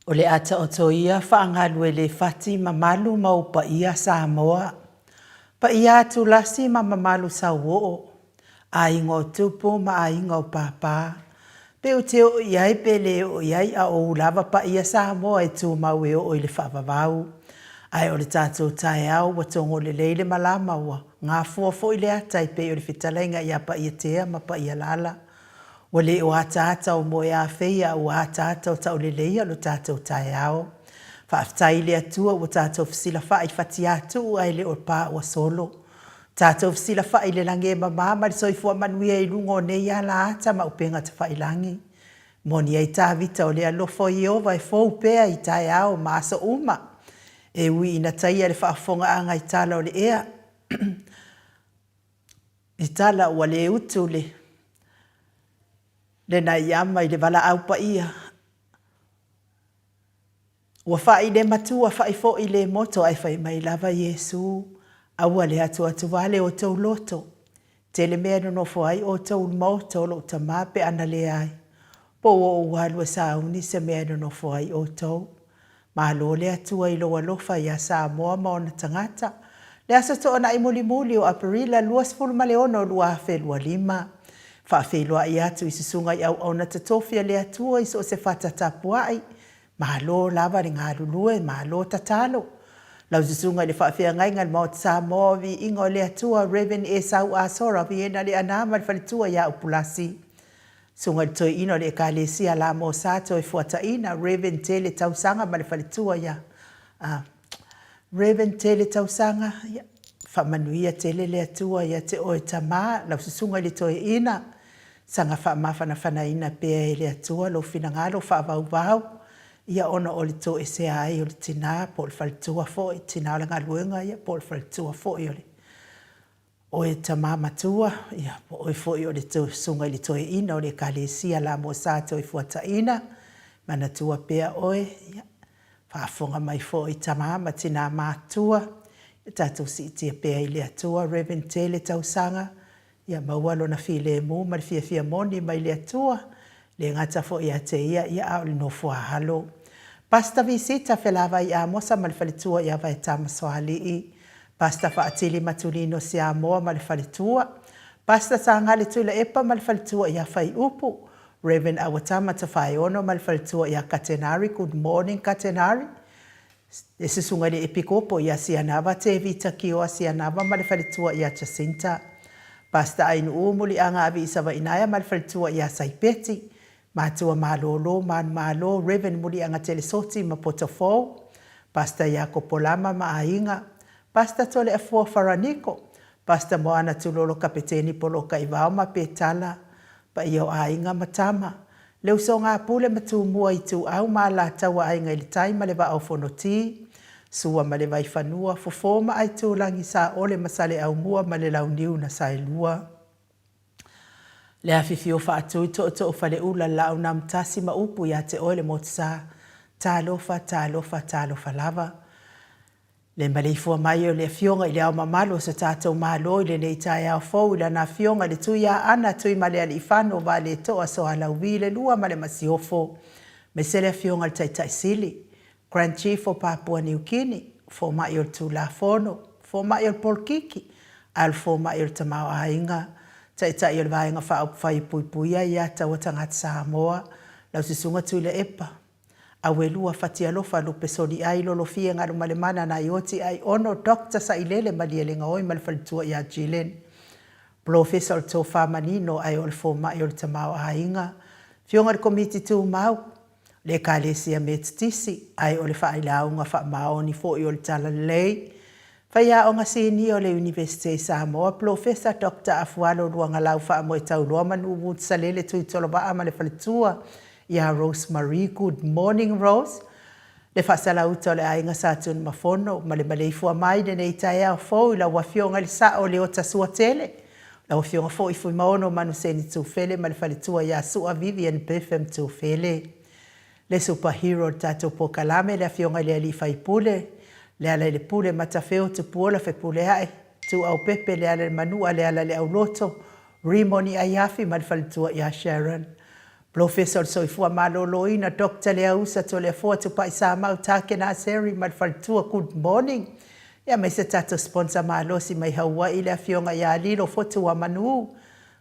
O le a taoto ia faagalue le fati mamalu ma ou paia Samoa. Paia atulasi ma mamalu sauoo, aiga o tupu ma aiga o pāpā. Pe ou te oo i ai pe le oo i ai a o ou lava paia Samoa e tumau e oo i le faavavau. Ae o le tatou taeao ua togo lelei le malama ua gafua foi le ata e pei o le fetalaiga ia Paiatea ma Paialala. Ua le o ataata o moeafeia a ua ataata o tauleleia lo tatou taeao. Faafetai i le Atua ua tatou fesilafai i fatiatuu ae le o pa ua solo. Tatou fesilafai i le lagi e mama ma le soifua manuia i luga o nei alaata ma upega tafailagi. Moni ai Tavita o le alofa o Ieova e fou pea i taeao ma aso uma. E ui ina taia le faafofogaaga i tala o le ea, i tala ua le utu le lenaiama i le valaau paia. Ua fa'i le matua, fa'i fo'i le moto, ae fai mai lava Iesu, Aua le atuatuvale o tou loto. Tele mea e nonofo ai outou i le maota o lou Tama pe ana leai, po ua ou alu e sauni se mea e nonofo ai outou. Malo le Atua i lou alofa iā Samoa ma ona tagata. Le Aso Toonai mulimuli o Aperila 26 2025, faafeiloai atu i susuga i auauna totofi a le Atua i so o se fata tapuai, malo lava le galulue, malo tatalo. Lau susuga i le faafeagaiga i le Maota Samoa o Viiga o le Atua, Rev. Esau Asora Viena Leaana ma le faletua ia Upulasi. Susuga i le Toeaina o le Ekalesia La Mosa Toefuataiina, Rev. Tele Tausaga ma le faletua ia Rev. Tele Tausaga, ia, faamanuia tele le Atua ia te oe tama, lau susuga i le Toeaina, saga faamafanafanaina pea e le Atua lou finagalo faavauvau, ia ona o le toesea ai o le tina po o le faletua foi, tina o le galuega ia po o le faletua foi o le oe tama matua, ia, po o oe foi o le susuga i le toeaina o le Ekalesia La Mosa Toefuataiina, manatua pea oe, ia, faafofoga mai foi tama ma tina matutua, ia tatou siitia pea i le Atua. Rev. Tele Tausaga, Ia maua lona filemu ma le fiafia moni mai le Atua, le gata foi ia te ia, ia a o le nofoaalo. Pastor Visita Felavai Amosa ma le faletua ia Vaetama Soalii, Pastor Faatili Matulino Siamoa ma le faletua, Pastor Sagale Tuilaepa ma le faletua ia Faiupu, Rev. Auatama Tafaeono ma le faletua ia Katenari, Good morning Katenari. Le susuga i le Epikopo ia Sianava Tevita Kioa Sianava ma le faletua ia Jacinta. Pastor Ainuu Muliaga Aviisavainaea ma le faletua ia Saipeti. Matua Malolo Manumalo Rev Muliaga Telesoti ma Potofou. Pastor Iakopo Lama ma aiga. Pastor Toleafoa Faraniko. Pastor Moana Tulolo Kapeteni Polokaivao ma Petala. Paia o aiga ma tama. Le usoga a Pule ma Tumua Ituau ma Alataua Aiga i le Tai ma le Vaa o Fonoti, Sua ma le Vaifanua, Fofo ma Aitulagi, Saole ma Saleaaumua ma le Launiu na Saelua. Le afifio faatui tootoo faleula le Laaunamutasi ma upu ia te oe le Motusa. Talofa, talofa, talofa lava. Le maleifua mai o le Afioga i Le Ao Mamalu o so tatou Malo i lenei taeao fou i Lana Afioga i le Tuiaana Tuimalealiifano Vaaletoa Soalauvi le Lua ma le Masiofo, aemaise le Afioga i le Taitai Sili, Grand Chief o Papua Niu Kini, Fomai o le Tulafono, Fomai o le Polokiki, ae o le Fomai o le Tamaoaiga, Taitai o le Vaega Faaupufai e Puipuia Aia Tatau a Tagata Samoa, lau Susuga Tuilaepa, Auelua Fatialofa Lupe Soliai Lolofie Galumalemana Naioti Aiono Doctor Sailele Malielegaoi ma le faletua ia Jillian Polofesa o le Tofa Manino ae o le Fomai o le Tamaoaiga Afioga i le Komiti Tumau le Ekalesia Metotisi ae o le Faailaauga Faamaoni foi o le Talalelei Faiaoga Sinia o le Iunivesite i Samoa, Polofesa Doctor Afualo Luagalau Faamoetauloa Manu Woods Salele Tuitolovaa ma le faletua ia Rose Marie Good morning Rose Le faasalauta o le aiga Sa Tunumafono ma le maleifua mai i lenei taeao fou i lau Afioga i le Sao Leota Suatele, lau Afioga foi Fuimaono Manuseni Tufele ma le faletua ia Sua Vivian Biffem Tufele. Le super hero o le tatou polokalame, le Afioga i le Alii Faipule, Lealailepule Matafeo Tupuola Fepuleai, Ituau Pepe Lealailemanua Lealaileauloto, Rimoni Aiafi ma le faletua ia Sharon. Polofesa o le Soifua Maloloina Doctor Leausa Toleafoa Tupai Samau Takena Aseri ma le faletua Good morning. Ia aemaise tatou sponsor malosi mai Haua'i le Afioga ia Lilo Fotuamanu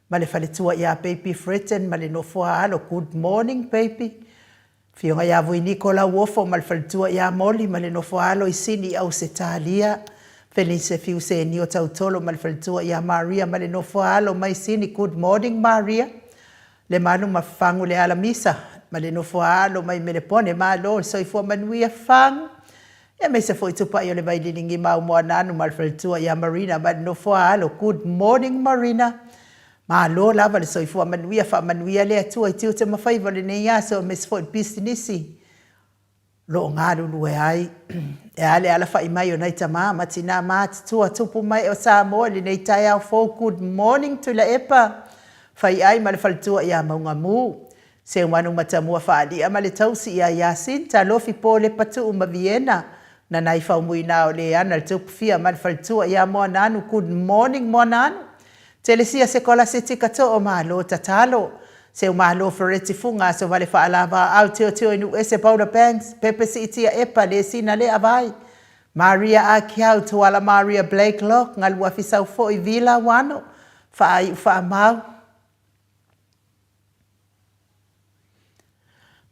ma le faletua ia Baby Fredden ma le nofoa alo Good morning baby. Afioga ia Vuiniko Lauofo ma le faletua ia Moli ma le nofoa alo i Sini i Ausetalia. Felice Fiu Senio Tautolo ma le faletua ia Maria ma le nofoa alo mai Sini Good morning Maria. Lemalu ma Fagu le Alamisa ma le nofoa alo mai Melepone Malo le soifua manuia Fagu. Aemaise foi Tupai o le Vaililigi ma Aumoananu ma le faletua ia Marina ma le nofoa alo Good morning Marina. Malo lava le soifua manuia, faamanuia le Atua i tiute ma faiva o lenei aso aemaise foi le pisinisi o lo o galulue ai. E a le alafai mai o nai tama ma tina matutua tupu mai o Samoa i lenei taeao fou Good morning Tuilaepa, Faiai ma le faletua ia Maugamu, Seumanu Matamua Faalia ma le tausi ia Yasinta, Lofi Po Lepatuu ma Viena, Nanai Faumuina o Leana le Tupufia ma le faletua ia Moananu Good morning Moananu, Telesia Sekolasitika Too Malo Tatalo Seu Malo Fereti Fuga Aso Vale Faalava Au Teoteo i Nuuese Paula Banks Pepe Siitia Epa Lesina Le Avai Maria Akiau Tuala Maria Blake Locke Galuafi Saufoi Vila Wano Faaiu Faamau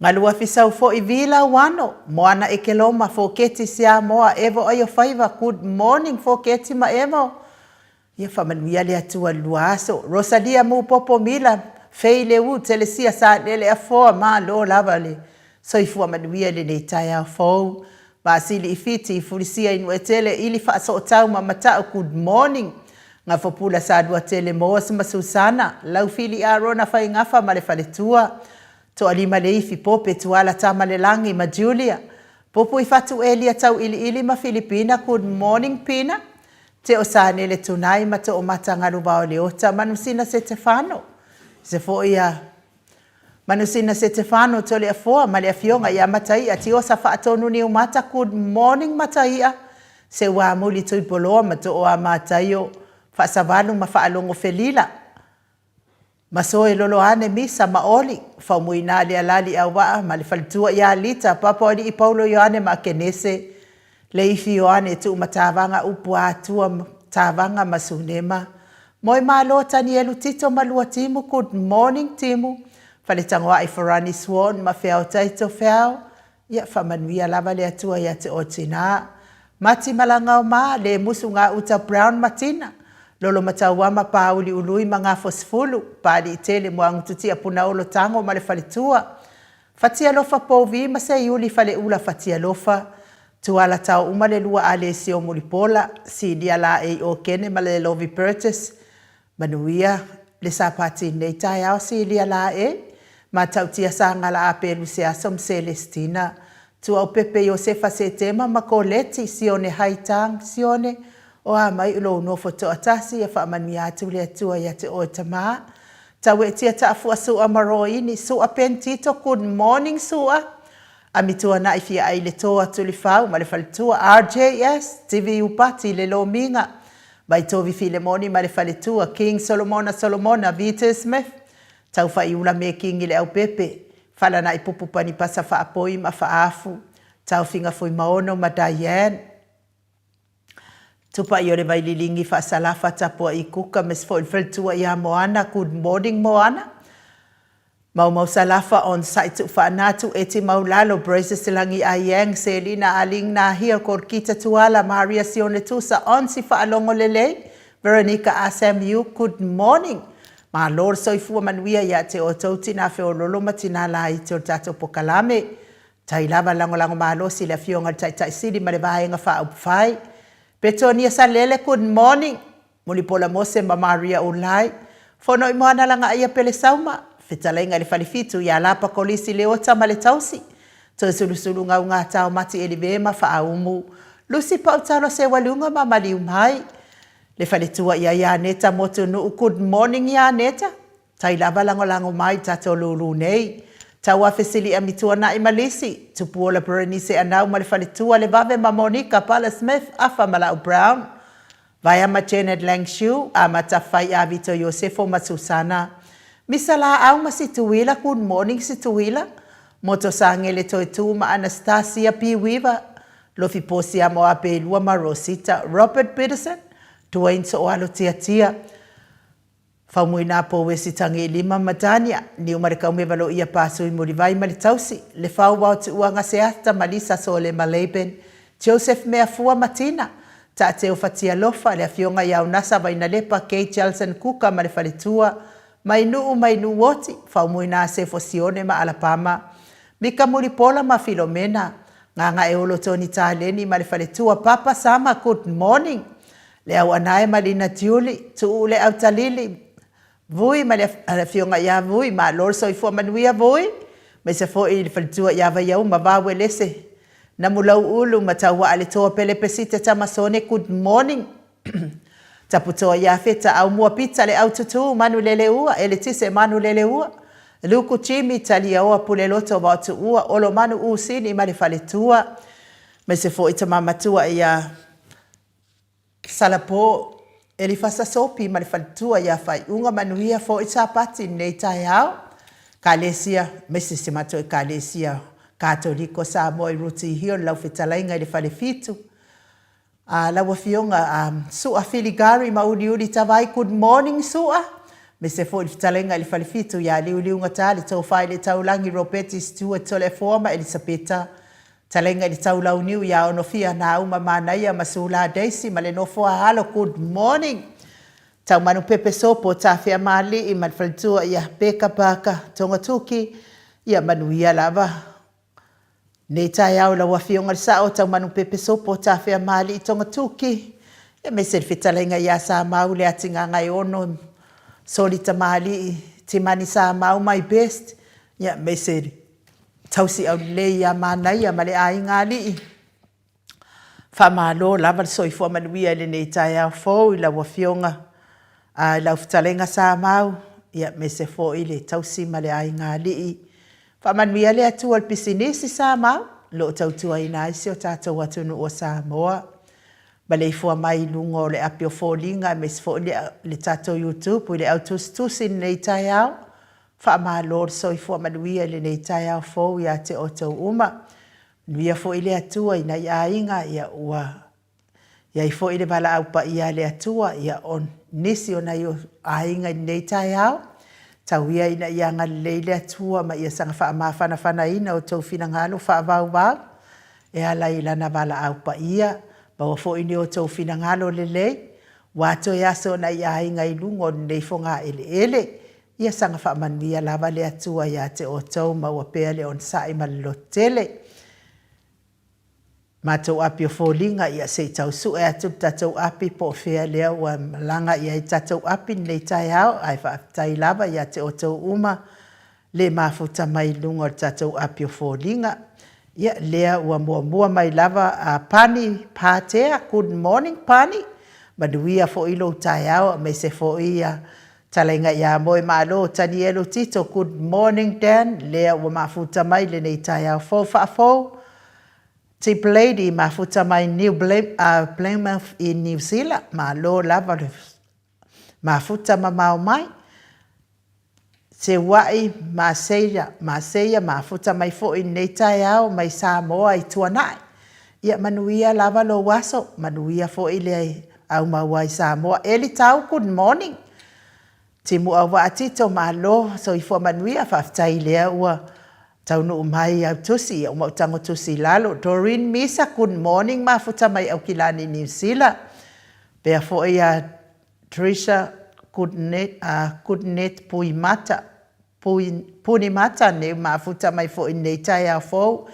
Galuafi Saufoi Vila Wano Moana Ekeloma Foketi Siamoa Evo Aio Faiva Good morning Foketi ma Evo Ia faamanuia le Atua i le lua aso. Rosalia Mupopo Mila, Fei Leu, Telesia Salele Afoa, malo lava le soifua manuia i lenei taeao fou. Vaasili i Fiti, Fulisia i Nuuetele, Ili Faasootau ma Mata'u, good morning. Gafopula Saluatele Moas ma Susana, Laufili Arona Faigafa ma le faletua, Toalima Leifi, Pope Tuala Tamalelagi ma Julia, Pupuifatu Elia Tauiliili ma Filipina, good morning Pina. Teo Sanele Tunai ma Toomata Galuvao Leota Manusina Setefano se foi a Manusina Setefano Toleafoa ma le Afioga ia Mataia Tiosa Faatonu Niumata Good morning Mataia Seuamuli Tuipoloa ma Tooa Mataio Faasavalu ma Faalogo Felila Masoe Loloane Misa ma Oli Faumuina Lealali Auvaa ma le faletua ia Lita Papaoalii Paulo Ioane ma Akenese Leifi Ioane Tuumatavaga Upu Atua Tavaga ma Sunema Moemalo Tanielu Tito ma Lua Timu Good morning Timu Faletagoai Farani Swan ma Feao Taito Feao Ia faamanuia lava le Atua ia te oe tina. Mati Malagao ma, le musu ngā uta Brown ma Tina. Lolo Matauama Pāuli Ului ma ngā Fosifulu, Pāliitele Moagututia Punaolo Tago ma le Faletua. Fatialofa Pouvi ma Seiuli Faleula Fatialofa. Tuala Tao uma le lua Alesio Mulipola, Silia Laei Okene ma le Lovi Burgess. Manuia le Sapati i lenei taeao silia la e Matautia Sagala Apelu Seaso ma Selestina Tuaupepe Iosefa Setema ma Koleti Sione Haitang Sione o a mai lou nofo toatasi ia faamanuia atu le Atua ia te oe tama Tauetia Taafua Sua ma Roini Sua Pentito Good morning Sua Amituanai Fiaai le Toa Tulifau ma le Faletua RJS TV Upati le Lomiga Vaitovi Filemoni ma le faletua, King Solomona Solomona, Vita Smith, Taufaiula me Kingi Leaupepe, Falanai Pupu Panipasa Faapoi ma Faafu, Taofiga Fuimaono ma Diane, Tupai o le Vaililigi Faasalafa Tapuai Kuka ma se foi le faletua ia Moana, Good morning Moana. Maumau Salafa on site Tuufaanatu Eti Maulalo Braces Lagi Aiang Selina Aling Nahia Korkita Tuala Maria Sione Tusa on si Faalogo Lelei Veronica Asam Yu Good morning Malo le soifua manuia ia te outou tina feololo ma tina laiti o le tatou pokalame Tai lava lagolago malosi le afioga i le Taitai Sili ma le Vaega Faaupufai Petonia Salele Good morning Mulipola Mose ma Maria Ulai, Fono i Moana Lagaaia Pelesauma, Fetalaiga i le Falefitu ia Lapa Kolisi Leota ma le Tausi, Toesulusulu Gaugata o Mati Elive ma Faaumu, Lusi Pautalo Seualuga ma Maliumai, Le Faletua ia Ianeta Motunuu Good morning Ianeta, Tai lava lagolago mai tatou lulu nei. Tauafe Sili'a Mituana'i ma Lisi, Tupuola Berenice Anau ma le Faletua Levave ma Monica Pala Smith Afa ma Lau Brown, Vaea ma Janet Langshu, Amata Fai'a Vito Iosefo ma Susana. Misa Laau ma Situila Good morning Situila Motosagele Toetu ma Anastasia P Weaver Lofi Posiamo Apelua ma Rosita Robert Biddison Dwayne Sooalo Tiatia Faumuina Pouesi Tagiilima ma Dania Niumalekaumeva Loia Pasui Mulivai ma le Tausi Lefau Vaotuua Gaseata ma Lisa Solema Laban Joseph Meafua ma Tina Taateo Fatialofa le Afioga ia Unasa Vainalepa Kay Jelson Kuka ma le Faletua Mainuu Mainuuoti Faumuina Asefo Sione ma Alapama Mika Mulipola ma Filomena Gagaeolo Tony Taleni ma le Faletua Papa Sama Good morning Le Auanae ma Lina Tiuli Tuu Le Autalili Vui ma le Afioga ia Vui, malo le soifua manuia Vui, aemaise foi i le faletua ia Vaiauma Vauelese, Namulauulu ma Tauaa le Toa Pele Pesita Tamasone Good morning Taputoa ia Feta Aumua Pita le Aututu Manuleleua Eletise Manuleleua Luku Jimmy Taliaoa Puleloto Vaotuua Olomanu Usini ma le faletua aemaise foi tama matua ia Salapo, Elifasa Sopi ma le faletua ia Faaiuga Manuia foi Sapati lenei taeao. Kalesia, aemaise si matou Ekalesia Katoliko Samoa i Rooty Hill lau fetalaiga i le Falefitu. A lau Afioga a Sua Filigari ma Uliuli Tavai, good morning Sua. Aemaise foi le fetalaiga i le Falefitu ia Liuliugata, le Tofa i le Taulagi Ropeti Stewart Toleafoa ma Elisapeta Talaiga i le Taulauniu ia Onofia Nauma Manaia ma Sula Daisy ma le nofo a alo Good morning Taumanu Pepe Sopo Tafea Maalii ma le faletua ia Peka Parker Togatuki ia manuia lava Nei taeao i lau afioga le sao Taumanu Pepe Sopo Tafea Maalii Togatuki aemaise le fetalaiga ia Samau Leati Gagaeono Soli Tamalii Timani Samau my best ia aemaise le Tausi aulelei ia Manaia ma le aiga alii. Faamalo lava le soifua manuia i lenei taeao fou i lau Afioga a i lau fetalaiga Samau, ia aemaise foi le tausi ma le aiga alii. Faamanuia le Atua i le pisinisi Samau, o lo o tautuaina ai si o tatou atunuu o Samoa. Maleifua mai i luga o le api o foliga aemaise foi le tatou YouTube i le au tusitusi i lenei taeao. Faamalo le soifua manuia i lenei taeao fou ia te outou uma. Manuia foi le Atua i nai aiga, ia ua i ai foi le valaau paia a le Atua, ia o nisi o nai aiga i lenei taeao, tau ia ina ia agalelei le Atua ma ia saga faamafanafanaina outou finagalo faavauvau e ala i Lana valaau paia, maua foi ni outou finagalo lelei, ua toe aso nai aiga i luga o lenei fogaeleele. Ia saga faamanuia lava le Atua ia te outou, maua pea le onosai ma le lototele. Matou api o foliga, ia se i tau sue atu le tatou api po o fea lea ua malaga i ai le tatou api lenei taeao, ae faafetai lava ia te outou uma le mafuta mai i luga o le tatou api o foliga. Ia, lea ua muamua mai lava a Pani Patea, good morning Pani, manuia foi lou taeao aemaise foi ia Talaiga ia Moe Malo Tanielu Tito Good morning Dan lea ua mafuta mai lenei taeao fou faafou Tip Lady mafuta mai New Plymouth i New Zealand malo lava le mafuta mamao mai Seua'i Maseia Maseia mafuta mai foi lenei taeao mai Samoa i Tuanai Ia manuia lava lou aso, manuia foi le aumau ai Samoa. Eli Tau, good morning. Timu Auvaa Tito, malo, soifua manuia, faafetai lea ua taunuu mai au tusi, ia uma ou tago tusi i lalo. Doreen Misa, good morning, mafuta mai Aukilani, Niu Sila. Pea foi ia Trisha Goodnet, Goodnet Puimata, Punimata nei mafuta mai foi nei taeao fou.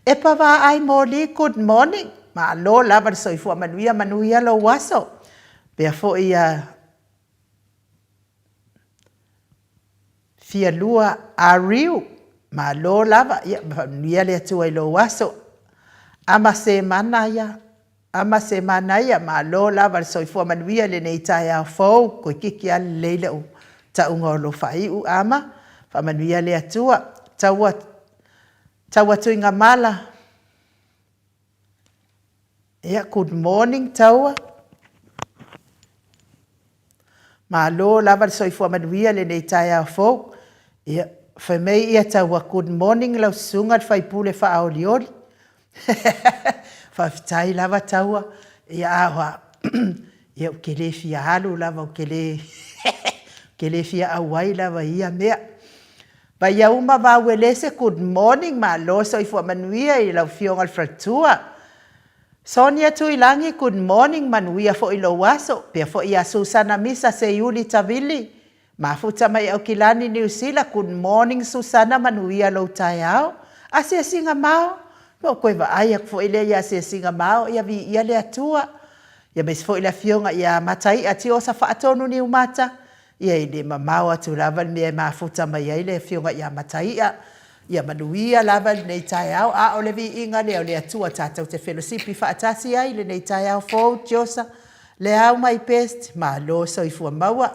Epa vaai moli good morning. Malo lava le soifua manuia manuia lou aso. Pea foi ia Fialua Ariu. Malo lava ia manuia le Atua i lou aso. Ama se mana ia Ama se manaia, malo lava le soifua manuia i lenei taeao fou, koikiki a lelei lou tauga o lou faaiu Ama, faamanuia le Atua, taua taua Tuigamala, ia good morning Taua. Malo lava le soifua manuia i lenei taeao fou. Ia, fai mai Taua, good morning lau Susuga i le Faipule faaolioli. Faafetai lava Taua, ia ou te le fia alu lava, ou te le fia auai lava i ia mea. Vaiauma Vauelese good morning, malo le soifua manuia i lau Afioga i le faletua. Sonia Tuilagi, good morning, manuia foi lou aso. E faapea foi ia Susana Misa Seiuli Tavili, mafuta mai Aukilani Niu Sila, good morning Susana, manuia lou taeao. Asiasiga Mao, ua ou toe vaai atu foi lea ia Asiasiga Mao, ia viia le Atua. Ia aemaise foi le Afioga ia Mataia Tiosa Faatonu Niumata, ia e le mamao atu lava le mea e mafuta mai ai le Afioga ia Mataia. Ia manuia lava lenei taeao, a o le viiga lea o le Atua tatou te felosipi faatasi ai i lenei taeao fou. Tiosa, Leau my best, malo le soifua maua.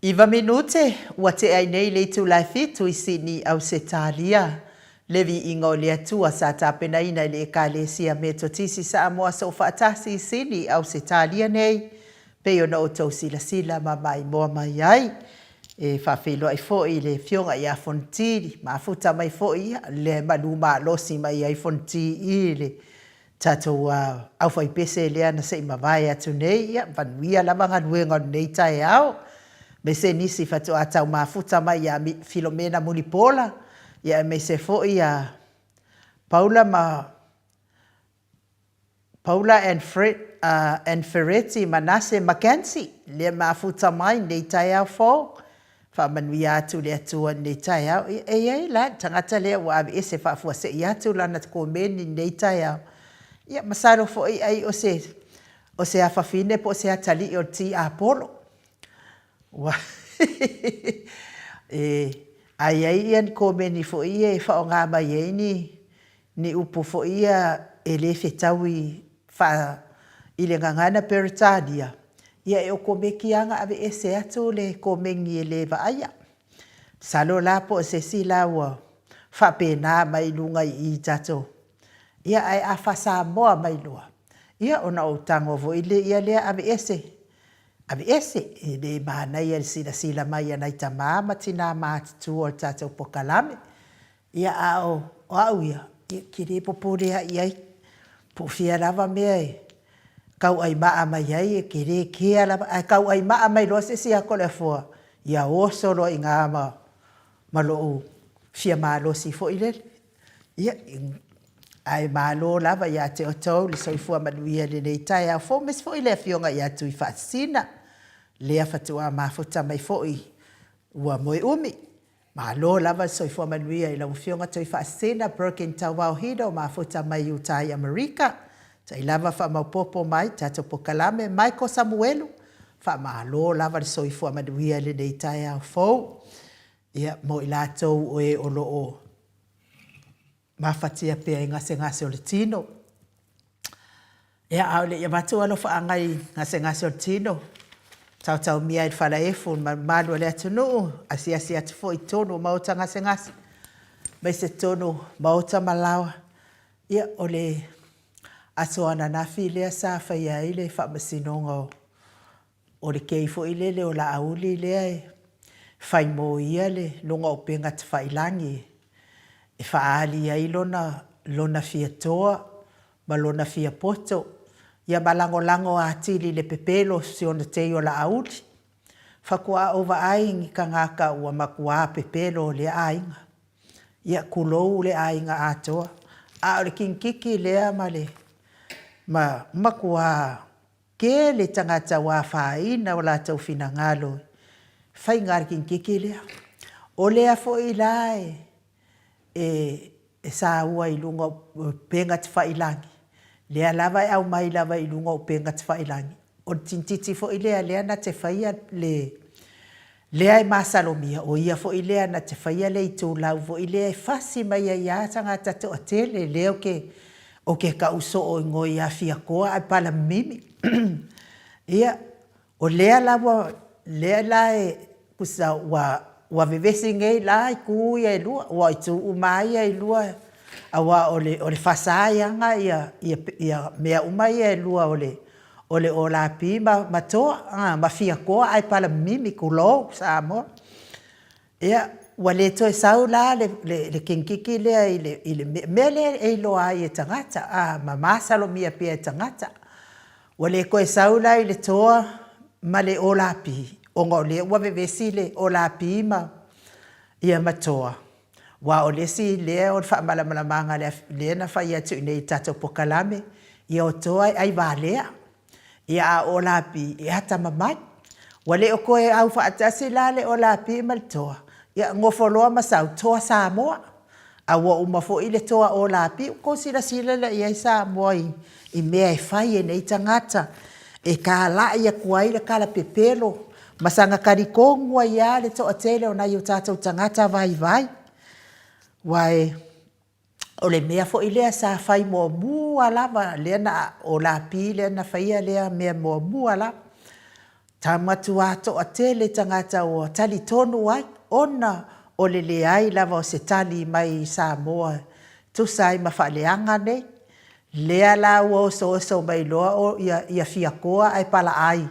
Iva minute, ua tea ai nei le itula e fitu i Sydney, Ausetalia. Le viiga o le Atua sa tapenaina e le Ekalesia Metotisi Samoa Soofaatasi i Sydney, Ausetalia nei, pei ona outou silasila ma maimoa mai ai. E faafeiloai foi i le Afioga ia Fonoti, mafuta mai foi ia, lea e malu malosi mai ai Fonoti i le tatou aufaipese lea na se i mavae atu nei, ia manuia lava galuega o lenei taeao, aemaise nisi faatoa tau mafuta mai ia Filomena Mulipola, ia aemaise foi ia Paula ma Paula and Fred and Fereti Manase Mackenzie, lea mafuta mai lenei taeao fou. Faamanuia atu le Atua i lenei taeao. Ia, e i ai la le tagata lea ua aveese faafuasei atu lana komeni i lenei taeao. Ia, masalo foi ai o se, o se afafine po o se atalii o le tiapolo. Ua e, a i ai ia ni komeni foi ia e faaaoga mai ai ni, ni upu foi ia e le fetaui faa, i le gagana Peretania, ia e okomeki lava ona aveese atu le komeni e le vaaia. Masalo la po o se isi la ua faapena mai luga i i i tatou, ia ae a faa-Samoa mai loa, ia ona ou tago foi lea aveese, aveese, e le manaia i le silasila mai a nai tama ma tina matutua o le tatou pokalame. Ia, a o au ia, ou te le popole lava i ai, po o fea lava mea e tauai maa mai ai, ou te le kea lava. Ae tauai maa mai loa se isi ia Toleafoa, ia oso loa i ina ma lou fia malosi foi lele. Ia, ae malo lava ia te outou le soifua manuia i lenei taeao fou, aemaise foi le Afioga ia Tuifaasisina, lea faatoa mafuta mai foi ua moe umi. Malo lava le soifua manuia i lau Afioga Tuifaasisina Broken Tauao Hilo mafuta mai uta i Amerika. Tai lava faamaopopo mai tatou pokalame Michael Samuelu, faamalo lava le soifua manuia i lenei taeao fou. Ia, mo i latou o e o lo o mafatia pea i gasegase o le tino. Ia, a o le i avatu alofaaga i gasegase o le tino, taotaomia ai le falaefu i le malumalu o le atunuu, asiasi atu foi i totonu o maota gasegase, aemaise totonu o maota ma laoa. Ia, o le aso ananafi lea sa faia ai le faamasinoga o O le kei foi lele o Laauli lea e fai mo ia le luga o upega tafailagi e faaali ai lona lona fia toa ma lona fia poto, ia ma lagolago atili i le pepelo o si ona tei o Laauli. Faatoa ou vaai i ni tagata ua matua pepelo o lea aiga. Ia tulou le aiga atoa. A o le kinititi lea ma le ma matua Tele tagata ua afaina o latou finagalo i faiga a le kinititi lea. O lea foi la e saua i luga o upega tafailagi, lea lava e aumai lava i luga o upega tafailagi, o le tinititi foi lea lea na te faia le lea e masalomia, o ia foi lea na te faia le itulau foi lea e fasi mai ai lava tagata toatele, lea ou te ou te tau soo igoa ia Fiatoa ae Palamimi. Ia, o lea la ua, lea la e, tusa ua, ua vevesi nei la itu ia e lua, aua o itu uma lava ia e lua, aua o le, o le fasa e aga ia, ia mea uma ia e lua o le, o le Olapi ma, ma Toa, ma Fiatoa ae Palamimi, tulou Samoa. Ia, ua le toe sau la le, le, le kinititi lea i le, i le mea lea e iloa ai e tagata, a, ma masalomia pea e tagata. Ua le toe sau la i le toa ma le olapi, ona o lea ua vevesi le olapi ma, ia ma toa. Aua o le isi lea o le faamalamalamaga lea na fai atu i inei i le tatou pokalame, ia o toa e ai valea. Ia a o Olapi e atamamai. Ua le o toe au faatasi la le Olapi ma le toa, ia nofo loa ma sau, toa Samoa. A ua uma foi le toa Olapi, ua tou silasila la i ai Samoa i mea e fai e nei tagata e talai atu ai le kalapepelo ma saga talitonu ai lava le toatele o nai o tatou tagata vaivai. Aua e O le mea foi lea sa fai muamua lava lea na, o Lapi lea na faia lea mea muamua lava. Matua toatele tagata ua talitonu ai ona o le leai lava o se tali mai i Samoa e tusa ai ma faaleaga nei. Lea la ua osooso mai loa o ia Fiakoa ae palaai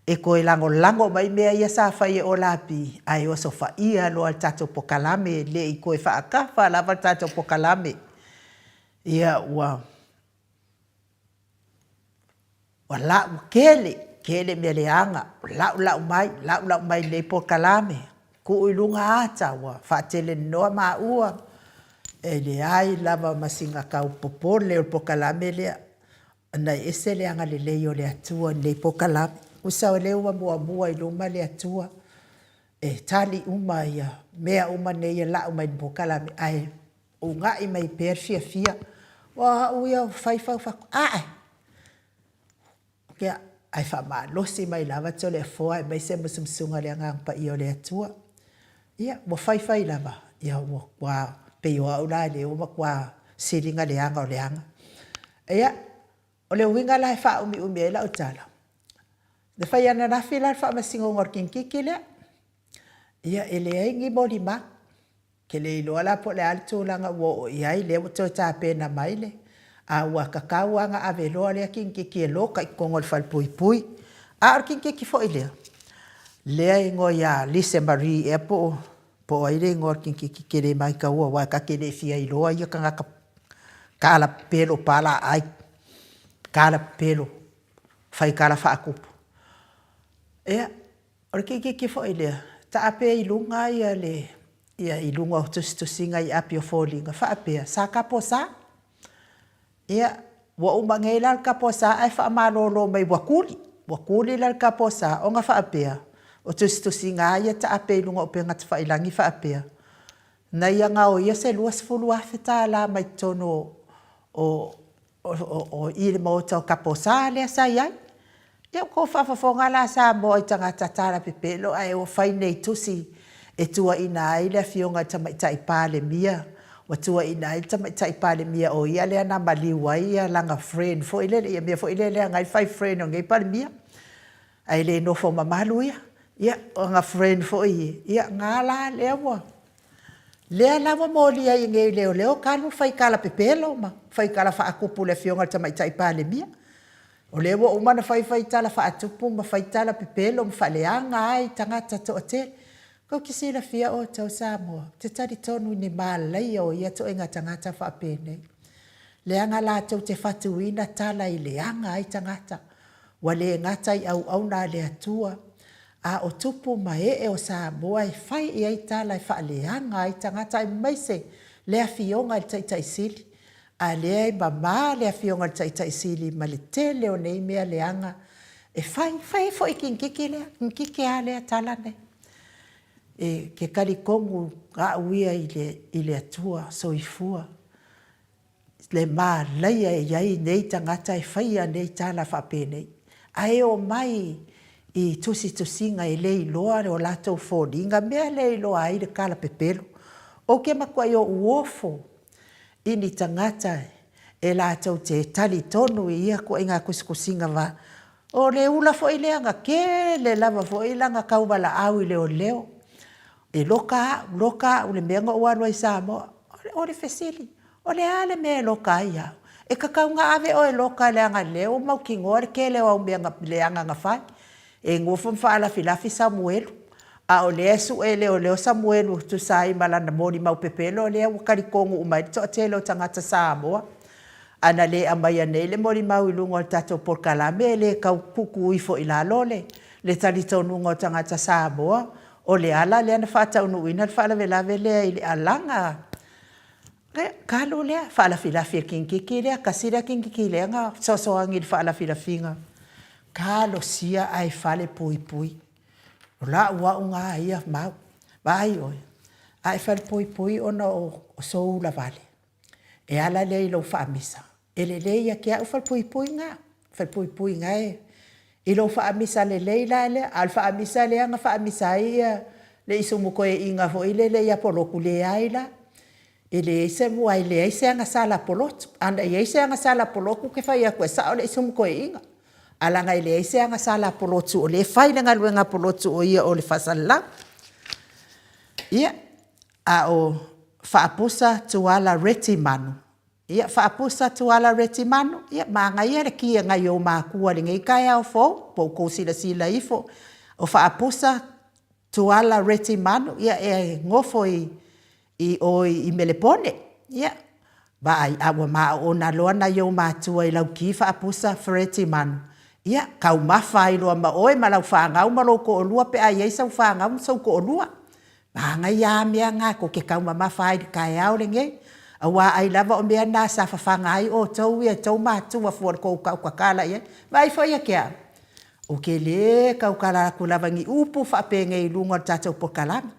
e toe lagolago mai mea ia sa fai e Olapi ae osofaia loa le tatou pokalame, e le i toe faatafa lava le tatou pokalame. Ia ua Ua lau tele, tele mea leaga, ua laulau mai, laulau mai i lenei polokalame, tuu i luga ata ua faatelenoa maua, e leai lava ma sina tau popole o le polokalame lea, ona e ese le agalelei o le Atua i lenei polokalame. Tusa o lea ua muamua i luma le Atua e tali uma mea uma nei e lau mai i le polokalame, ae uunai mai pea le fiafia. Aua o au ia e fai fai ou fai atu, ae! Ia, ae faamalosi mai lava Toleafoa aemaise musumusuga o le Agaga Paia o le Atua. Ia, ua fai fai lava, ia ua matua, pei o au la lea ua matua sili ona leaga o leaga. Ia, o le uiga la e faaumiumi ai lau tala, na fai ananafi la le faamasinoga o le kinikiki lea, ia e leai ni molimau. Ou te le iloa la po o le a le tulaga ua oo i ai, lea ua toe tapena mai le, a ua tatau lava ona ave loa lea kinititi e loka i totonu o le falepuipui. A o le kinititi foi lea, lea e igoa ia Lise Marie ea po o ai le igoa o le kinititi, ou te le maitaua aua ta te le fia iloa ia tagata talapepelo palaai, talapepelo fai tala faatupu. Ia, O le kinititi foi lea, taape i luga ia le, ia i luga o tusitusiga i api o foliga faapea, sa taposa. Ia, ua uma nei la le taposa ae faamalolo mai ua tuli. Ua tuli la le taposa ona faapea, o tusitusiga lava ia taape i luga o upega tafailagi faapea, na ia gaoia se $20,000 mai totonu o o i le maota o Taposa lea sa i ai. Ia ua outou faafofoga la Samoa i tagata talapepelo ae ua fai nei tusi e tuuaina ai le Afioga i le Tamaitai Palemia, ua tuuaina ai le Tamaitai Palemia o ia lea na maliu ai lana friend foi lele, ia mea foi lea e leaga ai le fai friend o lenei Palemia, ae le nofo mamalu ia. Ia, o ana friend foi ia, na la lea ua Lea la ua molia ai nei e leoleo talu fai tala pepelo ma fai tala faatupu i le Afioga i le Tamaitai Palemia. O lea ua uma ona fai fai tala faatupu ma fai tala pepelo ma faaleaga ai tagata toatele. Tou te silafia outou Samoa, ou te talitonu i le malaia o ia ituaiga tagata faapenei, leaga latou te fatuina tala e leaga ai tagata. Ua le gata i auauna a le Atua, a o tupu ma ee o Samoa e fai i ai tala e faaleaga ai tagata aemaise le Afioga i le Taitai Sili. A lea e mama le Afioga i le Taitai Sili ma le tele o nei mea leaga e fai, fai ai foi kinititi lea, kinititi lava lea tala nei. E te talitonu au ia i le Atua Soifua le malaia e i ai nei tagata e faia nei tala faapenei, ae omai i tusitusiga e le iloa o latou foliga, mea lea e iloa ai le tala pepelo. Ou te matuai ou ofo i ni tagata e latou te talitonu i ia ituaiga tusitusiga va. O le ula foi lea na tele lava foi lana tauvalaau i leoleo, e loka au, loka au i le mea na ou alu ai i Samoa. O le fesili, O le a le mea e loka ai au? E tatau ona ave oe e loka leaga o lea ua mautinoa le tele o au mea leaga na fai. E nofo ma faalafilafi Samuelu, a o lea e sue e leoleo Samuelu e tusa ai ma lana molimau pepelo lea ua talitonu uma ai le toatele o tagata Samoa. A na le aumaia nei le molimau i luga o le tatou polokalame e le tau tuutuu ifo i lalo le talitonuga o tagata Samoa o le ala lea na faataunuuina le faalavelave lea i le alaga Ia, ka alu lea, faalafilafi e le kinititi lea, tasi lea kinititi lea na fesoasoani i le faalafilafiga. Talosia ae fale puipui. O lau au na ia mau. Vaai oe, a e falepuipui ona o sou ulavale, e ala lea i lou faamisa. E lelei ia te au falepuipui na, falepuipui na e i lou faamisa lelei la lea, a o le faamisa lea na faamisa ai le isumu toeaina foi lele ia Polotu, leai la, e leai se mua, e leai se agasala a Polotu. A na i ai se agasala a Polotu ou te fai atu e sao le isumu toeaina. Ae leaga e leai se agasala a Pulotu o lea e fai le galuega a Pulotu o ia o le faasalalau. Ia, a o Faapusa Tuala Reti Manu, ia Faapusa Tuala Reti Manu, ia manaia le ki a nai ou matua i lenei taeao fou, po o tou silasila ifo, o Faapusa Tuala Reti Manu, ia e nofo i o i Melepone. Ia, vaai, a ua maona loa nai ou matua i lau ki Faapusa Reti Manu, ia taumafa ai loa ma oe ma lau fanau ma lou toalua pe a i ai sau fanau ma sou toalua. Manaia lava mea na tou te taumamafa ai i le taeao lenei, aua ai lava o mea na sa fafaga ai outou ia e tou matua fua i le tou tautatala i ai. Vaai foi ia te au, ou te le tautala atu lava i ni upu faapenei i luga o le tatou polokalame,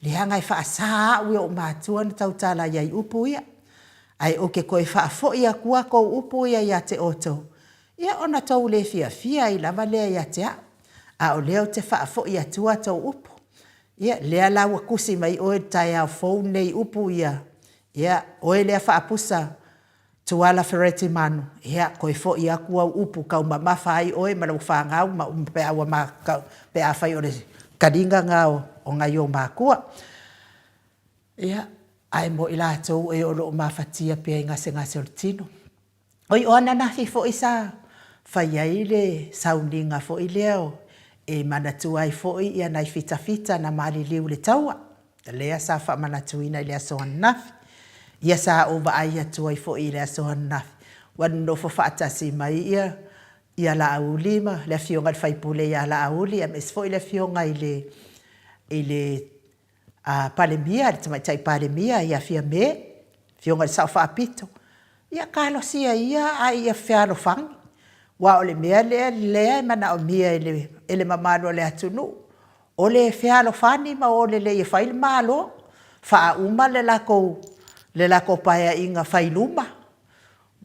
leaga e faasa au e ou matua ona tautala i ai i upu ia. Ae ou te toe faafoi atua tou upu ia ia te outou, ia ona tou le fiafia ai lava lea ia te au. A o lea ou te faafoi atua tou upu. Ia, lea la ua tusi mai oe i le taeao fou lenei i upu ia, ia, oe lea Faapusa Tuala Fereti Manu, ia, toe foi atu au upu taumamafa ai oe ma lau fanau ma pe a ua pe afai o le taliga lena o nai ou matua. Ia, ae mo i latou e o lo o mafatia pea i gasegase o le tino. Oi, o ananafi foi sa fai ai le sauniga foi lea e manatua ai foi nai fitafita na maliliu i le taua, lea sa faamanatuina i le aso ananafi. Ia sa ou vaai atu ai foi i le aso ananafi, ua nonofo faatasi mai ia ia Laauli ma le Afioga i le sui usufono ia Laauli aemaise foi le Afioga i le i le Palemia, le Tamaitai Palemia ia Fiame, Afioga i le Sao Faapito, ia talosia ia ae ia fealofani, aua o le mea lea lea e manaomia e le mamalu o le atunuu, o le fealofani ma o lelei e fai le Malo, faauma le latou le latou Paeaiga fai luma,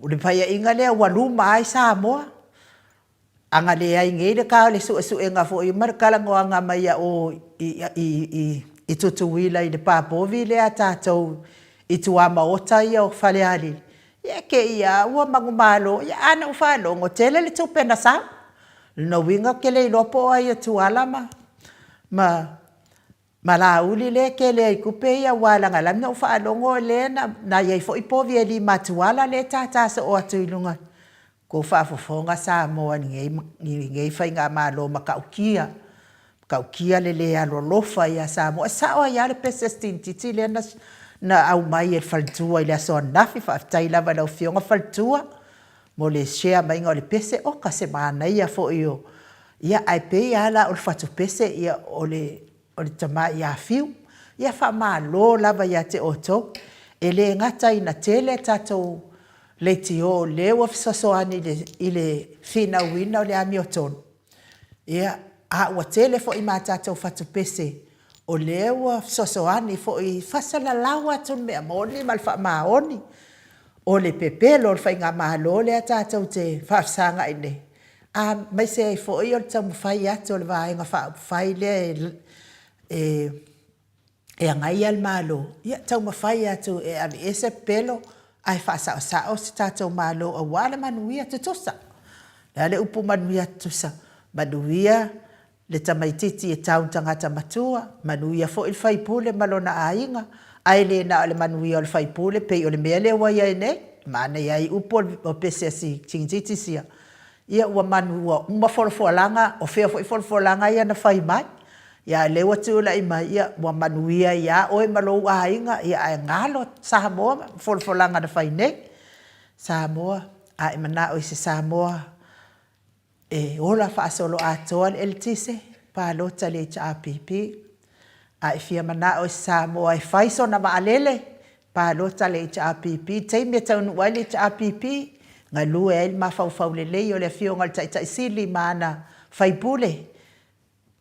o le Paeaiga lea ua luma ai Samoa. A na leai nei le ta o le suesuega foi ma le talanoaga mai a o i Tutuila i le pa povi lea a tatou i tuamaota ia o Falealili, ia e te i lava ua manumalo. Ia ae na ou faalogo, tele le tupe na sau. O lona uiga ou te le iloa po o ai o Tuala ma Laauli lea e tele ai tupe ia aua leaga o la na ou faalogo lea na i ai foi povi e lima a Tuala lea e tata soo atu i luga. Ua outou faafofoga Samoa i lenei faigamalo matautia, matautia le le alolofa ia Samoa. E sao ai lava le pese a si teinititi lea na aumai e le faletua i le aso ananafi. Faafetai lava i lau Afioga faletua mo le share maiga o le pese. Oka se manaia foi o… Ia ae pei lava la o le fatupese o le tama ia Fiu. Ia faamalo lava ia te outou. E le gata ina tele a tatou leitio o lea ua fesoasoani i le finauina o le amiotonu, ia, a ua tele foi ma tatou fatupese o lea ua fesoasoani foi e faasalalau atu le mea moni ma le faamaoni, o le pepelo o le faigamalo lea tatou te faafesagai nei, aemaise ai foi o le taumafai atu o le Vaega Faaupufai lea e Agaia le Malo, ia taumafai atu e aveese pepelo ae faasaosao se tatou Malo aua le manuia tutusa. O le a le upu manuia tutusa? Manuia le tamaitiiti e tau i le tagata matua, manuia foi le sui usufono ma lona aiga, ae le na o le manuia o le sui usufono pei o le mea lea ua i ai nei, manaia ai upu o pese a si teineitiiti sia, ia ua uma folafolaga, o fea foi folafolaga ia na fai mai? Ia a o lea ua tulai mai, ia ua manuia ai lava oe ma lou aiga, ae galo Samoa ma folafolaga na fai nei. Samoa, a e manao i se Samoa e ola faasoloatoa le eletise, palota i le HRPP. A e fia manao i se Samoa e fai sona vaalele, palota i le HRPP. I le taimi e taunuu ai le HRPP, galue ai le mafaufau lelei o le Afioga i le Taitai Sili ma ana sui usufono,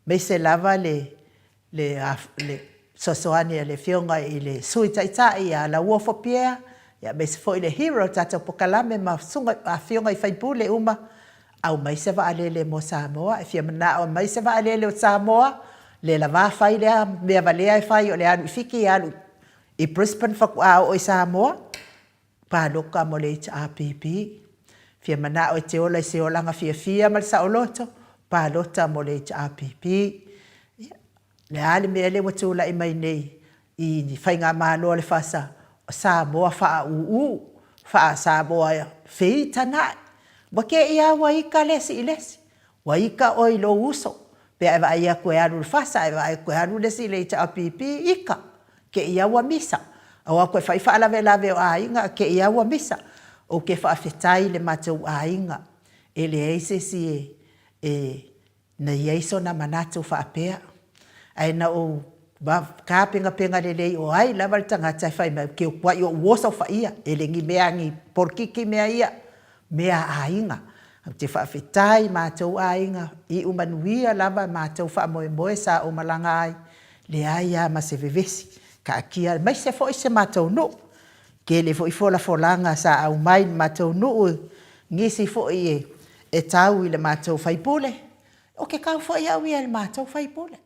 aemaise lava le fesoasoani a le Afioga i le Sui Taitai ia Lauofo Pierre, aemaise foi le hero o le tatou polokalame ma afioga i sui usufono uma, aumai se vaalele mo Samoa. E fia manao e aumai se vaalele o Samoa, le lava fai lea mea valea e fai o le alu i Fiti alu i Brisbane faatoa oo i Samoa. Palota mo le HRPP. Fia manao e te ola i se olaga fiafia ma le saoloto, palota mo le HRPP. Ia, le a le mea lea ua tulai mai nei i ni faigamalo a le FASA, o Samoa faauu, faa-Samoa feitanai. Ua te i lava ua ita le isi i le isi. Ua ita oe i lou uso, pe a e vaai atu e alu i le FASA ae vaai atu e alu le isi i le HRPP, ita. Te i lava ua misa. O atu e fai faalavelave o aiga, te i lava ua misa. Ou te faafetai i le matou aiga, e leai se isi e na i ai sona manatu faapea. Ae na ou tapenapena lelei o ai lava le tagata e fai mai ou te o atu ou oso faia, e le ni mea ni polokiki mea ia, o mea a aiga. Ou te faafetai i matou aiga, iu manuia lava matou faamoemoe sa ou malaga ai, leai lava ma se vevesi, taatia aemaise foi si o matou nuu. Tele foi folafolaga sa aumai i le matou nuu, nisi foi e tau i le matou sui usufono, ou te tau foi au ia i le matou sui usufono.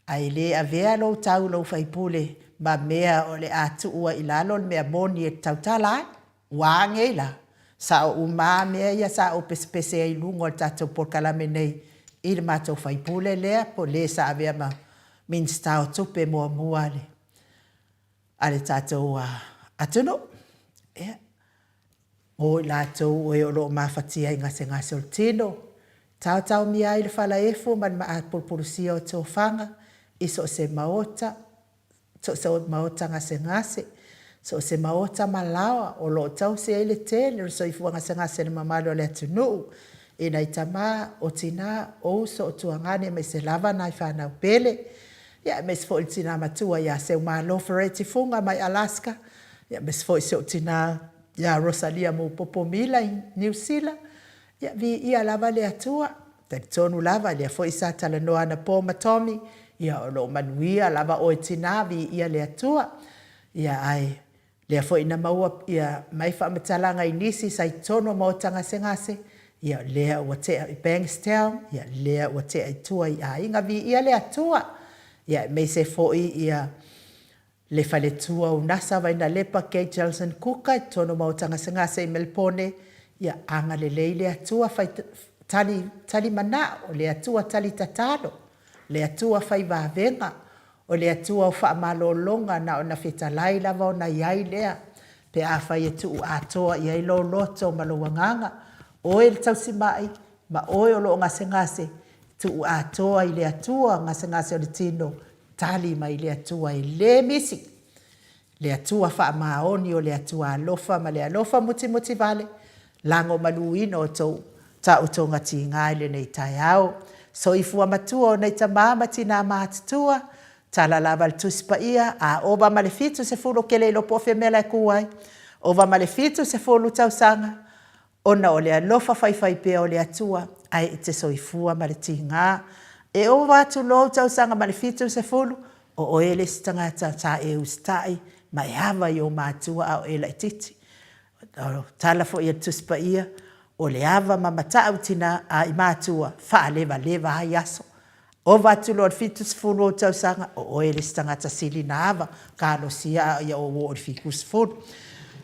Ae le avea lou tau i lou sui usufono ma mea o le a tuu ai i lalo le mea moni e te tautala ai. Ua a nei la? Sao uma lava mea ia sa ou pesepese ai i luga o le tatou polokalame nei i le matou sui usufono lea, po o le sa avea ma Minisita o Tupe muamua a le tatou atunuu. Ia, o i latou o e o lo o mafatia i gasegase o le tino, taotaomia ai le falaefu ma le maapulupulusia o tofaga i so o se maota, so o se maota gasegase, so o se maota ma laoa o lo o tausi ai le tele o le soifua gasegase i le mamalu o le atunuu, i nai tama, o tina, o uso, o tuagane aemaise lava nai fanau pele. Ia aemaise foi le tina matua ia Seumalo Fereti Fuga mai Alaska, aemaise foi si ou tina ia Rosalia Mupopo Mila i Niu Sila. Ia viia lava le Atua. E talitonu lava, lea foi sa talanoa anapo ma Tommy, ia o lo o manuia lava oe tina, viia le Atua. Ia ae lea foi na maua mai faamatalaga i nisi sa i totonu o maota gasegase, ia lea ua tea i Bankstown, ia lea ua tea i tua i aiga, viia le Atua. Ia aemaise foi ia le faletua o Unasa Vainalepa Kate Jelson Kuka i totonu o Maota Gasegase i Melepone, ia agalelei le Atua, fai tali, tali manao, o le Atua tali tatalo, le Atua fai vavega, o le Atua o faamalologa, na ona fetalai lava ona i ai lea, pe afai e tuu atoa i ai lou loto ma lou agaga, oe le tausimai ma oe o lo o gasegase, tuu atoa i le Atua gasegase o le tino, Tali mai le Atua e le misi, le Atua faamaoni o le Atua alofa ma le alofa mutimutivale, lagomaluina outou ta outou gatiga i lenei taeao. Soifua matua o nei tama ma tina matutua, tala lava le Tusi Paia, a ova ma le 70 ou te le iloa po o fea mea la e tu ai, ova ma le 70 tausaga, Ona o le alofa faifaipea o le Atua, ae e te soifua ma le tiga. E ova atu lou tausaga ma le 70, o oe le isi tagata sa e usitai ma e ava i ou matua a o e laitiiti. O le tala foi a le Tusi Paia, o le ava ma matau i tina a i matua, faalevaleva ai aso. Ova atu loa i le 70 ou tausaga, o oe le isi tagata sili ona ava, talosia a ia ou oo i le 70.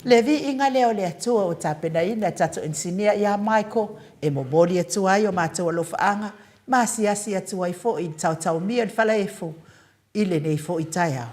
Le viiga lea o le Atua ua tapenaina e tatou inisinia ia Michael e momoli atu ai o matou alofaaga ma asiasi atu ai foi i le taotaomia i le falaefu i lenei foi taeao.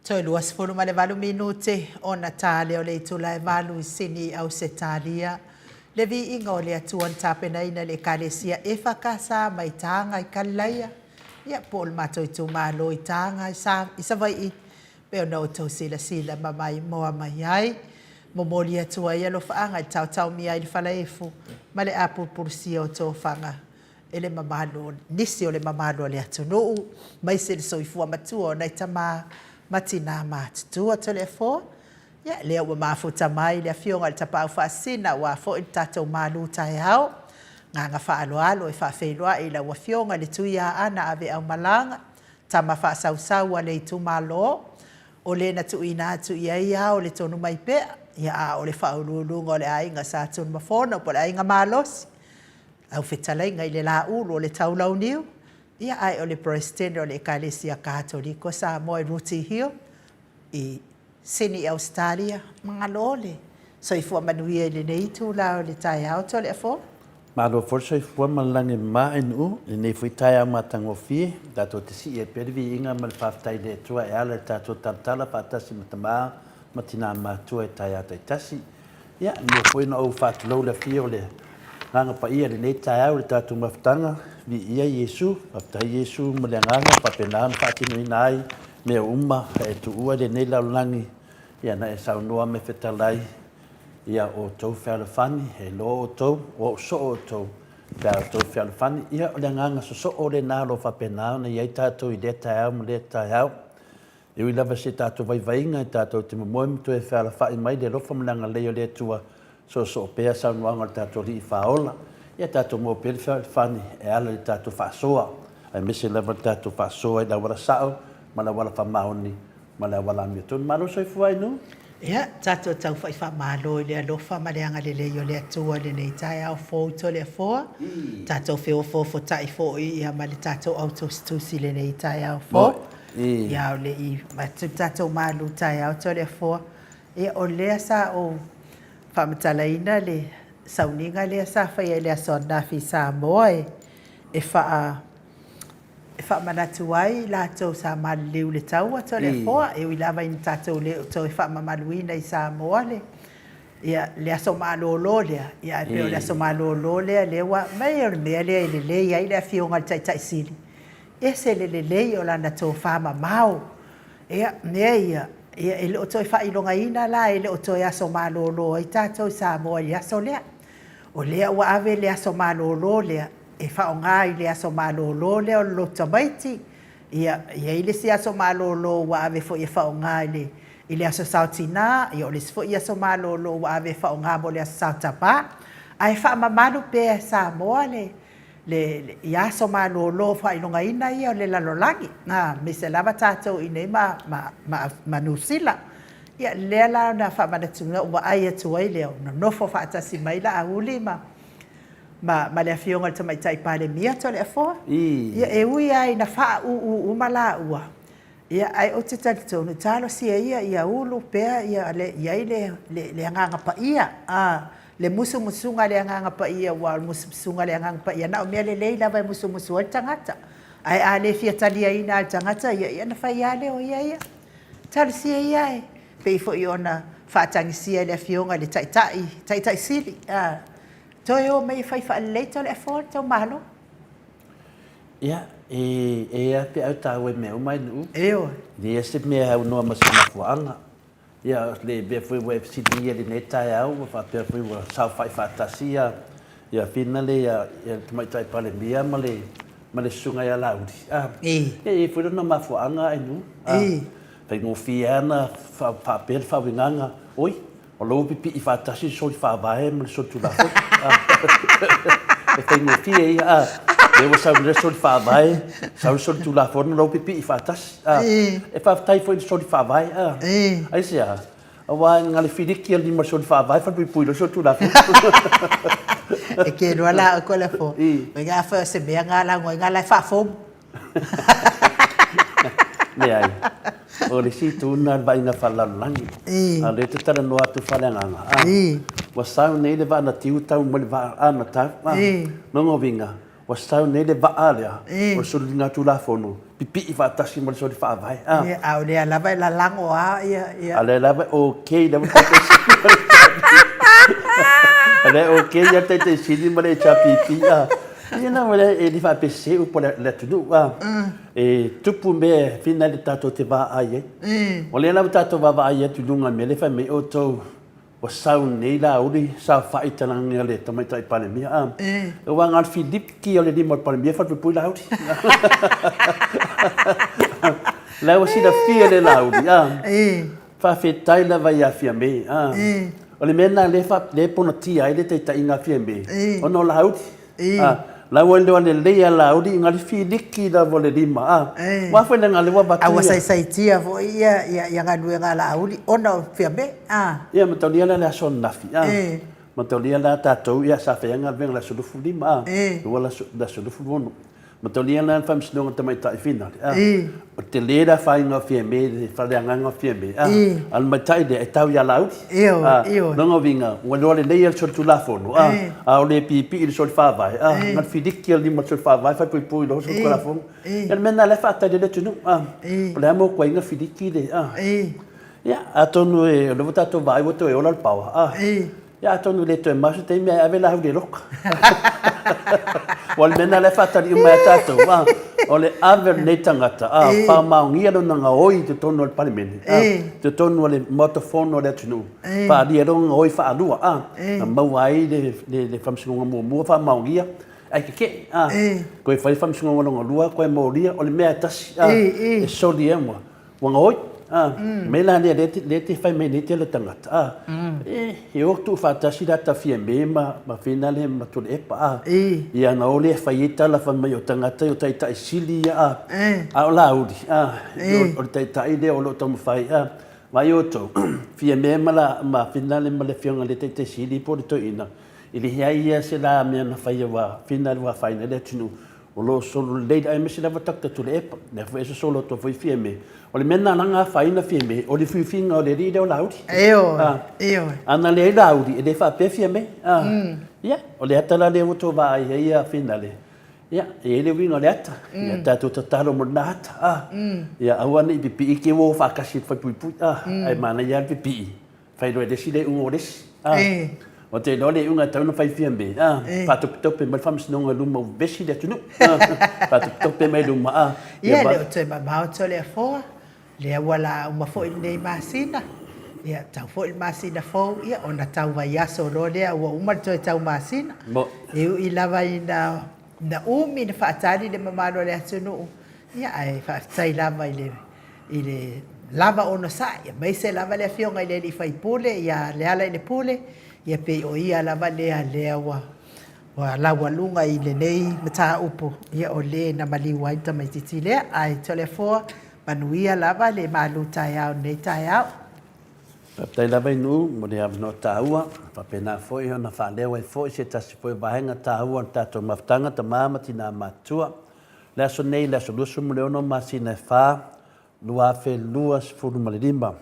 Toe 28 minute ona ta lea o le itula e 8 i Sini i Ausetalia. Le viiga o le Atua na tapenaina e le Ekalesia EFKS mai Taga i Kalilaia, ia po o le matou itumalo i Taga i Savaii, pei ona outou silasila ma maimoa mai ai. Momoli atu ai alofaaga i le taotaomia ai i le falaefu ma le apulupulusia o tofaga e le mamalu, nisi o le mamalu o le atunuu, aemaise le soifua matua o nai tama ma tina matutua. Toleafoa, ia lea ua mafuta mai le Afioga i le Tapaau Faasisina aua foi le tatou malu taeao. Agaga faaaloalo e faafeiloai i lau Afioga i le Tuiaana Aveaumalaga, tama faasausau a le itumalo, o le na tuuina atu i ai ao o le Tonumaipea, ia a o le faauluuluga o le Aiga Sa Tunumafono po o le Aiga Malosi, lau fetalaiga i le Laulu o le Taulauniu, ia ae o le Peresetene o le Ekalesia Katoliko Samoa i Rooty Hill i Sini, Ausetalia. Malo le soifua manuia i lenei itula o le taeao Toleafoa. Malo foi le soifua ma le lagi e mama Ainuu i lenei foi taeao matagofie. Tatou te sii ai pea le viiga ma le faafetai i le Atua e ala i le tatou talatala faatasi ma tama ma tina matutua i taeao taitasi. Ia, e mua foi ona ou faatulou le afio o le Agaga Paia i lenei taeao i le tatou mafutaga, viia Iesu, faafetai Iesu ma le Agaga ua faapena ona faatinoina ai mea uma e tuua i lenei lalolagi, ia na e saunoa ma e fetalai ia outou fealofani, e iloa outou, o au soo outou pe a outou fealofani. Ia, o le agaga sosoo lena o lo o faapena ona i ai tatou i lea taeao ma lea taeao. E ui lava i se tatou vaivaiga e tatou te momoe ma toe fealafai mai le alofa ma le agalelei o le Atua, soosoo pea saunoaga o le tatou Alii Faaola, ia tatou maua pea le fealofani e ala i le tatou faasoa, aemaise lava le tatou faasoa i le auala sao ma le auala faamaoni ma le auala amiotonu. Malo le soifua Ainuu! Ia, tatou taufa'i faamalo i le alofa ma le agalelei o le Atua i lenei taeao fou Toleafoa. Tatou feofoofota'i foi ia ma le tatou au tusitusi i lenei taeao fou. Ia, a o le i avatu le tatou malu taeao Toleafoa, ia o lea sa ou faamatalaina le sauniga lea sa faia i le aso ananafi i Samoa e faa E faamanatu ai i latou sa maliliu i le taua Toleafoa, e ui lava ina tatou le o toe faamamaluina i Samoa le, ia, le aso malolo lea, ia ae pei o le aso malolo lea lea ua aumai o le mea lea e lelei ai le Afioga i le Taitai Sili, ese le lelei o lana tofa mamao. Ia, mea ia, ia e le o toe faailogaina la, e le o toe aso malolo ai tatou i Samoa i le aso lea. O lea ua ave le aso malolo lea e faaaoga i le aso malolo lea o le lotu tamaiti, ia, e i ai le isi aso malolo ua ave foi e faaaoga i le, i le aso Sa o Tina, ia o le isi foi aso malolo ua ave e faaaoga mo le aso Sa o Tama. Ae faamamalu pea e Samoa le, le, i aso malolo faailogaina ia o le lalolagi, aemaise lava tatou i inei ma, ma, ma, ma Niu Sila. Ia, lea la na faamanatuina, ua vaai atu ai lea, ua nonofo faatasi mai Laauli ma, ma, ma le Afioga i le Tamaitai Palemia Toleafoa. Ia, e ui lava ina faaūū uma laua, ia, ae ou te talitonu, talosia ia ia ulu pea ia le, i ai le, le, le Agaga Paia, a, le musumusuga a le Agaga Paia, aua o le musumusuga a le Agaga Paia, na o mea lelei lava e musumusu ai le tagata. Ae a le fia taliaina lava e le tagata, ia, ia ona fai lava lea o ia ia. Talosia ia e pei foi ona faatagisia e le Afioga i le Taitai, Taitai Sili, a, toe o mai e fai faalelei Toleafoa le tou Malo. Ia, e, e a peau tāua i mea uma e Nu'u. Ioe. E leai se mea e aunoa ma se mafuaaga. Ia, o le mea foi ua e fesiligia i lenei taeao, ua faapea foi ua saofai faatasi ia, ia Fina le, ia, ia le Tamaitai Palemia ma le, ma le Susuga ia Laauli. A, Ī. ia, e i ai foi lona mafuaaga a Nu'u. A, Ī. faigofie lava ona faapea le faauigaga, oi, o la ua pipii faatasi le soli faavae ma le soli tulafono. E faigofie ia, a, lea ua sau le soli faavae, sau le soli tulafono, la ua pipii faatasi. A, e faafetai foi i le soli faavae, a, aisea? Aua na o le filiki o le lima o le soli faavae falepuipui loa le soli tulafono. E ke loa la oe Toleafoa, afai o se mea na lauga ai na la e faafomu. Leai. O le isi itu lena o le vaaiga faalelalolagi. A o lea e te talanoa atu faaleagaga, a, ua sau nei le vaa na tiu tau mai le vaa a na tau, a, lona uiga, ua sau nei le vaa lea o le soligatulafono pipii faatasi ma le soli faavae, a. A o lea lava e lalago lava ia, ia. A o lea lava e okay lava le Taitai Sili ma le HRPP. O lea e okay lava le Taitai Sili ma le HRPP, a. Ia na wale e le faapea sese upu a le atunuu a. E tupu mea e whina le tatou te vaai ai. O lea lava tatou vaavaai atu i luga i mea lea fai mai outou ua sau nei Laauli saofai i talagi a le Tamaitai Palemia a. Aua na o le filiki o le lima o le Palemia falepuipui Laauli. La ua silafia le Laauli a. Faafetai lava ia Fiame. A. O le mea lena lea fa, lea e ponatia ai le taitaiga a Fiame, ona o Laauli. A. La ua iloa lelei e Laauli i le filiki lava o le lima. A. Aua foi leaga o lea ua avatu ia. A ua saisaitia foi ia galuega a Laauli ona o Fiame. A. Ia, mataulia la le aso ananafi. A. Mataulia la tatou, ia sa fai lava galuega i le aso 25, a. Ua le aso 26. Mataulia la le Faamasinoga Tamaitai Finale, a. O le tele le afaina o Fiame i le faaleagaga o Fiame, a. A o le matai lea, e tau ia Laauli. A. Lona uiga, ua iloa lelei e le solitulafono, a. A o le piipii i le soli faavae, a. Na o le filiki o le lima o le soli faavae falepuipui loa le solitulafono. Ia o le mea lena o lea e faatali ai le atunuu, a. O le a mokuaiga filiki le, a. Ia, atonu o lea ua tatou vaai ua toe ola le paoa, a. Ia, atonu e le toe mau se taimi ae ave Laauli e loka. Aua o le mea lena o lea e faatali uma ai lava tatou, a, o le ave o lenei tagata, a, faamaonia lona gaoi i totonu o le Palemene, a, i totonu o le Maota Fono o le atunuu, faaalia ai lona gaoi faalua, a, na maua ai le, le, le Faamasinoga muamua faamaonia, ae kekeʻi, a, toe fai le Faamasinoga lona lua, toe molia, o le mea e tasi, a, e soli ai ua, Ua gaoi, a, mea la lea lea te fai mai nei tele tagata, a, e, e o tuufaatasi la ta Fiame ma, ma Finale ma Tuilaepa, a, ia na o lea e fai ai tala fai mai o tagata ia o taitai sili ia, a, a o Laauli, a, o le taitai lea o lo o taumafai, a, vaai outou, Fiame ma la, ma Finale ma le afioga i le taitai sili po o le toeaina, e leai ia se la mea na faia ua Finale ua afaina ai le atunuu, O lo o solo lelei aemaise lava Doctor Tuilaepa, lea foi e sosolo atu ai foi Fiame. O le mea lena na afaina Fiame, o le fiufiuga o le alii lea o Laauli. Ioe, ioe. A na leai Laauli, e le faapea Fiame. Ia, o le ata la lea ua tou vaai ai ia Finale, ia, e i ai le uiga o le ata. Ia tatou tatalo mo lena ata. Ia aua ne i pipii te i ua o faatasi i le faepuipui, ae manaia lava le pipii. Fai loa e le isi le iuga o le isi. A. Ou te iloa le iuga e tatau ona fai Fiame. A. Faatopetope mai le faamasinoga i luma ua vevesi le atunuu. A. Faatopetope mai luma. A. Ia, e le o toe mamao Toleafoa, lea ua la uma foi lenei masina, ia, tau foi le masina fou, ia, ona tau vaiaso loa lea ua uma le toe tau masina. E ui lava ina umi na faatali le mamalu o le atunuu, ia, ae faafetai lava i le i le lava onosai, aemaise lava le afioga i le alii faipule ia Lealailepule, ia pei o ia lava lea lea ua ua laualuga i lenei mataupu, ia o le na maliu ai le tamaitiiti lea. Ae Toleafoa, manuia lava le malu taeao i lenei taeao. Faafetai lava i Nuu mo le avanoa taua, faapena foi ona faaleo ai foi se tasi foi o vaega taua o le tatou mafutaga, tama ma tina matutua. Le aso nei, le aso 26 masina e 4, 2025.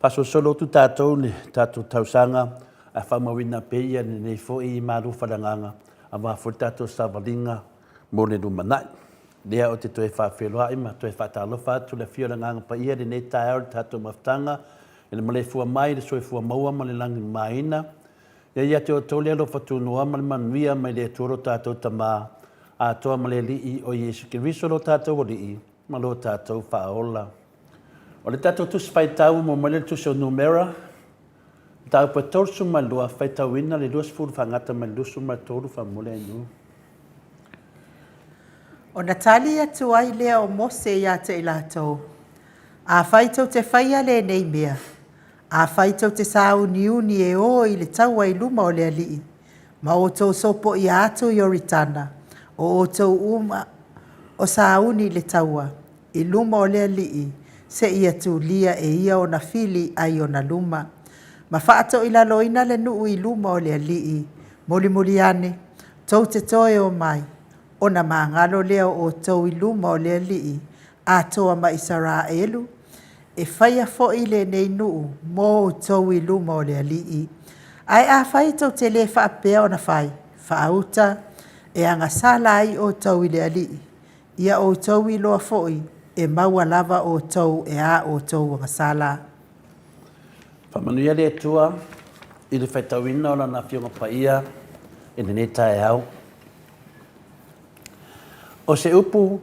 Faasolosolo atu tatou i le tatou tausaga ae faamauina pea ia lenei foi malu faaleagaga aua foi le tatou savaliga mo le lumanai. Lea ou te toe faafeiloai ma toe faatalofa atu i le afio o le Agaga Paia i lenei taeao i le tatou mafutaga. I le maleifua mai i le soifua maua ma le lagi mamaina, ia ia te outou le alofa tunoa ma le manuia mai le Atua lo tatou Tama atoa ma le Alii o Iesu Keriso lo tatou Alii ma lo tatou Faaola. O le tatou Tusi Faitau ua maua mai le Tusi o Numera, mataupu e 32, faitauina le 20 faagata mai le 23 faamolemole Ainuu. Ona tali atu ai lea o Mose ia te i latou, Afai tou te faia lenei mea, afai tou te sauniuni e o i le taua i luma o le Alii, ma outou sopoia atu Ioritana, o outou uma o sauni i le taua, i luma o le Alii, seia tulia e ia ona fili ai ona luma, ma faatoilaloina le nuu i luma o le Alii, mulimuli ane, tou te toe o mai, ona magalo lea o outou i luma o le Alii, atoa ma Isaraelu, e faia foi lenei nuu mo outou i luma o le Alii. Ae afai tou te le faapea ona fai, faauta e agasala ai outou i le Alii, ia outou iloa foi e maua lava outou e a outou agasala. Faamanuia le Atua i le faitauina o Lana Afioga Paia i lenei taeao. O se upu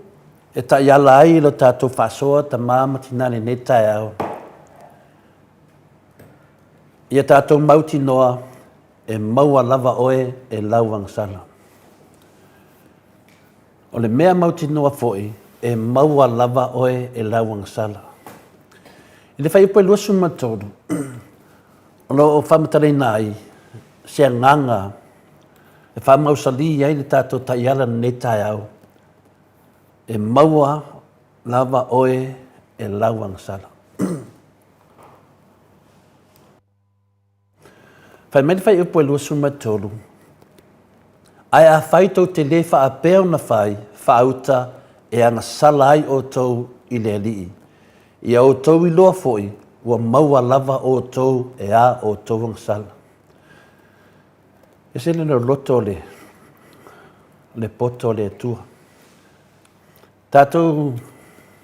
e taiala ai lo tatou faasoa tama ma tina i lenei taeao, ia tatou mautinoa e maua lava oe e lau agasala. O le mea mautinoa foi, e maua lava oe e lau agasala. I le fuaiupu e 23, o lo o faamatalaina ai se agaga e faamausalī ai le tatou taiala i lenei taeao, e maua lava oe e lau agasala. Fai mai le fuaiupu e 23, Ae afai tou te lē faapea ona fai, faauta e agasala ai outou i le Alii. Ia outou iloa foi, ua maua lava outou e a outou agasala. E ese le loloto o le poto o le Atua. Tatou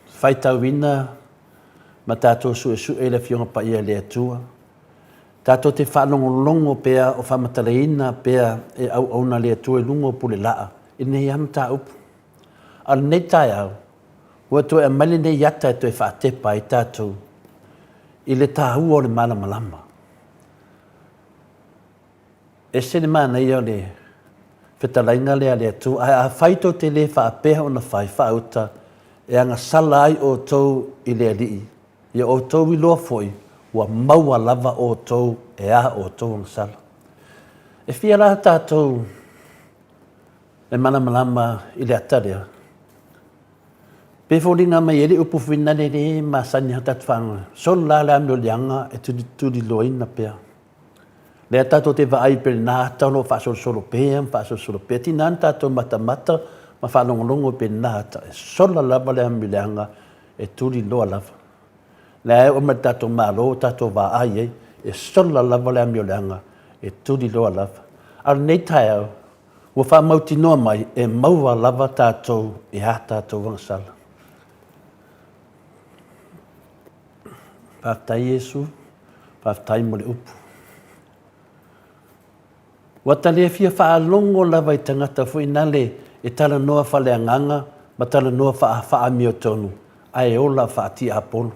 faitauina ma tatou suesue le Afioga Paia a le Atua. Tatou te faalogologo pea o faamatalaina pea e auauna a le Atua i luga o pule laa i lenei lava mataupu. A o lenei taeao, ua toe aumai lenei ata e toe faatepa ai tatou i le taua o le malamalama. Ese le manaia o le fetalaiga lea a le Atua, ae afai tou te le faapea ona fai, faauta, e agasala ai outou i le Alii, ia outou iloa foi, ua maua lava outou e a outou agasala. E fia la tatou e malamalama i le ata lea? Pe foliga mai ai le upu fuinale le masani a tatou faalogo, solo la le amioleaga e tuliloaina pea. Lea tatou te vaai pei lena ata o lo o faasolosolo pea ma faasolosolo pea. Tina ona tatou matamata ma faalogologo pei lena ata, e sola lava le amioleaga e tuliloa lava. Lea e oo mai le tatou Malo o tatou vaai ai, e sola lava le amioleaga e tuliloa lava. A o lenei taeao, ua faamautinoa mai e maua lava tatou i a tatou agasala. Faafetai Iesu, faafetai mo le upu. Ua ta le fia faalogo lava i tagata foi nale e talanoa faaleagaga ma talanoa faaamiotonu ae ola faatiapolo.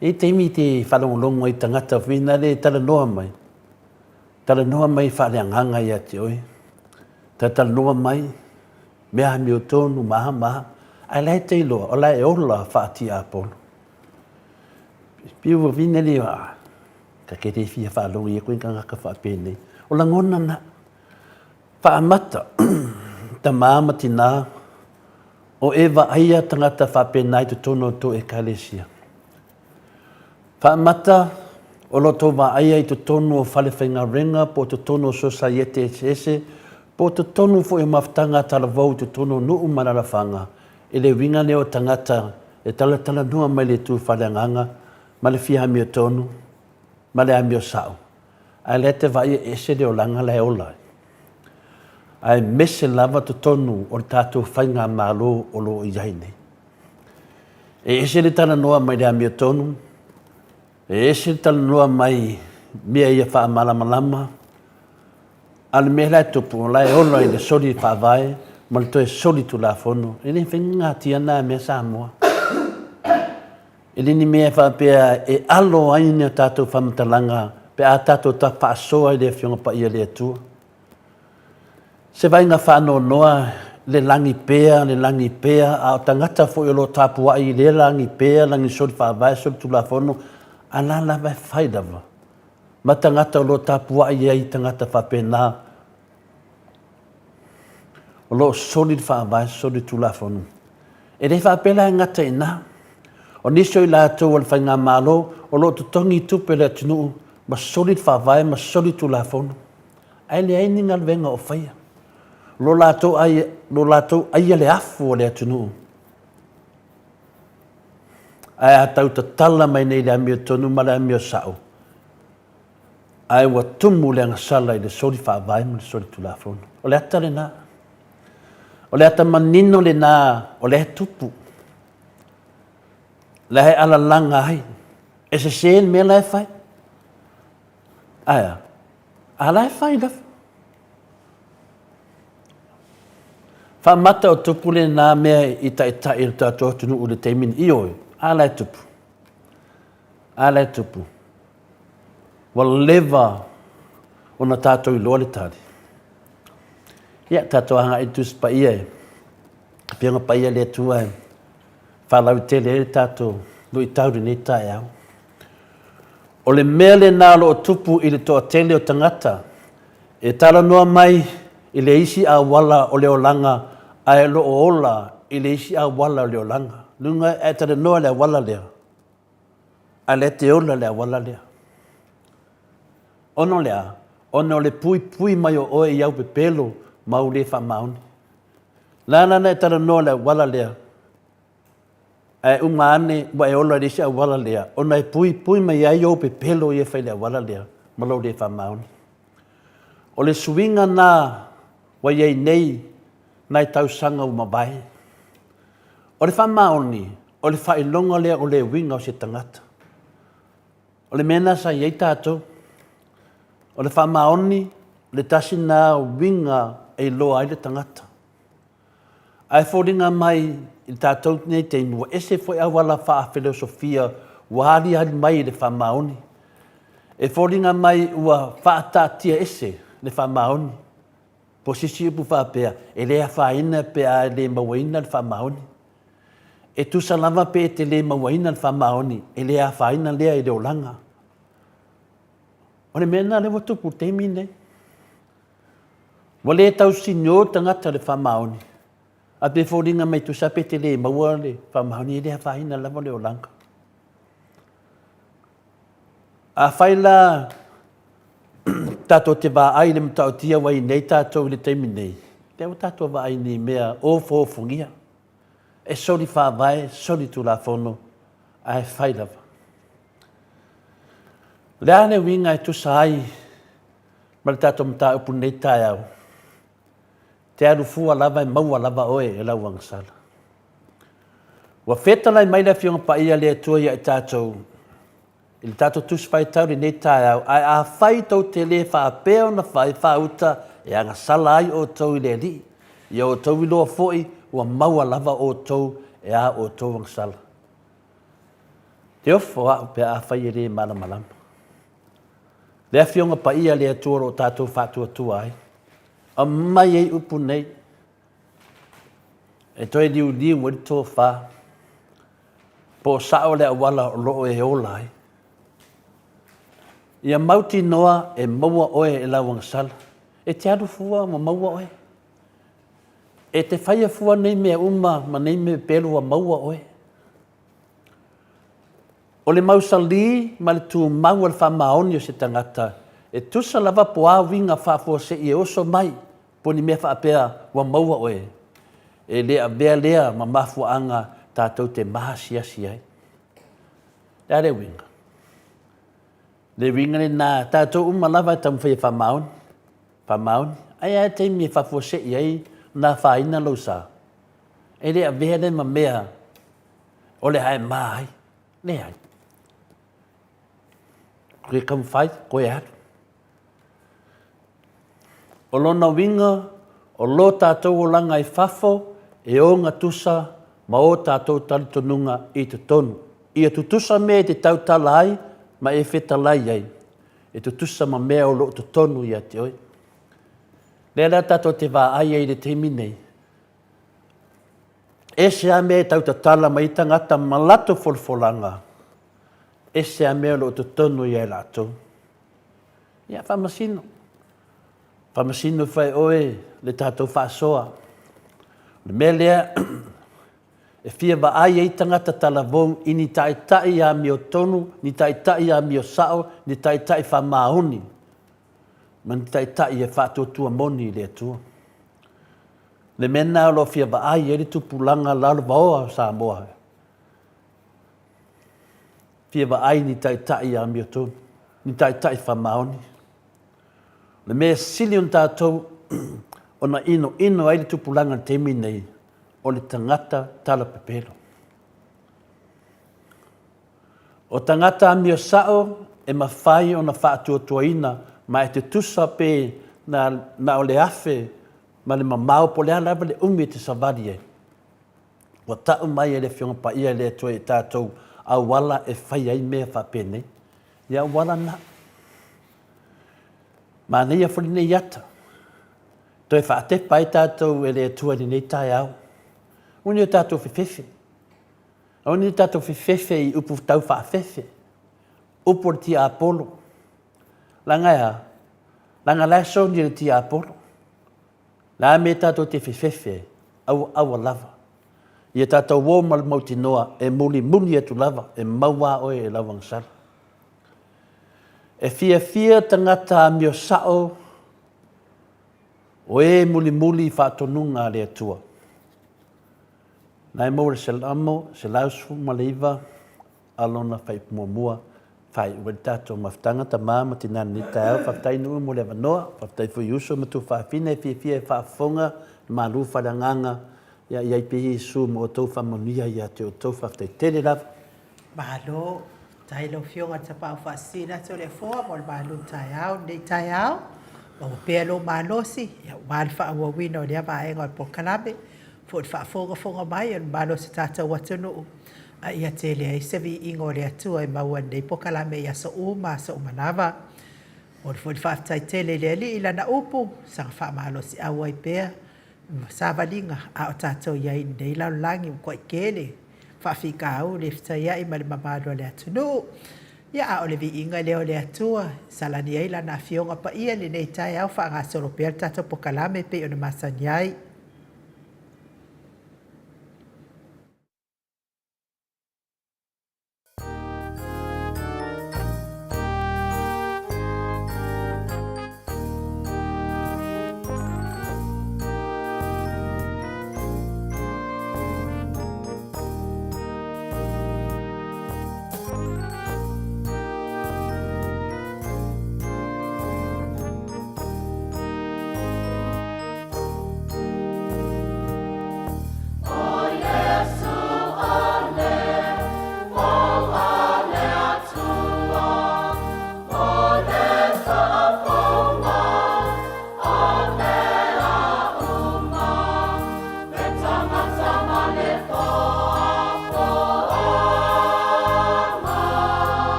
E i ai taimi te faalogologo ai i tagata foi nale e talanoa mai, talanoa mai faaleagaga ia te oe, talatalanoa mai mea amiotonu ma a ma a, ae la e te iloa o la e ola faatiapolo. Pei ua vine le a, ta te le fia faalogo i koe tagata faapenei. O lagona na. Faamata, tama ma tina, o e vaaia tagata faapena i totonu o tou ekalesia. Faamata, o lo tou vaaia i totonu o fale faigaluega po o totonu o sosaiete eseese, po o totonu foi o mafutaga a talavou i totonu o nuu ma alaalafaga, i le uiga lea o tagata e talatalanoa mai le itu faaleagaga ma le fia amiotonu ma le amio sao, ae lea te vaai e ese le olaga la e ola ai. Aemaise lava totonu o le tatou faigamalo o lo o i ai nei. E ese le talanoa mai le amiotonu, E ese le talanoa mai mea ia faamalamalama, a o le mea la e tupu, o la e ola i le soli faavae ma le toe soli tulafono. E le mafai ona natia na mea Samoa. E le ni mea e faapea e alo ai ni a tatou faamatalaga pe a tatou faasoa i le Afioga Paia a le Atua. Se vaaiga faanoanoa le lagi pea, le lagi pea, a o tagata foi o lo o tapuai i lea lagi pea, lagi soli faavae, soli tulafono, a la lava e fai lava ma tagata o lo o tapuai ai tagata faapena o lo o soli le faavae, soli le tulafono. E le faapea la e gata i ina. O nisi o i latou o le Faigamalo o lo o totogi tupe a le atunuu ma soli le faavae ma soli le tulafono. Ae leai ni galuega o faia. Lo latou ai, lo latou aia le afu o le atunuu. Ae a tau tatala mai nei le amiotonu ma le amio sa'o, ae ua tumu le agasala i le soli faavae ma le soli tulafono. O le ata lena. O le ata manino lena o lea e tupu. La e alalaga ai. E sese le mea la e fai. Ae a? A la e fai lava. Faamata o tupu lena mea i taitai o le tatou atunuu i le taimi nei. Ioe, a la e tupu. A la e tupu. Ua leva ona tatou iloa le tali. Ia, tatou agai i le Tusi Paia e Afioga Paia le Atua e faalautele ai le tatou luitau i lenei taeao. O le mea lena o lo o tupu i le toatele o tagata e talanoa mai i le isi auala o le olaga ae o lo o ola i le isi auala o le olaga. Luga ae talanoa i le auala lea, a o lea e te ola i le auala lea. Ona o le a? Ona o le puipui mai o oe i au pepelo ma ou le faamaoni. La la na e talanoa i le auala lea, Ae uma ane ua e ola i le isi auala lea, ona e puipui mai ai ou pepelo ia e fai i le auala lea ma lou le faamaoni. O le suiga na ua i ai nei nai tausaga ua mavae. O le faamaoni, o le faailoga lea o le uiga o se tagata. O le mea lena sa i ai tatou. O le faamaoni, le tasi lena uiga e iloa ai le tagata. Ae foliga mai i le tatou nei taimi ua ese foi auala faa-feleosofia ua aliali mai i le faamaoni. E foliga mai ua faataatia ese le faamaoni. Po o se isi upu faapea, e le afaina pe a e le mauaina le faamaoni. E tusa lava pe e te le mauaina le faamaoni, e le afaina lea i le olaga. O le mea lena lea ua tupu i le taimi lenei. Ua le tausinio le tagata i le faamaoni, ae pei e foliga mai tusa pe te le maua le faamaoni, e le afaina lava le olaga. Afai la tatou te vaai i le matautia ua i nei tatou i le taimi nei, lea ua tatou vaai i mea ofoofogia, e soli faavae, soli tulafono, ae fai lava. O le a le uiga e tusa ai ma le tatou mataupu i lenei taeao, te alu fua lava e maua lava oe e lau agasala. Ua fetalai mai le Afioga Paia a le Atua ia i tatou i le tatou Tusi Faitau i lenei taeao, ae afai tou te le faapea ona fai faauta e agasala ai outou i le Alii, ia outou iloa foi ua maua lava outou e a outou agasala. Te ofo au pe afai e le malamalama. Le Afioga Paia a le Atua o lo o tatou faatuatua ai, aumai ai upu nei, e toe liuliu ai le tofa, po o sao le auala o lo o e ola ai. Ia mautinoa e maua oe e lau agasala. E te alu fua ma maua oe. E te faia fua nei mea uma ma nei mea pelu ua maua oe. O le mausali ma le tumau o le faamaoni o se tagata, e tusa lava po a uiga faafuasei e oso mai po ni mea faapea ua maua oe, e le avea lea ma mafuaaga tatou te maasiasi ai. Le a le uiga? Le uiga lena, tatou uma lava e taumafai e faamaoni, faamaoni. Ae a le taimi e faafuasei ai ona afaina lou sa? E le avea lea ma mea o le a e ma ai. Leai. Koe taumafai, koe alu. O lona uiga, o lo tatou olaga i fafo e ogatusa ma o tatou talitonuga i totonu. Ia tutusa mea e te tautala ai ma e fetalai ai, e tutusa ma mea o lo o totonu ia te oe. Lea la tatou te vaai ai i le taimi nei, ese lava mea e tau tatala mai ai tagata ma latou folafolaga, ese lava mea o lo o totonu ia i latou. Ia, faamasino. Faamasino ifo e oe le tatou faasoa. O le mea lea e fia vaai ai tagata talavou i ni taitai amiotonu, ni taitai amio sao, ni taitai faamaoni, ma ni taitai e faatuatua moni i le Atua. Le mea lena o lo o fia vaai ai le tupulaga lalovaoa o Samoa. Fia vaai ni taitai amiotonu, ni taitai faamaoni. O le mea e sili ona tatou ona inoino ai le tupulaga i le taimi lenei, o le tagata talapepelo. O tagata amio sao e mafai ona faatuatuaina ma e tutusa pe na, na o le afe ma le mamao po o le a lava le umi e te savali ai. Ua tau mai e le Afioga Paia e le Atua i tatou auala e fai ai mea faapenei. Ia auala na. Manaia foi lenei ata. Toe faatepa ai tatou e le Atua i lenei taeao. Aua ne i o tatou fefefe. Aua ne i tatou fefefe i upu tau faafefe, upu o le tiapolo. Leaga e a? Leaga la e soni e le tiapolo. Le a mea tatou te fefefe ai? Aua, aua lava. Ia tatou o ma le mautinoa e mulimuli atu lava e maua a oe e lau agasala. E fiafia tagata amio sao o e mulimuli i faatonuga a le Atua. Na e maua le Salamo 119 a lona fuaiupu muamua, faaiu ai le tatou mafutaga, tama ma tina i lenei taeao. Faafetai Nuu mo le avanoa, faafetai foi i uso ma tuafafine e fiafia e faafofoga, le malu faaleagaga, ia i ai pea Iesu ma outou faamanuia ia te outou. Faafetai tele lava. Malo. Faafetai i lau Afioga i le Tapaau Faasisina atu o le Afoa mo le malu taeao i lenei taeao. Maua pea lou malosi aua le faaauauina o lea vaega o le polokalame, foi le faafogafoga mai o le mamalu o si tatou atunuu, a ia tele ai se viiga o le Atua e maua i lenei polokalame i aso uma aso uma lava. Momoli foi le faafetai tele i le Alii i Lana upu, saga faamalosiau ai pea ma savaliga a o tatou i ai i lenei lalolagi ua tuai tele faafitauli e fetaiai ma le mamalu o le atunuu. Ia, a o le viiga lea o le Atua e salani ai Lana Afioga Paia i lenei taeao, faagasolo pea le tatou polokalame e pei ona masani ai.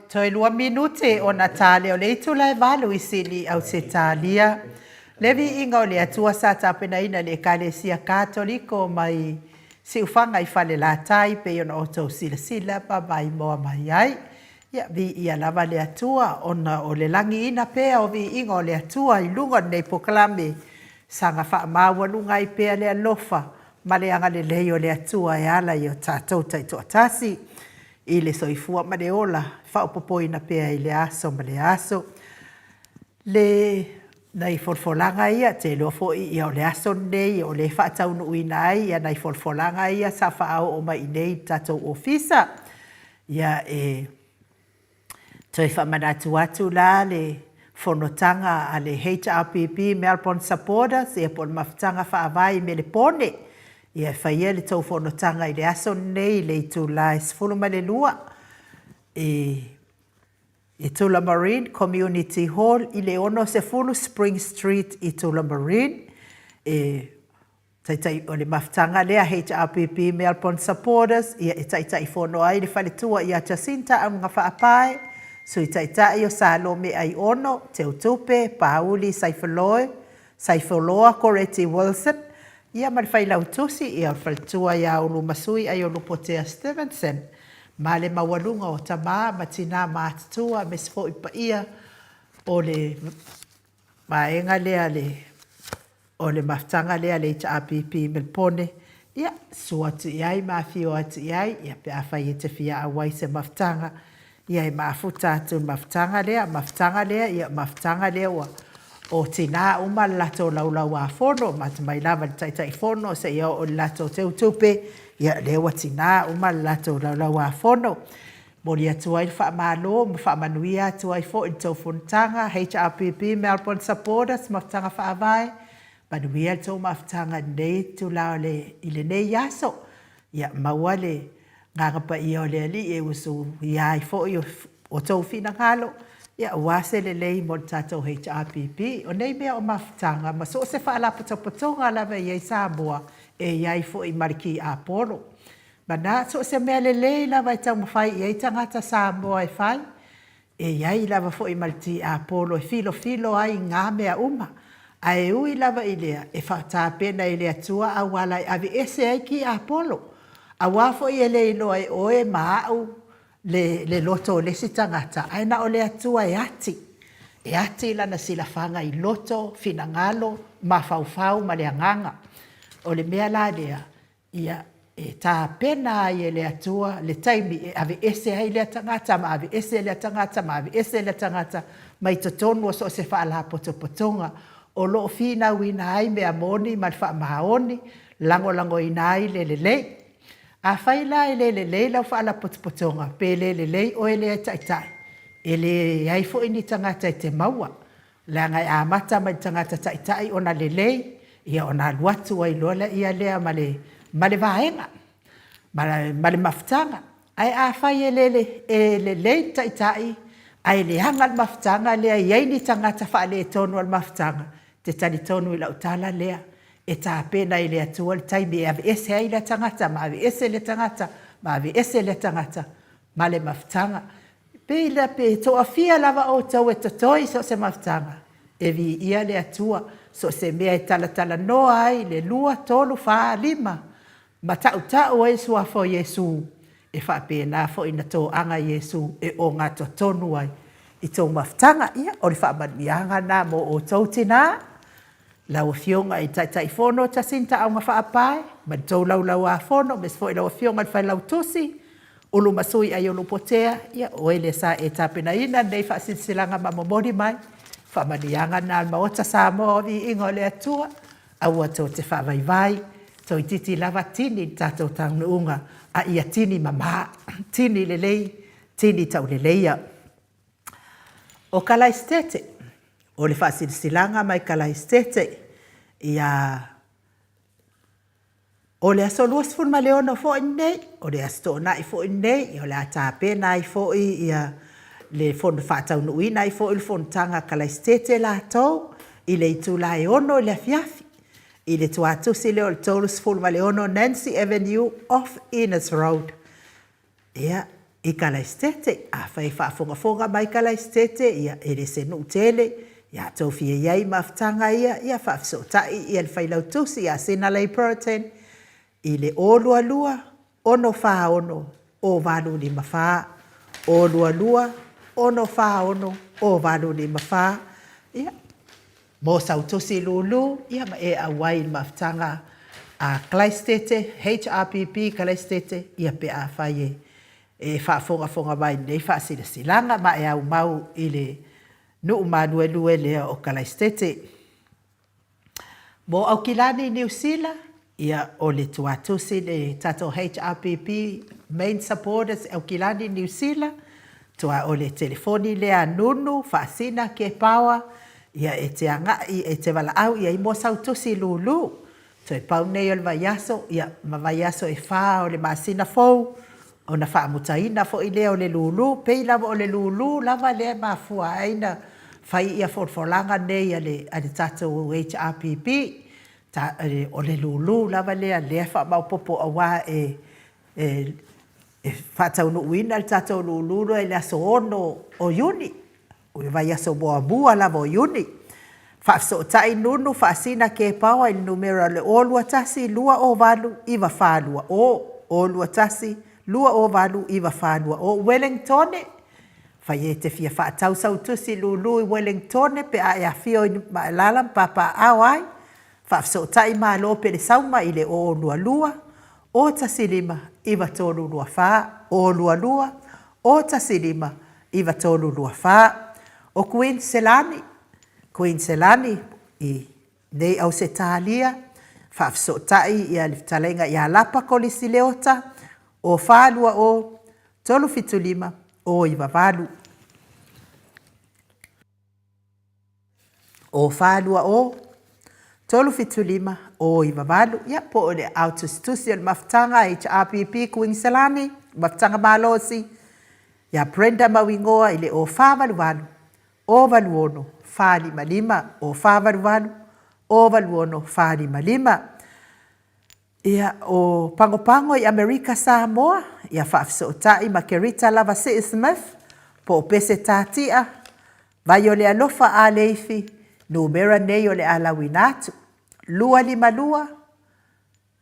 Toe lua minute ona ta lea o le itula e 8 i Sini, Ausetalia. Le viiga o le Atua sa tapenaina e le Ekalesia Katoliko mai Siufaga i Falelatai pei ona outou silasila ma maimoa mai ai. Ia, viia lava le Atua ona o le lagiina pea o viiga o le Atua i luga o lenei polokalame, saga faamaualuga ai pea le alofa ma le agalelei o le Atua e ala i o tatou taitoatasi i le soifua ma le ola faaopoopoina pea i le aso ma le aso. Le nai folafolaga ia, te iloa foi ia o le aso lenei o lea e faataunuuina ai ia nai folafolaga ia sa faaoo mai i inei i le tatou ofisa. Ia e toe faamanatu atu la le fonotaga a le HRPP Melbourne Supporters ia po o le mafutaga faavae i Melepone. Ia e faia le tou fonotaga i le aso lenei i le itula e 12 i i Tullamarine Community Hall i le 60 Spring Street i Tullamarine. E taitai, o le mafutaga lea HRPP Melbourne Supporters, ia e taitaifono ai le faletua ia Jacinta Augafaapae, Sui Taitai o Salome Aiono, Teutupe, Pauli Saifeloe, Saifoloa Goretti Wilson, ia ma le Failautusi, ia o le faletua ia Ulumasui Aiolupotea Stevenson, ma le maualuga o tama ma tina matutua aemaise foi paia o le vaega lea le o le mafutaga lea a le HRPP i Melepone, ia, susu atu i ai ma afio atu i ai, ia, pe afai e te fia auai i se mafutaga, ia e mafuta atu i le mafutaga lea, mafutaga lea, ia, mafutaga lea ua o tina uma le latou laulauafono, amata mai lava i le Taitaifono seia oo i le latou Teutupe, ia, lea ua tina uma le latou laulauafono. Momoli atu ai le faamalo ma faamanuia atu ai foi i le tou fonotaga HRPP Melbourne Supporters Mafutaga Faavae, manuia le tou mafutaga i lenei itula o le i lenei aso. Ia maua le Agaga Paia o le Alii e usuia ai foi o tou finagalo, ia aua se lelei mo le tatou HRPP. O nei mea o mafutaga ma so o se faalapotopotoga lava e i ai Samoa, e i ai foi ma le ki Apolo. Mana, so o se mea lelei lava e taumafai i ai tagata Samoa e fai, e i ai lava foi ma le tiapolo e filofilo ai i ngā mea uma. Ae ui lava i lea, e faatapena e le Atua auala e aveese ai tiapolo. Aua foi e le iloa e oe ma a'u le, le loto o le isi tagata, ae na o le Atua e ati, e ati lana silafaga i loto, finagalo, mafaufau ma le agaga. O le mea la lea, Ia, e tapena ai e le Atua le taimi e aveese ai lea tagata ma aveese lea tagata ma aveese lea tagata mai totonu o so o se faalapotopotoga o lo o finauina ai mea moni ma le faamaoni, lagolagoina ai le lelei. Afai la e le lelei lau faalapotopotoga pe le lelei oe lea e taitai, e leai foi ni tagata e te maua. Leaga e amata mai i le tagata taitai ona lelei, ia ona alu atu ai loa lea ma le ma le vaega, ma le mafutaga. Ae afai e le lelei le taitai ae leaga le mafutaga lea e i ai ni tagata faaletonu o le mafutaga, ou te talitonu i lau tala lea, e tapena e le Atua le taimi e aveese ai lea tagata ma aveese lea tagata ma aveese lea tagata ma le mafutaga. E pei la pe toafia lava outou e totoe i so o se mafutaga, e viia le Atua, so o se mea e talatalanoa ai le 2, 3, 4, 5 ma tautau ai le Suafa o Iesu, e faapena foi ona toaga Iesu e ogatotonu ai i tou mafutaga. Ia, o le faamanuiaga lena mo outou tina, lau Afioga i le Taitaifono Jacinta Augafaapae ma le tou Laulau-a-Fono, aemaise foi lau Afioga i le Failautusi Ulumasui Aiono Potea, ia o oe lea sa e tapenaina lenei faasilasilaga ma momoli mai. Faamanuiaga lena a le Maota Samoa o le viiga o le Atua, aua tou te faavaivai, toeitiiti lava tini le tatou taunuuga, a ia tini mama, tini lelei, tini tauleleia. O Kalaisitete, o le faasilasilaga mai Kalaisitete ia O le aso 26 foi lenei, o le Aso Toonai foi lenei, o le a tapena ai foi le fono faataunuuina ai foi le fonotaga a Kalaisitete latou i le itula e 6:00 i le afiafi i le tuatusi lea o le 36 Nancy Avenue off Enos Road i Kalaisitete. Afai e faafogafoga mai Kalaisitete, ia e le o se nuu tele, ia outou fia i ai i mafutaga ia, ia faafesootai le Failautusi ia Sinalei Puritan i le 022 646 0854, 022 646 0854, ia, mo sau tusi lulu, ia ma e auai i le mafutaga a Kalaisitete, HRPP Kalaisitete, ia pe afai e faafogafoga mai i lenei faasilasilaga ma e aumau i le nuu maluelue lea o Kalaisitete. Mo Aukilani Niu Sila, ia o le tuatusi le tatou HRPP main supporters Aukilani Niu Sila, tua o le telefoni lea a Nunu Faasina Kepaoa, ia e te agai e te valaau i ai mo sau tusi lulu. Toe pau nei o le vaiaso, ia, ma vaiaso e fa o le masina fou, ona faamutaina foi lea o le lulu. Pei lava o le lulu lava lea e mafua ai ona fai ia folafolaga nei a le tatou HRPP. O le lulu lava lea lea e faamaopoopo aua e faataunuuina le tatou lulu lea i le aso 6 o Iuni. O le vaiaso muamua lava o Iuni. Faafesootai Nunu Faasina Kepaoa i le numera o le 021 208 9420, 021 208 9420. Welengtone, Fai e te fia faatau sau tusi lulu i Welengtone pe a e afio i ma alaala ma papaaao ai. Faafesootai Malo Pelesauma i le 022 015 9324, 022 015 9324. O Queen Selani, Queen Selani i nei Ausetalia, faafesootai ia le fetalaiga ia Lapa Kolisi Leota, o 420 375 098. O 420 375 098, ia po o le ao tusitusi o le mafutaga HRPP Kuiniselani, Mafutaga Malosi, ia Brenda Mauigoa i le o 488 086 455, o 488 086 455. Ia, o Pagopago i Amerika Samoa, ia faafesootai ma Kerita lava Sii Smith, po o Pese Tatia, Vai o le Alofa a Leifi, numera nei o le a lauina atu, 252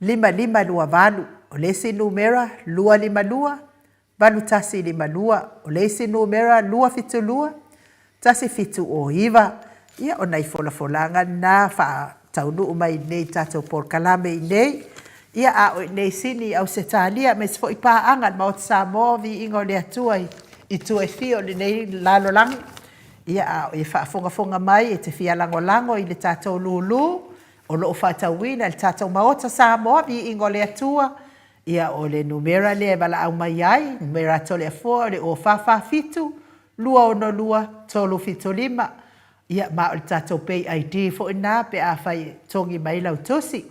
5528, o le isi numera, 252 8152, o le isi numera 272 1709. Ia, o nai folafolaga na faataunuu mai nei tatou polokalame i nei. Ia, a o i nei Sini i Ausetalia, aemaise foi paaga a le Maota Samoa, viiga o le Atua i itu e fia o lenei lalolagi. Ia, a o e faafogafoga mai e te fia lagolago i le tatou lulu o lo o faatauina e le tatou Maota Samoa, viiga o le Atua, Ia, o le numera lea e valaau mai ai, numera a Toleafoa o le 0447 262 375. Ia, ma o le tatou pay ID foi lena pe afai e togi mai lau tusi.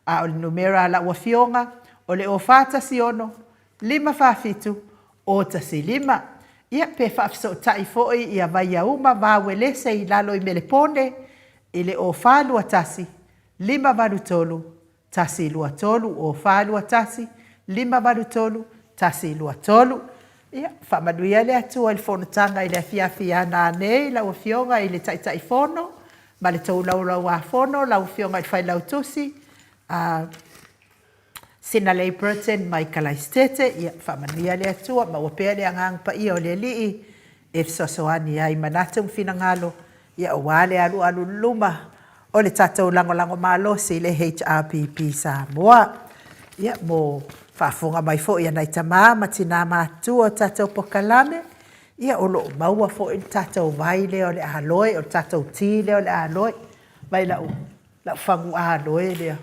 A o le numera a lau Afioga, o le 0416 547 015. Ia, pe faafesootai foi ia Vaiauma Vauelese i lalo i Melepone i le 0421 583 123, 0421 583 123. Ia, faamanuia le Atua i le fonotaga i le afiafi a nanei lau Afioga i le Taitaifono ma le tou Laulau-a-Fono, lau Afioga i le Failautusi, Sinalei Burton mai Kalaisitete, ia faamanuia le Atua, maua pea le Agaga Paia o le Alii e fesoasoani ai i manatu ma finagalo, ia aua le alualu i luma o le tatou lagolago malosi i le HRPP Samoa. Ia, mo faafofoga mai foi a nai tama ma tina matutua o tatou polokalame, ia o lo o maua foi le tatou vai lea o le aloe, o le tatou ti lea o le aloe, mai lau fagu aloe lea.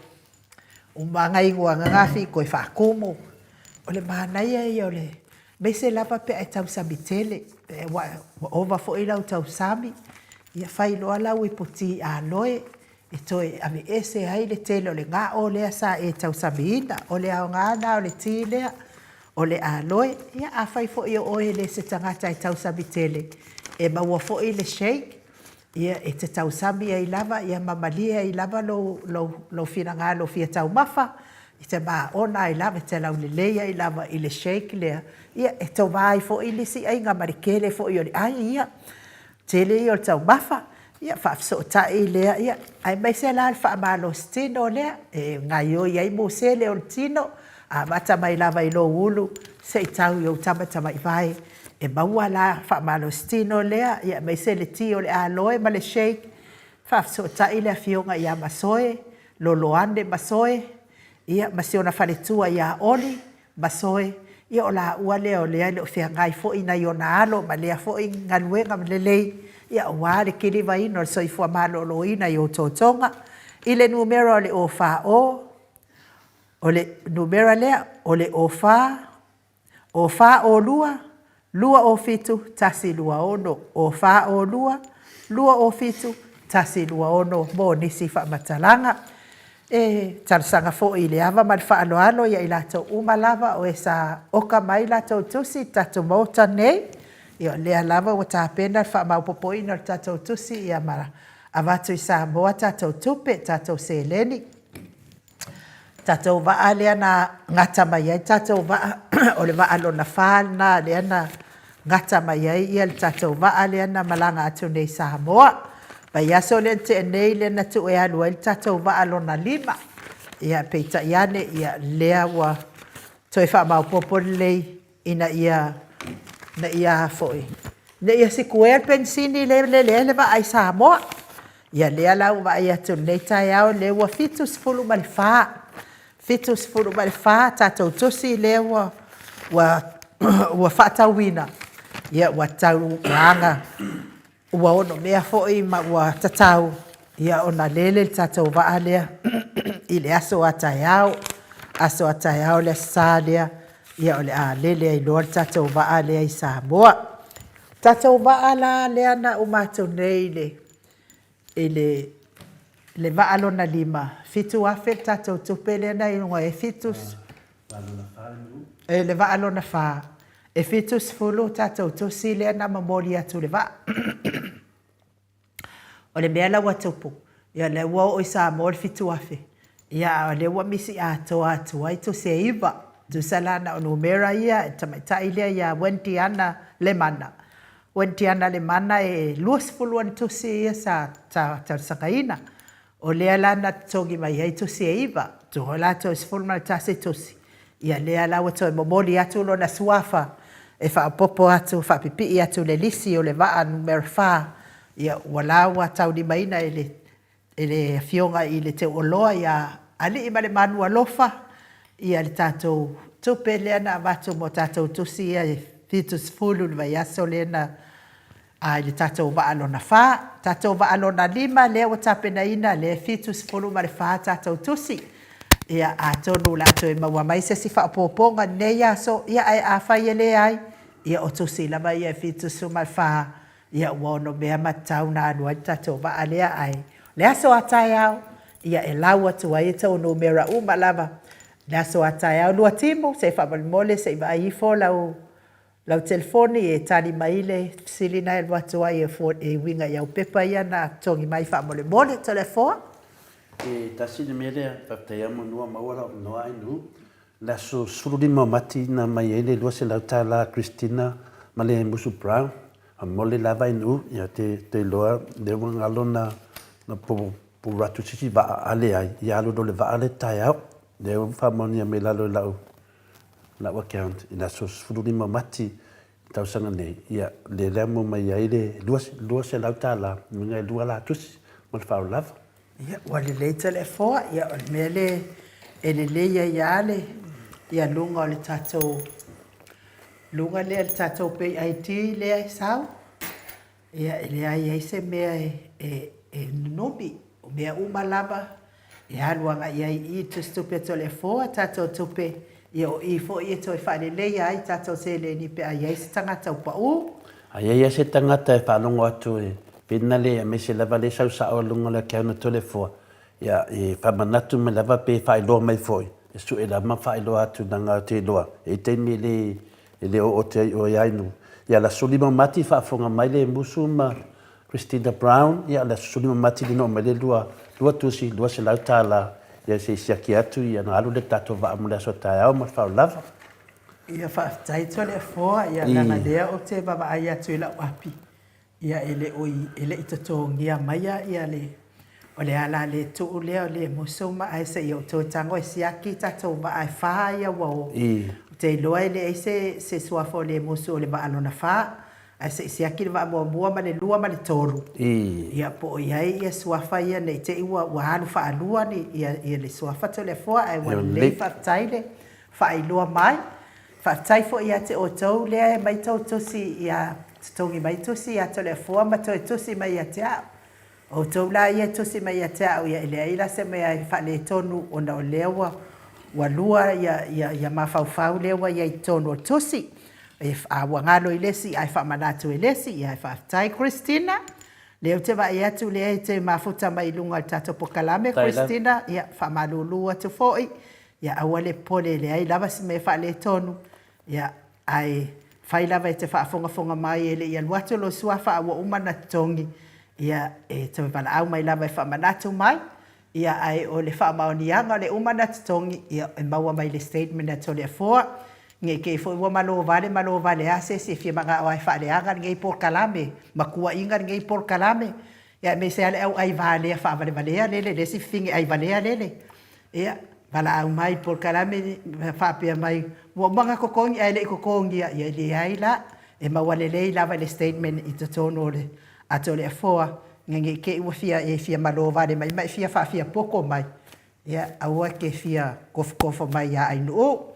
Uma lava ona inu ananafi toe faatumu. O le manaia ia o le... aemaise lava pe a e tausami tele, ua ova foi lau tausami, ia fai loa lau iputi aloe e toe aveese ai le tele o le gao lea sa e tausamiina. O le aoga lena o le ti lea o le aloe. Ia afai foi o oe e le o se tagata e tausami tele, e maua foi le shake e te tausami ai lava ma malie ai lava lou finagalo fia taumafa, e te maona ai lava, e te laulelei ai lava i le shake lea, e tova ai foi nisi aiga ma le tele foi o le ai ia, tele ia o le taumafa, ia faafesootai lea, aemaise la le faamalositino lea e gaoioi ai musele o le tino, amata mai lava i lou ulu seia tau i ou tamatamaivai. E maua la le faamalositino lea, aemaise le ti o le aloe ma le shake, faafesootai le afioga ia Masoe, Loloane Masoe, ia ma si ona faletua ia Oli Masoe, ia o laua lea o lea e le o feagai foi nai ona alo ma lea foi galuega lelei, ia aua le kilivaina o le soifua maloloina i otootoga. I le numera o le 040, o le numera lea o le 04 0402 207 126, 0402 207 126 mo nisi faamatalaga. E talosaga foi i le ava ma le faaaloalo ia i latou uma lava o e sa oka mai latou tusi i le tatou Maota nei, ia o lea lava ua tapena le faamaopoopoina o le tatou tusi ia ma avatu i Samoa tatou tupe, tatou seleni. Tatou vaa lea na gata mai ai le tatou vaa, o le vaa lona 4 lena lea na gata mai ai le tatou vaa lea na malaga atu nei i Samoa. Vaiaso lea na tea nei lea na tuu e alu ai le tatou vaa lona 5. Ia peitai ane, ia lea ua toe faamaopoopo lelei ina ia, ina ia a foi, ina ia sikuea le penisini lea e lele ai le vaa i Samoa. Ia lea la ua vaai atu i lenei taeao lea ua 74, 74 tatou tusi lea ua ua faatauina, ia ua tau ua aga ua onomea foi ma ua tatau ia ona lele le tatou vaa lea i le aso a taeao, aso a taeao le Aso Sa lea, ia o le a lele ai loa le tatou vaa lea i Samoa. Tatou vaa la lea na uma atu nei i le le vaa lona 5, 7,000 le tatou tupe lea na iloga ai, e 7, le vaa lona 4, e 70 tatou tusi lea na momoli atu i le vaa. O le mea la ua tupu, ia lea ua oo i Samoa le 7,000, ia a o lea ua misi atoa atu ai tusi e 9. Tusa la na o numera ia, le tamaitai lea ia Wendy Ana Lemana. Wendy Ana Lemana e 20 ana tusi ia sa talosagaina. O lea la na totogi mai ai tusi e 9, tuha la toe 11 tusi. Ia lea la ua toe momoli atu lona suafa e faaopoopo atu, faapipii atu i le lisi o le vaa numera 4, ia ua la ua taulimaina e le e le Afioga i le Teuoloa ia Aliimalemanu Alofa ia le tatou tupe lea na avatu mo tatou tusi ia e 70 i le vaiaso lea na a i le tatou vaa lona 4. Tatou vaa lona 5 lea ua tapenaina lea e 74 tatou tusi. Ia atonu o le a toe maua mai se isi faaopoopoga i lenei aso, ia ae afai e leai, ia o tusi lava ia e 74 ia ua onomea ma tatau ona alu ai le tatou vaa lea. Ae o le aso a taeao, Ia, e lau atu ai e tou numera uma lava le aso a taeao. Luatimu, se i faamolemole se i vaai ifo lau lau telefoni e tali mai le fesili na e alu atu ai e uiga i au pepa ia na totogi mai faamolemole. Toleafoa. E tasi le mea lea, faafetai lava Manua maua lau avanoa Ainuu. Le aso 15 o Mati na aumai ai le $200 a Christina ma le Musu Brown. Faamolemole lava Ainuu, ia te te iloa lea ua galo na na pupuru atu se isi vaa, a leai, ia alu loa i le vaa lea taeao. Lea ua faamaonia mai i lalo i lau lau account i le aso 15 o Mati i le tausaga nei, ia lea la e maua mai ai le $200, lona uiga e lua la tusi ma le faaaloalo lava. Ia, ua lelei Toleafoa, ia o le mea lea e lelei ai lava le ia luga o le tatou luga lea le tatou pay ID lea e sau, Ia, e leai ai se mea e nunumi, o mea uma lava e alu agai i ai i i tusitupe a Toleafoa, tatou tupe, ia o i foi e toe faaleleia ai tatou seleni pe a i ai se tagata ua pau. A i ai lava se tagata e faalogo atu e pena le aemaise lava le sau sao i luga o le account a Toleafoa, ia e faamanatu mai lava pe faailoa mai foi, e sue lava ma faailoa atu leaga ou te iloa e i ai taimi e le E le o ote ai oe ai nu. Ia le aso 15 Mati faafofoga mai le Musu ma Christina Brown, ia le aso 15 Mati le noo mai le lua, lua tusi, $200, ia se i siaki atu ia na alu le tatou vaa mo le aso taeao ma le faaaloalo lava. Ia faafetai Toleafoa, ia leaga lea ou te vaavaai atu i lau api, Ia e le o i, e le i totogia maia ia le, o le ala le tuu lea o le musu ma ae se i ou toe tago e siaki tatou vaa e fa ia ua o. Ou te iloa e leai se, se suafa o le musu o le vaa lona fa, ae se i siaki le vaa muamua ma le lua ma le tolu. Ia po o i ai ia suafa ia ne i te i ua, ua alu faalua ni, ia, ia le suafa Toleafoa ae ua lelei faafetai le faailoa mai. Faafetai foi ia te outou lea e aumai tou tusi ia totogi mai tusi ia Toleafoa ma toe tusi mai ia te au. O outou la ia e tusi mai ia te au ia e leai la se mea e faaletonu ona o lea ua ua lua ia ia ia mafaufau lea ua i ai i totonu o le tusi. E a ua galo i le isi ae faamanatu e le isi, ia faafetai Christina. Lea ou te vaai atu lea e te mafuta mai i luga o le tatou polokalame Christina, ia faamalulu atu foi Ia aua le popole e leai lava se mea faaletonu, ia, ae fai lava e te faafogafoga mai e le i alu atu lou suafa a ua uma ona totogi, ia, e toe valaau mai lava e faamanatu mai, ia, ae o le faamaoniaga o le uma ona totogi, ia, e maua mai le statement a Toleafoa, ne i te i foi ua malo vale malo vale lava se isi e fia manao lava e faaleaga lenei polokalame, matuaina lenei polokalame, ia aemaise lava le au ai valea faavalevalea lele, le isi fafine ai valea lele. Ia, valaau mai i polokalame ma faapea mai, ua uma ona totogi ae le i totogia. Ia, e leai la, e maua lelei lava i le statement i totonu o le Atoleafoa, ina ne i te i ua fia, e fia malo vale mai ma e fia faafiapoto mai, ia, aua e te fia tofotofo mai ia Ainuu.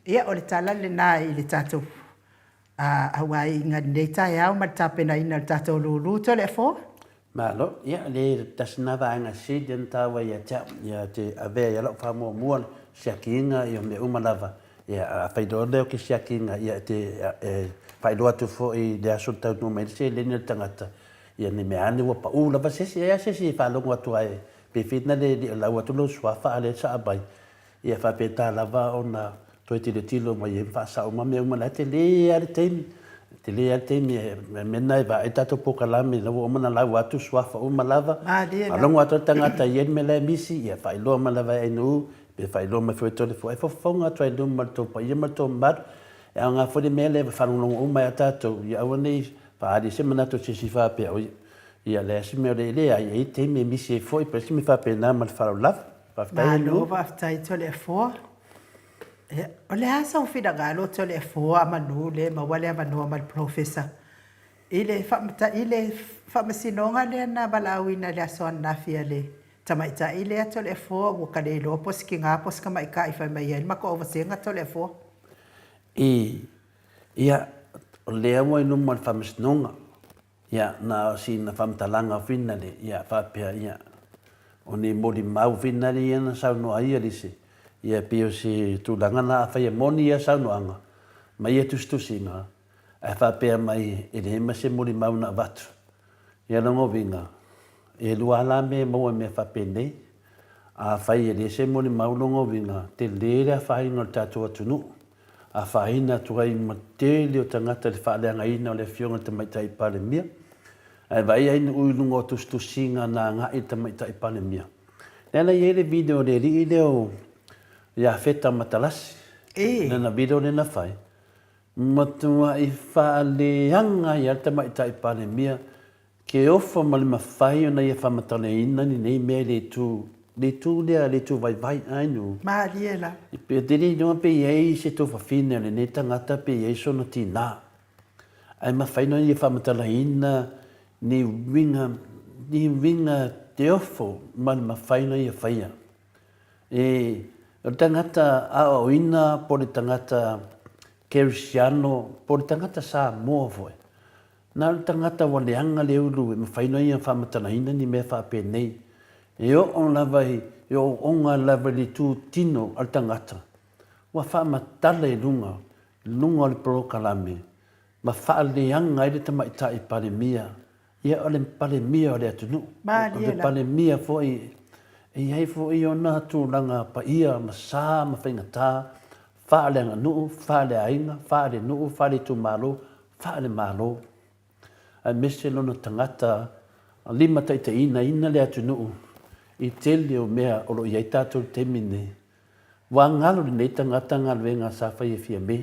Ia, o le tala lena i le tatou auaiga i lenei taeao ma le tapenaina o le tatou lulu Toleafoa. Malo, ia le tasi na vaega sili ona taua ia te au, ia te avea ai lau faamuamua le siakiina ia mea uma lava. Ia afai loa lea o ke siakiina, ia e te e faailoa atu foi i le aso na taunuu mai ai le seleni a le tagata, ia ne mea ane ua pau lava se isi, e i ai lava se isi e faalogo atu ai pe fina le le lau atu lou suafa a lea sa aumai. Ia faapena lava ona toe tilotilo mai ai ma faasao uma mea uma, la e tele lava le taimi, tele lava le taimi e mea lena e vaai tatou polokalame la ua uma ona lau atu suafa uma lava, faalogo atu le tagata e i ai le mea la e misi, ia faailoa mai lava e Ainuu, pe faailoa mai foi e Toleafoa, e fofoga atu ai i luma o le tou paia ma le tou mamalu. E aoga foi le mea lea e faalogologo uma ai lava tatou, ia aua ne i faaali se manatu o se isi faapea, oi, ia leai se mea o le, e leai, e i ai taimi e misi ai foi, pe o se mea faapena ma le faaaloalo lava. Faafetai Malo faafetai Toleafoa. Ia, o le a sou finagalo Toleafoa manu lea e maua le avanoa mai le Polofesa i le i le faamasinoga lea na valaauina i le aso ananafi a le tamaitai lea Toleafoa ua ta le iloa po o se tina po o se tamaitai fai mai ai le matou vasega Toleafoa. I, ia, o lea ua i luma o le faamasinoga, Ia, na o sina faamatalaga finale, ia, faapea, ia, o ni molimau finale ia na saunoa ai Alise, ia, pei o se tulaga na afai e moni ia saunoaga ma ia tusitusiga, ae faapea mai e leai ma se molimau na avatu. Ia, lona uiga, e lua lava la mea e maua i mea faapenei. Afai e le se molimau lona uiga, tele le afaina o le tatou atunuu. Afaina atu ai ma tele o tagata i le faaleagaina o le Afioga i le Tamaitai Palemia. Ae vaai ai nuu i luga o tusitusiga na agai i le Tamaitai Palemia. Lea la e i ai le video a le alii lea o Iafeta Matalasi, lana video lea na fai, matuai faaleaga ai lava le Tamaitai Palemia Ke ofa ma le mafai ona ia faamatalaina lenei mea i le itu, le itu lea, le itu vaivai, ai no. Malie la. Pe te le iloa pe i ai se tofafine a lenei tagata pe i ai sona tinā. Ae mafai ona ia faamatalaina ni uiga, ni uiga te ofo ma le mafai ona ia faia. E, o le tagata aoaoina po o le tagata Kerisiano po o le tagata Samoa foi, Na o le tagata ua leaga le ulu e mafai ona ia faamatalaina ni mea faapenei. E oo lava i, e ooooga lava i le itu tino a le tagata, ua faamatala i luga, i luga o le polokalame, ma faaleaga ai le tamaitai Palemia, ia o le Palemia o le atunuu, o le Palemia foi e i ai foi ona tulaga paia ma sa ma faigata faaleaganuu, faaleaiga, faalenuu, faleitumalo, faale-Malo, aemaise lona tagata limataitaiinaina le atunuu i tele o mea o lo o i ai tatou i le taimi lenei. Ua galo lenei tagata galuega sa fai e Fiame.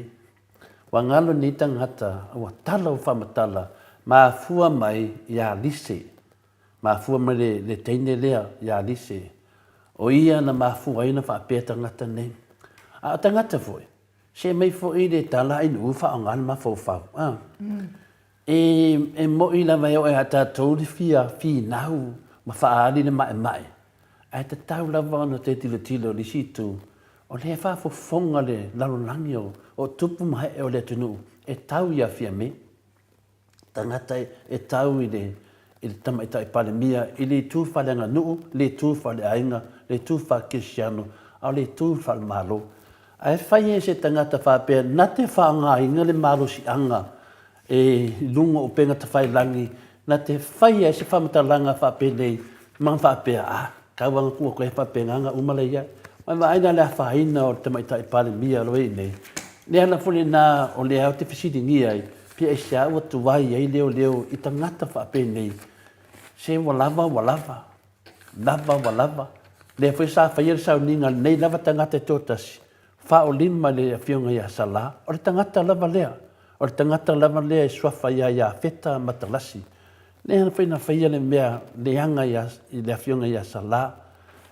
Ua galo lenei tagata ua tala ua faamatala mafua mai ia Lise, mafua mai le, le teine lea ia Lise. O ia na mafua ai ona faapea tagata nei. A o tagata foi, Se aumai foi le tala ai nuu faaaoga le mafaufau a. E e moi lava e oo ia tatou le fia finau ma faaali le maemae, ae tatau lava ona toe tilotilo i le isi itu, o lea e faafofoga le lalolagi o tupu ma hee o le atunuu e tau ia Fiame. tagata e tau i le i le Tamaitai Palemia i le itu faaleaganuu, le itu faaleaiga, le itu faakerisiano, a o le itu faalemalo. Ae fai e se tagata faapea na te faaaogaina le malosiaga e i luga o upega tafailagi na te faia ai se faamatalaga faapenei ma faapea, a, tau lava na tuu atu ai faapena na uma lea i ai. Ae vaai la i le afaina o le Tamaitai Palemia o lo o i ai nei, le ala foi lena o lea ou te fesiligia ai, pe aisea ua tuai ai leoleo i tagata faapenei, se ua lava ua lava, lava ua lava. Lea foi sa faia le sauniga a lenei lava tagata e toatasi, faaolima le Afioga ia Sala, o le tagata lava lea, o le tagata lava lea e suafa ia Iafeta Matalasi. Lea foi na faia le mea leaga i le Afioga ia Sala.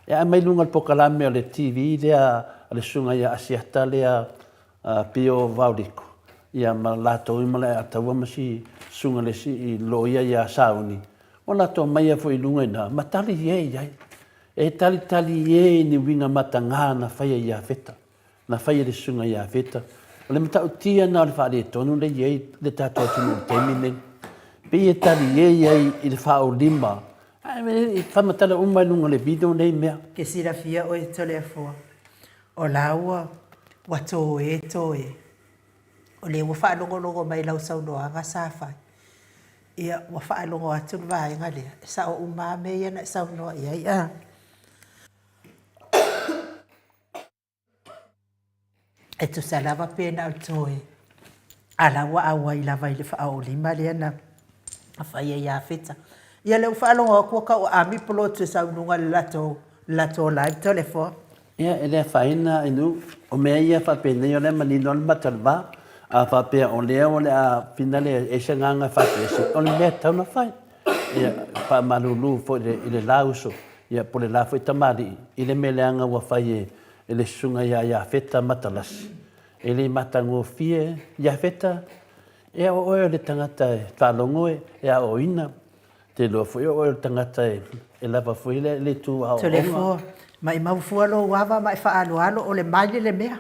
E aumai luga o le polokalame o le TV lea a le Susuga ia Asiata lea Pio Vaoliko, ia ma latou i Malaeataua ma si susuga le isi loia ia Sauni, ua latou aumaia foi i luga i ina, ma tali e i ai. E talitali e i ni uiga mataga na faia i Iafeta, na faia e le susuga ia Iafeta. O le matautia lena o le faaletonu lea e i ai le tatou atunuu i le taimi lenei. Pei e tali e i ai i le faaolima, ae faamatala uma i luga o le video nei mea. Ke silafia oe Toleafoa, o la ua ua toe toe. O lea ua faalogologo mai i lau saunoaga sa fai, ia ua faalogo atu le vaega lea, e sao uma lava mea ia na e saunoa i ai a. E tusa lava pe na o le toe, a la ua auai lava i le faaolima lea na faia ia Feta. Ia lea ua faalogo atu ua tau aami polotu e sau i luga i le latou, le latou live Toleafoa. Ia, e le afaina Ainuu. O mea ia faapenei o lea e manino lava le mata o le va. A faapea o lea o le a finale e ai se agaga e faapeese, o le mea e tatau ona fai. Ia, e faamalulu foi i le la uso, ia po o le la foi tamalii i le mea leaga ua fai e le susuga ia Iafeta Matalasi. E le matagofie Iafeta, ia o oe o le tagata e faalogo e aoaoina, te iloa foi o oe o le tagata e lava foi le itu aoaoga. Toleafoa, maimau fua lou ava ma e faaaloalo o le maile le mea.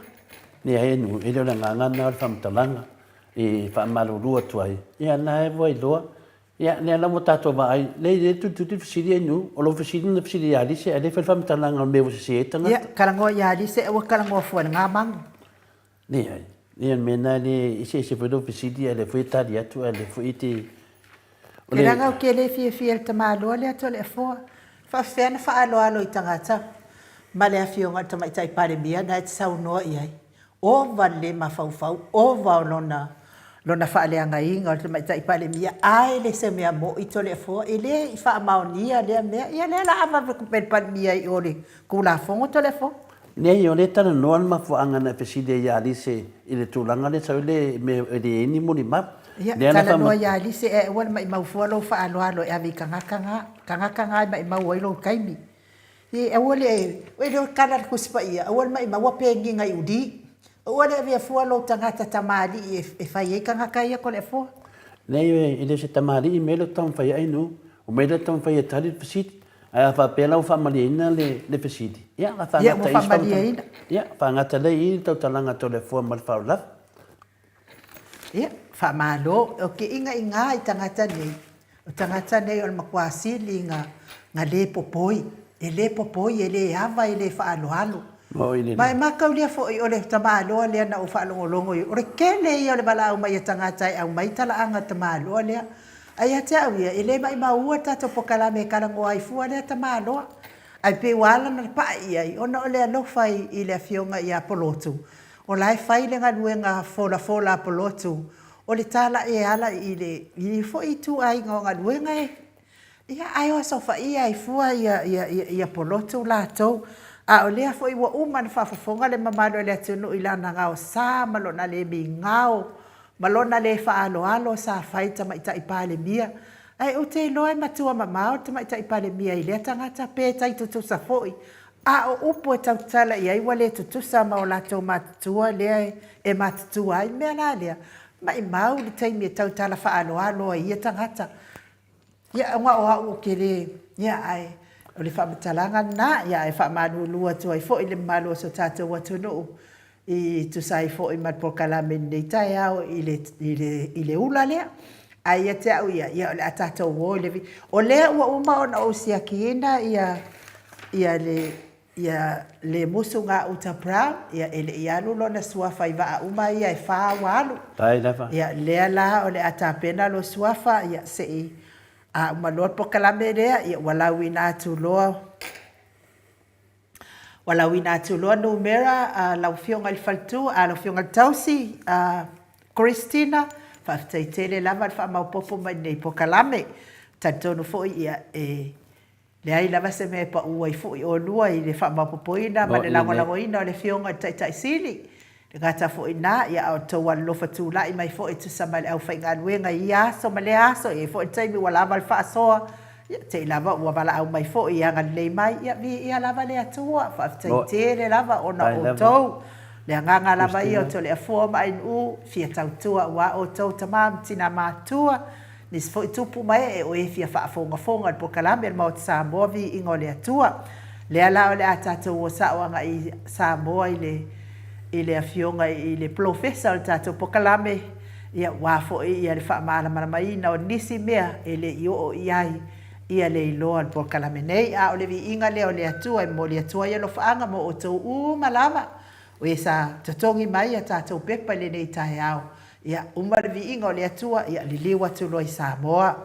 Leai e le o le agaga lena o le faamatalaga e faamalulu atu ai, ia na e ua iloa, ia lea la ua tatou vaai, lea e tulituli fesili e nu, o lou fesili na fesili ia Alise ae le fai le faamatalaga o le mea ua sese ai le tagata. Ia, talanoa ia Alise aua talanoa fua i lena manu. Leai, ia o le mea lena e le eseese foi lou fesili ae lea foi e tali atu ae lea foi e te O le. Leaga ou te le fiafia i le tamaloa lea Toleafoa. Faafefea ona faaaloalo i tagata. ma le Afioga i le Tamaitai Palemia lena e te saunoa i ai, ova le le mafaufau, ova o lona lona faaleagaina o le Tamaitai Palemia, ae le se mea moi Toleafoa, e le i faamaonia lea mea. Ia lea la a vave mai le Palemia i o le Tulafono Toleafoa. Leai, o lea e talanoa le mafuaaga na e fesili ai ia Alise i le tulaga lea sau ai le mea e leai ai ni molimau. Ia, talanoa ia Alise ae aua le maimau fua lou faaaloalo e ave i tagata na, tagata na e maimau ai lou taimi. E aua le, e le o tala le Tusi Paia, aua le maimaua peniga i uli. Aua le avea fua lou tagata tamalii e fai ai tagata ia Toleafoa. Leai, e le o se tamalii mea lea ou te taumafai ai Nuu. O mea lea e taumafai e tali le fesili. Ae a faapea la ua faamalieina le fesili, ia, o le a faagata i i se faamatalaga. Ia, faagata lea i i le tautalaga a Toleafoa ma le faaaloalo lava. Ia, faamalo. Ou te inaina i tagata nei, o tagata nei o le matua sili na le popoi, e le popoi, e le ava, e le faaaloalo. Ma e mataulia foi o le tamaloa lea na ou faalogologo i ai, o le tele ia o le valaau mai a tagata e aumai talaaga a le tamaloa lea. Ae ia te au ia, e le maimaua le tatou polokalame e talanoa ai fua lea tamaloa. Ae pei ua ala ona pai i ai ona o le alofa i le afioga ia Polotu, O la e fai le galuega folafola a Polotu, o le talai e ala i le ia foi ituaiga o galuega e, ia ae o asofaia ai fua ia, ia, ia, ia Polotu latou. A o lea foi ua uma ona faafofoga le mamalu o le atunuu i lana gaosa ma lona le migao ma lona le faaaloalo sa fai i le Tamaitai Palemia. Ae ou te iloa e matua mamao le Tamaitai Palemia i lea tagata, pe tai tutusa foi. A o upu e tautala i ai ua le tutusa ma o latou matutua lea e matutua ai. O le mea la lea, maimau le taimi e tautala faaaloalo ai ia tagata. Ia, ona o au ou te le, ia, ae o le faamatalaga lena, ia, ae faamalulu atu ai foi i le mamalu o si o tatou atunuu e tusa ai foi ma le polokalame i lenei taeao i le, i le, i le ula lea. Ae ia te au ia, ia o le a tatou o i le... O lea ua uma ona ou siakiina ia, ia le, ia le musu gauta Brown, ia e le i alu lona suafa i vaa uma ia e fa ua alu. Faafetai lava. Ia lea la o le a tapena lou suafa, ia se i a uma loa le polokalame lea, ia ua lauina atu loa Ua lauina atu loa numera a lau Afioga i le Faletua, a lau Afioga i le Tausi, a Christina, faafetai tele lava le faamaopoopo mai i lenei polokalame. Talitonu foi ia e leai lava se mea e pau ai foi oulua i le faamaopoopoina ma le lagolagoina o le Afioga i le Taitai Sili. E le gata foi i lena, a o le tou alolofa tulai mai foi e tusa ma le aufaigaluega i ia aso ma lea aso, e i ai foi le taimi ua lava le faasoa, ia, te i lava ua valaau mai foi e agalelei mai, ia, viia lava le Atua, faafetai tele lava ona o outou. Le agaga lava ia o Toleafoa ma Ainuu, fia tautua aua outou tama ma tina matutua, Nisi foi tupu ma ee o e fia faafogafoga i le polokalame a le Maota Samoa Viiga o le Atua. Lea la o le a tatou o sao agai i Samoa i le i le afioga i le polofesa o le tatou polokalame, ia aua foi ia le faamalamalamaina o nisi mea e le i oo i ai ia le iloa o le polokalame nei. A o le viiga lea o le Atua e momoli atu ai alofaaga mo outou uma lava o e sa totogi mai a tatou pepa i lenei taeao. Ia uma le viiga o le Atua, ia liliu atu loa i Samoa.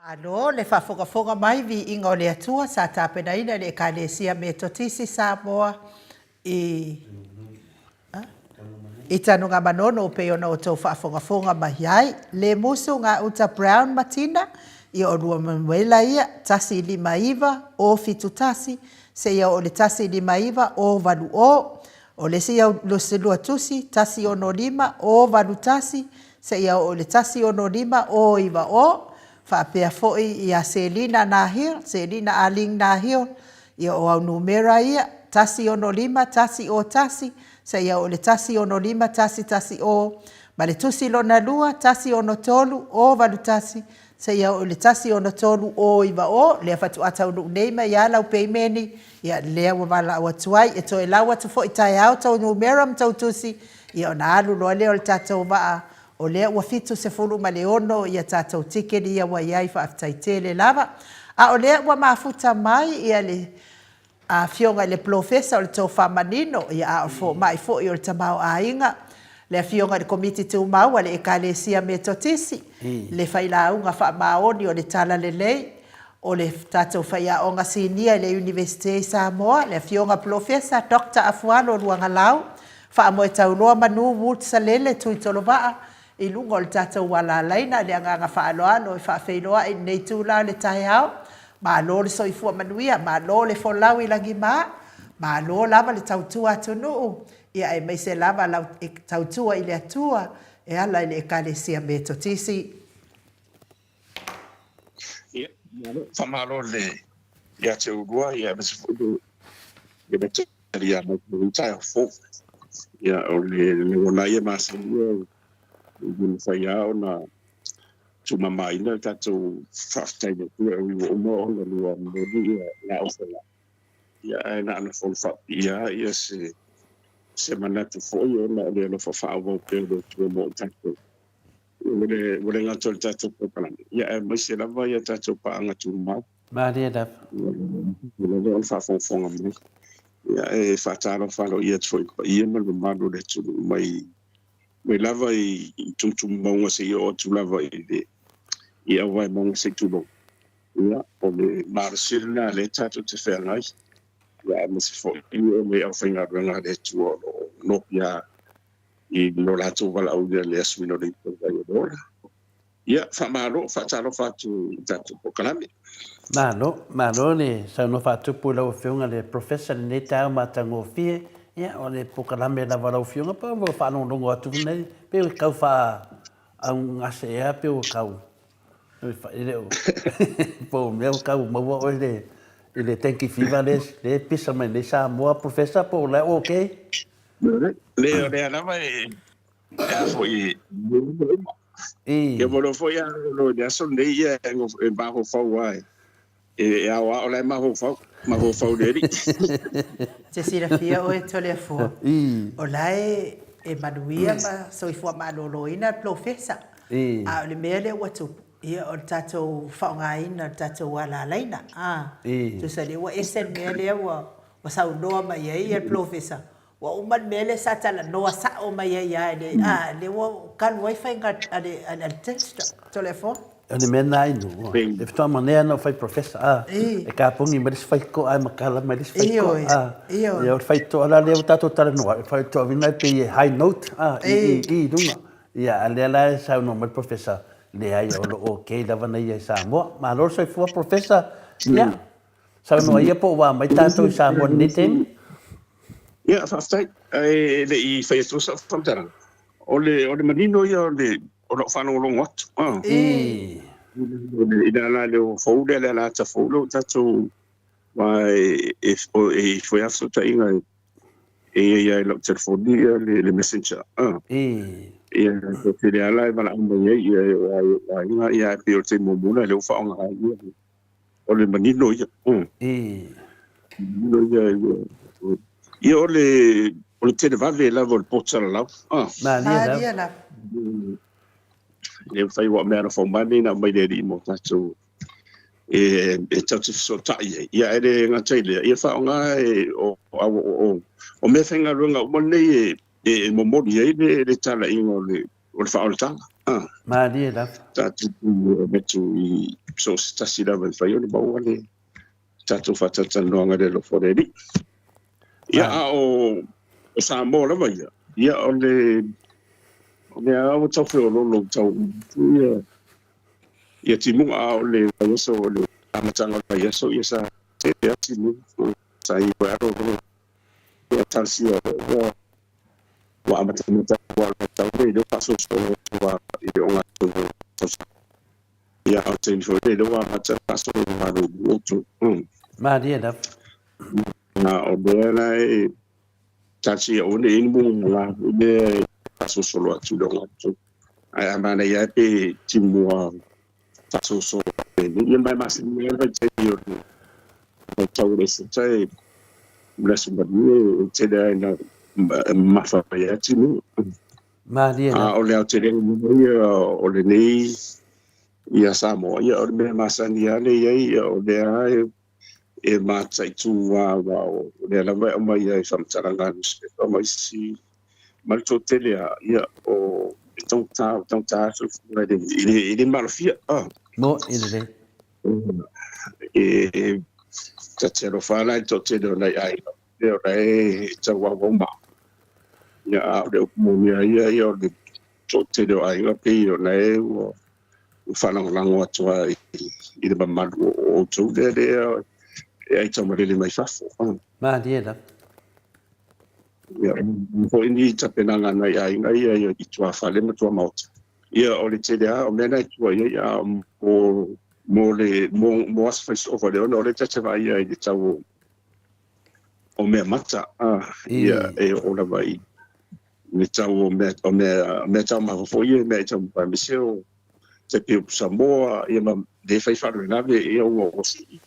Malo le faafogafoga mai viiga o le Atua sa tapenaina e le Ekalesia Metotisi Samoa i i Tanugamanono pei ona outou faafogafoga mai ai. Le musu gauta Brown ma Tina ia o lua manuela ia 159 071 seia oo i le 159 080. O le isi lua tusi 165 081 seia oo i le 165 090. Faapea foi ia Selina Nahil, Selina Ah Ling Nahil, ia o au numera ia, 165 101 seia oo i le 165 110, ma le tusi lona lua, 163 081 seia oo i le 163 090. Lea faatoa taunuu nei mai lava lau peimeni, ia lea ua valaau atu ai, e toe lau atu foi taeao tou numera ma tou tusi, ia ona alu loa lea o le tatou vaa. O lea ua 76 ia tatou tiketi ia ua i ai, faafetai tele lava. A o lea ua mafuta mai ia le Afioga i le Polofesa o le Tofa Manino, ia a o le Fomai foi o le Tamaoaiga, le Afioga i le Komiti Tumau a le Ekalesia Metotisi, le Failauga Faamaoni o le Talalelei, o le tatou Faiaoga Sinia i le Iunivesite i Samoa, le Afioga Polofesa Doctor Afualo Luagalau, Faamoetauloa Manu Wood Salele Tuitolovaa i luga o le tatou alalaina. Le agaga faaaloalo e faafeiloai i lenei itula o le taeao. Malo le soifua manuia, malo le folau i lagima, malo lava le tautua atunuu, ia aemaise lava lau tautua i le Atua e ala i le Ekalesia Metotisi. Ia, malo, faamalo le ia te oulua, ia aemaise foi le le taliā mai i lenei taeao fou. Ia, o le lagona ia masani ia e le mafai lava ona tuumamaina le tatou faafetai i le Atua e ui ua uma ona lua momoli ia laau faiaoga. Ia, ae na ona fono faapipii lava ia se se manatu foi ona o le alofa faaauau pea o le Atua mo i tatou. Ua le gata o le tatou polokalame, ia aemaise lava ia tatou paaga tumau. Malie lava. Ua lava o le faafogafoga mai. Ia e faatalofa aloaia atu foi i le paia ma le mamalu o le atunuu mai mai lava i tumutumu mauga seia oo atu lava i le i auvae mauga se i tulou. Ia o le malosi lena lea tatou te feagai. Ia aemaise foi o le aufaigaluega a le Atua o lo o nopiā i lo latou valaauina i le asuina o le ipu o le ola. Ia, faamalo, faatalofa atu i tatou polokalame. Malo, malo le saunoa faatupu i lau Afioga le Professor i lenei taeao matagofie. Ia, o le polokalame lava a lau Afioga, pei ua faalogologo atu nei, pei ua tau faaaaugase ea, pei ua tau, e le o, po o mea ua tau maua oe i le, i le dengue fever lea e pisa mai nei Samoa, Professor, po o la e okay? Le, o lea lava e, a foi, e ua iloa foi a lo i le aso lenei ia e mafaufau lava e aoao la e mafaufau, mafaufau i le Alii. Te silafia oe Toleafoa, o la e manuia ma soifua maloloina le polofesa, a o le mea lea ua tupu, ia o le tatou faaaogaina o le tatou alalaina, a, tusa lea ua ese le mea lea ua saunoa mai ai le polofesa, Ua uma le mea lea sa talanoa sao mai ai lava i le, a, lea ua talu ai faiga a le, a le Telstra. Toleafoa. O le mea lena Ainuu, e faatoa manea na ou fai professor, a, e kapogi mai le isi faitotoa ae matala mai le isi faitotoa, a, ia o le faitotoa la lea ua tatou talanoa ai, o le faitotoa lena e pei e high note, a, i, i, i luga. Ia, a lea la e saunoa mai le professor, leai o lo o okay lava na ia i Samoa. Malo le soifua professor, ia, Saunoa ia po o ua mai tatou i Samoa i lenei taimi. Ia, faafetai. Ae le i fai atu sau faamatalaga, o le, o le manino ia o le, o lau faalogologo atu. Ah. I. I le ala lea fou lea, le alata fou lea ua tatou, aua e, e, e i foi lava fesootaiga e, e i ai lava i lau telefoni ia le, le messenger. Ah. I. Ia, e tele lava la e valaau mai ai ia e oo lava i ou aiga, ia ae pei o le taimi muamua lena lea ua faaaoga ai ia O le manino ia. Manino ia. Ia o le o le televave lava o le poto salalau. Malie lava. E le mafai aua o mea alofa uma nei na aumai le Alii mo tatou e e tatou te fesootai ai. Ia ae le gata i lea, ia faaaoga e o o o mea faigaluega uma nei e e momoli ai le talaiga o le o le faaolataga. Malie lava. Tatou te avatu i so o se tasi lava e mafai ona maua le tatou faatalatalanoaga i le alofa o le Alii. Ia, a o o Samoa lava ia, ia o le o mea lava ua tau feoloolo tau ia ia timuga, a o le vaiaso o le amataga o le vaiaso ia sa tele lava timuga sa i ai alo ia talosia ua ua amatamata ua tau le leo faasoasoa atu i le ogatotonu tausaga. Ia, a o le taimi foi lea ua amata faasolo i malulu outou. Malie lava. A o lea la e talosia aua ne i i ai ni mugala foi lea e faasolosolo atu i le ogatotonu. Ae a manaia lava pe timua faasolosolo penei. Ia ma e masani lava le vaitaimi o le vaitau o le Eseta e le Aso Malie e tele lava ina mamafa mai ai timuga. Malie A lava. o le aotelega lava ia o lenei ia Samoa, ia o le mea masani lava lea i ai, ia o lea lava e mataitu lava, aua o lea lava e aumai ai i faamatalaga a nusipepa ma isi ma le toatele lava, ia o e taugata, ua taugata le soifuaga i le, i le, i le malofia. Ah. Moni lelei. E ta te alofa la i le toatele o nai aiga lea o la e tauauau ma. Ia, a o le upu moni lava ia, ia o le toatele o aiga pei o la e ua faalagolago atu lava i le mamalu o outou lea lea e aitaumalele mai fafo. Malie lava. Ia, foi ni tapenaga a nai aiga ia i tuafale ma tuamaota. Ia, o le tele lava o mea na e tua i ai, a mo, mo le, mo, mo aso fai soo fale ona, o lea ta te vaai ai i le tau o, o mea mata, ia, e oo lava i le tau o mea, o mea, mea taumafa foi ia, mea e taumafa aemaise o te pei o pusamoa, ia ma le fai faalavelave, ia ua, ua sii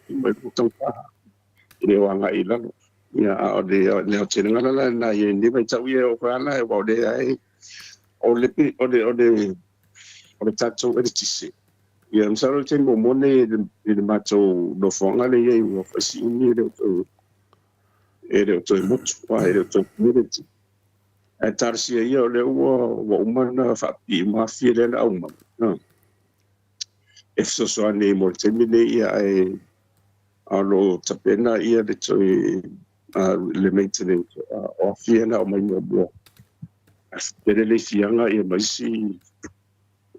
mai ua taugata. E le o agai i lalo. Ia, a o le, le aotelega la lena i lenei vaitau ia e oo foi lava la, aua o lea e, o le, o le, o le, o le tatou eletise. Ia, masalo o le taimi muamua lenei i le matou nofoaga lea i ai ua fai si umi e le o toe, e le o toe motu, aua e le o toe community. Ae talosia ia o lea ua, ua uma ona faapipii uma afi lea na aumai. E fesoasoani mo le taimi lenei ia ae a o lo o tapena ia le toe le maintenance o afi ia na aumai muamua. Tele le ifiaga ia ma isi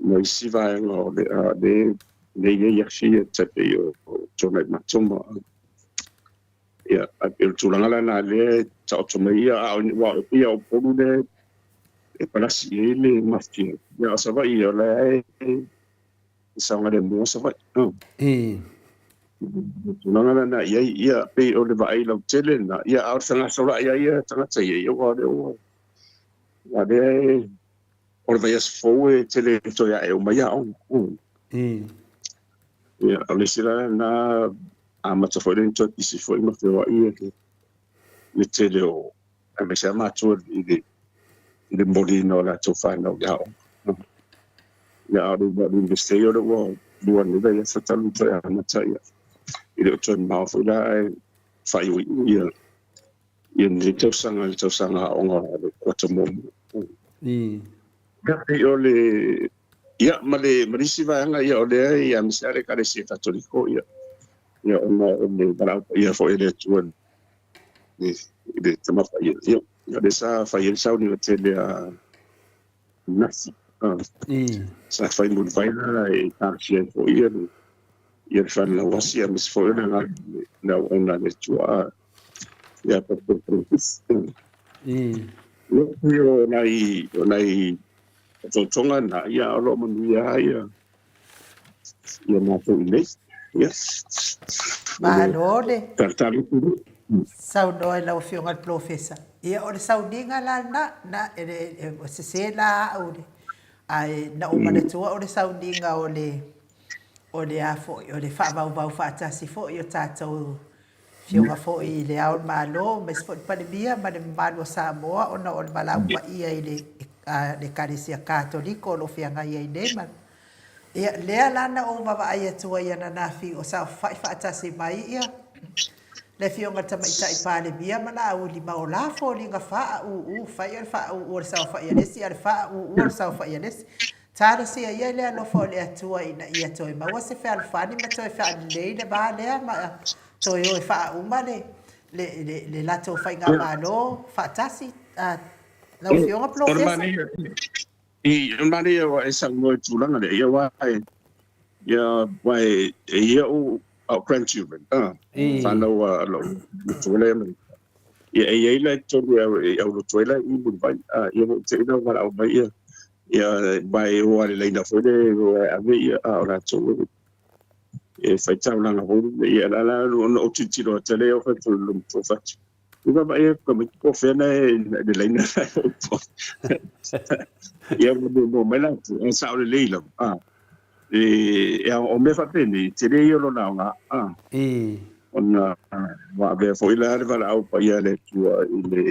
ma isi vaega o le a le le i ai afi ia tai pei o Tuanaimato ma ia ae pei o le tulaga la lena lea e taoto mai ia a o ia o Upolu lea e palasi i ai le mafia. Ia o Savaii o la e saogalemu Savaii. Tulaga lena i ai, ia pei o le vaai lautele lena, ia a o le fegasola'i lava ia tagata ia, ia aua o lea ua, aua o lea e, o le vaiaso fou e tele toe a'e uma ai aoga. Ia o le isi la lena amata foi lea ona toe pisi foi ma feoa'i le le tele o aemaise lava matua i le i le moliina o latou fanau i aoga. Ia a o le Universite ia o lea ua lua nei vaiaso talu ona toe amata ia e le o toe mamao foi la ae faaiuiu ia ia lenei tausaga i le tausaga aoga a le kuata muamua. Ia pei o le ia ma le ma le isi vaega ia o lea ia aemaise lava le Ekalesia Katoliko ia ia ona o le valaau paia foi a le Atua i le Tama Paia ia o lea sa fai ai le sauniga tele a Nasi. Sa fai mulivai la e talosia ai foi ia le ia le fanauasi aemaise foi o le agaga le auauna a le Atua ia Papa Francis. Ia pei o nai o nai otootoga na ia o lo o manuia lava ia ia matou i inei. Ia. Malo le. Talatala atu. Saunoa i lau Afioga i le Polofesa. Ia, o le sauniga la lena, na, e le, e sese la au, ae na ou manatua o le sauniga o le, o le a foi, o le faavauvau faatasi foi o tatou Afioga foi i Le Ao o le Malo, aemaise foi le Palemia ma le mamalu o Samoa ona o le valaau paia i le, le Ekalesia Katoliko o lo o feagai ai nei ma Ia, lea la na ou vaavaai atu ai ananafi o saofafai faatasi mai ia. Le Afioga i le Tamaitai Palemia ma Laauli ma o la foliga faaūū fai o le faaūū o le saofai a le isi a o le faaūū o le saofai a le isi. Talosia ia i le alofa o le Atua ina ia toe maua se fealofani ma toe faalelei le va lea ma toe o e faauma le le le le latou faigamalo faatasi. Lau Afioga Polofesa. I, o le manaia ua e saunoa i le tulaga lea, ia aua e, ia aua e, e i ai au grandchildren, a, fanau a lou matua lea mai. Ia e i ai la i totonu e au, e aulotu ai la i Mulivai, a, ia ua ou te i la valaau mai ia, ia aua e o lava i le laina foi lea e o e ave ia, a o latou e fai taulaga foi lea, ia la la ona ou tilotilo atu lea, fai atu i lou matua fai atu, I vaavaai atu tamaiti po o fea na e le laina na e upu. Ia ua muamua mai latou, ae sao lelei lava. A, e, o mea faapenei, tele ia o lona aoga. A, ona ua avea foi la le valaau paia a le Atua i le,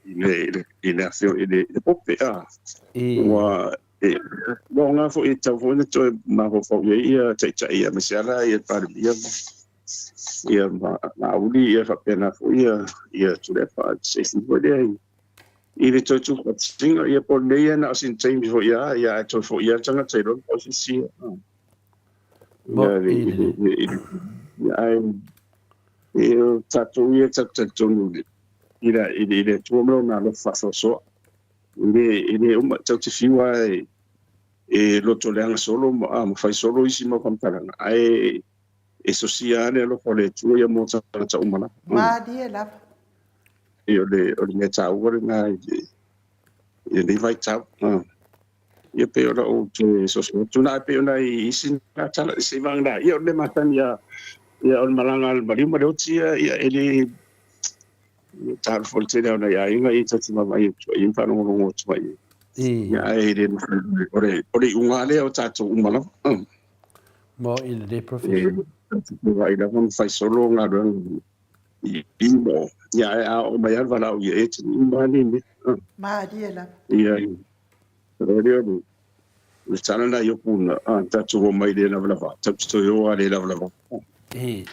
i le, i le, i le afio, i le, i le pope. A, ua, e, ua aoga foi e tatau foi ona toe mafaufau i ai ia taitai aemaise lava la ia Palemia ma ia ma Laauli ia faapena foi ia ia Tuilaepa se foi lea i le toe tuufaatasiga ia po o lenei ia na o sina taimi foi lava ia ae toe foi lava le tagata i lona ofisi ia ia ae e o tatou ia tatou talitonu i le i le Atua ma lona alofa faasoasoa e le uma tatou te fiu lava e lotoleaga solo ma fai solo isi mau faamatalaga ae E sosia lava le alofa o le Atua ia mo tagata uma lava. Malie lava. E o le, o le mea taua lena i le, i lenei vaitau. Ia pei o lau toe soso atu na, pei o nai isi na tala, se i vagana, ia o le mea masani ia, ia o le malaga a le maliu ma le oti ia, ia e le, talofa o le tele o nai aiga ia ta te vaavaai atu ai ma faalogologo atu ai. Ia ae le mafai, o le, o le iuga lea o tatou uma lava. Mo i le profession. Ai lava ma fai solo galuega i i mo. Ia ae a oo mai lava le valaau ia e te uma lava nei mea. Malie lava. Ia, o lea o le tala lena i Opuna, a tatou o mai le lavalava, tatou te toe o lava le lavalava. E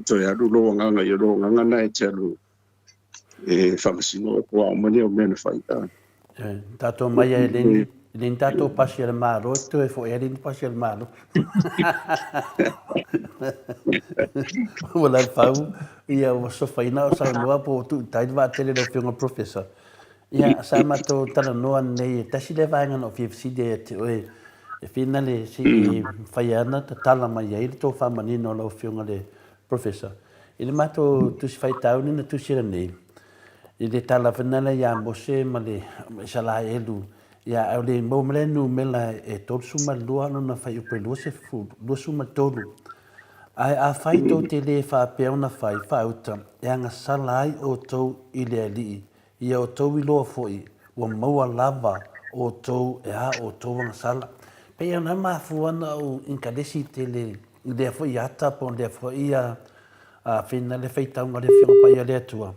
toe alu lou agaga i lou agaga lena e te alu e faamasino oe po o a uma nei o mea na fai. Tatou mai e le ni le ni tatou pasi a le Malo, e toe foi ai le ni pasi a le Malo. Ua la fau, ia ua sofaina o saunoa po o tuutai le vaatele lau Afioga Professor. Ia, sa matou talanoa nei, e tasi lea vaega na ou fia fesili ai ia te oe, e fina le se i mafai ana tatala mai ai le tou faamanino lau Afioga le Professor. I le matou Tusi Faitau lea na tusi atu nei, i le tala foi lena ia Mose ma le Isaraelu, ia a o le maua mai le numera e 32 lona fuaiupu e 23. Ae afai tou te le faapea ona fai, faauta, e agasala ai outou i le Alii, ia outou iloa foi, ua maua lava outou e a outou agasala. Pei ona mafua ona ou inkalesi tele i lea foi ata po o lea foi fina le faitauga a le Afioga Paia a le Atua,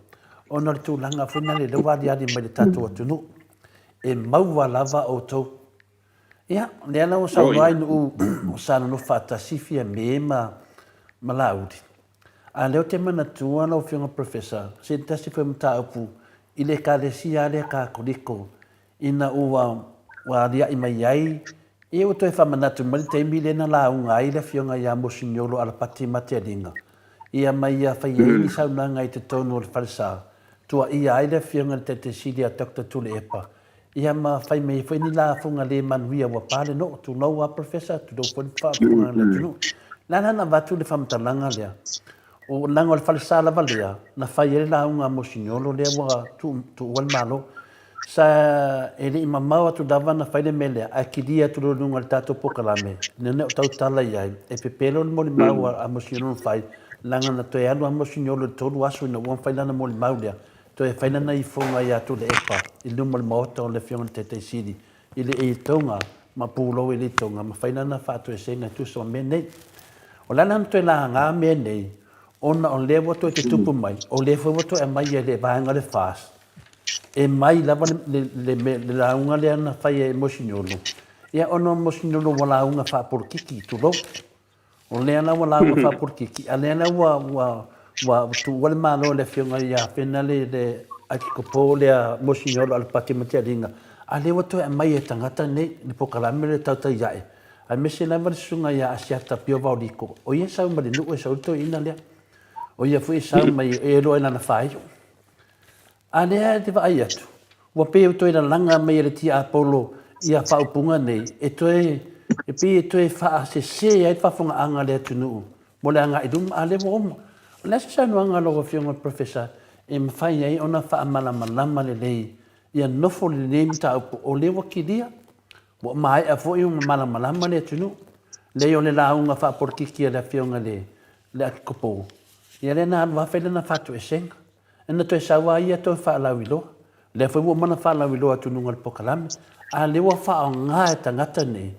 ona o le tulaga foi lea lea ua aliali mai i le tatou atunuu, e maua lava outou. Ia, lea la ua saunoa ai Nu'u sa nonofo faatasi Fiame ma Laauli. A o lea ou te manatua lau Afioga Professor, se tasi foi o mataupu i le Ekalesia lea Katoliko ina ua alia'i mai ai, ia ua toe faamanatu mai le taimi lea na lauga ai le Afioga ia Mosiniolo Alapati Matialinga, ia ma ia fai ai ni saunoaga i totonu o le falesa, tuaia ai le Afioga i le Taitaisili a Doctor Tuilaepa, ia ma fai mai ai foi ni lafoga le manuia ua pa le noo, tulou a Professor, tulou foi le faafofoga a le atunuu. Le a la na avatu le faamatalaga lea? O leaga o le falesa lava lea na fai ai le lauga a Mosiniolo lea ua tuua le Malo. Sa e le i mamao atu lava na fai le mea lea, ae kilia atu loa i luga o le tatou polokalame, ina o tautala i ai, e pepelo le molimau a Mosiniolo na fai, leaga na toe alu lava Mosiniolo i le 3 aso ina ua fai lana molimau lea, toe fai lana ifoga ia Tuilaepa i luma o le maota o le Afioga i le Taitaisili i le Itoga ma pulou i le Itoga ma fai lana faatoesega e tusa ma mea nei. O le ala na toe laga mea nei, ona o lea ua toe tutupu mai, o lea foi ua toe aumai e le vaega o le FAST, e mai lava le lauga lea na fai e Mosiniolo, ia ona o Mosiniolo ua lauga faapolokiki, tulou. O lea la ua lauga faapolokiki, a lea la ua, ua, ua tuua le Malo e le Afioga ia Fena le, le Akikopo lea Monsignor Alapati Matialiga, a lea ua toe aumai e tagata nei le polokalame lea tautai ae, aemaise lava le susuga ia Asiata Pio Vaoliko, o ia e sau mai le nuu e sau ai le toeaina lea. O ia foi e sau mai e iloa i lana faaiu. A lea e te vaai atu, ua pei e toe lalaga mai e le tiapolo ia faaupuga nei, e toe, e pei e toe faasese ai le faafofogaaga a le atunuu mo le agai i luma, a lea ua uma. O le a se saunoaga a lau Afioga i le Professor e mafai ai ona faamalamalama lelei ia nofo lenei mataupu o lea ua kilia, ua maea foi ona malamalama le atunuu, leai o le lauga faapolokiki a le Afioga i le Akikopo, ia lea na alu lava fai lana fatuesega. Ina toe sau lava ia toe faalauiloa. Lea foi ua uma ona faalauiloa atu i luga o le polokalame, a lea ua faaaoga e tagata nei,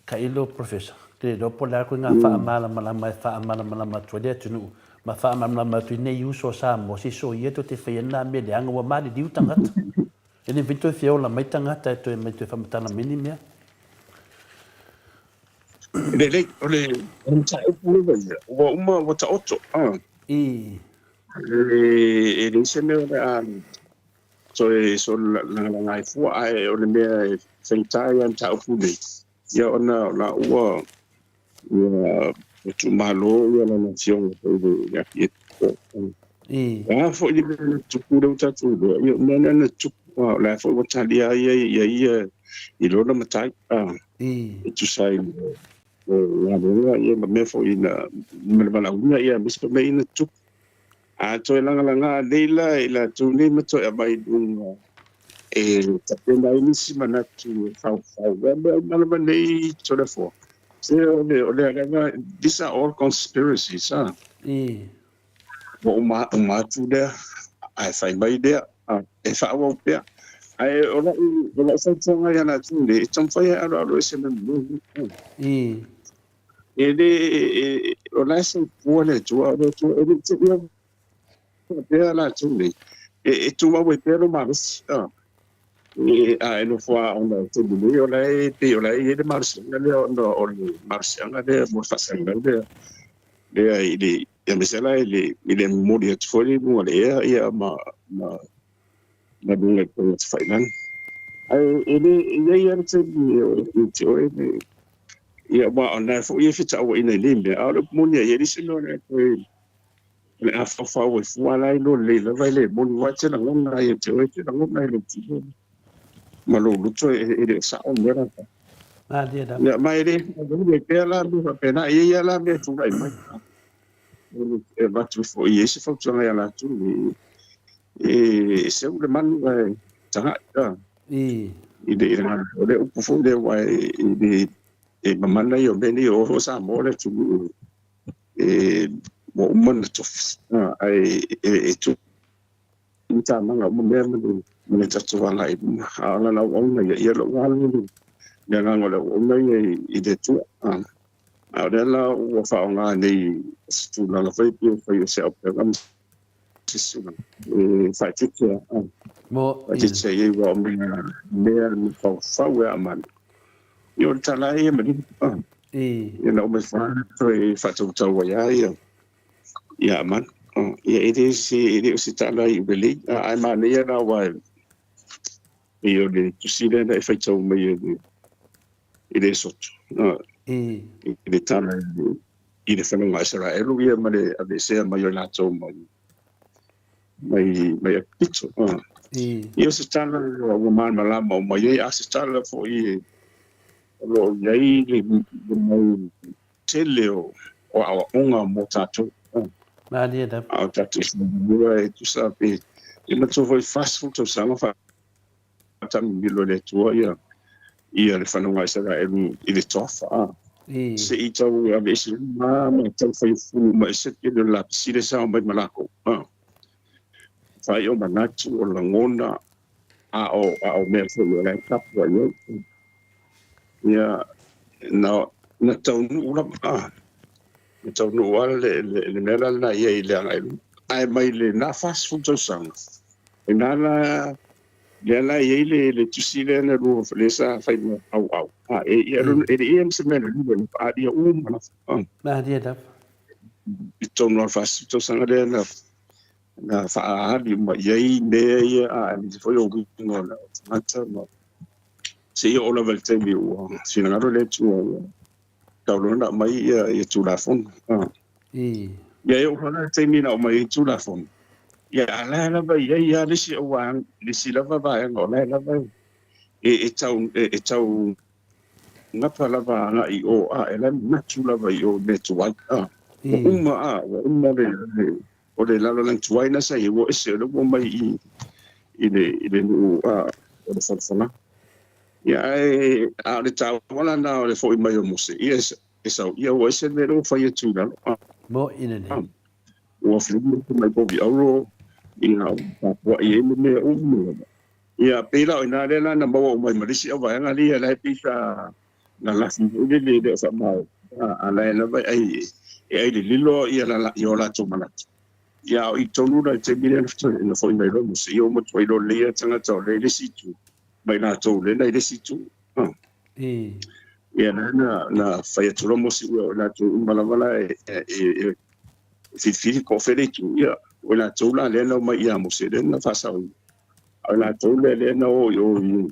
tailo Professor, te le iloa po o le a koe ngā faamalamalama e faamalamalama atu ai le atunuu ma faamalamalama atu ai nei uso a Samoa, se soia tou te faia nā mea leaga ua maliliu tagata. E le mafai ona toe fia ola mai tagata e toe mai toe faamatala mai ni mea. Lelei, o le mataupu lava ia, ua uma ua taoto. I. E leai se mea o le a toe sololagalaga ai fua, ae o le mea e faigata ai lava le mataupu lenei, ia ona o la ua ua tuumalo lana afioga foi i le Archiepiscopo. I. O a foi le mea na tupu lea ua tatou iloa, ia o mea na na tupu, o la foi ua talia ai ia ia i lona matai, I. e tusa ai ma galuega ia ma mea foi na ma le valaauina ia aemaise foi mea ia na tutupu. A toe lagalaga nei la i latou nei ma toe aumai i luga e tapena ai nisi manatu e faufau. Ia mea uma lava nei Toleafoa, se o le, o le agaga, these are all conspiracies, ah. I. Ua uma, uma atu lea, ae fai mai lea, e faaauau pea. Ae o lau, o lau fautuaga ia latou nei, e taumafai e aloalo ese mai ma mea nei. I. E le, o la e soifua le Atua, o le Atua, e le i tuuina faapea latou nei, e tumau ai pea lou malosi. A e nofo lava ona o le taimi nei, o la e pei o la e i ai le malosiaga lea ona o le malosiaga lea mo le faasalalau lea, lea i le, aemaise la i le, i le momoli atu foi i luga o le ea ia ma, ma, ma luga i upega tafailagi. Ae e le, e i ai lava le taimi e te oe le, ia aua o lena foi e fetauaiina i nei mea, a o le upu moni lava, e leai se mea o le a toe, o le a faofao ai fua la e iloa lelei lava e le moni, aua e te lagona ai ia te oe, e te lagona i lou tino ma lou loto e le o sao le mea la e fai. Malie lava. Ia, ma e le faavae pea la mea faapena, e i ai lava la mea e tulai mai. E avatu foi i ai se fautuaga ia latou, e seu le manu ae tagai I. i le o le upu foi lea aua e le e mamana ia o mea nei, o Samoa le atunuu e ua uma ona tofi, ae e tuu tamaga uma mea ma le tatou agai i luma. A o lana auauna ia, ia lou alu le agaga o le auauna ia i le Atua. A o lea la ua faaaoga nei se tulaga foi pei e fai o se auupega ma se tulaga e faaeteete Mo, faaeteete ai aua o mea mea na faufau e Amana. Ia o le tala ia manino. I. Ia na uma ifo lava toe faatautau ai lava ia ia Amana. Ia e le se e le o se tala i lelei, ae manaia la aua e o le tusi lea na e faitau mai i le Esoto. I. I le tala i le fanauga a Isaraelu ia ma le aveesea mai o i latou mai mai mai Epito. I. Ia o se tala ua malamalama uma i ai, a o se tala foi o lo o i ai le mau tele o aoaoga mo tatou. Malie lava. A o tatou faamoemoe e tusa pe e matua foi 40 tausaga faatamamilo e le Atua ia ia le fanauga a Isaraelu i le toafa. I. Se i tau aveese uma ma tau fai fulu uma ese le lapisi le sao mai ma lakou. Fai o manatu, o lagona, a o, a o mea foi o la e tapu ai ai. Ia, na, na taunuu lava, na taunuu lava le, le, le mea la lena ia i le agai i luma. Ae mai lena 40 tausaga, i ina la Lea la e i ai le, le tusi lea na lua, lea sa fai ma auau. A, e, e, e le ia ma se mea na lua, na faaalia uma lava. A. Malie lava. I totonu o le 40 tausaga lea na, na faaali uma i ai mea ia, a, aemaise foi o uiga o le tagata ma seia oo lava i le taimi ua finagalo le Atua ua tau loa ona aumai ia, ia Tulafono. A. Ia e oo foi la i le taimi na aumai ai Tulafono, ia a la e lava i ai lava le isi auvaega, le isi lava vaega o la e lava e, e tau, e, e tau gapa lava agai i o, a, e la e manatu lava i o i mea tuai. A. Ua uma, a, ua uma le, le, o le lalolagi tuai na sa i ai, ua ese, o lea ua omai i, i le, i le nuu, a, o le folafolaga. Ia, ae, a o le taua la lena o le foi mai o Mose, ia, e sau, ia ua ese le mea lea ua fai atu i lalo, a. Moʻi lenei. Ua fili atu mai povi auro, ia, ua tapuai ai le mea uma lava. Ia, pei la o i ina lea la na maua uma ai ma le isi auvaega lea, la e pei sa na lafi foi lele e le o faamao, a, a la e lava e ai, e ai lililo ia la, ia o latou manatu. Ia, a o i tonu la i le taimi lea na foi mai loa Mose, ia ua matuai lolei lava tagata o lea i le isi itu, ma i latou lea na i le isi itu. Ia, la na, na fai atu loa Mose, ia o i latou uma lava la e, e, e, e filifili po o fea le itu, ia, o i latou la lea na omai ia Mose, lea na faasaoina. A o i latou lea lea na o i o i,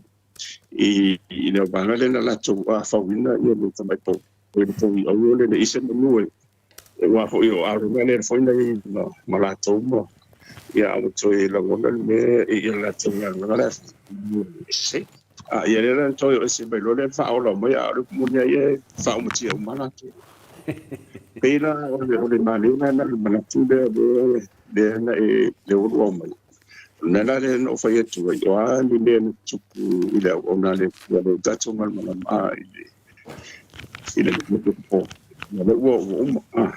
i, i le auvaega lea na latou fauina ia le tamai pou, le pou i auro lea, le ise manu e, Aua foi o Arona lea foi na i ma, ma latou ma ia a ua toe lagona le mea i ia latou galuega lea se a ia lea la toe o ese mai loa lea faaola mai a o le moni ai e faaumatia uma latou. Pei la o le o le malie la na le manatu lea lea lea na e le ua lua mai. O le mea la lea na ou fai atu ai, o a ni mea na tupu i le auauna a le Atua lea ua tatou malamalama i le i le po. Ia lea ua ua uma. Ah.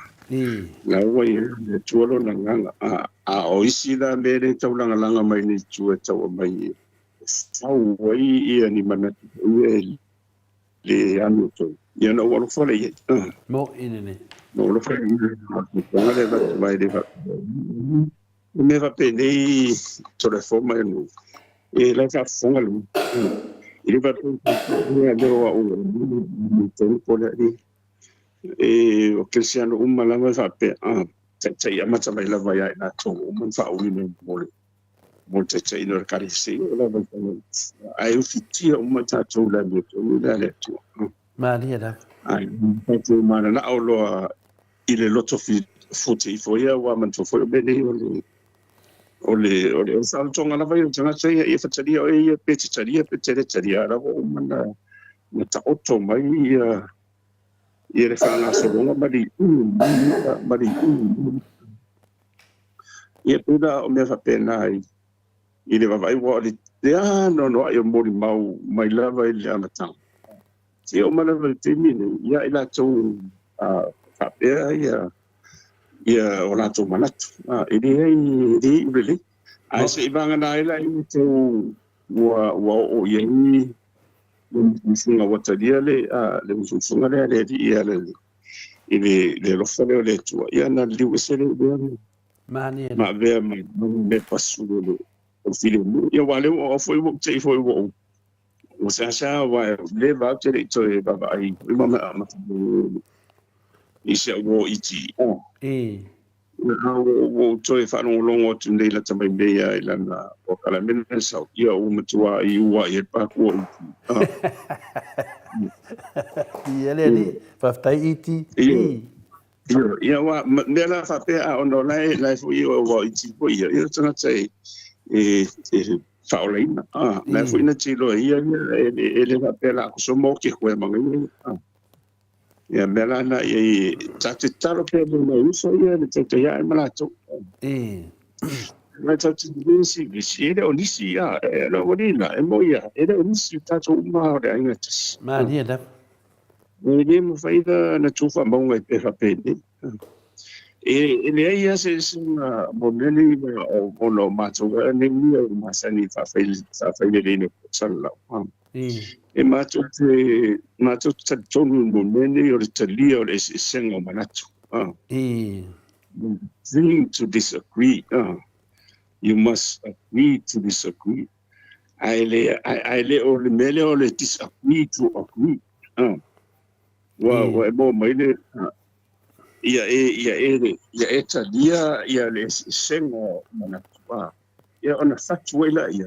La ua i ai le Atua lona agaga. Ah, a o isi la mea lea e taulagalaga mai nei tua e tau aumai e fau ai ia ni manatu foi ia e le amiotonu. Ia na ou alofa lea i ai. Ah. Moʻi lenei. Na ou alofa lea i ai. Le avatu mai le faapea. O mea faapenei Toleafoa e nuu, e la e faafofoga le E le faapea lea o au tonu po o le a e o kerisiano uma lava e faapea a taitai amata mai lava ia i latou uma na faauuina mo le mo le taitaiina o le ekalesia lava ae ufitia uma tatou i le amiotonu lea a le Atua. Malie lava. Ae tatou mananao loa i le loto fute ifo ia, aua manatua foi o mea nei o le o le o le saolotoga lava ia o le tagata ia, ia fatalia oe ia pe te talia pe te le talia, a o la ua uma na na taoto mai ia ia le faagasologa ma le iuga mai ma le iuga mai. Ia pei la o mea faapena i i le vaavaai, aua o le anoanoai o molimau mai lava i le amataga. Seia oo mai lava i le taimi lenei, ia i latou faapea ia ia o latou manatu, e leai e le iu lelei. Ae se i vagana ai la i outou ua ua oo i ai le musumusuga ua talia le le musumusuga lea a le Alii e ala i le le alofa lea o le Atua, ia ona liliu ese lea i lea Mania ma avea ma mea pasu o le o le filemu. Ia aua o lea ua oo foi ua ou te i foi ua ou Ua seasea aua e leva ou te le i toe vaavaai i ma mea amata i si au uo iti. A ua ou toe faalogologo atu nei lata mai nei lava i lana polokalame lea sau, ia ua matua i ua i ai le paku o iti. Ia le alii, faafetai iti. Ia, aua, mea la faapea, a ona o la e, la e foi aua o iti foi ia, ia o le tagata e, e, e faaolaina, a, la e foi na te iloa e ia, ia, e, e le faapea la aku somo ke koe manga ia, a. Ia, mea la na, ia, ia, ta te tatalo pea mo nai uso ia, le tautai ae ma latou. Nai tau te nisi, nisi, e le o nisi, a, e le o nina, e mo ia, e le o nisi, tatou uma o le aiga tasi. Malie lava. E le mafai na tu faamauga i pe faapenei. E leai lava se eseesega mo mea nei ona o matou lava nei mea ua masani i faafaileleina o salalau. E matou te matou te talitonu mo mea nei o le talia o le eseesega o manatu. Agree to disagree. You must agree to disagree. Ae le ae le o le mea lea o le disagree to agree. Ua ua e maua mai le ia e ia e ia e talia ia le eseesega o manatu a ia ona fatu ai laia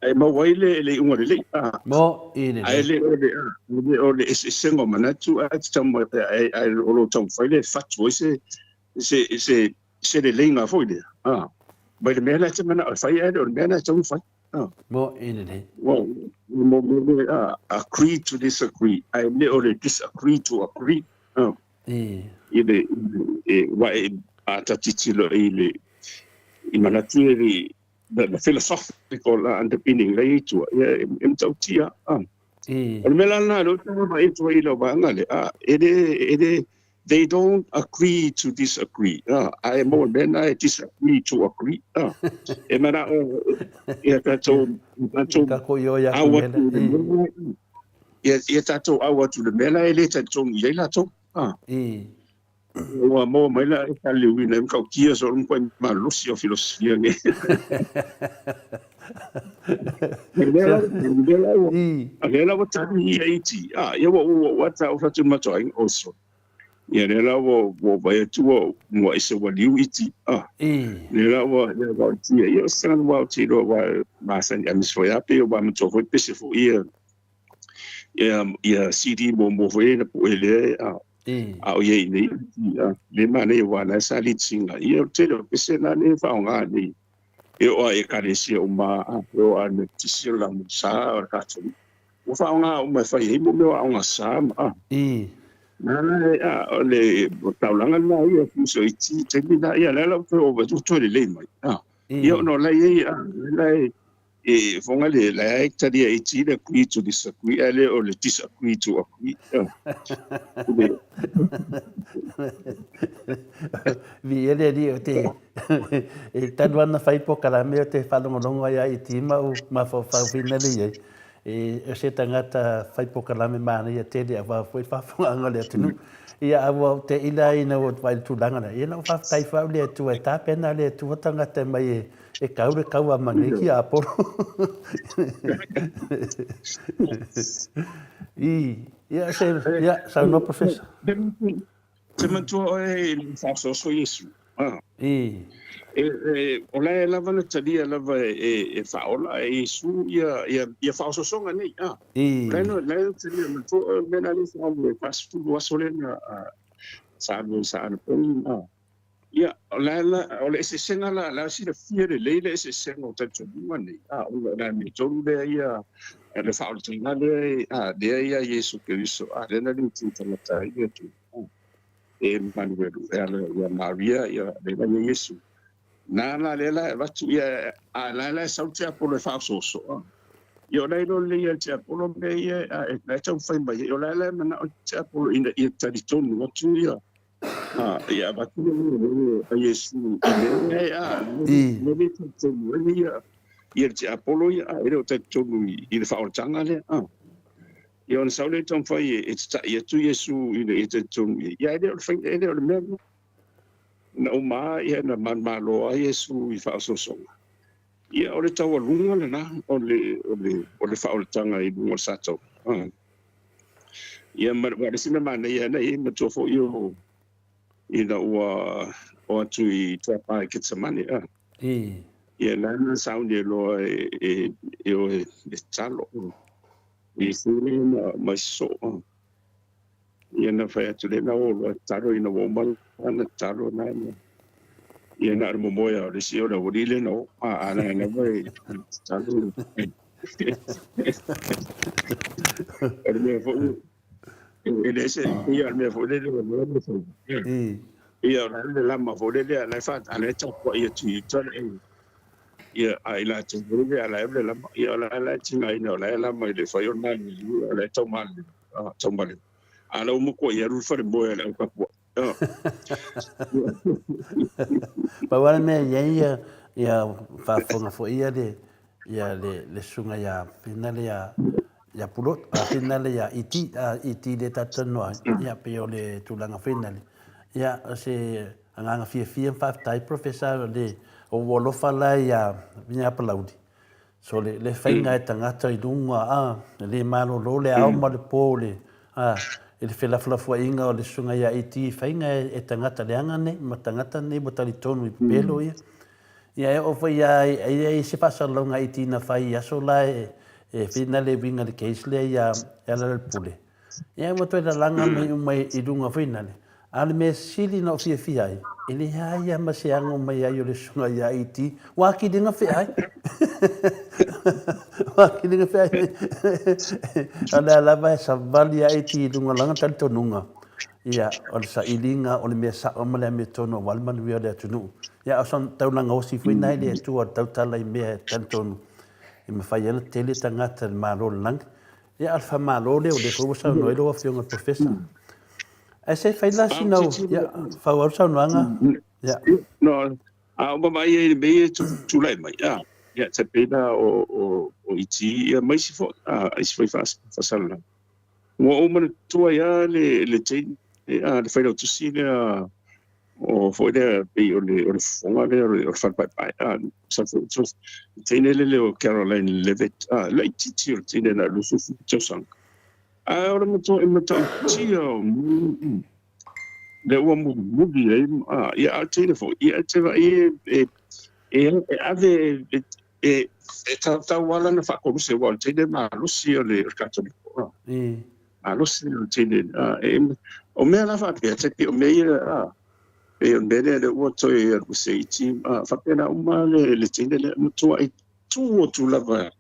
ae maua ai le le iuga lelei a. Mo i lelei. Ae le o le a le o le eseesega o manatu ae te taumafai ae ae o lo o taumafai le fatu ai se se se se leleiga foi lea a mai le mea lea e te manao e fai ae le o le mea lea e tatau ona fai a. Mo i lelei. Ua mo mo le a agree to disagree ae le o le disagree to agree a. I le e wa e a ta tilotilo i le i manatu e le the philosophical underpinning la i tua ia e matautia a. O le mea la lena lea ou te vaavaai atu ai i lau vaega lea a e le e le they don't agree to disagree a ae maua le mea lena e disagree to agree a. E manao ia tatou tatou au atu i le mea ia ia tatou au atu i le mea la e le talitonu i ai latou a. Ua maua mai la e kaliliuina ai matautia so o le matuai malolosi o filosofia nei. A lea la ua tali ia iti, a, ia ua ua ua ta ua fatu mato ai o so. Ia lea la ua ua vai atu ua ua ese ua liu iti, a. Lea la ua ia ua tia ia o se ua o ti lo ua masani a mis foi a pe ua matua foi pese foi ia ia ia CD mo mo foi na pu ele a. A o iai nei, a, le manaia aua la e sa lead singer. Ia o le tele o pese la lea e faaaoga nei. E oo lava i Ekalesia uma, a, e oo lava i le Metotisi, o le Lamuli Sa, o le Katoliko. Ua faaaoga uma e fai ai mo mea o aoga sa ma, a. Na la e, a, o le taulaga lena ia, fuso iti i taimi na, ia lea la ua toe ova ua toe lelei mai, a. Ia ona o la e i ai, a, la e, E foga le la e talia e ti le agree to disagree ae le o le disagree to agree. Vi ele ali o te e talu ana whai pokarame o te whalongolongo ai ai ti ma u mafaufau whina le ai. E o se tangata whai pokarame māna ia tele a wā foi whawhanga le atunu. Ia a ua te ila ina o wai tūlanga na. Ia na o whawhtai whau le atua e tāpena le atua tangata mai e E kau le kau a Mane ki Aporo. I, ia, se, ia, saunoa Professor. Te matua oe i le faasoasoa Iesu. Ah. I. E, e, o la e lava na talia lava e, e, e faaola e Iesu ia, ia, ia faaososoga nei. Ah. I. La no, la e talia matua oe mea na le faalu e 40 aso le na, ah, sa alu ai sa anapogi. Ah. Ia, o la la, o le eseesega la, la silafia lelei le eseesega o talitonuga nei, a, o le mea tonu lea ia, le faaolataga lea, a, lea ia Iesu Keriso, a, lea na liutiu tagata ai le Atua, a, e Emanuelu, e ala ia Maria, ia, lea la ia Iesu. Na la lea la e avatu, ia, a, la la e sau le tiapolo e faaosooso, a. Ia, o la e iloa lelei e le tiapolo mea ia, a, e, la e taumafai mai ai, o la la e manao le tiapolo ina ia talitonu atu ia, Ia avatu le mea a Iesu i mea e a, me le talitonu ai ia, ia le tiapolo ia, a, e le o talitonu i le faaolataga lea, a. Ia ona sau lea i taumafai e tata'i atu Iesu ina ia talitonu i ai, ia e le o le faiga, e le o le mea lena. Na uma lava ia na manumalo ai Iesu i faaosoosoga. Ia o le taualuga lena o le, o le, o le faaolataga i luga o le sataua, a. Ia ma le isi mea manaia na i ai matua foi o ina ua o atu i Tuapa i Ketsemane a. Ia la na sauni e loa e e e o e talo. I sule na mai so. Ia na fai atu le na o loa talo ina ua uma na talo na na. Ia na o le momoe o le isi o le aualii lea na o a a na lava e talo. O le mea foi, e le ese, ia o le mea foi lele o le mea foi. Ia o le lama foi lele a la e fa a la e tapuai atu i uta le ia a i latou foi lele a la e le lama ia o la la e tigaina o la e lama i le fai o le maliliu o la e tau maliliu a tau maliliu a la ua matuai alu i le falemoe a le au tapuai. Pau lava le mea e i ai ia, ia faafofoga foi ia le, ia le, le susuga ia Finale ia, ia Pulo, a Finale ia Iti, a Iti le tatou talanoa ai, ia pei o le tulaga foi lale. Ia, o se agaga fiafia ma faafetai Professor le, o ua alofa la ia, ia Palauli. So le, le faiga e tagata i luga, a, e le malolo le ao ma le po le, a, i le felafolafoaiga o le susuga ia AT i faiga e, e tagata leaga nei ma tagata nei ua talitonu i pepelo ia. Ia e oo foi ia e i ai se faasalalauga AT na fai i aso la e, e whina le uiga i le case lea ia Lealailepule. Ia ua toe lalaga mai uma i luga foi nale. A o le mea sili na ou fiafia ai, e leai lava ma se ago mai ai o le susuga ia AT. Ua akiliga feai. Ua akiliga feai. O lea lava e savali a AT i luga o lana talitonuga. Ia, o le sailiga o le mea sao ma le amiotonu aua le manuia o le atunuu. Ia, o sana taulaga osi foi na e le Atua o le tautala i mea e talitonu e mafai ai ona tele tagata i le Malo o le lagi. Ia, a o le faamalo lea, o lea foi ua saunoa ai lau Afioga i le Professor. Ae se i fai la sina au, ia, faaauau le saunoaga. Ia. No, a o mamaia i le mea ia tulai mai, a, ia, te pei la o, o, o iti, ia, ma isi foi, a, isi foi faasalalau. Ua ou manatua ai lava le, le teine, a, le failautusi lea, o foi lea pei o le, o le fofoga lea o le, o le fale paepae, a, sa foi, so, le teine lele o Caroline Levitt, a, laitiiti o le teine na 27 tausaga. A o le matua e matautia o lea ua mulimuli ai, a, ia, a o le teine foi, ia, e te vaai e, e, e ave, e, e, e tautau lava lana faakoluse, aua o le teine malosi o le, o le Katoliko, a. Malosi o le teine, a, e, o mea la faapea, te pei o mea ia, a, pei o le mea lea lea ua toe alu ese iti, a, faapena uma le, le teine lea, matuai tu atu lava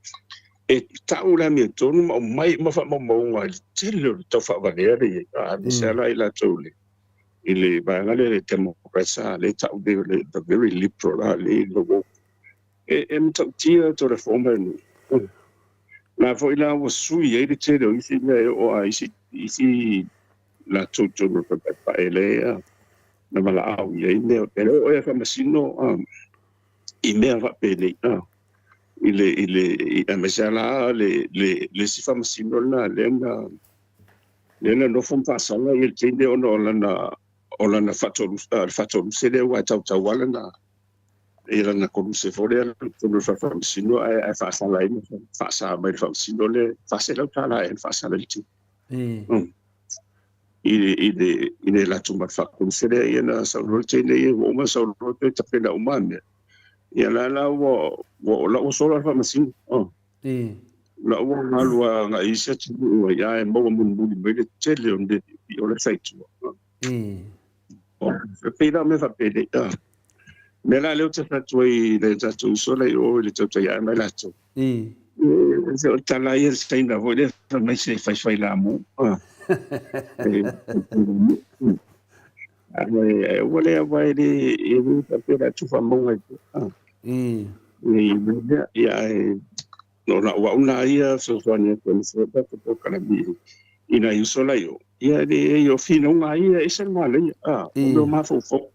e tau le amiotonu ma aumai uma faamaumauga i le tele o le tau faavalea lea i ai, a, aemaise lava la i latou i le, i le vaega lea le Democrats, a, lea e tau nei o le the very liberal, a, le the woke. E, e matautia to reforma lenei. La foi la ua sui ai le tele o isi mea e oo a isi, isi latou tonu o le paepae lea na valaau i ai mea. E le oo e faamasino i mea faapenei i le, i le, aemaise lava la le, le, le isi faamasino lena lea na, lea na nofo ma faasaga i le teine ona o lana, o lana faatoluse lea ua e tautau lava lana, i lana koluse foi lea i totonu o le fale faamasino ae ae faasala ai ma faasa mai le faamasino le $400 ea na faasala ai le tino. I le i le i le latou ma le faakoluse lea ia na saunoa le teine ia ua uma saunoa toe tapena uma mea. Ia la la ua ua o la ua sola le faamasino. La ua alu agai i isi atunuu ai ae maua mulimuli mai le tele o mea o le fai i tua. E pei la o mea faapenei, a. Mea la lea ou te fai atu ai i nai o tatou uso la i o i le tautai ae mai latou. Se o le tala ia le Saina foi lea fai mai se faifailamu. Ae aua le aua e le e le faapea la tufa mauga i i mea ia ae o lau au na ia fesoasoani atu ai foi tatou polokalame i nai uso la i o. Ia e leai o finauga ia e ese le manaia, a, o mea o mafaufau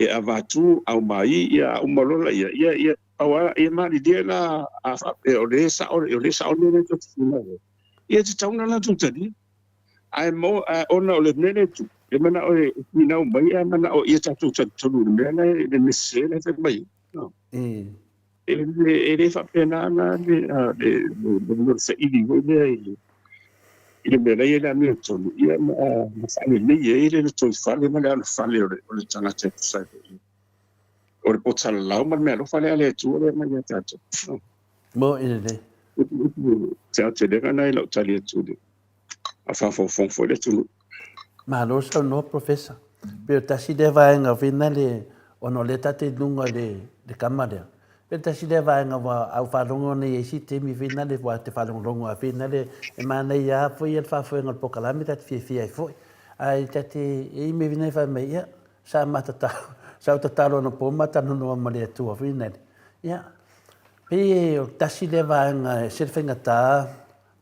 e avatu aumai ia a uma loa laia, ia, ia, pau lava, ia malilie la a faapea o lea e sao, o lea e sao le mea lea tou te finau ai, ia e tatau ona latou talia. Ae maua, ae ona o le mea lea e tupu, e manao e finau mai ae manao ia tatou talitonu i le mea la e, le mea sese la e fai mai ai. E le, e le faapena la le, le, le, le saili foi lea i le, i le mea la e i ai le amiotonu, ia ma, ma faalelei ai le lotoifale ma le alofale o le, o le tagata e tusa ai foi o le poto salalau ma le meaalofa lea a le Atua lea e aumai ia tatou. Mo i lelei. Se aotelega lena i lau tali atu i le a faafogafoga foi le atunuu. Malo saunoa Professor. Pei o tasi lea vaega foi nale ona o lea tatou i luga i le kama lea. Pei o tasi lea vaega ua au faalogo nei i isi taimi foi nale ua te faalogologo lava foi nale e manaia lava foi le faafoega o le polokalame ta te fiafia ai foi. Ae ta te i ai mea foi nale fai mai ia sa ma tatalo sa ou tatalo anapo ma talanoa ma le Atua foi nale. Ia pei o tasi lea vaega e ese le faigata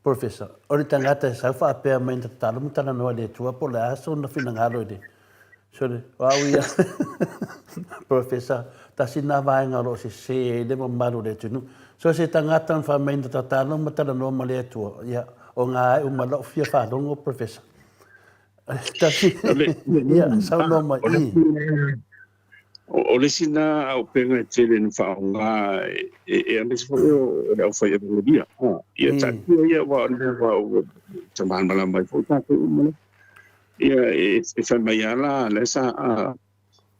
Professor, o le tagata e sau faapea mai na tatalo ma talanoa i le Atua po o le a sona finagalo i le Sole, o au ia Professor, tasi lena vaega o lo o sese ai le mamalu o le atunuu. So se tagata na fai mai na tatalo ma talanoa ma le Atua, ia, o ngā ae uma lau fia faalogo Professor. Tasi, ia, saunoa mai. O le isi lena auupega e tele ina faaaoga e aemaise foi o le aufai evangelia. Ia taatia ia aua o le mea ua malamalama ai foi tatou uma lea. Ia e fai mai lava la o lea sa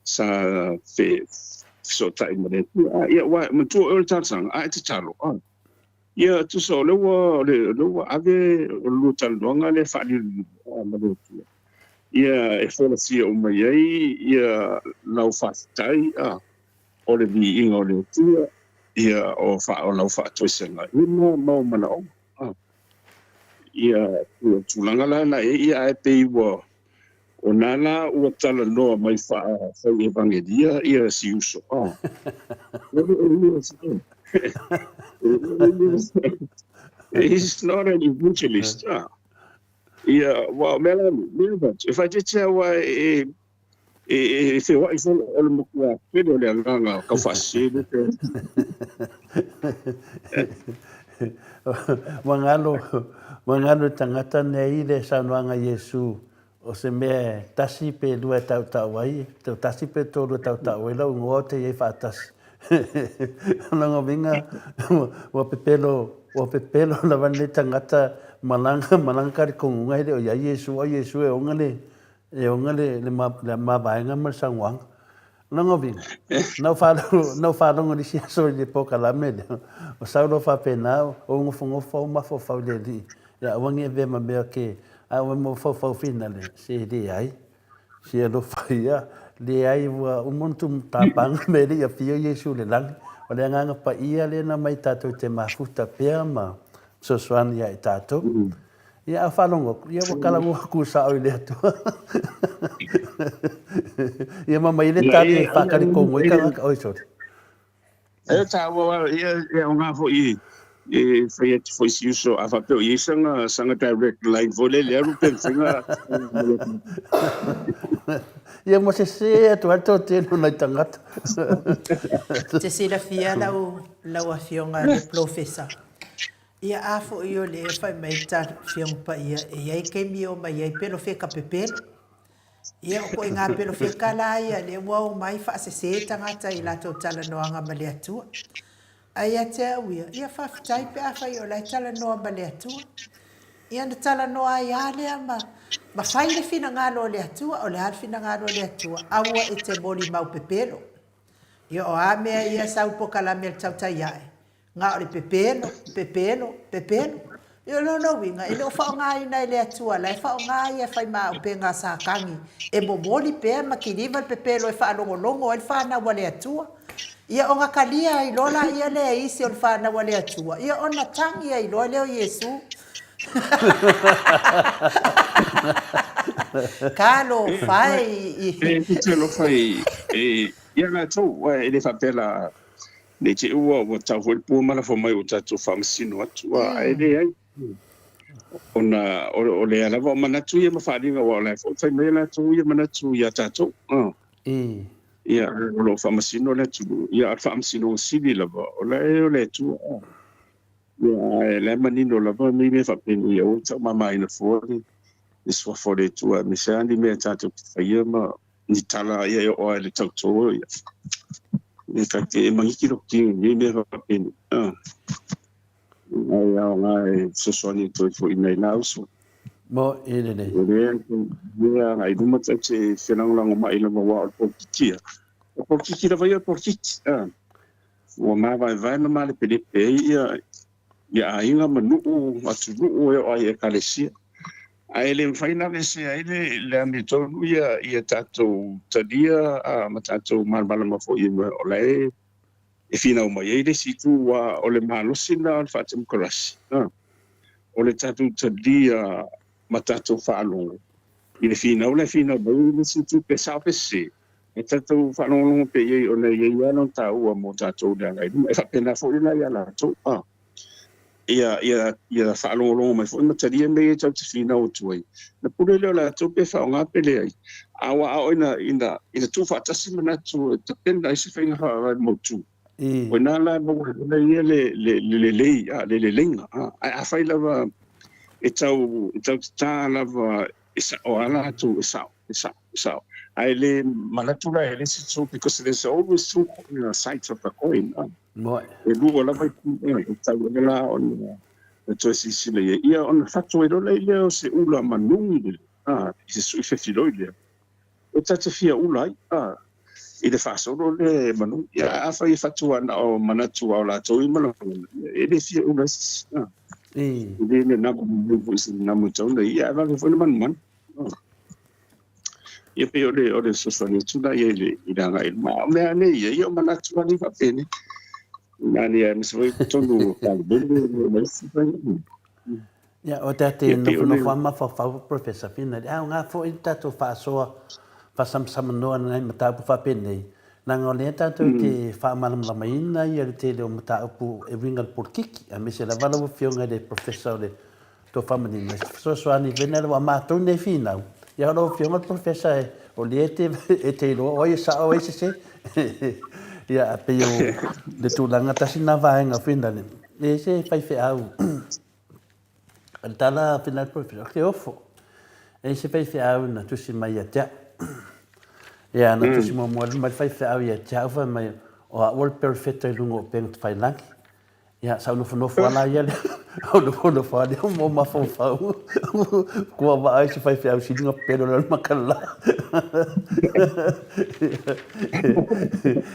sa fesootai ma le Atua. Ia aua manatua oe o le talosaga a e tatalo, ia tusa o lea ua o lea ua ave o le lua talanoaga lea faalilolilo ma le Atua. Ia e folasia uma i ai ia lau faafetai o le viiga o le Atua, ia o o lau faatoesega ia ma ou manaoga. Ia tulaga la na i ai, ia ae pei ua o na la ua talanoa mai faa-fai evangelia ia si uso. He's not an evangelist. Ia, aua o mea la nei, mea avatu, e faaeteete aua e, e, e feoai foi o le matua pele o le agaga tau faasese le pe. Ua galo, ua galo le tagata nei i le saunoaga a Iesu, o se mea e tasi pe lua e tautau ai, tasi pe tolu e tautau ai lau igoa ou te i ai faatasi. O lona uiga, ua pepelo, ua pepelo lava lenei tagata malaga, malaga talitonuga e le o i ai Iesu, a o Iesu e ona le, e ona le, le, le mavaega ma le saunoaga. O lona uiga, na ou faalogo, na ou faalogo i le isi aso i le polokalame lea, o sau loa faapena, ou nofonofo au mafaufau i le Alii, ia aua ne i avea ma mea ke, a ua mafaufau finale, se leai. Se alofa ia, leai ua uma ona tumutapaga mea e le i afio Iesu i le lagi. O le Agaga Paia lea na aumai tatou te mafuta pea ma fesoasoani ia i tatou. Ia a faalogo atu, ia ua talanoa atu sao i le Atua. Ia ma mai le tali e faatalitonu ai tagata. Oi sorry. E taua ia e aoga foi e fai atu foi si uso a faapea o i ai saga saga direct line foi lele alu pe mafai ona Ia ma sese atu ai le toatele o nai tagata. Te silafia lau lau afioga le Polofesa, ia a foi o le fai mai ta Afioga Paia e i ai taimi e omai ai pelofeka pepelo. Ia, o koʻiga pelofeka la ia lea ua omai faasese tagata i latou talanoaga ma le Atua. Ae ia te au ia, ia faafetai pe afai o la e talanoa ma le Atua. Ia ona talanoa ai lava lea ma, ma fai le finagalo o le Atua. O le a le finagalo o le Atua? Aua e te molimau pepelo. Ia o a mea ia sau pokalame a le tautai ae, Na o le pepelo, pepelo, pepelo. Ia o lona uiga, e le o faaaogaina e le Atua, la e faaaoga ia e fai maaupe a Satani e momoli pea ma kiliva le pepelo e faalogologo ai le fanau a le Atua. Ia ona talia ai loa laia lea e isi o le fanau a le Atua, ia ona tagi ai loa lea o Iesu. Talofa e! E te alofa i ia latou, e le faapea la Ne i te i ua ua tau foi le pua ma lafo mai ua tatou faamasino atu, a ae leai. Ona o lea lava o manatu ia ma faaaliga aua o la e foi fai mai latou ia manatu ia tatou. Ia o lo o faamasino le atunuu, ia a o le faamasinoga sili lava o la e o le Atua. Ia ae la e manino lava nei mea faapenei aua le taumamaina fua le suafa o le Atua aemaise lava ni mea tatou te faia ma ni tala ia e oo lava i le tauto ia. E ta te e magiki lou tino i nei mea faapenei. Ae aoga e fesoasoani atu ai foi i nai la uso. Mo e lelei. O lea lea agai luma tatou te felagolagomai lava aua o le polokiki ia. O le polokiki lava ia o le polokiki. Ua mavaevae ma malepelepe ai ia ia aiga ma nuu, atunuu e oo ai i Ekalesia. Ae le mafai ona aveesea ai le le amiotonu ia ia tatou talia ma tatou malamalama foi i mea o la e e finau mai ai le isi itu aua o le malosi lena o le faatemokarasi, o le tatou talia ma tatou faalogo i le finau la e finau mai ai le isi itu pe sao pe sese. E tatou faalogologo pea i ai ona e i ai lava lona taua mo tatou i le agai i luma. E faapena foi la ia latou, a, ia, ia, ia faalogologo mai foi ma talia mea ia tatou te finau atu ai. Ona pule lea o latou pe faaaoga pe leai. A ua ao ina, ina, ina tuufaatasi manatu e tapena ai se faiga faavae mautu. O i ina la e maua ai ia le, le, le lelei, a, le leleiga. A, ae afai lava e tau, e tau tatā lava e sao lava latou, e sao, e sao, e sao. Ae le manatu la e le isi itu because there's always two sides of the coin. Moe. E lua lava itu e tatau ai la ona toe silasila i ai. Ia ona fatu ai loa lea o se ula manugi lea, i se sui fefiloi lea, e ta te fia ula ai i le faasolo lea e manugi. Ia ae afai e fatu lava na o manatu lava o latou ia ma lagona, ia e le fia ula ai se isi. E le nanamu lelei foi i se nanamu e tatau ona i ai, ae vave foi ona manumanu. Ia pei o le o le fesoasoani atu la ia i le i le agai i luma. A o mea nei ia, ia o manatu lava nei faapenei. Nani aemaise foi totonu o Palemene ma isi vaega. Ia, o te Ia pei o le nofonofo lava mafaufau Professor Fina, e aoga foi le tatou faasoa faasamsamanoa i nai mataupu faapenei, leaga o lea tatou te faamalamalamaina ia le tele o mataupu e uiga i le polokiki, aemaise lava lau Afioga i le Professor o le Tofamanino, e fesoasoani foi na ua matou nei finau. Ia lau Afioga le Professor o lea e te, e te iloa o ai e sao o ai e sese. Ia, a pei o le tulaga tasi na vaega foi na le, e se faifeau. O le tala a le Professor, o ke ofo. E se faifeau na tusi mai ia te au. Ia, na tusi muamua mai le faifeau ia te au, fai mai, o au o le perofeta i luga o upega tafailagi. Ia, sa ou nofonofo lava la ia lea, ou nofonofo lava lea ma mafaufau, kua vaai se faifeau siliga pelo lea o le makala.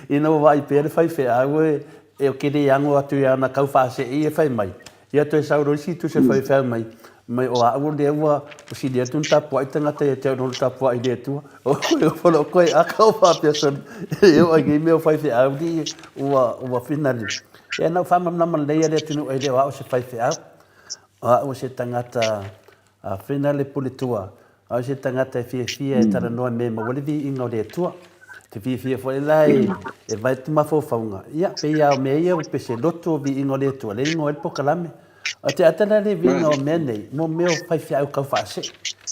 Ina ua vaai pea le faifeau e ou te le ago atu i ana kau faasee e fai mai, Ia toe sau loa isi tusi a le faifeau mai, mai o au lea ua sili atu ona tapuai tagata ia te au i lo le tapuai i le Atua. O lou koe aka o faapea sole, e oo ai nei mea o faifeau alii ua, ua finali. Ia na ou faamalamalama lelei le atunuu e le o au se faifeau. O au o se tagata finali puletua. O se tagata e fiafia e talanoa i mea e maua ai le viiga o le Atua. Te fiafia foi la e, e vae atu mafaufauga, ia, pei lava o mea ia ua pese loto o viiga o le Atua, lea e igoa ai le pokalame. O te ata la le viiga o mea nei, mo mea o faifeau kau faasee.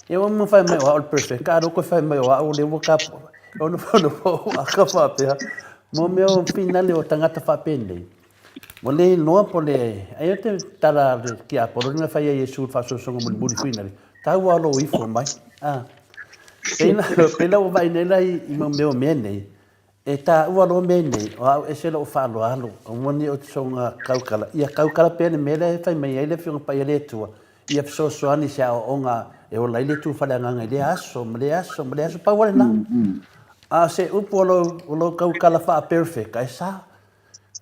Ia ua uma fai mai o au le perfect, a loko fai mai o au lea ua ka, ona nofonofo aka faapea, mo mea o finale o tagata faapenei. Mo le iloa po le, ai o te tala a le tiapolo na fai ai Iesu le faasoasoga mulimuli foi na le, tau lava lou ifo mai. A. Pei la, pei la ua vaai nei la i, i mau mea o mea nei, e taua loa mea nei, o au ese lou faaaloalo, aua ne i ou te soona taukala, ia taukala pea le mea lea e fai mai ai le Afioga Paia le Atua, ia fesoasoani i se aoaoga e ola ai le tu faaleagaga i lea aso ma lea aso ma lea aso, pau lava lena. A o se upu o lou, o lou taukala faa-perfect, e sa.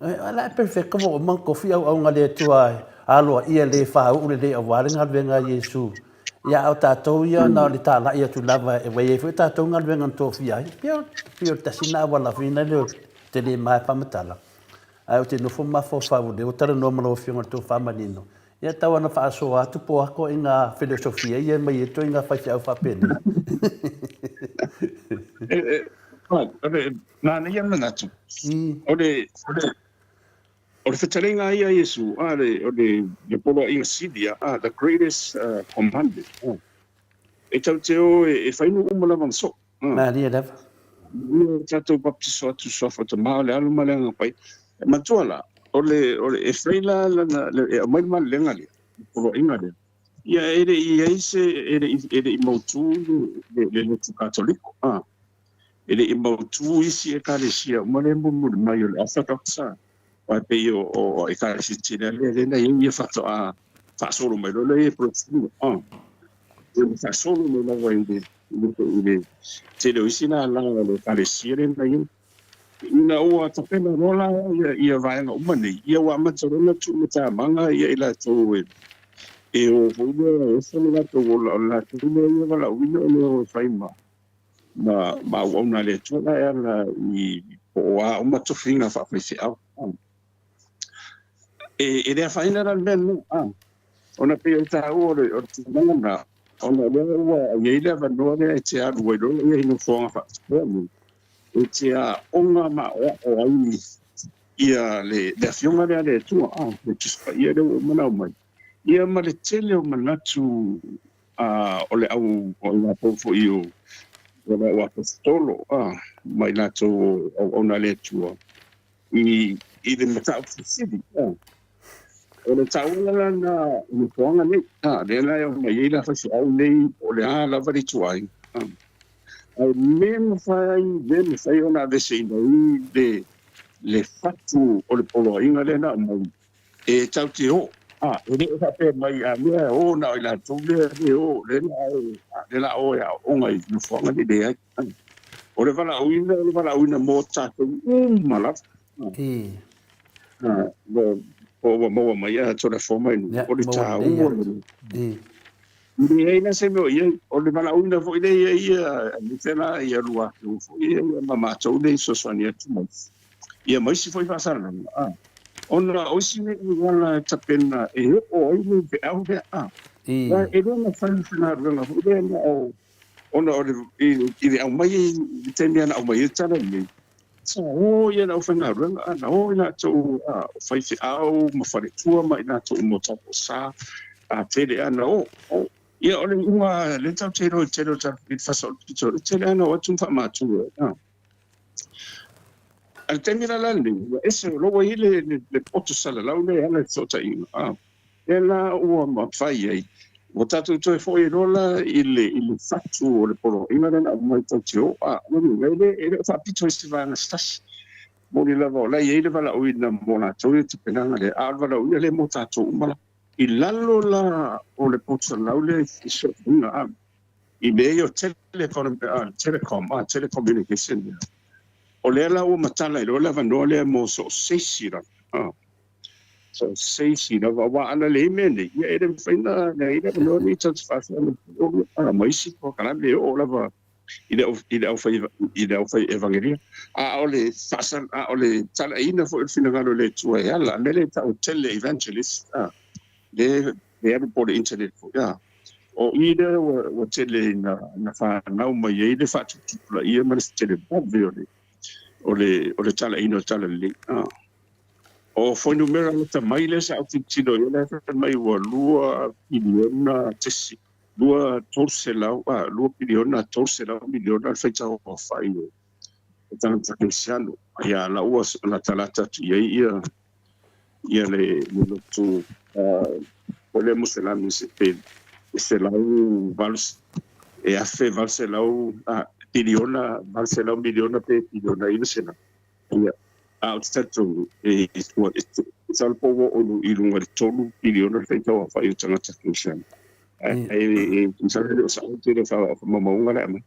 La e perfect ua uma ona tofi auauna a le Atua e aloaia le faauu lelei aua le galuega a Iesu. Ia a o tatou ia na o le talai atu lava e ua i ai foi tatou galuega na tofia ai. Pei o, pei o le tasi lena auala foi lea ou te le ma e faamatala. Ae ou te nofo ma mafaufau o lea ua talanoa ma lau Afioga i le tofa manino. Ia tau lava ona faasoa atu po o atoa i ngā filosofia ia e mai ai ituaiga faifeau faapenei. E, e, o le, nāna ia manatu, o le, o le, o le fetalaiga a ia a Iesu, a le, o le, le poloaiga sili, a, the greatest commandment, a, e tau te o e, e fai nuu uma lava ma soo. Malie lava. Ia tatou baptiso atu i suafa o Tama, o le Alo ma le Agaga Paia. E matua la, o le, o le, e fai la lana, e aumai le malelega lea, le poloaiga lea, ia e le i i ai se, e le i, e le i mautu le, le, le lotu Katoliko, a. E le i mautu isi Ekalesia uma lea e mulimuli mai o le Orthodox, a. Aua e pei o, o Ekalesia tele lava lea, lea na i ai ia faatoa faasolo mai loa lea i Peresetene, a. Ia ua faasolo mai lava i le i le tele o isi lala o le Ekalesia lea na i ai. Ina ua tapena loa la ia vaega uma nei, ia ua amata loa ona tuumatamaga ia i latou e e o foi lea e ese le latou ola, o le latou lea ia valaauina o le o e fai ma ma ma auauna a le Atua la e ala i po o a uma tofiga faafaifeau. E le afaina la le mea lena, ona pei o le taua o le tulaga lena, ona o lea ua i ai le avanoa lea e te alu ai loa ia i nofoaga faapitoa nei, e te aoga ma aoao ai ia le Afioga lea a le Atua, le Tusi Paia lea ua uma ona aumai, ia ma le tele o manatu o le au o i latou foi o le au aposetolo ma i latou o auauna a le Atua i le mataupu fesili. O le taua la lena o nofoaga nei, lea la e aumai ai la faifeau nei, o le a lava le ituaiga. Ae le mafai, le mafai ona aveeseina ai le, le fatu o le poloaiga lea na aumai e tatou te o. A, e le o faapea mai a mea e o na o i latou lea e o, lea la o, lea la o e aooga i nofoaga nei, leai. O le valaauina, o le valaauina mo tatou uma lava. Po ua maua mai a Toleafoa mai o le taua. Leai la se mea o i ai. O le valaauina foi lea e i ai ia, aemaise la ia Luatua foi ia ma matou lea e fesoasoani atu mai, ia ma isi foi faasalalauga, a, ona o isi mea auala e tapena e oo ai le feau lea, a, e le mafai se galuega foi lea na o, ona o le, i le aumai i le taimi na aumai ai le tala lenei, sa o ia le aufaigaluega, a, na o i latou a, o faifeau ma faletua ma i latou uma o tatou sa, a tele lava na o. Ia, o le iuga lea tatou te iloa i le tele o tatou i le fasa o le pito, e tele lava na o atu ma faamatu ai. A le taimi la la lenei, ua ese, o la ua i ai le, le, le poto salalau lea e ala i fesootaiga, a, lea la ua mafai ai, ua tatou toe foi ai loa la i le, i le fatu o le poloaiga lea na aumai tatou te o, a, e le, e le o faapito i se vaega se tasi. Moni lava o la e i ai le valaauina mo latou i le tapenaga lea, a o le valaauina lea mo tatou uma la. I lalo la o le poto salalau lea i fesootaiga, a, i mea ia o telecom, telecom, telecommunication lea. O lea la ua matala ai loa le avanoa lea mo so o se isi lava, so o se isi lava, aua ana leai mea nei, ia e le mafai ona leai le avanoa nei tatou te faafeagai ma isi polokalame e oo lava i le i le aufai i le aufai evangelia. A o le faasa, a o le talaiina foi o le finagalo o le Atua e ala, mea lea e tau tele evangelist, le e alu po o le internet foi, a. O i lea ua, ua tele ina, ina fanau mai ai le faatuputupulaia ma le tele vave o le, o le, o le talaina o le talalelei. A. O fuainumera lata mai lea sa ou tilotilo i ai, la e fai mai ua 2 piliona tesi, 2 300, a, 2 piliona 300 miliona le faitau aofai o tagata kerisiano. Ia, la ua latalata atu i ai ia, ia le, le lotu o le Muselami se pe 108, e 1800, a, piliona 800 miliona pe piliona 900. Ia, a ou te talitonu, e, e, masalo po ua oo i luga i le 3 piliona le faitau aofai o tagata kerisiano. Ae, e, masalo e le o sao le tele o faamaumauga la e aumai.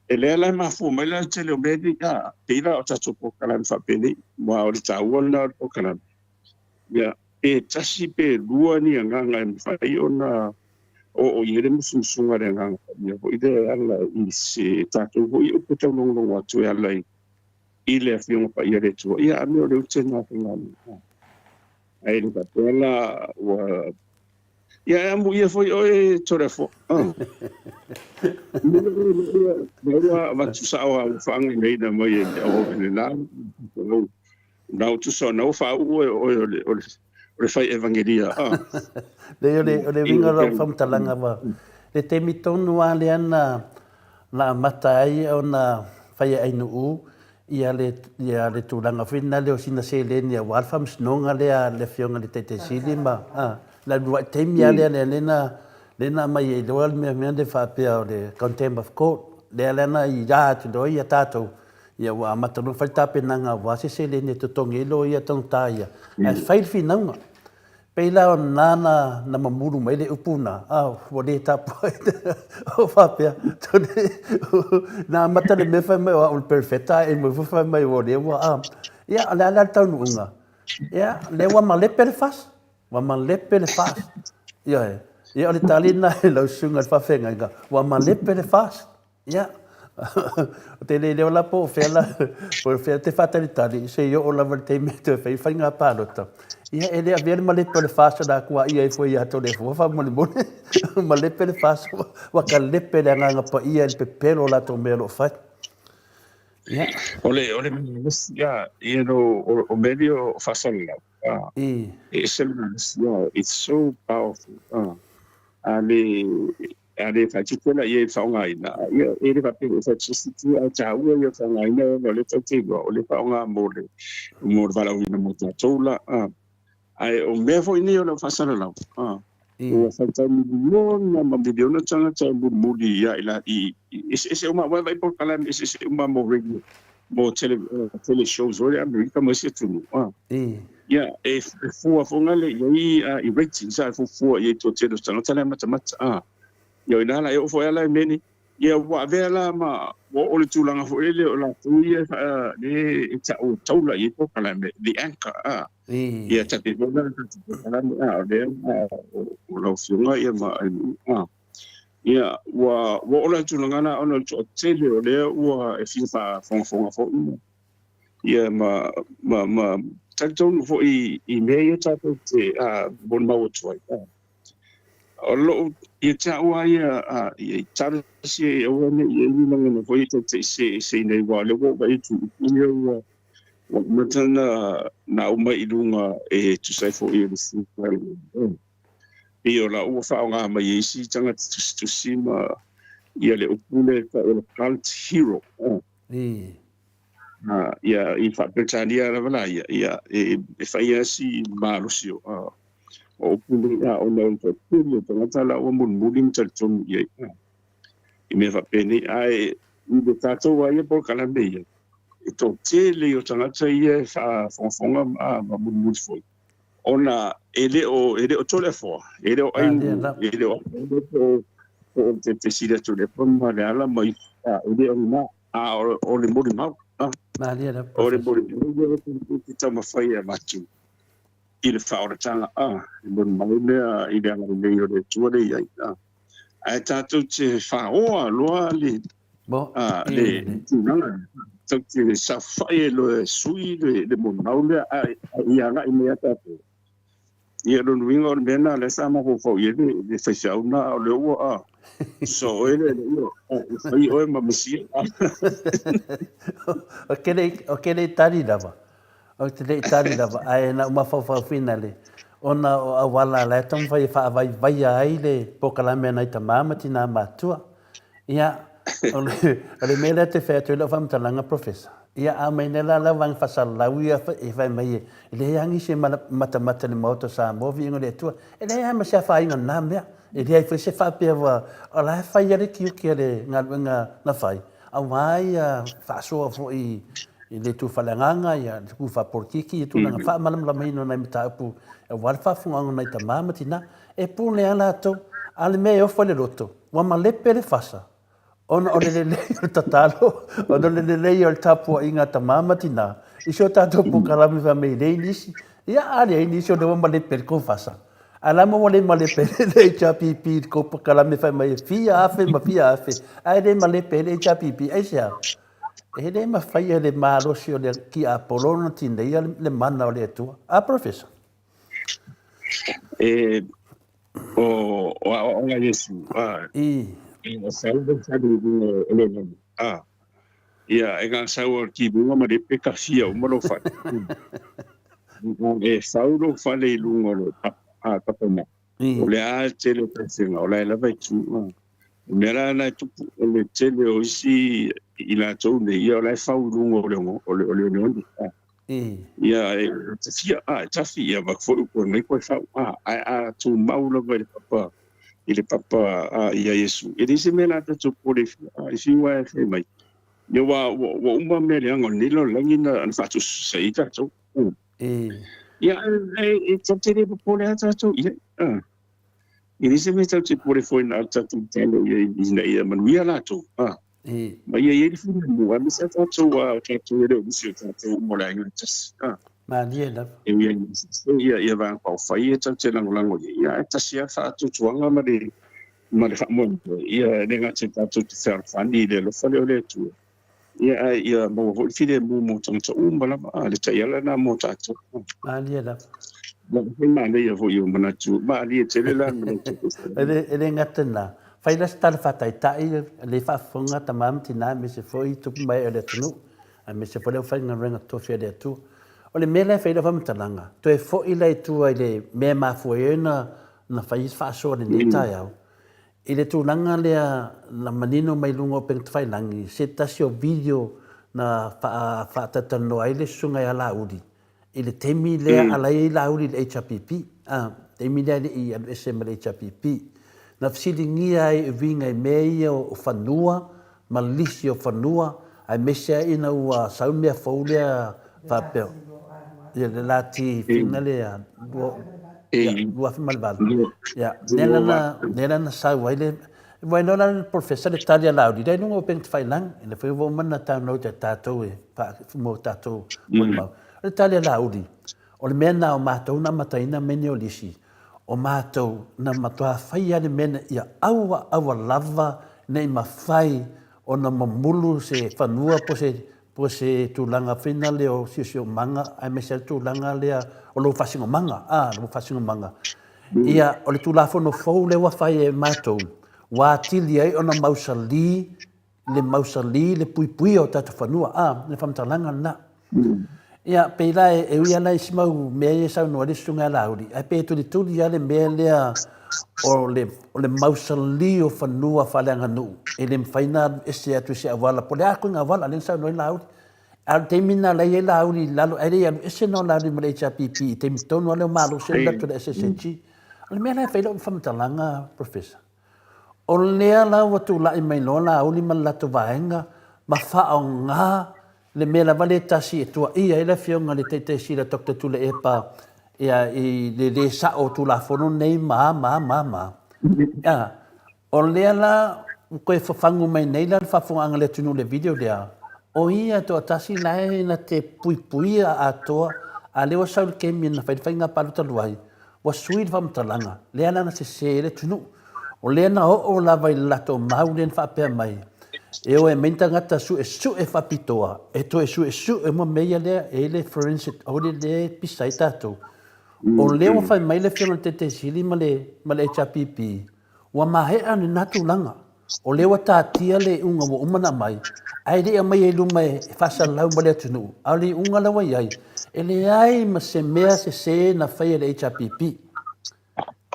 E lea la e mafua mai la le tele o mea nei, a, pei la o tatou polokalame faapenei, aua o le taua lena o le polokalame. Ia, pe tasi pe lua ni agaga e mafai ona oo i ai le musumusuga a le Agaga Paia foi lea e ala i se tatou foi upu e taulogologo atu e ala i i le Afioga Paia a le Atua. Ia, a mea o le ute lena faigaluega. Ae le faapea la ua Ia e amuia foi oe Toleafoa. Ua avatu sao a ua faagaigaina mai e le au le la. Na o tusa ona ua faauu e oe o le, o le, o le fai evangelia. Leai, o le, o le uiga o lau faamatalaga ua, le taimi tonu lava lea na, na amata ai ona fai e Ainuu ia le, ia le tulaga foi lena lea o sina seleni aua le faamasinoga lea a le Afioga i le Taitai Sili ma, a, le uluai taimi lava lea lea na, lea na aumai ai loa le mea mea lea faapea o le contempt of court, lea la na ila atu loa ia tatou, ia ua amata loa ona fai le tapenaga aua se seleni e totogi ai loia tagata ia, ae fai le finauga. Pei la o lena na, na mamulu mai le upu na, a, ua le tapuaina. O faapea, na amata le mea fai mai o au o le perefeta, ae mai foi fai mai o lea ua, a. Ia, o le a la le taunuuga? Ia, lea ua malepe le FAST. Ua malepe le FAST. Ioe. Ia, o le tali lena i lau susuga i le faafeagaiga, ua malepe le FAST. Ia, ou te le iloa la po o fea la, po o fea te faatalitali se i oo lava i le taimi e toe fai ai faiga palota. Ia, e le avea le malepe o le FAST o le a tuaia ifo ia Toleafoa faamolemole. Malepe le FAST, ua kalepe le Agaga Paia i le pepelo o latou mea o lo o fai. Ia. O le, o le malosi, ia, you know, o mea nei o faasalalau, e ese le malosi, it's so powerful. A le, A le faaeteete la i ai i le faaaogaina, ia, e le faapea e faaeteete ae taua ia o le faaaogaina ona o lea tatou te iloa o lea e faaaoga mo le mo le valaauina mo tatou la. Ae o mea foi nei o lau faasalalau, Ua faitau miliona ma miliona tagata e mulimuli ia i la i eseese uma aua e vaai polokalame eseese uma mo radio mo tele tele shows foi le Amerika ma isi atunuu a. Ia e fua foi ngale i ai i ratings a e fuafua i ai toatele o tagata la e matamata a. Ia o ina la e oo foi a la i mea nei. Ia ua avea la ma ua oo i le tulaga foi lele o latou ia e faa le e ta'u e taula i ai polokalame, the anchor a. Ia ta te foi la tatou polokalame a o lea o lau Afioga ia ma Ainuu a. Ia ua ua oo la i le tulaga la ona o le toatele o lea ua e fia faafogafoga foi ma ia ma ma ma talitonu foi i mea ia tatou te molimau atu ai. O lou, ia te au lava ia, ia i talosia e aua ne i i ai ni lagona foi e taitaiseseina ai, aua o lea ua ou vaai atu i upu ia ua amata ona aumai i luga e tusa ai foi o le fuainumera. Pei o la ua faaaoga mai e isi tagata tusitusi ma ia le upu lea e tau o le cult hero. Ia, i Faa-Peretania lava la ia, ia e fai lava si malosi o o upu nei, a ona o le toatele o tagata la ua mulimuli ma talitonu i ai i mea faapenei. Ae i le tatou lava ia polokalame ia, e toatele o tagata ia e faafogafoga ma mulimuli foi, ona e le o e le o Toleafoa, e le o Ainuu, e le o po o te te sili atu le ma le ala mai, e le o lena, a o le molimau, o le molimau e taumafai e avatu i le faaolataga a le molimau lea i le agalelei o le Atua lea e i ai. A. Ae tatou te faoa loa le, a, le tulaga lea, tatou te saofai ai loa e sui le, le molimau lea, a ia agai mai ia tatou. Ia, lona uiga o le mea lena lea sa mafaufau i ai le, le faifeau lena, a o lea ua, a, so oe le, le, e fai oe ma Mesia. Ou te le, ou te le i tali lava. Ou te le i tali lava, ae na ou mafaufau finale, ona o auala la e taumafai e faavaivaia ai le polokalame a nai tama ma tinā matutua. Ia, o le, o le mea lea te fai atu ai lau faamatalaga Professor, ia a aumai nei la lau vaega faasalalau ia e fai mai e leai lava nisi e matamata i le Maota o Samoa, viiga o le Atua, e leai lava ma se afaina o lena mea. E leai foi se faapea ua, o la e fai lava le tiute a le galuega na fai, aua ia faasoa foi i le itu faaleagaga, ia le itu faapolitiki, ia tulaga faamalamalamaina o nai mataupu aua le faafofogaaga o nai tama ma tina. E pule lava latou, a o le mea e ofa i le loto, ua malepe le fasa ona o le lelei o le tatalo, ona o le lelei o le tapuaiga a tama ma tina i si o tatou polokalame fai mai e leai nisi. Ia a leai nisi o lea ua malepe le tou fasa. Ae la ma ua le malepe le HRPP i le tou polokalame fai mai e fia afe ma fia afe, ae le malepe ai le HRPP. Aisea? E le mafai e le malosi o le tiapolo ona tineia le mana o le Atua. A, Professor? E, o, o aoaoga a Iesu, a, I. e sau le fale i luga o le lani, a, ia, e gasau o le timuga ma le peka fia uma lou fale. E sau lou fale i luga o le papa, a, papa mai. O le a le tele o taifega, o la e lava e tu, a. O le mea la lena e tupu, o le tele o isi i latou nei, ia o la e fau i luga o le o le o le oneone. Ia e tafia, a, e tafi, ia avatu foi upu mai koe fau, a, ae a tumau lava i le papa, i le papa a, ia Iesu. E leai se mea la tatou popole ai, a, i fiu lava e fai mai, ia ua, ua uma mea leaga o lenei lalolagi na, na faatusatusa ai tatou. Ia, e, e, tatou te le popole lava tatou i ai. A. E leai se mea tatou te popole foi na o tatou tatalo i ai ina ia manuia latou, a, ma ia i ai le filemu, aemaise lava tatou a o tatou e le o nisi o tatou uma o le aiga e tasi, a. Malie lava. E ui ai foi ia, ia vaega faaufai e tatou te lagolago i ai, ia, ae tasi lava le faatuatuaga ma le, ma le faamoemoe, ia e le gata i tatou te fealofani i le alofa lea o le Atua, ia, ae ia maua foi le filemu mo tagata uma lava, a, le taiala lena mo tatou. Malie lava. He manaia foi o manatu, malie tele la le manatu. E le, e le gata i lena, fai la se tala faataitai le faafofoga tama ma tina aemaise foi tupu ma ee o le atunuu, aemaise foi le aufaigaluega tofi a le Atua. O le mea la e fai ai lau faamatalaga, toe foi la i tua i le mea e mafua ai ona na fai ai se faasoa i lenei taeao, I le tulaga lea na manino mai luga o upega tafailagi, se tasi o video na faatalatalanoa ai le Susuga ia Laauli i le taimi lea a la e i ai Laauli i le HRPP. Taimi lea e le i alu ese ma le HRPP. Na fesiligia ai e uiga i mea ia o fanua ma lisi o fanua aemaise ai ina ua sau le mea fou lea faapea ia le lati fina lea 2008. Ia, lea la na, lea la na sau ai le Ua iloa la le Polofesa le tali a Laauli, lea i luga o upega tafailagi, lea foi ua uma ona talanoa ia tatou e mo tatou molimau. O le tali a Laauli, o le mea lena o matou na amataina mea nei o lisi, o matou na matua faia le mea ia aua aua lava ne i mafai ona mamulu se fanua po se po se tulaga foi lea o siosiomaga aemaise le tulaga lea o lou faasinomaga, a, lou faasinomaga. Ia, o le Tulafono fou lea ua fai e matou, ua atili ai ona mausali le mausali le puipuia o tatou fanua, a, le faamatalaga lena. Ia, pei la e ui lava la i si mau mea ia e saunoa ai le Susuga ia Laauli, ae pei e tulituli lava le mea lea o le, o le mausali o fanua faaleaganuu, e le mafai ona alu ese atu i se auala, po o le a ituaiga auala, lea na saunoa ai Laauli. A o le taimi lena o la e i ai Laauli i lalo, ae le i alu ese nō Laauli ma le HRPP i taimi tonu lava lea o malosi ai le latou i le SSNG. O le mea la e fai ai lau faamatalaga Professor, o lea la ua tulai mai loa Laauli ma le latou vaega ma faaaoga le mea lava lea e tasi e tuaia ai le Afioga i le Taitai Sili a Doctor Tuilaepa ia i le lē sa'o o Tulafono nei ma a ma a ma a ma a. O lea la ua toe fafagu mai nei la le faafofogaaga a le atunuu i le video lea, o ia e toatasi la e na te puipuia atoa, a lea ua sau le taimi na fai le faiga palota talu ai, ua sui le faamatalaga, lea la na sese ai le atunuu. O lea na oo lava i le latou mau lea na faapea mai, e o e aumai ni tagata suesue faapitoa e toe suesue uma mea ia lea e i ai le forensic audit lea e pisa ai tatou. O lea ua fai mai le Afioga i le Taitai Sili ma le HRPP, Ua maea lena tulaga. O lea ua taatia le iuga ua uma ona aumai, ae le i aumaia i luma e faasalalau ma le atunuu, a o le iuga la ua i ai, e leai ma se mea sese na faia e le HRPP.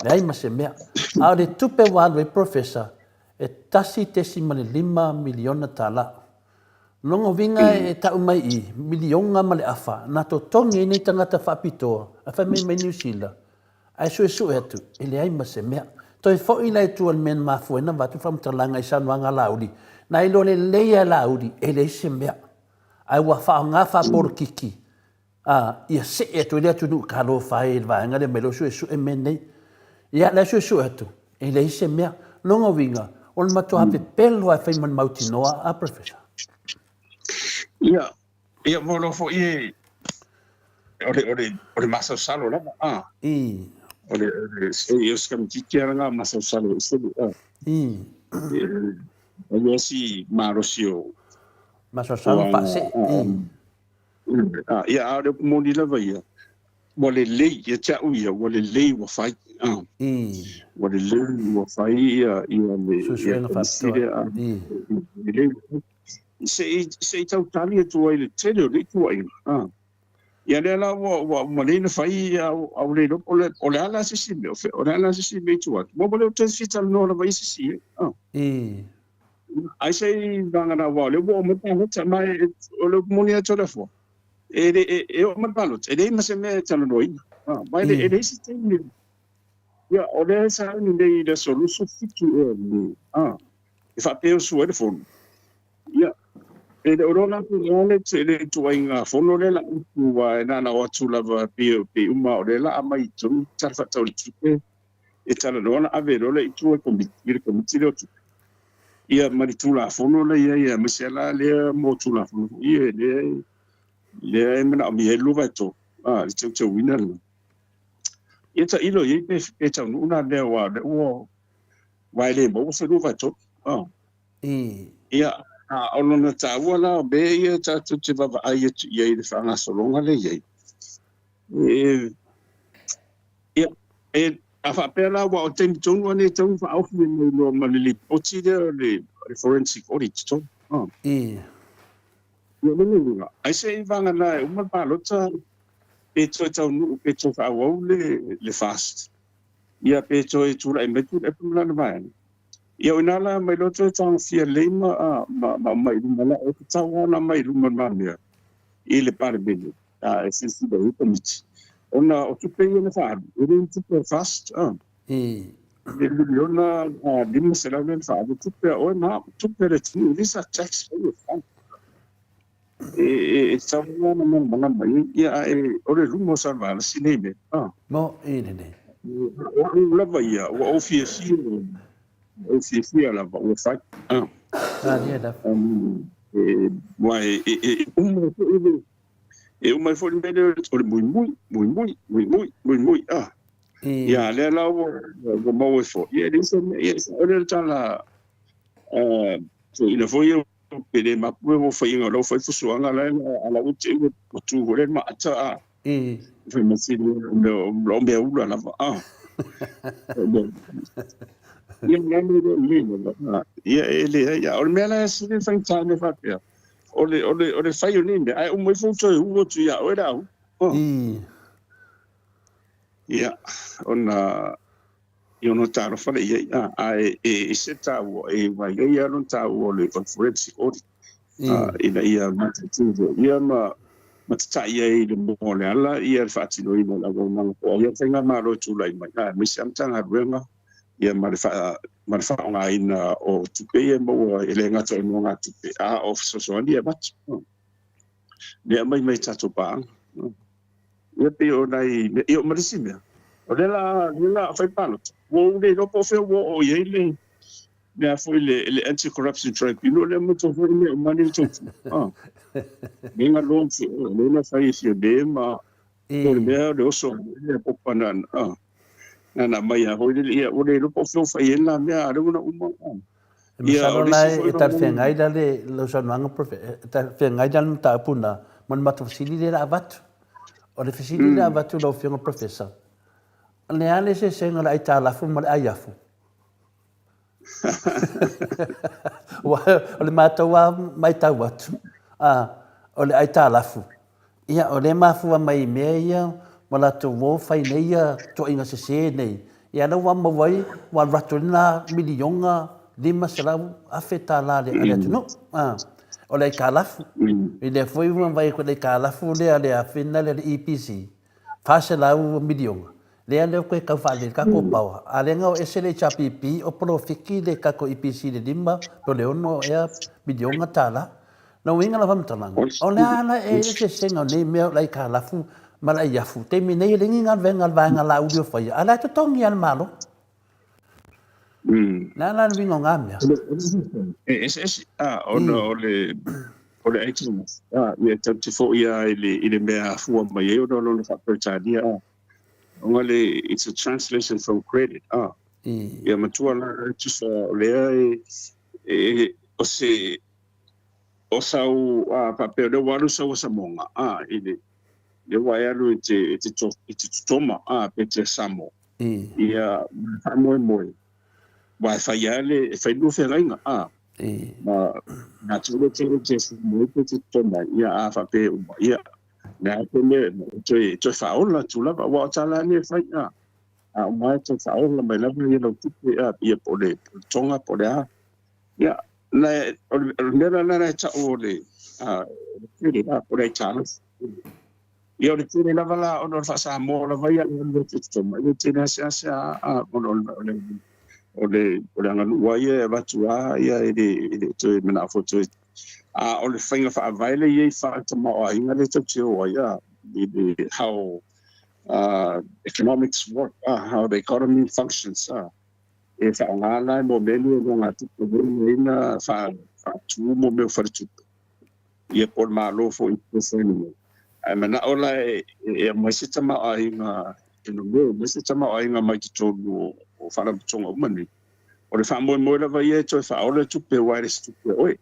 Leai ma se mea. A o le tupe ua alu ai Professor, e $1.5 miliona. Lona uiga e tau mai i, miliona ma le afa, na totogi ai nei tagata faapitoa, a fai mai mai Niu Sila, Ae suesue atu, e leai ma se mea. Toe foi la i tua i le mea na mafua ai ona avatu le faamatalaga i saunoaga a Laauli, na iloa lelei lava e Laauli e leai se mea, ae ua faaaoga faapolokiki a ia see atu ai le atunuu i talofa ai i le vaega lea mai lou suesue mea nei. Ia, la e suesue atu, e leai se mea. Lona uiga, o le matua pepelo lava e fai ma le mautinoa a Professor. Ia, Ia mo lo foi e o le o le o le masalosalo lava a. O le o le se o se kamititi ala nga masalosalo e se a. O le si malosi o masalosalo pa se. A ia a le moni lava ia. Ua lelei ia te au ia ua lelei ua fai a. Ua lelei ua fai ia ia le suesuega faapitoa. Lelei se i, se i tau tali atu ai i le tele o nei tuuaiga. A. Ia lea la ua, ua uma nei ona fai, a, a ua le iloa po o le, o le a la se isi mea, o fea, o le a la se isi mea i tua atu. Ua le toe fia talanoa lava i se isi, e. A. Ai se i vagana aua o lea ua oo mai le palota, ma e, o le upu moni atu o le Afoa, e le, e, e oo mai le palota, e leai ma se mea e talanoaina. A, ma e le, e leai se taimi. Ia, o lea e sauni nei i le aso 27 ea le, a, e faapea e usu ai le fono. Ia, e le o iloa la po o le a le, le ituaiga fono lea la upu, aua e na ona o atu lava pei, pei uma o lea la aumai i totonu le Tala Faatatau o le Tupe e talanoa ona ave loa lea i tua i komiti, i le komiti lea o tupe. Ia ma le Tulafono la i ai, aemaise lava la lea mo Tulafono foi ia lea, lea e manaomia ai le 2/3, a, le teuteuina lena. Ia tailo i ai pe, pe taunuu na mea aua o lea ua aua e le maua se 2/3. Ia, a o lona taua la o mea ia tatou te vaavaai atu i ai i le faagasologa lea i ai, e, ia, e, a faapea la, aua o le taimi tonu lava lenei e tatau ona faaofi mai loa ma le lipoti lea o le forensic audit tonu. Ia, lona uiga, ai se i vagana e uma le palota pe toe taunuu pe toe faaauau le FAST. Ia pe toe tulai mai Tuilaepa ma lana vaega. Ia o ina la mai loa toe tagofia lelei ma ma ma aumai i luma la e tatau lava ona aumai i luma ma mea i le Palemene a e silasila i ai komiti. Ona o tupe ia na faaalu, e le o ni tupe a le FAST, a. Le miliona 500 lea na faaalu, o tupe a oe ma au, tupe a le atunuu, these are tax payer funds. E tatau lava ona malamalama i ai, ia ae o le luma o Salevalasi nei mea, a. Mo'i lenei. O au lava ia, ua ou fiafia, ua ou fiafia lava ua fai, a. Malie lava. Aua e uma foi le, e uma ai foi le mea lea o le muimui, muimui, muimui, muimui, a. Ia, lea la ua maua ai foi, ia e leai se mea, ia e sao lea le tala a toeaina foi ia pe le mapu e faiga o lau fai fusuaga la a lau te ua tu foi le maata a fai mai se o mea ula lava a ia la le le le ia e le ai o le mea la e sili faigata le faapea o le o le o le fai o nei mea ae uma ifo toe ua atu ia oe le au. Ia ona i ona talofa lea i ai, a, ae e ese le taua, e vaivai lava lona taua o le forensic audit, a, ina ia mataitu foi ia ma ma tatai ai i le moa o le ala ia le faatinoina o le auaunaga po o ai le faigamalo e tulai mai, a, aemaise lava Matagaluega ia ma le faa ma le faaaogaina o tupe ia e maua e le gata o nogatupe, a o fesoasoani e avatu. Lea aumai mai tatou paaga. Ia pei o nai mea, ia ma le isi mea, o lea la, lea la fai palota, ua ou le iloa po o fea ua oo i ai le mea foi le, le anti-corruption tribunal lea ma tou foi mea uma nei tou ah. Lea na launch, lea na fai e Fiame ma o le mea o le oso le popa na ah. Na na mai a foi le ia ua le iloa po o fea ua fai ai lena mea a lea ua na uma. Ah. E masalo la e talafeagai la le lau saunoaga e talafeagai la le mataupu lena ma le matou fesili lea la avatu. O le fesili lea avatu lau Afioga Professor, o le a le eseesega o le aitalafu ma le aiafu? Aua o le matou lava matau atu, o le aitalafu, Ia, o lea e mafua mai i mea ia ua latou o fai nei ia toaiga sese nei, ia lea ua maua ai ua alu atu ai lena miliona 500,000 tala a le atunuu. O le aitalafu. I lea foi ua vaai atu i le aitalafu lea a le afina lea le EPC, 400 miliona, lea lea ua toe tau faalelei le tatou power, a lea na o ese le HRPP o polofiti le tatou EPC i le 5 po o le 6 ea miliona tala. Lona uiga lau faamatalaga, o le a la e eseesega o nei mea o le aitalafu ma le aiafu, taimi nei e leai ni galuega a le vaega Laauli o faia, a o la e totogi lava e le Malo. Le a la le uiga o na mea? E eseese, ona o le o le aitalafu, ia e tatou te foi lava i le mea e afua mai ai ona o lona faa-Peretania, ona le it's a translation from credit, ia matua la e tusa o lea e o se O sau, ā, faapea o lea ua alu sau asamoga, ā, i le, lea ua e alu i te, i te, i te totoma, ā, pe te asamo, ia, ma le faamoemoe, aua e fai lava le, e fai lua feagaiga, ā, ma, nā te olo te te asamoe pe te totoma, ia, ā, faapea e uma, ia, le a te mea, e toe, e toe faaola atu lava, aua o tā la nei e fai, ā, a uma e toe faaola mai lava ia lau tupe, ā, ia, po o le, po o le toga, po o le a, ia, Na, o le mea la lena e tau o le, o le tele la, o le aitalafu. Ia o le tele lava la ona o le faa-Samoa lava ia le alu atu i totonu, ia tele asea a ona o le, o le, o le aganuu lava ia e avatu lava ia e le, e le toe manao foi toe. A o le faiga faavae lea e i ai faale-tamaoaiga lea e tatou te o ai a, i le how economics work, how the economy functions. E faaaoga la mo mea nei o nogatupe foi nei na faatu mo mea o faletupe, ia po o le Malo foi i fesoasoani mai. Ae manao la e aumai se tamaoaiga e nomea, aumai se tamaoaiga mai totonu o faalapotopotoga uma nei. O le faamoemoe lava ia e toe faaola le tupe aua e le o se tupe a oe.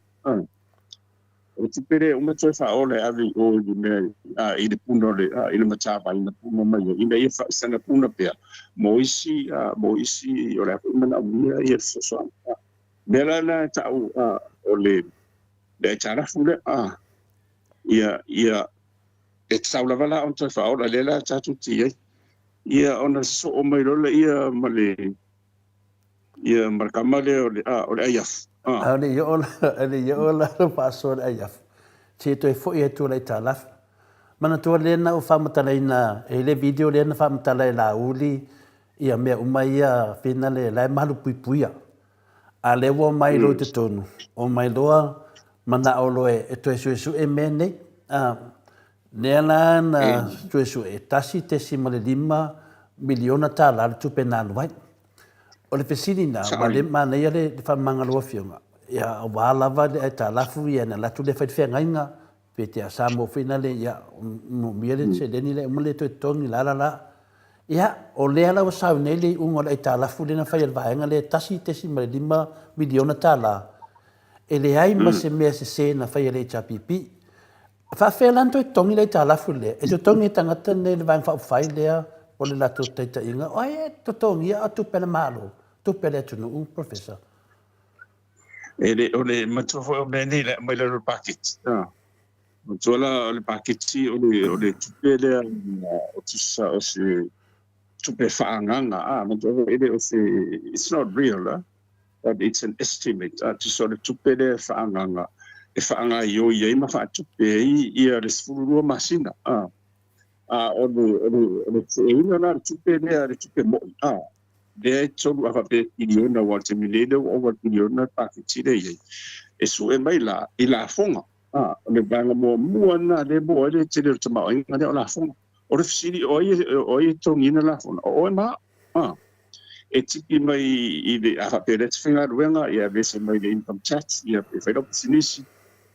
O le tupe lea e uma toe faaola e ave i o i le mea a, i le puna o le, a, i le matavai na puna mai ai, ina ia sana puna pea mo isi, a, mo isi o le a foi manaomia ia fesoasoani. A, mea la lena e tau, a, o le, le aitalafu lea, a, ia, ia, e tatau lava la ona toe faaola, lea la tatou te i ai, ia ona sosoo mai loa lea ma le, Ia, ma le tama lea o le, a, o le aiafu. A. A o le i oo la, a le i oo la lau faasoa i le aiafu, se i toe foi atu i le aitalafu. Manatua lea na ou faamatalaina e le video lea na faamatala e Laauli ia mea uma ia finale la e malupuipuia. A lea ua omai loa i totonu, omai loa manao loa e toe suesue mea nei. A, lea la na suesue e $1.5 miliona le tupe na alu ai. O le fesili na, aua lea e manaia le faamamaga a lau Afioga, ia aua lava le aitalafu ia na alu atu lea fai le feagaiga, pe te a Samoa foi na le, ia, moomia le seleni lea uma le toe totogi la la la. Ia, o lea la ua sau nei le iuga o le aitalafu lea na fai e le vaega lea $1.5 miliona, e leai ma se mea sese na faia e le HRPP. E faafefea la ona toe totogi le aitalafu lea? E totogi e tagata nei le Vaega Faaupufai lea o le latou taitaiga, o ai e totogia a o tupe a le Malo, tupe a le atunuu, Professor? E le, o le matua foi o mea nei le aumai lalo o le paketi. Ah. Matua la o le paketi o le, o le tupe lea o tusa o se tupe faaagaga. Ah, matua foi e le o se, it's not real, ah. But it's an estimate, ah, tusa o le tupe lea faaagaga e faagaioi ai ma faatupe ai ia le 12 masina. Ah. A o le, o le, o le feeina la le tupe lea, le tupe moi. Ah. Lea e tolu a faapea piliona aua o le taimi nei lea ua ova le piliona le paketi lea e i ai. E sue mai la i lafoga. A, o le vaega muamua lena lea e maua ai le tele o le tamaoaiga lea o lafoga. O le fesili, o ai o ai e totogiina lafoga? O oe ma au. A, e tipi mai i le, a faapea o lea e te faigaluega, ia aveese mai le income tax, ia pe fai lau pisinisi,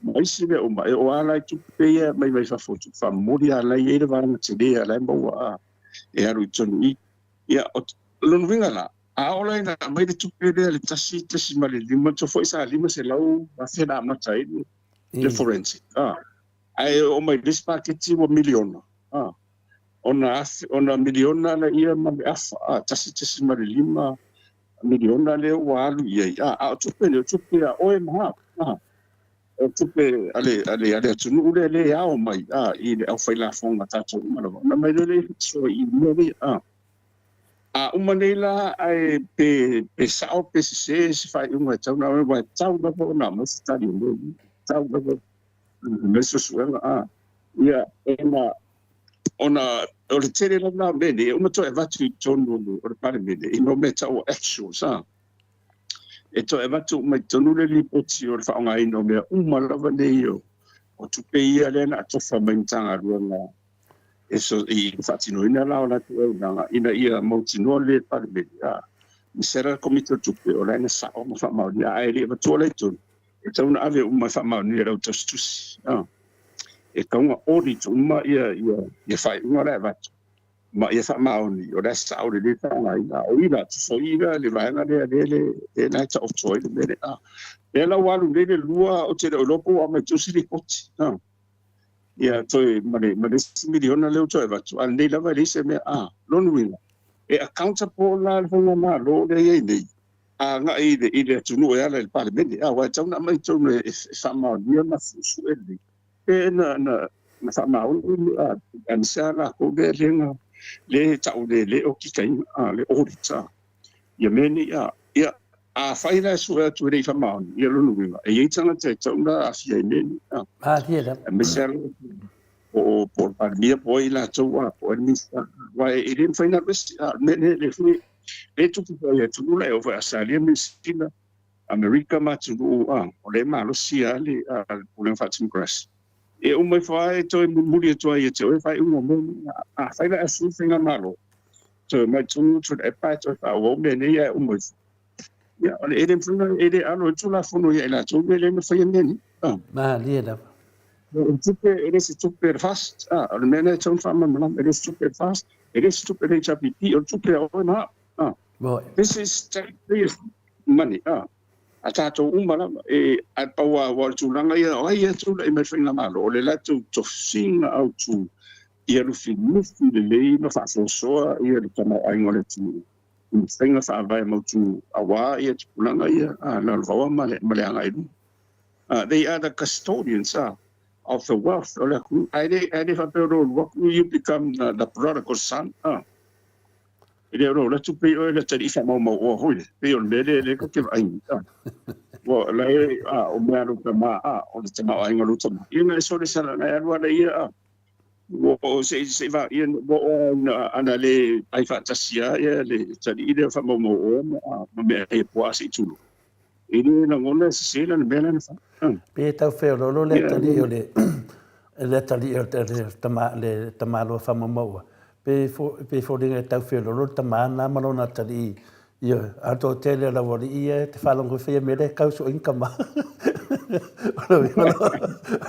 ma isi mea uma. E oo lava la i tupe ia mai mai fafo, tupe faamomoli a la e i ai le vaega tele a la e maua a, e alu i totonu i i. Ia, o lona uiga la, a oo la ina aumai le tupe lea le 1.5, manatua foi sa 500,000 na amata ai le forensic, a, ae oo mai le isi paketi ua miliona, a, ona afe, ona miliona laia ma le afa, a, 1.5 miliona lea ua alu i ai, a, a o tupe nei, o tupe a oe ma au, a, o tupe a le, a le, a le atunuu lea lea e ao mai, a, i le aufailafoga a tatou uma lava, ona aumai loa lea i faasoa i mea nei, a. A uma nei la ae pe, pe sao pe sese se faaiuga e tatau ona aumai, aua e tatau lava ona aumai se tali o mea nei, e tatau lava ona aumai se suesuega, a. Ia, ona, ona o le tele lava la o mea nei, e uma toe avatu i totonu o le, o le Palemene i mau mea e tau o actuals, a. E toe avatu uma i totonu le lipoti o le faaaogaina o mea uma lava nei o, o tupe ia lea na atofa mai Matagaluega e so, i le faatinoina la o latou auaunaga ina ia mautinoa lelei e le Palemene, a, aemaise la le Komiti o Tupe, o la e na sao ma faamaonia, ae le i avatua la i totonu, e tatau ona ave uma e faamaonia e le au tausitusi, a. E tatau ona audit uma ia, ia, ia faaiuga la e avatu, ma ia faamaoni, o la e sao lelei le faaaogaina. A o i la, tusa o i la le vaega lea, lea, lea, lea na e taoto ai le mea lea, a. Lea la ua alu nei le lua, ou te le o iloa po ua aumai tusi lipoti, a. Ia toe ma le ma le isi miliona lea ua toe avatu, a lenei lava e leai se mea. A, lona uiga, e accountable la le faigamalo lea e i ai nei agai i le i le atunuu e ala i le Palemene. A, aua e tatau ona aumai i totonu e e faamaonia ma suesue lelei pe na na na faamaoni a aemaise lava latou lea lea na lea e tau le le okikaina a le audit a ia mea nei a. Ia, afai la e sue atu e le i faamaoni, ia lona uiga, e i ai tagata e tatau ona aafia i mea nei. A. Aafia lava. Aemaise lava po o po o le Palemia po o ai latou a, po o ai le Minisita. Aua e le mafai ona alu ese. A, o le mea lea, lea foi lea e tupu foi i atunuu la e oo foi i Ausetalia, Niu Sila, Amerika ma atunuu a, o lea e malosi lava le a le pulega faa-democracy. E uma ifo lava e toe mulimuli atu ai ia te oe faaiuga o mea nei. Afai la e sui le faigamalo, toe omai tonu Tuilaepa e toe faaauau mea nei ae uma ifo. Ia, o le e le mafai ona, e le alo ai le Tulafono ia i latou e le mafai mea nei. Malie lava. O le tupe, e le se tupe a le FAST. O le mea lena e tatau ona faamalamalama, e le se tupe a le FAST, e le se tupe a le HRPP, o le tupe a oe ma au. This is taxpayers money. A tatou uma lava, e, ae pau lava, aua o le tulaga ia, o ai e tulai mai le faigamalo, o le latou tofiga autu ia lufilufi lelei ma faasoasoa ia le tamaoaiga o le atunuu i ni faiga faavae mautu aua ia tupulaga ia lalovaoa ma le, ma le agai i luma. They are the custodians of the wealth o le atunuu, ae le, ae le faapea o lo alu atu you become the prodigal son. E le o lou latu pei oe le atalii faamaumauoa foi lea, pei o le mea lea lea tou te vaai nei, a. Ua la e, a, o mea a lou tama, a, o le tamaoaiga o lou tama. Ia na e sole sala, na e alu ala ia, a. Ua oo se i se i vaaia ua oo ina ana le ai faatasi lava ia le atalii lea o faamaumau oa ma ma meaai e puaa se i tulou. E le lagona e sese lana mea lea na fai. Pe tau feoloolo le atalii o le le atalii o le tama le tamaloa faamaumauoa, pe pe foliga e tau feoloolo le tama na ma lona atalii. Ioe, a o le toatele o le aualii ia e te faalogo ifo ia mea lea e kau soo ai ni tama. O le uiga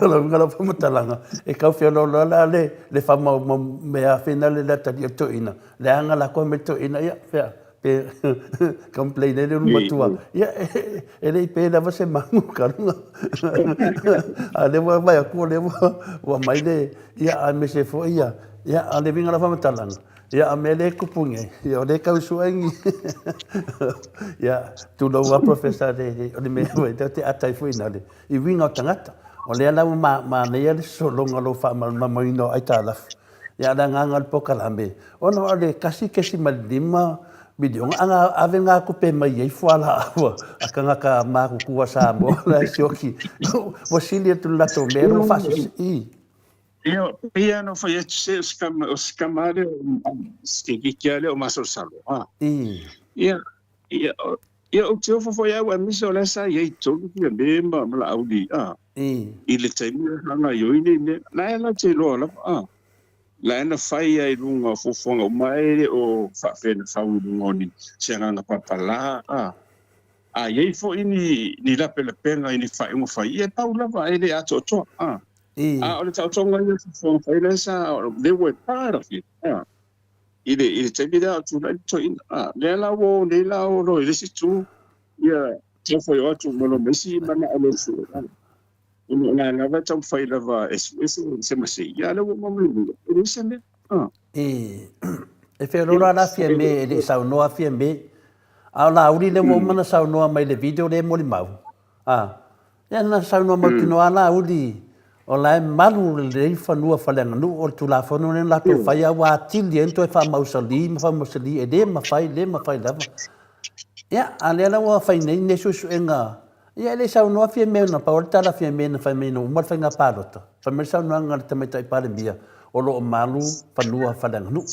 o le uiga o lau faamatalaga, e tau feoloolo la le le faamaumau mea fina le le atalii o le toeaina, leaga latou fai mai le toeaina, ia fea pe complain ai le ulu matua, ia e le i pe lava se manu ka luga. A o lea ua vaai atu o lea ua aumai le, ia aemaise foi ia, ia a o le uiga o lau faamatalaga, Ia, a mea lea e tupu nei, ia o lea e tau sue ni ia, tulou lava Professor, o le mea foi lea ou te ata ai foi i ina i uiga o tagata. O lea la ua manaia le sosologa o lou faamalamalamaina o aitalafu. Ia, a o le agaga o le polokalame, ona o le 1.5 miliona, ana ave na tupe mai ai fualaau a tagata matutua Samoa la e sioki, ua sili atu le latou mea lea ua faasisi. Ia, pei lava ona fai atu se o se tama, o se tama lea, o se keikiki lava lea o masalosalo. A. Ia, ia, ia ou te ofo foi au aemaise o la sa i ai i totonu Fiame ma, ma Laauli, a. I le taimi o faagaoioi nei mea. La e latou te iloa lava, a. La e na fai lava i luga o fuafuaga uma ae le o faapea na fau i luga o ni se agaga papalā, a. A i ai foi ni, ni lapelapega i ni faaiuga fai, ia e pau lava ae le atoatoa, a. A o le taotoga ia o fuafuaga fai lea sa they were part of it i le i le taimi lea a o tulai le toeaina. A lea la ua o nei la o loa i le isi itu ia taumafai o atu ma lona isi manao le sue. Ona o la lava e taumafai lava e sue se se masei. Ia a lea ua uma mai nei, e leai se mea. E feoloolo lava la Fiame e le i saunoa Fiame, a o Laauli lea ua uma ona saunoa mai i le video lea e molimau. A, Ia na saunoa mautinoa lava Laauli, o la e malu lelei fanua faaleaganuu, o le Tulafono lea na latou faia ua atili ai ona toe faamausali ma faamausali, e le mafai, le mafai lava. Ia, a o lea la ua fai nei lenei suesuega, ia e le i saunoa Fiamē, na pau lava le tala a Fiamē na fai mai ina ua uma le faiga palota, fai mai le saunoaga a le Tamaitai Palemia, o lo o malu fanua faaleaganuu.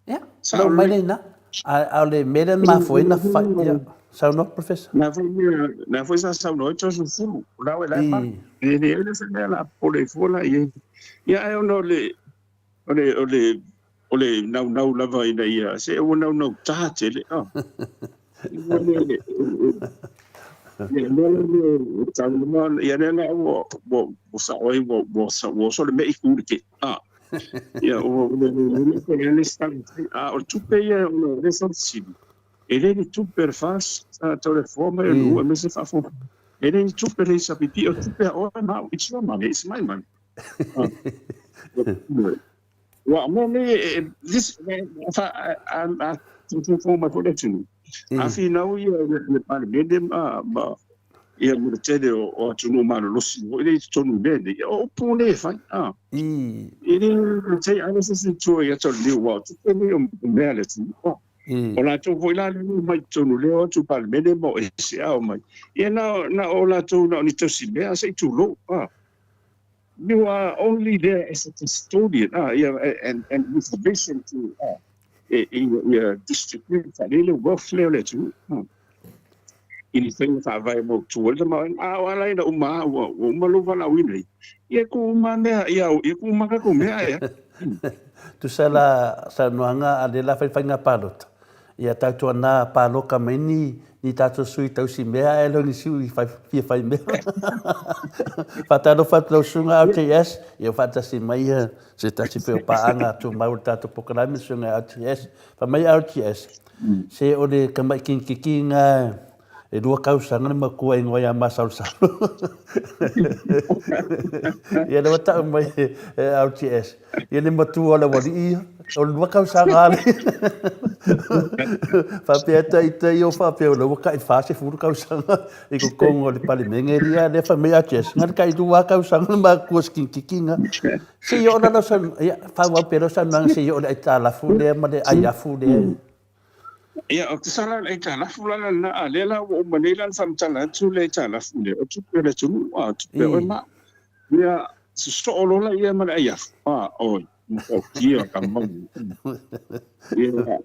Ia, lau mai lea i ina. A o le mea lea na mafua ai ona fai, ia, saunoa Professor. Na foi mea, na foi sa saunoa ai Joseph Fulu, o la e malu. E leai la se mea o le a popole ai fua la i ai. Ia ae ona o le, o le, o le, o le naunau lava ina ia, se ua naunau tā tele, oh. Ua le, ia mea la le tau ia lea la ua, ua, ua sao ai, ua, ua, ua oso le me'i ku le ke, ah. Ia, ua le le po le le stang a o le tupe ia ona o le sa fesili e le ni tupe a le FAS tau le foa mai o le ua aemaise faafofoga e le ni tupe le HRPP o tupe a oe ma au it's your money it's my money. Ua mea nei this fa a faafofoga mai foi le atunuu a finau ia le Palemene ma ia ma le tele o atunuu malolosi foi lea i totonu i mea nei, o upu nei e fai, a. E le tai ave se isi i tua i ata o le niu, aua o tupe nei o mea a le atunuu, a. O latou foi la lea e omai i totonu lea o atu i Palemene ma o ese a omai, ia na o latou na o ni tausimea se i tulou, a. You are only there as a custodian, a, ia, and with the vision to, a, ia distribute faalele wealth lea o le atunuu, a. I ni faiga faavae mautu ai le tamaoaiga. A o ala ina uma lava, ua uma lou valaauina ia, ia tuu uma mea, ia, ia tuu uma tatou mea ea. Tusa la saunoaga a lea la fai faiga palota, ia tautuana paloka mai ni ni tatou sui tausi mea ae le o ni sui fai, fia fai mea. Faatalofa atu lau susuga RTS, ia ua faatasi mai ia se tasi foi o paaga tumau o le tatou polokalame le susuga RTS. Fai mai RTS, se o le tamai kikikiga e lua tausaga le matua ingoa ia Masalosalo. Ia lea ua tau mai e RTS, ia le matua o le aualii ia, o le lua tausaga lava lea. Faapea ita ia o faapea o lea ua tai 40 tausaga i totonu o le Palemene ia lea fai mai RTS, na o le tai lua lava tausaga le matua o se kikikiga. Se i oo la lau saunoaga, ia faaauau pea lau saunoaga se i oo i le aitalafu lea ma le aiafu lea. Ia, ou te sala i le aitalafu la lena, a lea la ua uma nei la ona faamatala atu le aitalafu lea, o tupe a le atunuu, a o tupe a oe ma au. Ia, sosoo loa la ia ma le aiafu, a, oi. Matautia ka mau. Ia,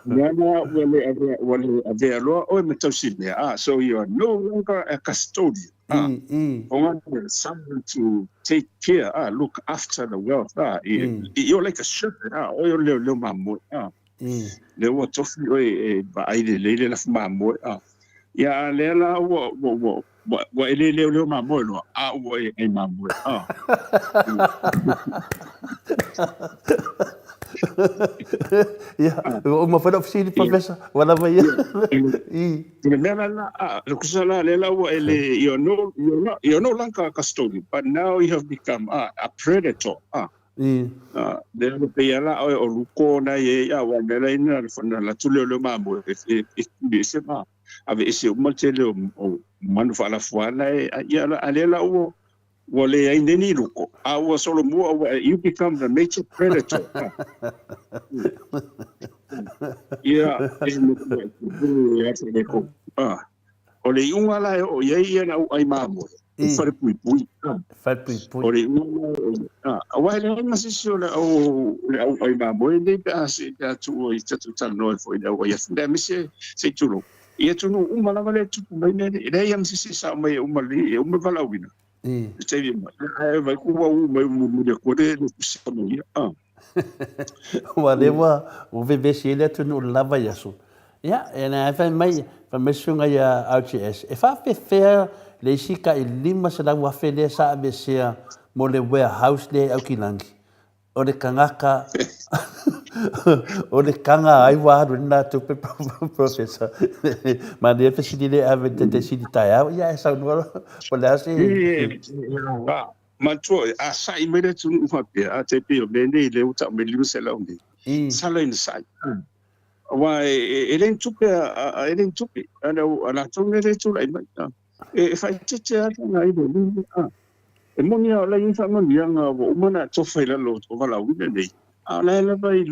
mea la ua le avea, ua le avea loa oe ma tausimea, ah, so you are no longer a custodian, ah. O ngā someone to take care, ah, look after the wealth, ah, you're like a shepherd, ah, oe o le leoleo mamoe, ah. Lea ua tofi oe e vaai lelei le lafu mamoe, ah. Ia, a lea la ua, ua, ua, Ua, ua e le leoleo mamoe loa, a ua e ai mamoe. Ah. Ia, ua uma foi lau fesili, Professor. Ua lava ia. I. Le mea la la, ah, le kusa la, le la ua e le, you're no, you're not, you're no longer a custodian, but now you have become ah, a predator. Ah. I. Ah, le le pei la o o luko na ye ya wa mea la ina le fana la tu leoleo mamoe e e e se ma. Aveese uma le tele o manu faalafuana e ia a lea la ua ua leai nei ni luko a ua solomua ua you become the major predator. Ia e ko o le iuga la e oo i ai ia na au ai mamoe o falepuipui. Falepuipui. O le iuga la aua e leai ma se isi o le au le au ai mamoe nei pe a se pe a tuu ai tatou talanoa ai foi i le au ai afu aemaise se i tulou i atunuu uma lava lea e tupu mai mea nei e leai lava ma se isi e sao mai e uma lelei e uma le valaauina i le taimi mai ae vaai ku ua ū mai mulimuli atu ai le tusi mai ia a. Ua lea ua ua vevesi ai le atunuu i le la vaiaso. Ia, e na fai mai, fai mai le susuga ia RGS, e faapefea le isi tai 500,000 lea sa aveesea mo le warehouse lea i Aukilagi? O le tagata, o le taga ai ua alu ai lena tupe, Professor. Manaia le fesili lea e ave i le Taitaisili taeao, ia ae saunoa loa, po o le a se... Manatua oe, a sa'i mai le atunuu faapea, a tai pei o mea nei lea ua tau mai le 500 nei, sala ina sa'i. Aua e le ni tupe a, e le ni tupe a latou nei lea e tulai mai. E faaeteete lava lana i le alii. E moni lava o la e i ai faamanuiaga ua uma ona atofa i lalo o valaauina nei, a o la e lava i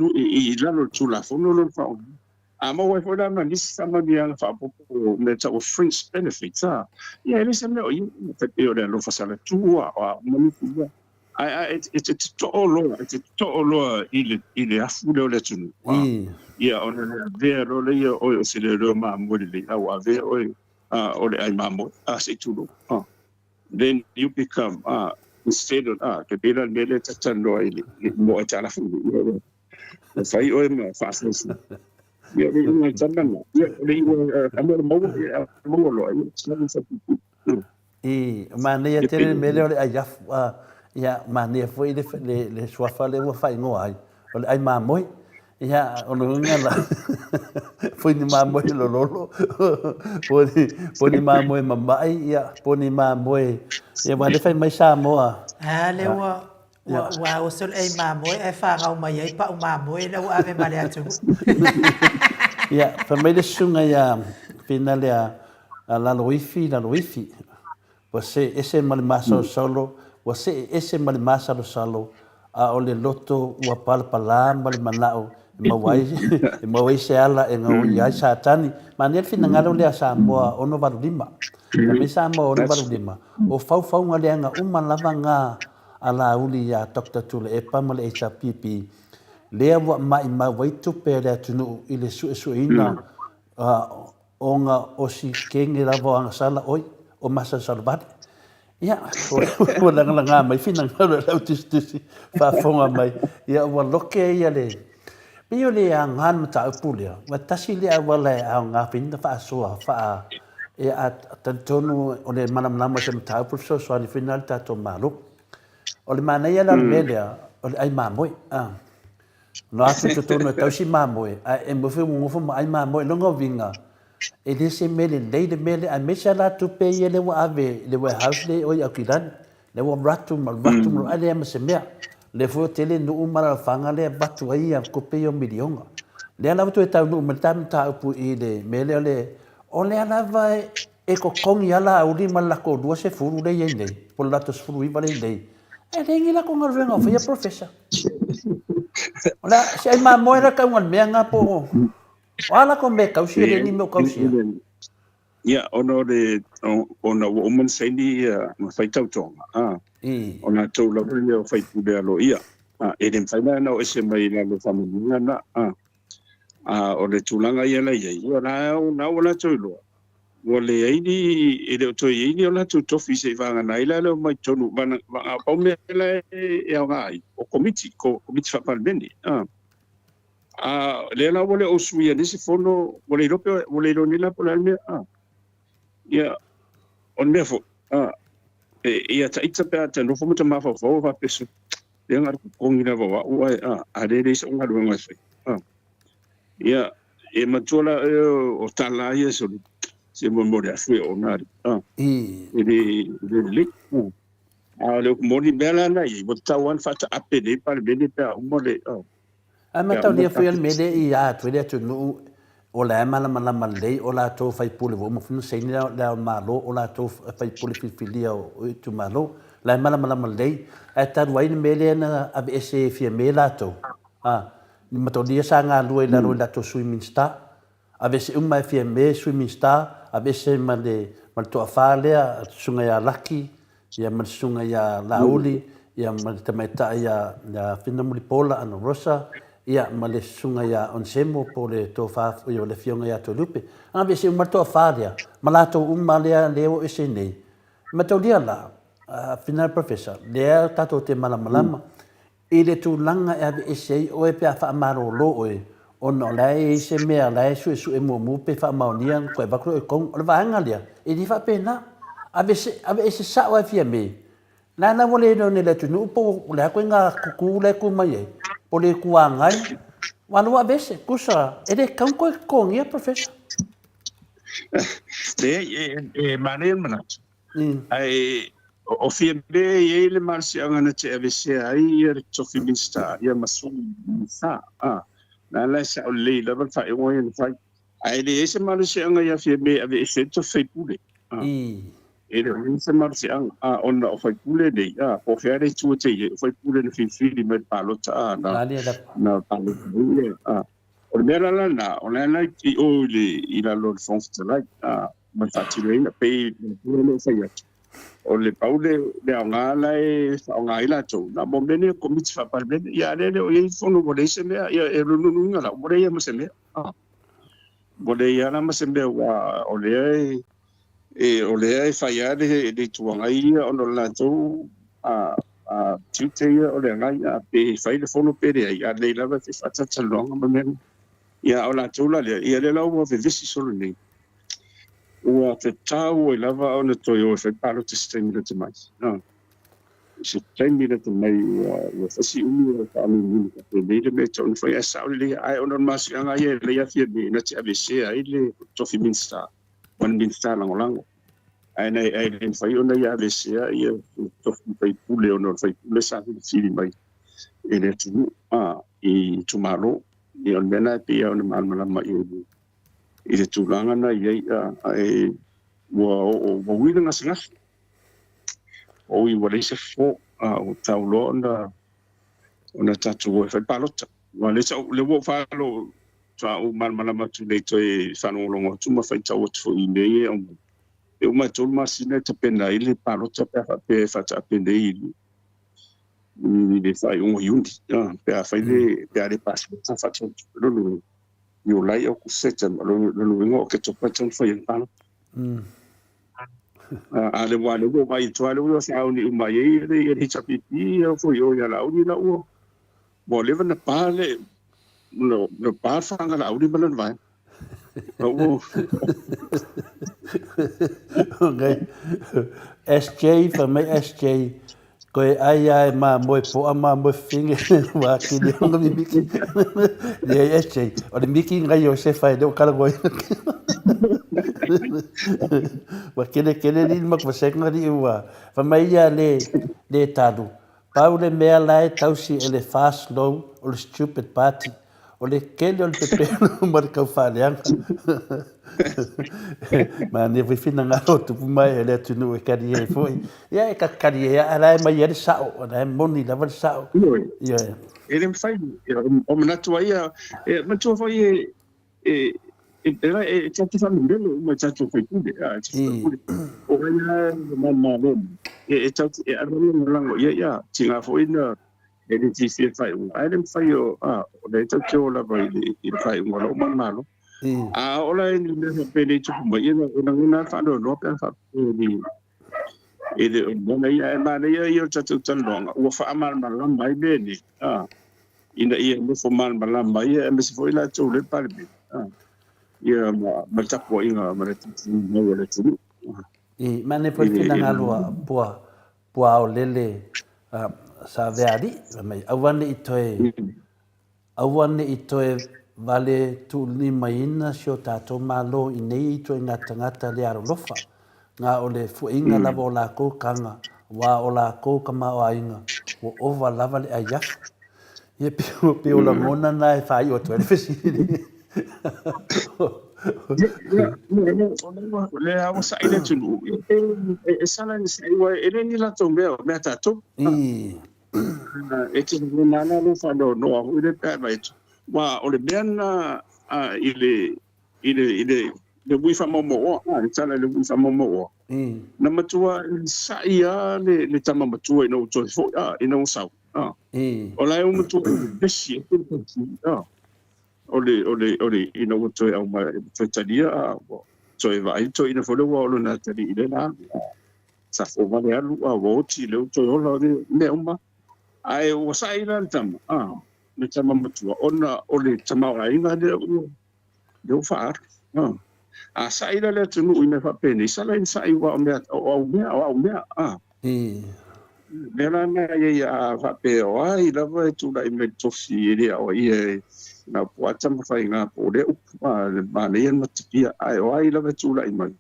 lalo o le Tulafono lona faaaogaina. A maua ai foi la ma nisi faamanuiaga faaopoopo o mea tau o fringe benefits, a, ia e le se mea o ia, e pei o le alofa salatua, o a uma nisi mea. Ae, ae e te totoo loa, e te totoo loa i le, i le afu lea o le atunuu, a, ia ona le avea loa lea oe o se leoleo mamoe lelei, a ua avea oe a, o le ai mamoe, a, se i tulou, a. Then you become, a, instead of, a, ke pei la le mea lea ta te talanoa ai i le, i le moa aitalafu, ia, ia. Ua fai oe ma faasoasoa. Ia, o le iuga i tama na. Ia, o le iuga, a mea o le maua, ia, a maua loa, ia, tatau ona faapuupuu. I, manaia tele le mea lea o le ai afu, a, ia, manaia foi le, le, le suafa lea ua faaigoa ai, o le ai mamoe. Ia, o le uiga la, po ni mamoe lololo, po ni, po ni mamoe mama'i, ia, po ni mamoe, ia, aua lea fai mai Samoa. A lea ua, Ua, ua oso le ai mamoe ae fanau mai ai pau mamoe la ua ave ma le atunuu. Ia, fai mai le susuga ia Whina lea, a Laloifi, Laloifi, ua see ese ma le masalosalo, ua see ese ma le masalosalo, a o le loto ua palapalā ma le manao e maua ai, e maua ai se ala e gaoia ai Satani. Manaia le finagalo lea a Samoa 685. Fai mai Samoa 685, o faufauga leaga uma lava ngā a Laauli iā Doctor Tuilaepa ma le HRPP, lea ua maimau ai tupe a le atunuu i le suesueina ona o si kenge lava o agasala oi, o masalosalo vale. Ia, ua lagalaga mai finagalo e lau tusitusi faafofoga mai, ia ua loke ia le... Pei o le aoga le mataupu lea, ua tasi lea auala e aoga fai na faasoa, faa, e a talitonu o le malamalama o se mataupu le fesoasoani foi lena i le tatou Malo. O le manaia la o le mea lea, o le ai mamoe. A. No atu i totonu e tausi mamoe, ae e moe foi ua nofo ma ai mamoe. Lona uiga, e le se mea lelei le mea lea, aemaise lava la tupe ia lea ua ave i le warehouse lea i o i Aukilani. Lea ua avatu ma avatu ma ae leai ma se mea. Lea foi ua tele nuu ma alaalafaga lea e avatu ai ia tupe ia o miliona. Lea lava toe taunuu mai le ta mataupu i le mea lea o le, o lea lava e totogi lava Laauli ma le latou 20 lea e i ai nei, po o le latou 19 lea e i ai nei, ae leai ni latou galuega o faia Professor. O le a, se ai mamoe la tauga o le mea lena po o a latou mea e tausi e le o ni mea o tausia. Ia, ona o le, ona ua uma ona saini ia ma fai tautoga, ā, o latou lava ia o faipule aloaia. E le mafai la ona o ese mai i lalo o faamanuiaga na. A o le tulaga ia la i ai, ia la ua latou iloa, ua leai ni, e le o toe i ai ni o latou tofi seivagana ai la le omai i totonu, pau mea la e aoga ai, o Komiti, Komiti Faa-Palemene. A o lea la ua le o usuia nei se fono, ua le iloa pe, ua le iloa nei la po o le a le mea. Ia, o le mea foi, ia ta ita pe a ta nofo ma ta mafaufau faapea se lea na o le totogi lava o au ae a lea e leai sa'u galuega e fai. Ia, e matua la o tala ia sole se mo mo le afu e ona ali. E le lelei. A o le upu moni mea la na i ai, ua tatau lava ona faataape nei Palemene pe a uma le Ae mataulia foi le mea lea i a atu ai le atunuu o la e malamalama lelei o latou faipule ua uma foi ona saini le Ao o le Malo o latou faipule filifilia o itumalo. La e malamalama lelei ae talu ai le mea lea na aveese e Fiame latou a mataulia sa galue i lalo i latou Sui Minisita. Aveese uma e Fiame Sui Minisita, aveese ma le ma le toafa lea le Susuga ia Laki ia ma le Susuga ia Laauli ia ma le tamaitai ia ia Fina Mulipola Anarosa ia ma le Susuga ia Onesemo po o le tofa ia le Afioga ia Toelupe. Aveese uma le toafa lea ma latou uma lea lea ua ese nei. Mataulia la, Fina Professor, lea tatou te malamalama I le tulaga e aveese ai oe pe a faamalolo oe, ona o la e i ai se mea o la e suesue muamua pe faamaonia ona toe avatu lea i totonu. O le vaega lea, e le faapena. Aveese, aveese sao lava e Fiame. La la ua le iloa nei e le atunuu po o le a ituaiga tutu la e tu mai ai, po o le Itu Agai, aua la ua aveese. Tusa, e le tatau ona toe totogia Professor. Leai, e manaia le manatu. Ae o Fiame e i ai le malosiaga na te aveesea ai ia le tofi Minisita ia ma Sui Minisita. A, la la e sao lelei lava le faaiuga ia na fai. Ae leai se malosiaga ia Fiame e aveese ai le tofi faipule. A, e le o i ai se malosiaga, a, ona o faipule nei, a, po o fea le itu e te i ai, o faipule na filifili mai le palota, a, na, na palota ai ia, a. O le mea la lena, o la la i o i le i lalo o le Fofoga Fetalai, a, ma le faatinoina, pei o le fai atu, o le pau le le aoga la e faaaoga ai latou, na mo mea nei o Komiti Faa-Palemene, ia a lea e le o i ai fono ua leai se mea, ia e lununuina la, ua leai ma se mea. A, ua leai lava la ma se mea, aua o lea e, e o lea e fai lava le, le Itu Agai ia ona o le latou a, a tiute ia o le agai, a pe fai le fono pe leai, a lelei lava e faatalatalanoaga ma mea na. Ia a o latou la lea, ia lea la ua vevesi solo nei. Ua fetau ai lava ona toe o e fai palota i se taimi lata mai. I se taimi lata mai ua ua fai si umi o faamimimi faapenei le mea e tatau ona fai ae sao lelei ae ona o le masiaga ia e lelei lava Fiame na te aveesea ai le tofi Minisita ma le Minisita Lagolago ae na ae le mafai ona ia aveesea ia le tofi faipule ona o le faipule sa filifili mai e le atunuu i itumalo. Ia o le mea lena e pei ona malamalama i ai i le tulaga na i ai, ae ua oo, ua ui le gasegase. Ua ui ua leai se fofo, a ua tau loa ona ona tatou o e fai palota. Aua lea sa ou, lea ua ou faalo, faatoa ou malamalama atu nei toe faalogologo atu ma faitau atu foi i mea ia e aumai. E uma e 3 masina e tapena ai le palota pe a faapea e faataape nei i le i le faaiuga o Iuni, pe a fai le, pe a le pasia le faatautupe. Lona uiga, Iulai, Aokuso, Setema, lona uiga o Oketopa e tatau ona fai ai le palota. A le ua lea ua vaai atu lava lea ua sauni uma i ai le HRPP ia foi o ia Laauli la ua ua leva na pa le na pa le faga Laauli ma lana vaega. La ua Okay. SJ, fai mai SJ, Koe ai a e mamoe poa mamoe fafine ua atili ona mimiki. Leai SJ, o le miki ngai Iosefa e le o kalagoaina. Ua kele kele li ma vasega li ua. Fai mai ia le le talu. Pau le mea la e tausi e le fast slow o le stupid party. O le kele o le pepelo ma le kaufaaleaga. Manaia foi finagalo o tupu mai e le atunuu e kali ai foi. Ia e kakali ai a la e mai ai le sao, o la e moni lava le sao. Ioe. E le mafai, o manatu ai ia, e manatua foi e, e, e, e, e tatou te faamemelo uma i tatou faipule, a, e tatou faipule. O ai lava e malo, e, e tatou, e ave lagolago i ai, ia, tiga foi na, E le fiafia i le faaiuga, ae le mafai o, a, o lea tatou te o lava i le, i le faaiuga o lou manumalo. A oo la i ni mea faapenei tupu mai, ia e lagona lava le faanoanoa pe a faapea i le, i le, o le mea ia, ae manaia ia o le tatou talanoaga, ua faamalamalama ai mea nei, a, ina ia nofo malamalama ai, aemaise foi latou o lea Palemene, a, ia ma, ma le tapuaiga ma le tapuaiga mai a le atunuu. I, manaia foi le finagalo a Pua, Puaolele Savealii, fai mai, aua ne i toe, aua ne i toe vale tuulimaina si o tatou Malo i nei ituaiga tagata le alolofa, na o le fuaiga lava o lakou kaga, aua o lakou tamaoaiga ua ova lava le ai afu. Ia pei o lagona na e faaiu atu ai le fesili. O lea ua sa'i le atunuu, e sala ina sa'i, aua e le ni latou mea, o mea a tatou. E te lagona lava lou faanoanoa foi lea pe a vaai atu, aua o le mea lena i le i le i le le ui faamaumauoa, le tala i le ui faamaumauoa, na matua sa'i lava le tama matua ina ua toe foi, ina ua sau. O la e ua matua vevesi ai o le, o le, o le, ina ua toe aumai, toe talia, a ua toe vaai toeaina foi lea ua o lona atalii lea na alu, a sa fovale alu, a ua oti lea ua toe ola, o le mea uma. Ae ua sa'i la le tama, a, le tama matua, ona o le tamaoaiga lea ua, lea ua faaalu. A, a sa'i la le atunuu i mea faapenei, sala ina sa'i aua o mea, o au mea, o au mea, a. Mea la na ia ia a faapea o ai lava e tulai mai le tofi e le aoaia e na o Puata ma Faiga po o lea upu a le manaia le matapia ae o ai lava e tulai mai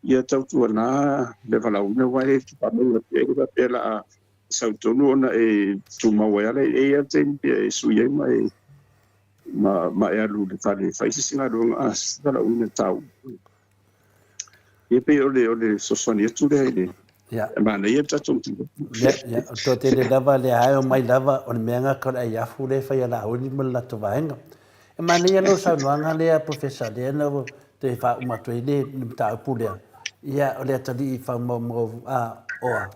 ia tautuana le valaauina aua e faamauina pea e faapea la a sau tonu ona e tumau ai ala e i ai le taimi pea e sui ai ma e ma e alu i le fale e fai se isi galuega a se valaauina taua. Ia pei o le o le fesoasoani atu lea i le e manaia le tatou mataupu. Ia, ia, o le toatele lava lea lava e omai lava, o le mea gata o le aiafu lea e fai a Laauli ma le latou vaega. E manaia lau saunoaga lea Professor lea na ua toe faauma atu ai le mataupu lea. Ia, o le atalii faamaumau a oa,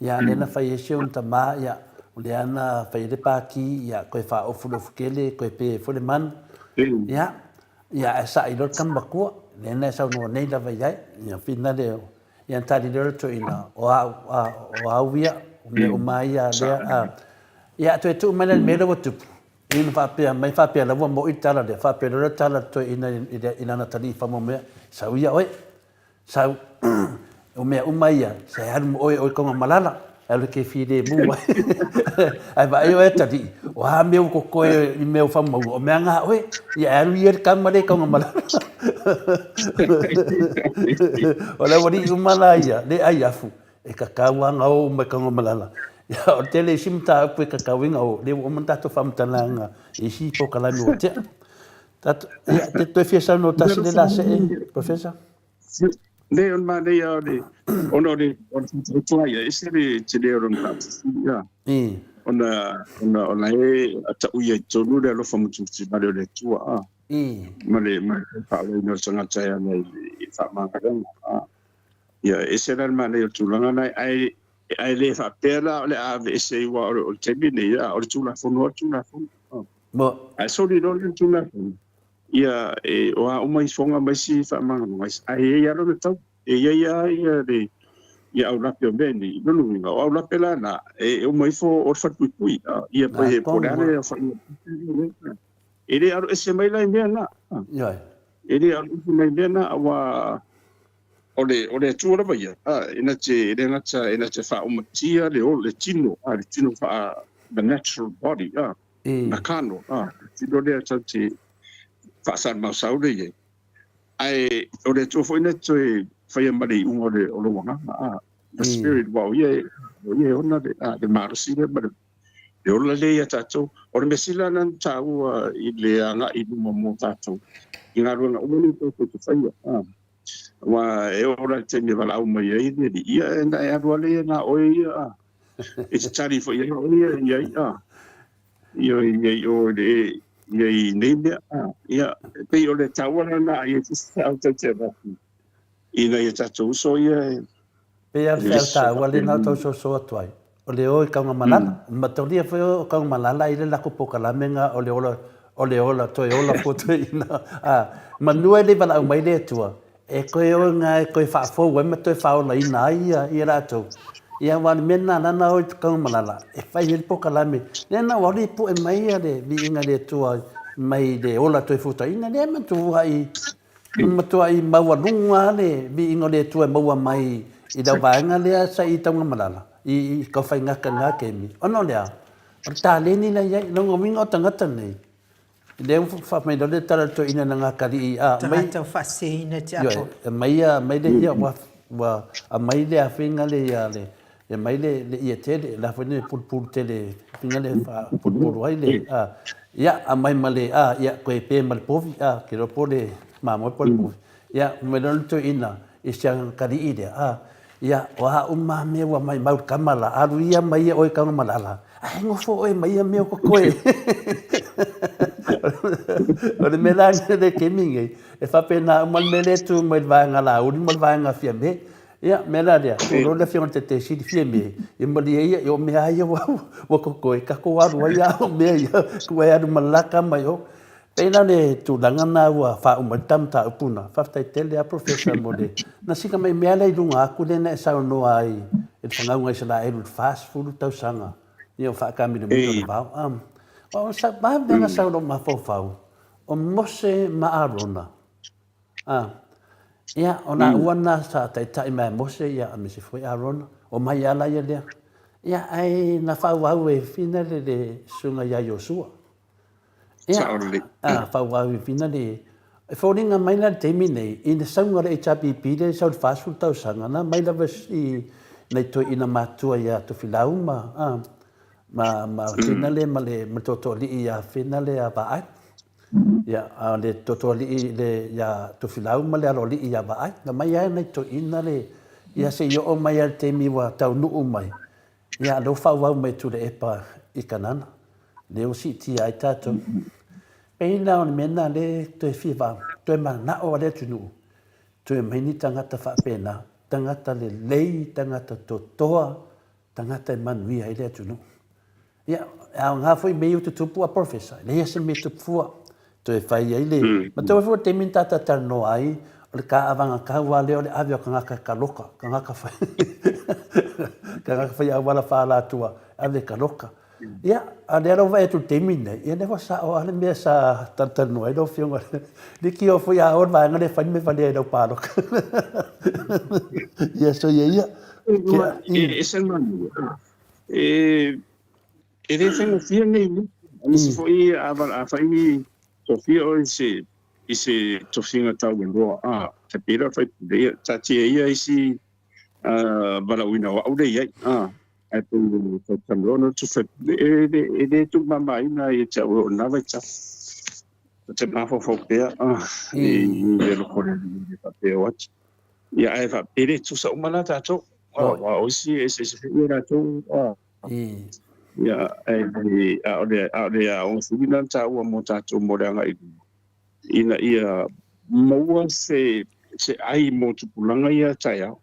ia lea na fai ai si ona tama, ia, o lea na fai ai le pati, ia, toe faaofu le ofutele, toe pe ai foi le manu. Ia, Ia, ae sa'i loa le tama matua, lea na e saunoa nei lava i ai. Ia, whina lea, ia na tali loa le toeaina, o au, a, o au ia, o mea uma ia lea, a. Ia, toe tuu mai la i le mea lea ua tupu, ia na faapea mai, faapea la ua mo'i le tala lea, faapea loa le tala a le toeaina i lana talii faamoemoe, sau ia oe. Sau, o mea uma ia, sa e alu ma oe, oe konga malala, e alu ke filemu ai. Ae vaai oe atalii, o a mea ua kokoe i mea o whamaua, o mea ngā oe, ia e alu ia le kama le konga malala. O le aualii uma la ia, le ai afu, e kakau a ngā o mai konga malala. Ia, o le tele isi mataupu e kakau i ngā o, le ua uma na tātou whamatalaga i isi pokalame ua tea. Tatou, ia, te toe fia saunoa tasi le la see, Professor? Ne, o le manaia o le, ona o le, o le whakautua ia, ese le tele o lona faatufu, ia. Ona, ona, ona e atau ia i tonu le alofa mutumutu male o le Atua, a. Ma le, ma le faalaina o le tagata e ala i le faamagaloga, a. Ia, ese la le manaia o le tulaga na, ae, ae le faapea la o le a aveese ai, aua o le taimi nei, a, o le Tulafono lava le Tulafono. Mo. Ae soli loa le Tulafono, ia, e, o a uma ifoga ma isi faamagaloga, ae i ai lava lona tau. E i ai lava ia le, ia aulape o mea nei. Lona uiga, o aulape la na, e uma ifo o le falepuipui, a, ia po e, po o le a le aofaiga. E le alo ese mai la i mea na. Ioe. E le alo ese mai i mea na, aua o le, o le Atua lava ia, a, e na te, e le gata, e na te faaumatia le, le tino, a, le tino faa, the natural body, a. Na kano, a, tino lea tau te faasalamausau lea i ai. Ae o le Atua foi na toe faia ma le iuga o le, o lou agaga, a, the spirit, aua o ia e, o ia e ona le, a, le malosi lea ma le, le ola lea ia tatou. O le mea sili la na taua i le agai i luma mo tatou, i galuega uma nei tatou te faia, a. Aua e oo la i le taimi e valaau mai ai le Alii, ia e, na e alu lava lea na oe ia, a. E te tali foi ai oe ia i ai, a. Ia i ai o le, ia i nei mea, a. Ia, e pei o le taua lena ia te feau tau te avatu i nai o tatou uso ia e Pei lava o le feau taua lena o tau soso atu ai. O le o i Kaugamalala. Mataulia foi o Kaugamalala i le lako polokalame na o le ola, o le ola, toe ola fua toeaina. A, manua e le i valaau mai le Atua, e toe o ina e toe faafou ai ma toe faaolaina ai ia, ia latou. Ia aua o le mea lena ala ona o i Kaugamalala, e fai ai le polokalame. Lea na ua alu pue mai ia le viiga i le Atua mai le ola toe fuataina, lea e matuai Matuai maualuga lava le viiga o le Atua e maua mai i lau vaega lea sa i Taugamalala, i Kaufaigata i lena taimi, ona o le a? O le taleni la e i ai. O lona uiga o tagata nei, lea ua fai mai loa le tala a le toeaina i lana atalii, a aumai... Tagata ua faaseseina e tiakono. Ioe, aumai, aumai le, ia, ua, ua aumai le afiga lea ia le, E aumai le le ie tele, la foi le pulupulu tele finga le pulupulu ai le a ia aumai ma le a ia toe pe ma le povi a ke iloa po le mamoe po le povi. Ia mai loa le toeaina i si atalii lea a ia o a uma mea ua maimau i le tama la alu ia ma ia oe Tanumalala ae nofo oe ma ia mea o totoe. O le mea la lea i le taimi lenei e faapena uma le mea lea e tu mai i le vaega Laauli ma le vaega Fiame. Ia, mea la lea, tulou le Afioga i le Taitaifono, Fiame, ia malie ia, ia o mea lava ia ua, ua totoe, tatou alu ai lava o mea ia, ua e alu ma le la tama i o. Pei la o le tulaga lena ua faauma ai le ta mataupu lena. Faafetai tele lava Professor mo le, na sina mai mea lea i luga atu lea na e saunoa ai i le fanauga a Isaraelu i le 40 tausaga, ia o faataamiloamilo i le vao. O sa, vave lava ona sau i lou mafaufau, o Mose ma Arona, A, ia, o lāua na sa taitai mai a Mose, ia, aemaise foi Arona, omai lava la ia lea. Ia, ae na faaauau e Fina le, le susuga ia Iosua. Ia, a, faaauau e Fina le, e foliga mai la i le taimi nei, i le sauga o le HRPP lea e sau i le 40 tausaga, na aumai lava i nai toeaiina matutua ia Tofilau ma, a, ma, ma Fina le ma le, ma le tootooalii ia Fina le ia Vaai. Ia, a o le totoalii le ia Tofilau ma le aloalii ia Vaai, na mai lava nai toeaiina le, ia se i oo mai lava i le taimi ua taunuu mai, ia lea ua faaauau mai e Tuilaepa i Kanana, lea ua siitia ai tatou. Pei la o le mea lena lea e toe fia, toe manao lava le atunuu, toe aumai ni tagata faapena, tagata lelei, tagata totoa, tagata e manuia ai le atunuu. Ia, e aoga foi mea ia ua tutupu a Professor, e leai se mea e tupu fua. Toe fai ai le... Matou foi o le taimi na tata talanoa ai, o le taavaga tau lava lea o le ave o tagata e taloka, tagata fai, tagata fai auala faa-alatua, ave e taloka. Ia, a o lea la ua vaai atu i le taimi lenei, ia lea ua sao lava le mea sa talatalanoa ai lau Afioga. Leitioa foi a o le vaega lea e fai le mea valea i lau palota. Ia, soia ia. E ese le manaia. E le faigofie nei mea. Aemaise foi a fai ni tofia oe i se tofiga taualoa, a, e pei la o le faipule, ia taatia ia isi valaauina o au lea i ai, a, ae pei e talatalanoa ona atu faipule, e le tuumamaina ia te au e oo i lena vaitau. Ou te mafaufau pea i le alofa o le Alii e faapea o atu. Ia ae e le tutusa uma la tatou. Aua o isi e eseese foi o latou ia ae a o le a o le aoga sili lena taua mo tatou mo le agai i luma ina ia maua se se ai mo tupulaga ia taeao.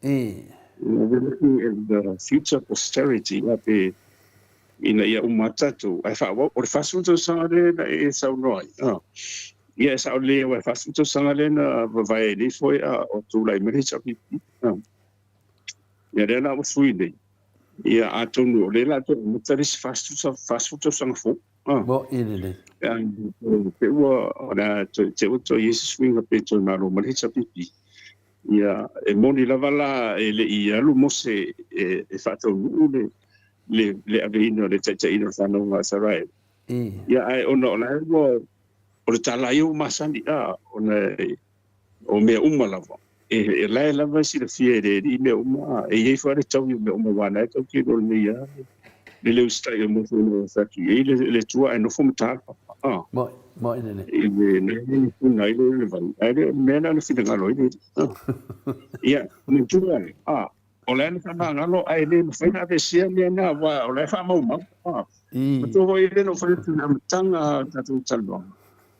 We're looking at the future posterity ia pe ina ia uma atu tatou ae faaauau. O le 40 tausaga lea na e saunoa ai, ia e sao lelei aua e 40 tausaga lea na vavae ai nei foi a o tulai mai le HRPP. Ia lea la ua sui nei. Ia atonu o lea la toe amata le isi 40 tausaga fou. Mo'i lelei. Pe ua o le a te ua toe i ai se suiga pe toe malo mai le HRPP. Ia, e moni lava la e le i alu Mose e faataunuu le le aveina o le taitaiina o le fanauga a Isaraelu. Ia, ae ona o la e ua, o le tala ia ua masani, a, ona o mea uma lava, e la e lava e silafia e le Alii mea uma, a, e i ai foi lava le taui o mea uma, aua o la e tatou te iloa lelei lava le le usitai o Mose ina ua fai atu i ai le Atua ae nofo ma ta le papa, a. Moe, moe lelei. I le mea e puna ai le vai, ae le o le mea lena na finagalo ai le Alii. Ia, manatua e, a, o la e na faamagalo ae le mafai ona aveesea mea na aua o la e faamaumau. A, matua foi lea na ou fai atu i le amataga o le tatou talanoaga,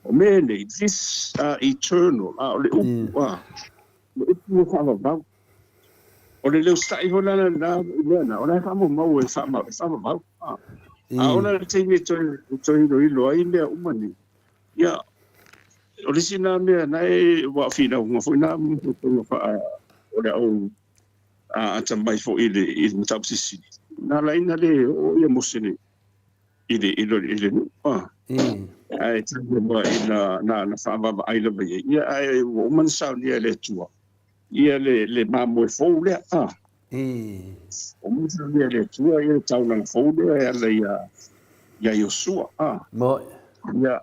o mea nei, this are eternal, a o le upu, a, o le upu ua faavavau. O le le usitai foi la lena i mea na, o la e faamaumau e faamamau. A oo la i le taimi e toe iloilo ai mea uma nei, ia, o le isi lena mea na e, ua finauga foi na faa, o le au atamai foi i le mataupu silisili, na ala ai ona le oo ia Mose nei i le i le nuu. Ae talu lava ina na faavaavaai lava i ai, ia, ae ua uma ona saunia e le Atua ia le mamoe fou lea. Ua uma ona saunia e le Atua ia le taulaga fou lea e ala ia Iosua. Ia,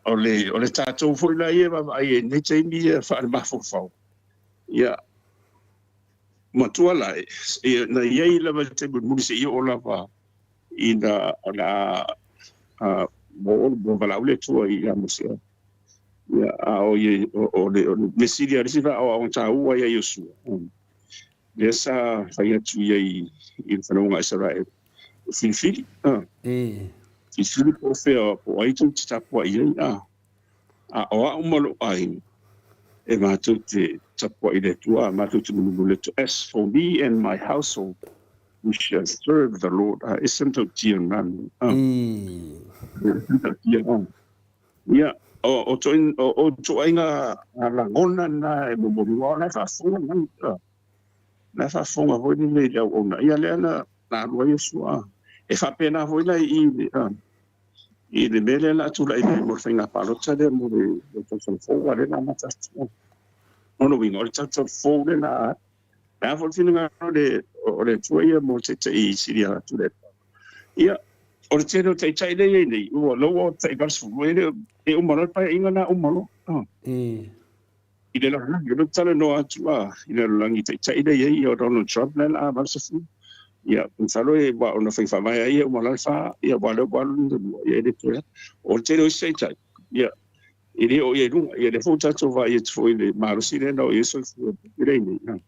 o le tatou foi la ia e vaavaai ai i lenei taimi ia faale-mafaufau, ia, matua la, na i ai lava i le taimi mulimuli seia oo lava ina o le a ua valaau le Atua ia Mose. Ia, a o le mea sili lava, le isi faaoaoga taua ia Iosua, lea sa fai atu ia i le fanauga a Isaraelu, filifili, filifili po o fea, po o ai tou te tapuai i ai, a o au ma lou aiga, e matou te tapuai i le Atua, matou te mulumulu i le Atua. As for me and my household, we shall serve the Lord. E ese matautia lena mea. E ese matautia. Ia, o ituaiga lagona na e momoli, aua o la e faafofoga mai, o la e faafofoga foi lele i le auauna. Ia lea na alu ai Iosua. E faapena foi la i i le mea lea o le a tulai mai mo le faiga palota lea mo le tausaga fou, aua o lea o le a amata atu. O lona uiga, o le tausaga fou lea o le a, le a foi le finagalo o le Atua ia mo le Taitai sili atu le Ia, o le tele o taitai lea e i ai nei, ua loa tai 80, e le e uma loa le paeaiga lena uma loa. I le lalolagi, o lea ou te talanoa atu i le lalolagi i taitai lea e i ai, ia o Donald Trump lea o le a 80. Ia, masalo e aua ona faiga faavae lava ia e uma loa le fa, ia aua o lea ua alu lona lua, ia e le toe. O le tele o isi taitai, ia, e le oo i ai i luga. Ia lea foi ua tatou vaai atu foi i le malosi lea na oo i ai le soifua lea e i ai nei.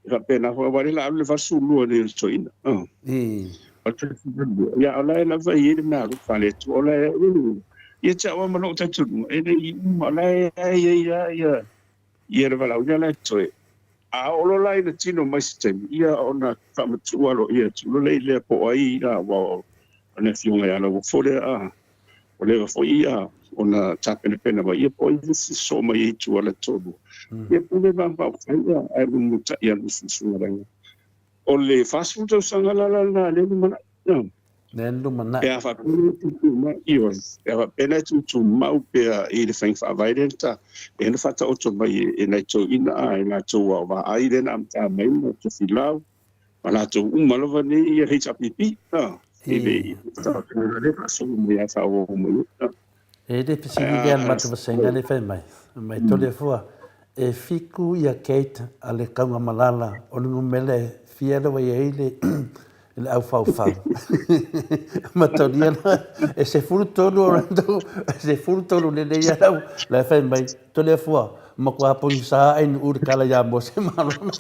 E faapena foi, aua o lea o le a alu le 82 nei o le toeaina. Ia, o la e lava e i ai le mea alofa a le Atua, o la e, ia te au lava ma lou talitonuga, e le i uma, o la e i ai lava ia le valaauina la e totoe. A oo loa la ina tino mai se taimi, ia ona faamatuu aloaia atu loa lea po o ai, aua o le Afioga ia Lauofo lea, ua leva foi ia ona tapenapena mai, ia po o ai le isi sosoo mai ai i tua le toalua. Ia pule ma faaufai ia, ae mulimulitai alu i susuga. O le 40 tausaga la la lena lea e lumanai. Lea e lumanai. Pe a faapea e tuutumau, ioe, pe a faapea e tuutumau pea i le faiga faavae lea na ta, lea na faataoto mai e nai toeaiina a e latou a o vaai lea na amata mai ma Tofilau, ma latou uma lava nei ia HRPP, i le lea faasolo mai a faaauau mai. E le fesili lea le matou vasenga lea fai mai, mai Toleafoa, e fiku ia Kate a le Kaugamalala o le numera e fia lea ua i ai le le aufaufau. Matalia la, e 13 o latou, e 13 lelei ia lau, la e fai mai, Toleafoa, matua pogisa ai nuʻu le kala iā Mose ma Arona.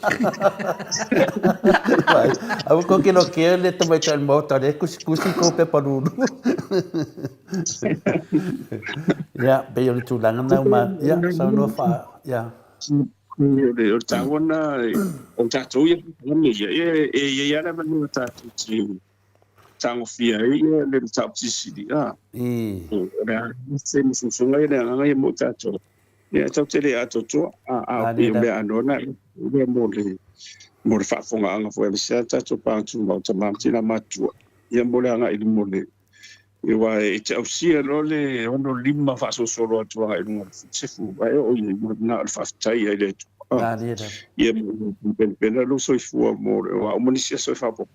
Vai, aua kou ke lokea le tamaitai o le maota lea e kusikusi kou pepa lulu. Ia, pei o le tulaga na uma, ia, saunoa faa, ia. O le taua lena, o tatou ia e i ai lava le avanoa tatou te tagofia ai le mataupu silisili. O le a se mususuga ia le agaga ia mo tatou. Ia tatou te le atoatoa, a o mea anoa na ia mo le mo le faafofogaaga foi a le sea tatou paga tumau tama ma tina matutua. Ia mo le agai i luma o le aua e te ausia loa le 65 faasolosolo atu agai i luga o le 70, ae oo i ai na o le faafetai ai le Atua. Ia penapena lou soifua mo le aua uma nisi aso e faaopoopo.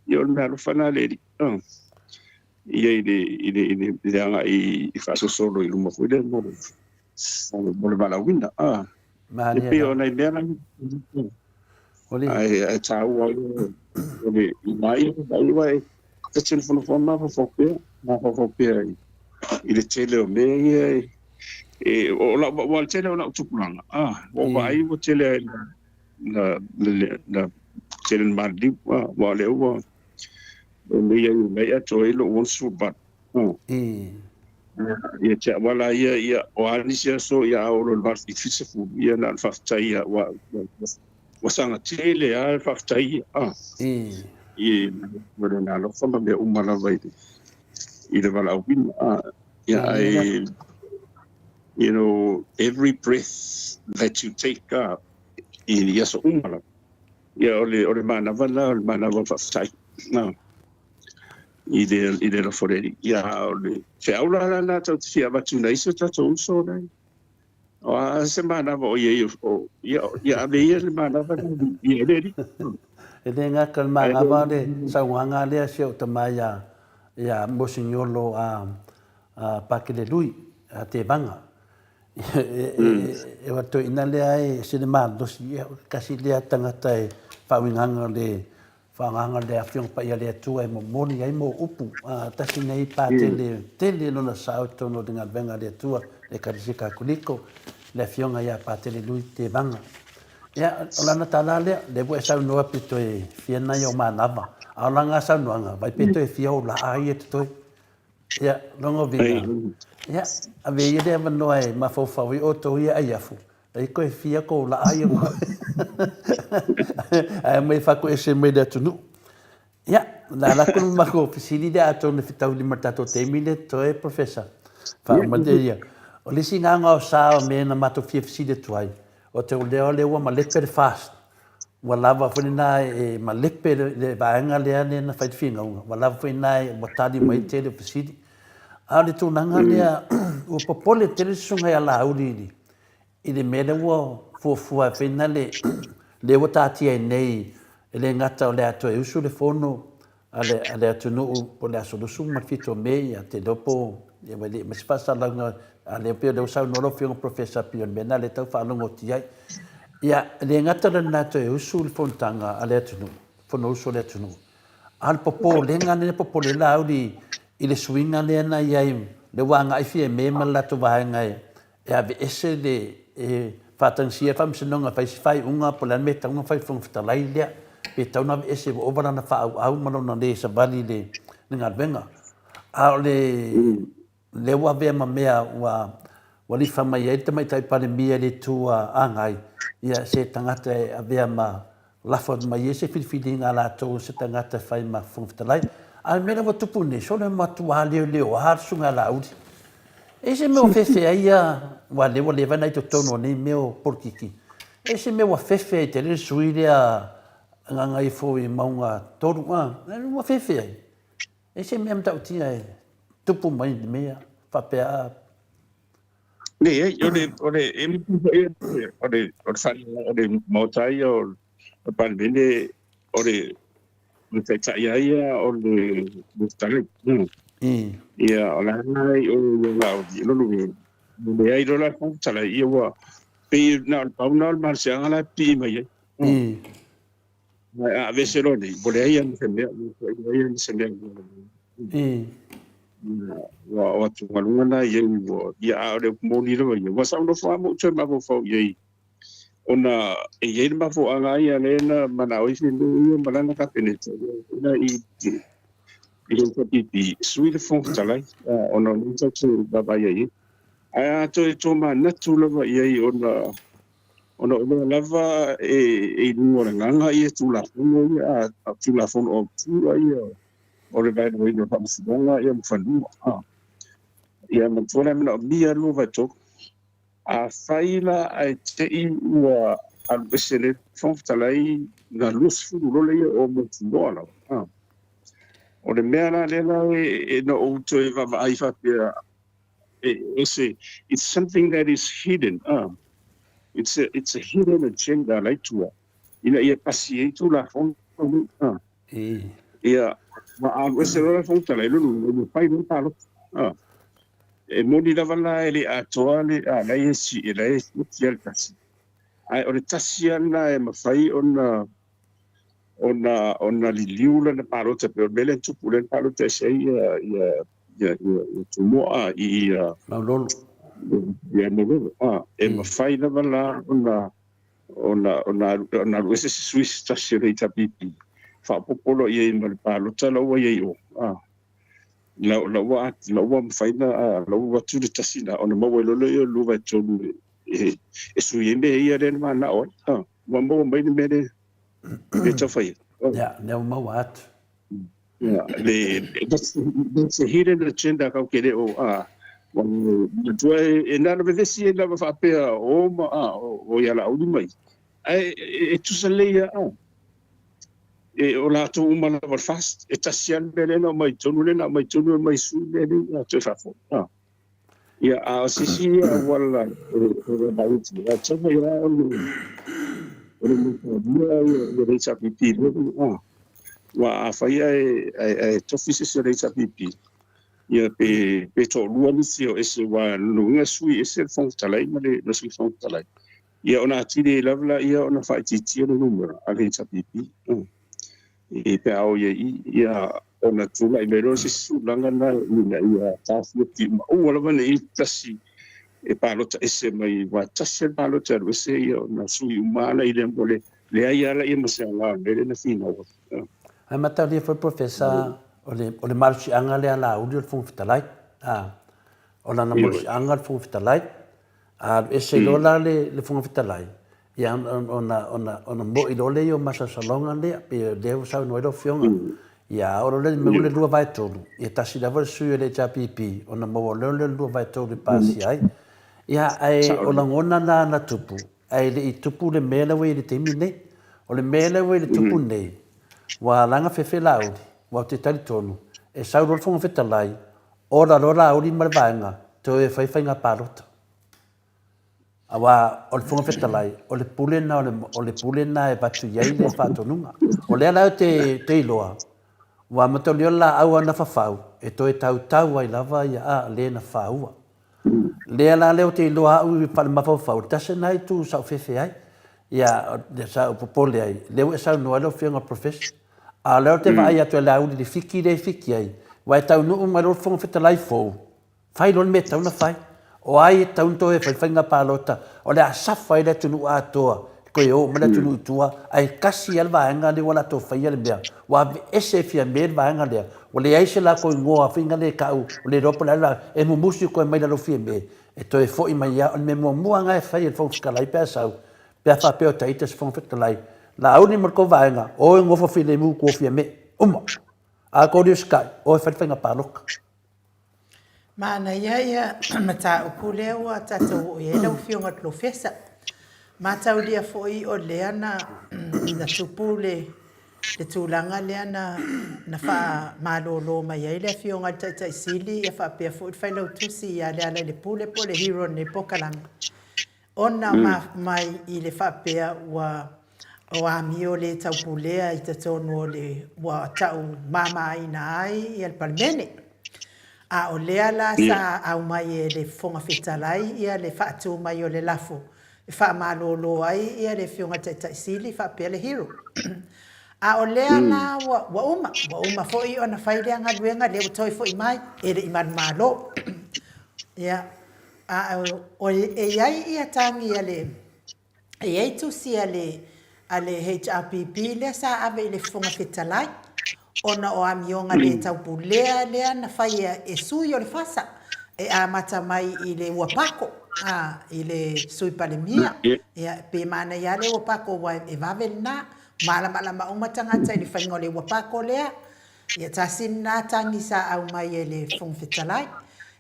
Ia o le mea alofa lena a le Alii. Ia i le i le i le agai i faasolosolo i luma foi lea mo le mo le valaauina. E pei o nai mea na ae taua o le mai aua e ta te nofonofo mafaufau pea, mafaufau pea i le tele o mea ia e o lau ua tele o lau tupulaga ua ou vaai ua tele ai na na tele na maliliu aua o lea ua nei ai nei atoa ai lou 68. Ia te au la ia, ia, o a nisi aso ia a oo loa i le 8 i le 70, ia na o le faafetai ia, aua Ua saga tele lava le faafetai ia, a. I ma lona alofa ma mea uma lava i le, i le valaauina, a. Ia, ae, you know, every breath that you take, a, i aso uma lava, ia, o le, o le manava lena, o le manava o le faafetai, a, i le, i le alofa o le Alii. Ia, a o le feau la lena tatou te fia avatu nai isi o tatou uso nei, O a se manava o i ai o, ia, ia ave ia le manava i le Alii. E le gata le manava le saunoaga lea si ou tama ia, ia Mosignolo a, a Pakele Lui, a Tevaga. E, e, e ina lea e se le malosi, ia, kasi lea tagata e faauigaga le Faaagaaga le Afioga Paia a le Atua e momoli ai mo upu, a tasi nei patele tele lona sao i totonu o le galuega a le Atua, le Ekalesia Katoliko, le Afioga ia Patele Lui Tevaga. Ia, o lana tala lea, lea ua e saunoa pe toe fia nai o manava, a o lana saunoaga, vai pe toe fia o laa ia totoe. Ia, lona uiga, ia, ave ia le avanoa e mafaufau ai outou ia aiafu, ai koe fia kou laa ia ae aumai e faakoese mai le atunuu. Ia, na ala atu le matou fesili lea atonu e fetaui ma le tatou taimi lea totoe, Professor. Faauma te ia. O le isi gaga o sa o mea na matou fia fesili atu ai, o te lea o lea ua malepe le FAST. Ua lava foi lena e malepe le vaega lea lea na fai le finauga, ua lava foi lena ua tali mai le tele o fesili. A o le tulaga lea, ua popole tele le susuga ia Laauli i le mea lea ua fuafua e fai na le, lea ua taatia ai nei, e le gata o le a toe usu le fono a le, a le atunuu po o le aso 27 o Me, ia, te iloa po o, ia ua le i aumai se faasalalauga, a o lea pei o lea ua saunoa lau Afioga Professor pei o le mea lena lea e tau faalogologo ai. Ia, e le gata la lena toe usu le fonotaga a le atunuu, Fonousu a le atunuu, a o le popolega lea e popole ai Laauli i le suiga lea na i ai, lea ua agai Fiame ma le latou vaega e, e aveese le, e faatagisia le Faamasinoga e fai se faaiuga po o le a le mea e tatau ona fai i le Fofoga Fetalai lea, pe tatau ona aveese ua ova lana faaauau ma lona le savali i le galuega. A o le, lea ua avea ma mea ua, ua lifa mai ai le Tamaitai Palemia i le itu a Agai, ia, se tagata e avea ma lafo atu mai ai se filifiliga a latou se tagata e fai ma Fofoga Fetalai. A o le mea lea ua tupu nei, sole matua leoleoa le Susuga ia Laauli. E i ai se mea ua fefe ai ia, aua o lea ua leva ona i totonu o nei mea o polokiki, e i ai se mea ua fefe ai tele le sui usufono lea a Gagaifo i Mauga 3, a, ua fefe ai. E i ai se mea matautia e tupu mai i le mea faapea a. Leai, o le, o le, e o le, o le fale, o le maota ia o le Palemene, o le, o le taitai lava ia o le Fetalai. Ia, o la e i o ia Laauli, o lona uiga, e leai loa la le Fofoga Fetalai, ia ua pei na o le pau lena o le malosiaga la e pipii mai ai. Ae a aveese loa nei, ua leai lava ma se mea, ua leai lava ma se mea. Ua o atugaluga na i ai, ua, ia, a o le upu moni lava ia, ua sau nofo lava ma ou toe mafaufau i ai, ona e i ai le mafuaaga ia lea na manao ai Fiamē ia ma lana Kapeneta, ia, i i le HRPP, sui le Fofoga Fetalai, ona o lea tatou te vaavaai ai i ai. Ae a toe tomanatu lava i ai ona Ona o lea lava e i luga o le agaga ia Tulafono ia, a Tulafono Autu ia o le vaeluaina o Faamasinoga ia ma Fanua. Ia manatua la e manaomia 2/3. Afai la ae te i ua alu ese le Fofoga Fetalai na 20 lola ia o mautinoa lava. O le mea la lea la e na ou toe vaavaai faapea e it's something that is hidden, it's a, it's a hidden agenda la i tua, ina ia pasi ai Tulafono nei. Ia, ma alu ese loa le Fofoga Fetalai, lona uiga ua fai loa le palota. E moni lava la e le atoa le, a la e si, la e sioti lava le tasi. Ae o le tasi lava lena e mafai ona ona ona liliu lana palota, pei o le mea lea na tupu lea na palota ese ai ia ia ia ia Tumua i ia Maulolo. Ia Maulolo. A e mafai lava la ona ona ona ona alu ese se sui se tasi o le HRPP faaopoopo loa i ai ma le palota la ua i ai o. A la la ua la ua mafai na la ua atu le tasi la ona maua ai loa lea o le 2/3 e sui ai mea ia lea na manao ai. A. Ua maua mai le mea lea e tau fai atu. Ia, lea ua maua atu. Ia, le, that's, that's a hidden agenda kau ke le o, a, ua matua e, e na na vevesi e lava faapea o ma, a, o, o ia Laauli mai. Ae e, e tusa lelei ia, a, e, o latou uma lava o le FAST, e tasi lava le mea lea na aumai i totonu, lea na aumai i totonu e aumai sui mea nei, a, toe faafoi, a. Ia, a o se isi auala e vaavaai a tatau mai lava ona o le mataulia ia le HRPP lea, a. Aua afai ae ae tofi se isi o le HRPP, ia pe pe toalua nisi o ese aua lona uiga e sui ese le Fofoga Fetalai ma le Sui Fofoga Fetalai. Ia ona atili ai lava laia ona faaitiitia le numera a le HRPP. E pe a o i ai i i, ia ona tulai mai loa se isi tulaga lena ina ia taofiofi uma, aua lava ne i tasi e palota ese mai, aua tasi lava le palota e alu ese ia ona sui uma lava lea mo le leai lava laia ma se aoga o le mea lea na finau ai. Ae mataulia foi Professor, o le, o le malosiaga lea a Laauli o le Fofoga Fetalai. A, o lana malosiaga o le Fofoga Fetalai. A alu ese loa la le, le Fofoga Fetalai, ia ona, ona, ona moi loa lea o masalosaloga lea, pei o lea ua saunoa ai lau Afioga. Ia a oo loa le mea ua le 2/3, ia tasi lava le sui o le HRPP ona maua loa lea o le 2/3 e pasia ai. Ia ae o lagona na na tupu, ae le i tupu le mea lea ua i ai i le taimi nei. O le mea lea ua i le tupu nei, ua laga fefe Laauli, aua ou te talitonu, e sau loa le Fofoga Fetalai, Ola loa Laauli ma le vaega toe fai faiga palota. Aua o le Fofoga Fetalai, o le pule na o le pule na e avatu i ai le faatonuga. O lea la ou te te iloa, ua amatalia le laau a na fafau e toe tautau ai lava ia a le na faua. Lea la lea ou te iloa au i faale-mafaufau, tasi lena itu sa ou fefe ai, ia sa ou popole ai, lea ua e saunoa ai lau Afioga Professor. A o lea ou te vaai atu e Laauli i le fiki lea e fiki ai, aua e taunuu mai loa le Fofoga Fetalai fou, fai loa le mea e tatau ona fai. O ai e tatau ona toe fai le faiga palota, o le a safa ai le atunuu atoa, toe o uma le atunuu i tua, ae tasi lava le vaega lea ua latou faia le mea, ua aveese e Fiame le vaega lea, ua leai se latou igoa foi na le tau, ua le iloa po o le a le vaega, e mumusu koe mai lalo Fiame, e toe foi mai lava. O le mea muamua lava lena e fai e le Fofoga Fetalai pe a sau, Pe a faapea o ta ita se Fofoga Fetalai, Laauli ma le tou vaega, o e nofo filemu i tua o Fiame. Uma. A tou le usitai, o e fai le faiga palota. Manaia ia mataupu lea ua tatou oo i ai lau Afioga i le Polofesa. Mataulia foi o lea na na tupu le le tulaga lea na na faamalolo mai ai le Afioga i le Taitai Sili ia faapea foi le Failautusi ia Lealailepule po o le hero o lenei polokalame. Ona mai i le faapea ua o amio le taupulea i totonu o le ua tau mamaina ai ia le Palemene. A o lea la sa aumai e le Fofoga Fetalai ia le faatu mai o le lafo e faamalolo ai ia le Afioga i le Taitai Sili faapea le Hero. A o lea la ua ua uma, ua uma foi ona fai lea galuega lea ua toe foi mai e le i manumalo. Ia. A o e i ai ia tagi a le, e i ai tusi a le, a le HRPP lea sa ave i le Fofoga Fetalai ona o amioga le taupulea lea na faia e sui o le FASA e amata mai i le Ua Pako, a, i le Sui Palemia. Ia, pe manaia lava le Ua Pako aua e vave lena, malamalama uma tagata i le faiga o le Ua Pako lea. Ia tasi lena tagi sa aumai e le Fofoga Fetalai,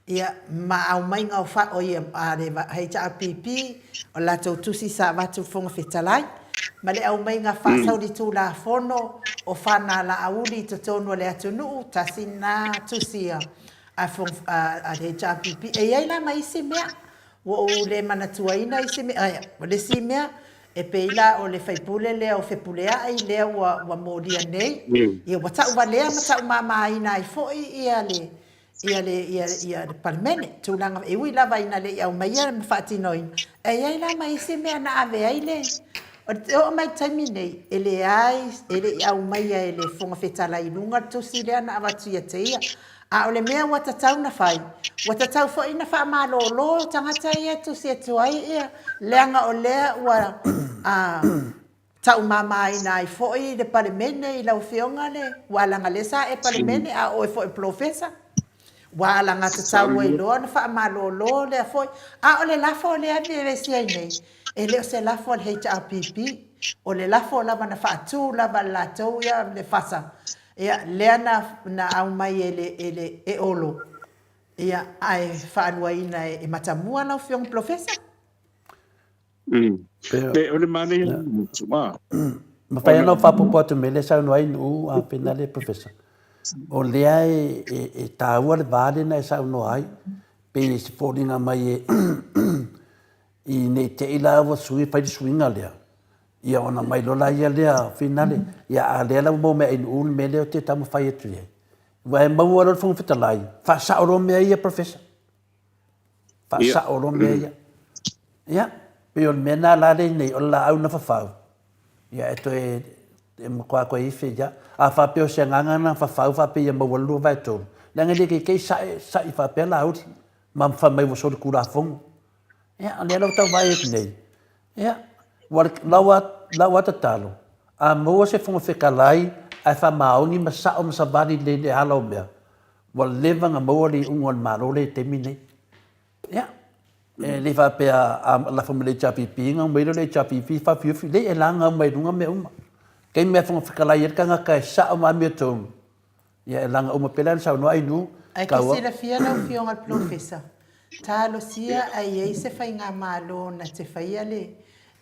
ia ma aumaiga o fa, o ia a le HRPP, o latou tusi sa avatu i le Fofoga Fetalai, ma le aumaiga faasaulitulafono o fana Laauli i totonu o le atunuu, tasi lena tusi a a le HRPP. E i ai la ma isi mea Ua ou le manatuaina isi mea, ae o le isi mea, e pei la o le faipule lea o Fepuleai lea ua, ua molia nei, ia ua tauvalea ma taumamaina ai foi ia le, ia le, ia, ia le Palemene, tulaga, e ui lava ina le i aumaia ma faatinoina, ae i ai la ma isi mea na ave ai le, o le oo mai i le taimi nei, e leai, e le i aumaia e le Fofoga Fetalai i luga le tusi lea na avatu ia te ia. A o le mea ua tatau na fai, ua tatau foi na faamalolo tagata ia e tusi atu ai ia, leaga o lea ua taumamaina ai foi le Palemene i lau Afioga le, ua leaga lea sa e Palemene a o oe foi o le Polofesa. Ua alagatatau ai loa ona faamalolo lea foi. A o le lafo lea e vevesi ai nei, E le o se lafo a le HRPP, o le lafo lava na faatu lava e latou ia le FASA, ia lea na na aumai e le e le e Olo, ia ae faaluaina e Matamua lau Afioga Polofesa. Le, o le manaia o le motu, a. Mafai ona ou faaopoopo atu i le mea lea e saunoa ai Nu'u a Finale Professor. O lea e, e, e taua le va lea na e saunoa ai, pei se foliga mai e i ne i te i la ua sui fai le suiga lea, ia ona mai loa la ia lea Finale, ia a lea la ua maua mai e Nu'u le mea lea ou te taumafai atu i ai. Ua e maua loa le Fofoga Fetalai, faasao loa mea ia Professor. Faasao loa mea ia. Ia, pei o le mea lena la lea nei, o le laau na fafau, ia e toe, e matua toe ife ia. A faapea o se agaga na fafau faapea ia maua le 2/3, leaga e le teitei sae, sa'i faapea Laauli, ma fai mai ua solitulafono. Ia, o lea la ua tau vaai atu nei, ia, ua lau a, lau a tatalo, a maua se Fofoga Fetalai ae faamaoni ma sao ma savali lelei i le ala o mea, Ua leva ona maua le iuga o le Malo lea i le taimi lenei. Ia, e le faapea a lafo mai le HRPP ona omai lea o le HRPP faaofiofi, leai e laga uma i luga mea uma. Taimi lava e Fofoga Fetalai ai le tagata e sao ma amiotonu, ia e laga uma pei la ona saunoa Ainuu, Ae ke silafia lau Afioga i le Polofesa, talosia ae i ai se faigamalo na te faia le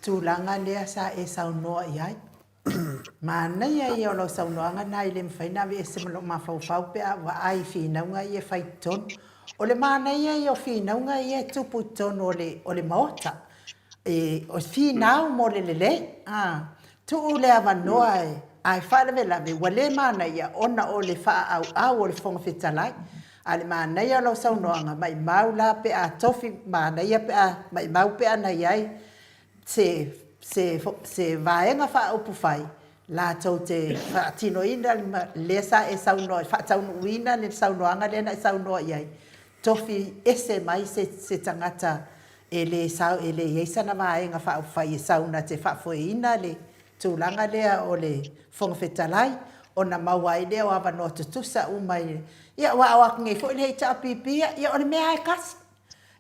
tulaga lea sa e saunoa i ai. Manaia ia o lau saunoaga na e le mafai ona aveese ma lou mafaufau pe a ou vaai i finauga ia e fai i totonu. O le manaia ia o finauga ia e tupu i totonu o le, o le Maota. E, o finau mo le lelei. A, tuu le avanoa e, ae faalavelave ua le manaia ona o le faaauau o le Fofoga Fetalai. A o le manaia o lau saunoaga, maimau la pe a tofi, manaia pe a, maimau pe ana i ai se, se, se Vaega Faaupufai latou te faatinoina lea sa e saunoa, faataunuuina le saunoaga lea na e saunoa i ai, tofi ese mai se, se tagata e le sau, e le i ai sana Vaega Faaupufai e sau na te faafoeina le tulaga lea o le Fofoga Fetalai, ona maua ai lea o avanoa tutusa uma i, ia aua o atu nei foi le HRPP, ia o le mea lava e tasi.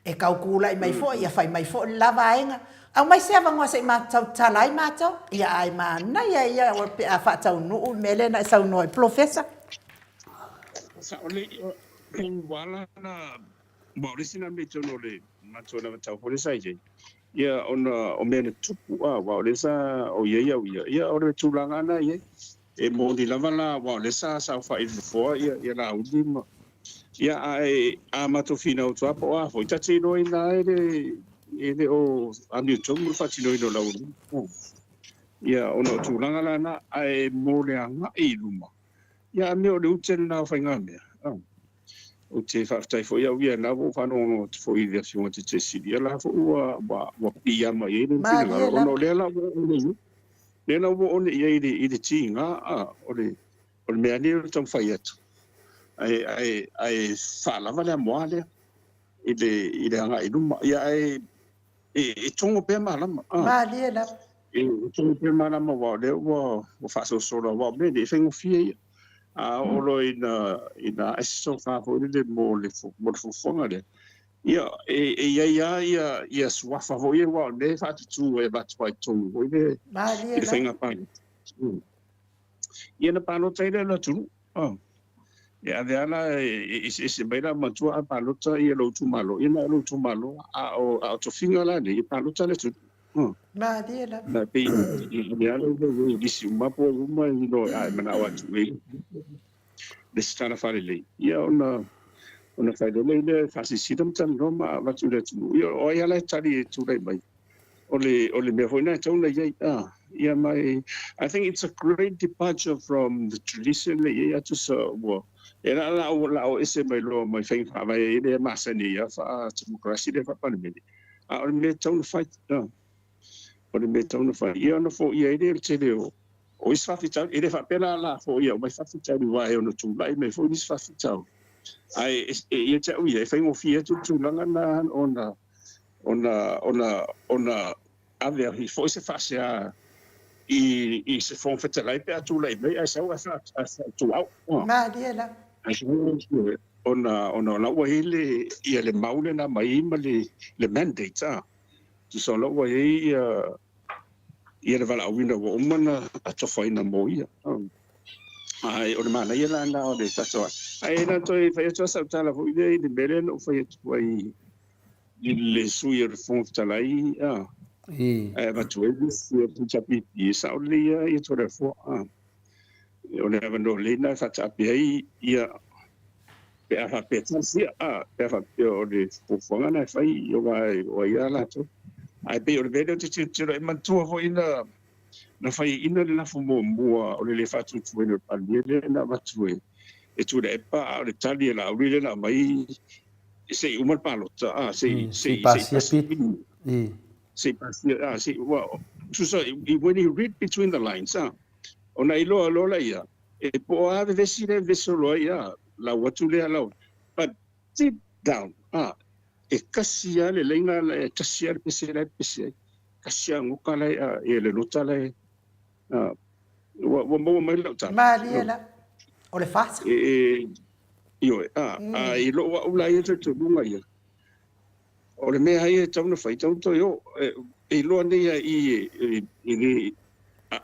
E tau tulai mai foi, ia fai mai foi le la vaega, aumai se avanoa se i matou tatala ai matou. Ia ae manaia ia pe a faataunuu le mea lea na e saunoa ai, Polofesa. Sao lelei, ua ala ona, aua o le isi lena mea i totonu o le matou anavatau foi lea sa i ai, ia ona o mea na tupu, aua o lea sa ou i ai au ia, ia o le tulaga lava lena e i ai. E moni lava la, aua o lea sa saofai i le nofoa ia Laauli ma, ia ae a matou finau atu lava po o a foi, ta te iloaina lava e le, e le o amiotonu le faatinoina o Laauli. Ia ona o tulaga la na, ae mo le agai i luma, ia a mea o le ute lena o faigamea. Ou te faafetai foi au ia, na ua ou faalogologo atu foi i le Afioga i le Taitaisili, ia la foi ua, ua, ua piiama i ai lona finagalo, ona o lea la ua oo nei, lea la ua oo nei i ai i le, i le tiga, a, o le, o le mea lea o le taumafai atu, ae, ae, ae faalava le amoa lea i le, i le agai i luma. Ia ae e, e togo pea malama, a. Malie lava. E togo pea malama aua o lea ua, ua faasolosolo, aua o mea nei e faigofie ia. A oo loa ina ina ae se sofa foi lele mo le mo le fuafuaga lea, ia e e i ai lava ia ia suafa foi ia aua o le mea e faatutu e avatu lava i totonu foi lea i le faiga palota. Ia ona palota ai lea o le atunuu. E ave lava la e eseese mai la matua a palota ia lou itumalo, ia na o lou itumalo a o a o tofiga la nei e palota le atunuu. Malie lava. Na pei e ave lava lau i lisi uma po o uma i lo a e manao atu i le isi tala faalelei, ia ona ona fai loa lea e faasilasila ma talanoa ma avatu i le atunuu. Ia o ai lava la e tali e tulai mai, o le o le mea foi lena e tatau ona i ai. Ia ma e I think it's a great departure from the tradition le i ai atu sa ua e la la o la o ese mai loa mai faiga faavae ai lea masani ai a faa-democracy lea faa-Palemene. A o le mea e tatau ona fai, o le mea e tatau ona fai, ia ona foia ai lea o le tele o o isi faafitauli. E le faapea la o le a foia uma ai faafitauli aua e ono tulai mai foi nisi faafitauli. Ae ia te au ia, e faigofie atu le tulaga lena ona ona ona ona ave ai foi se faasea i i se Fofoga Fetalai pe a tulai mai ae sau ae faatuau. Malie lava. Ae sau ona ona o la ua i ai le ia le mau lena mai ma le le mandate a. Tusa o la ua i ai ia ia le valaauina ua uma ona atofaina mo ia. Ae o le manaia la lena o le tatou ae na toe fai atu lava sau tala foi lea i le mea lea na ou fai atu ai i le sui o le Fofoga Fetalai ae avatu ai le isi o le HRPP, e sao lelei lava ia Toleafoa. O le avanoa lelei lena e faataape ai ia pe a faapea talosia, pe a faapea o le fuafuaga lena e fai aua o ai lava latou. Ae pei o le mea lea ou te tilotilo ai, manatua foi na na faiaina le lafo muamua o le le faatuatuaina o le Palemia lea na avatu e Tuilaepa, a o le tali a Laauli lea na aumai se i uma le palota, a, se i se i pasia pili. Se i pasia, a, se i, ua, tusa, when you read between the lines, a, ona iloa loa laia, e po o a vevesi lea e vevesi solo ai, a, lau atu lea, lau, but deep down, a, e kasi lava le laina, e tasi lava le pese la e pepese ai, kasi lava goka la e, a, ia le lota la e, a, ua, ua maua mai lau tala. Malie la, o le fasa. E, e, ioe, a, a, i lou au la ia talitonuga ia, O le mea ia e tatau ona fai, e tatau ona toe o. E iloa nei a i e le,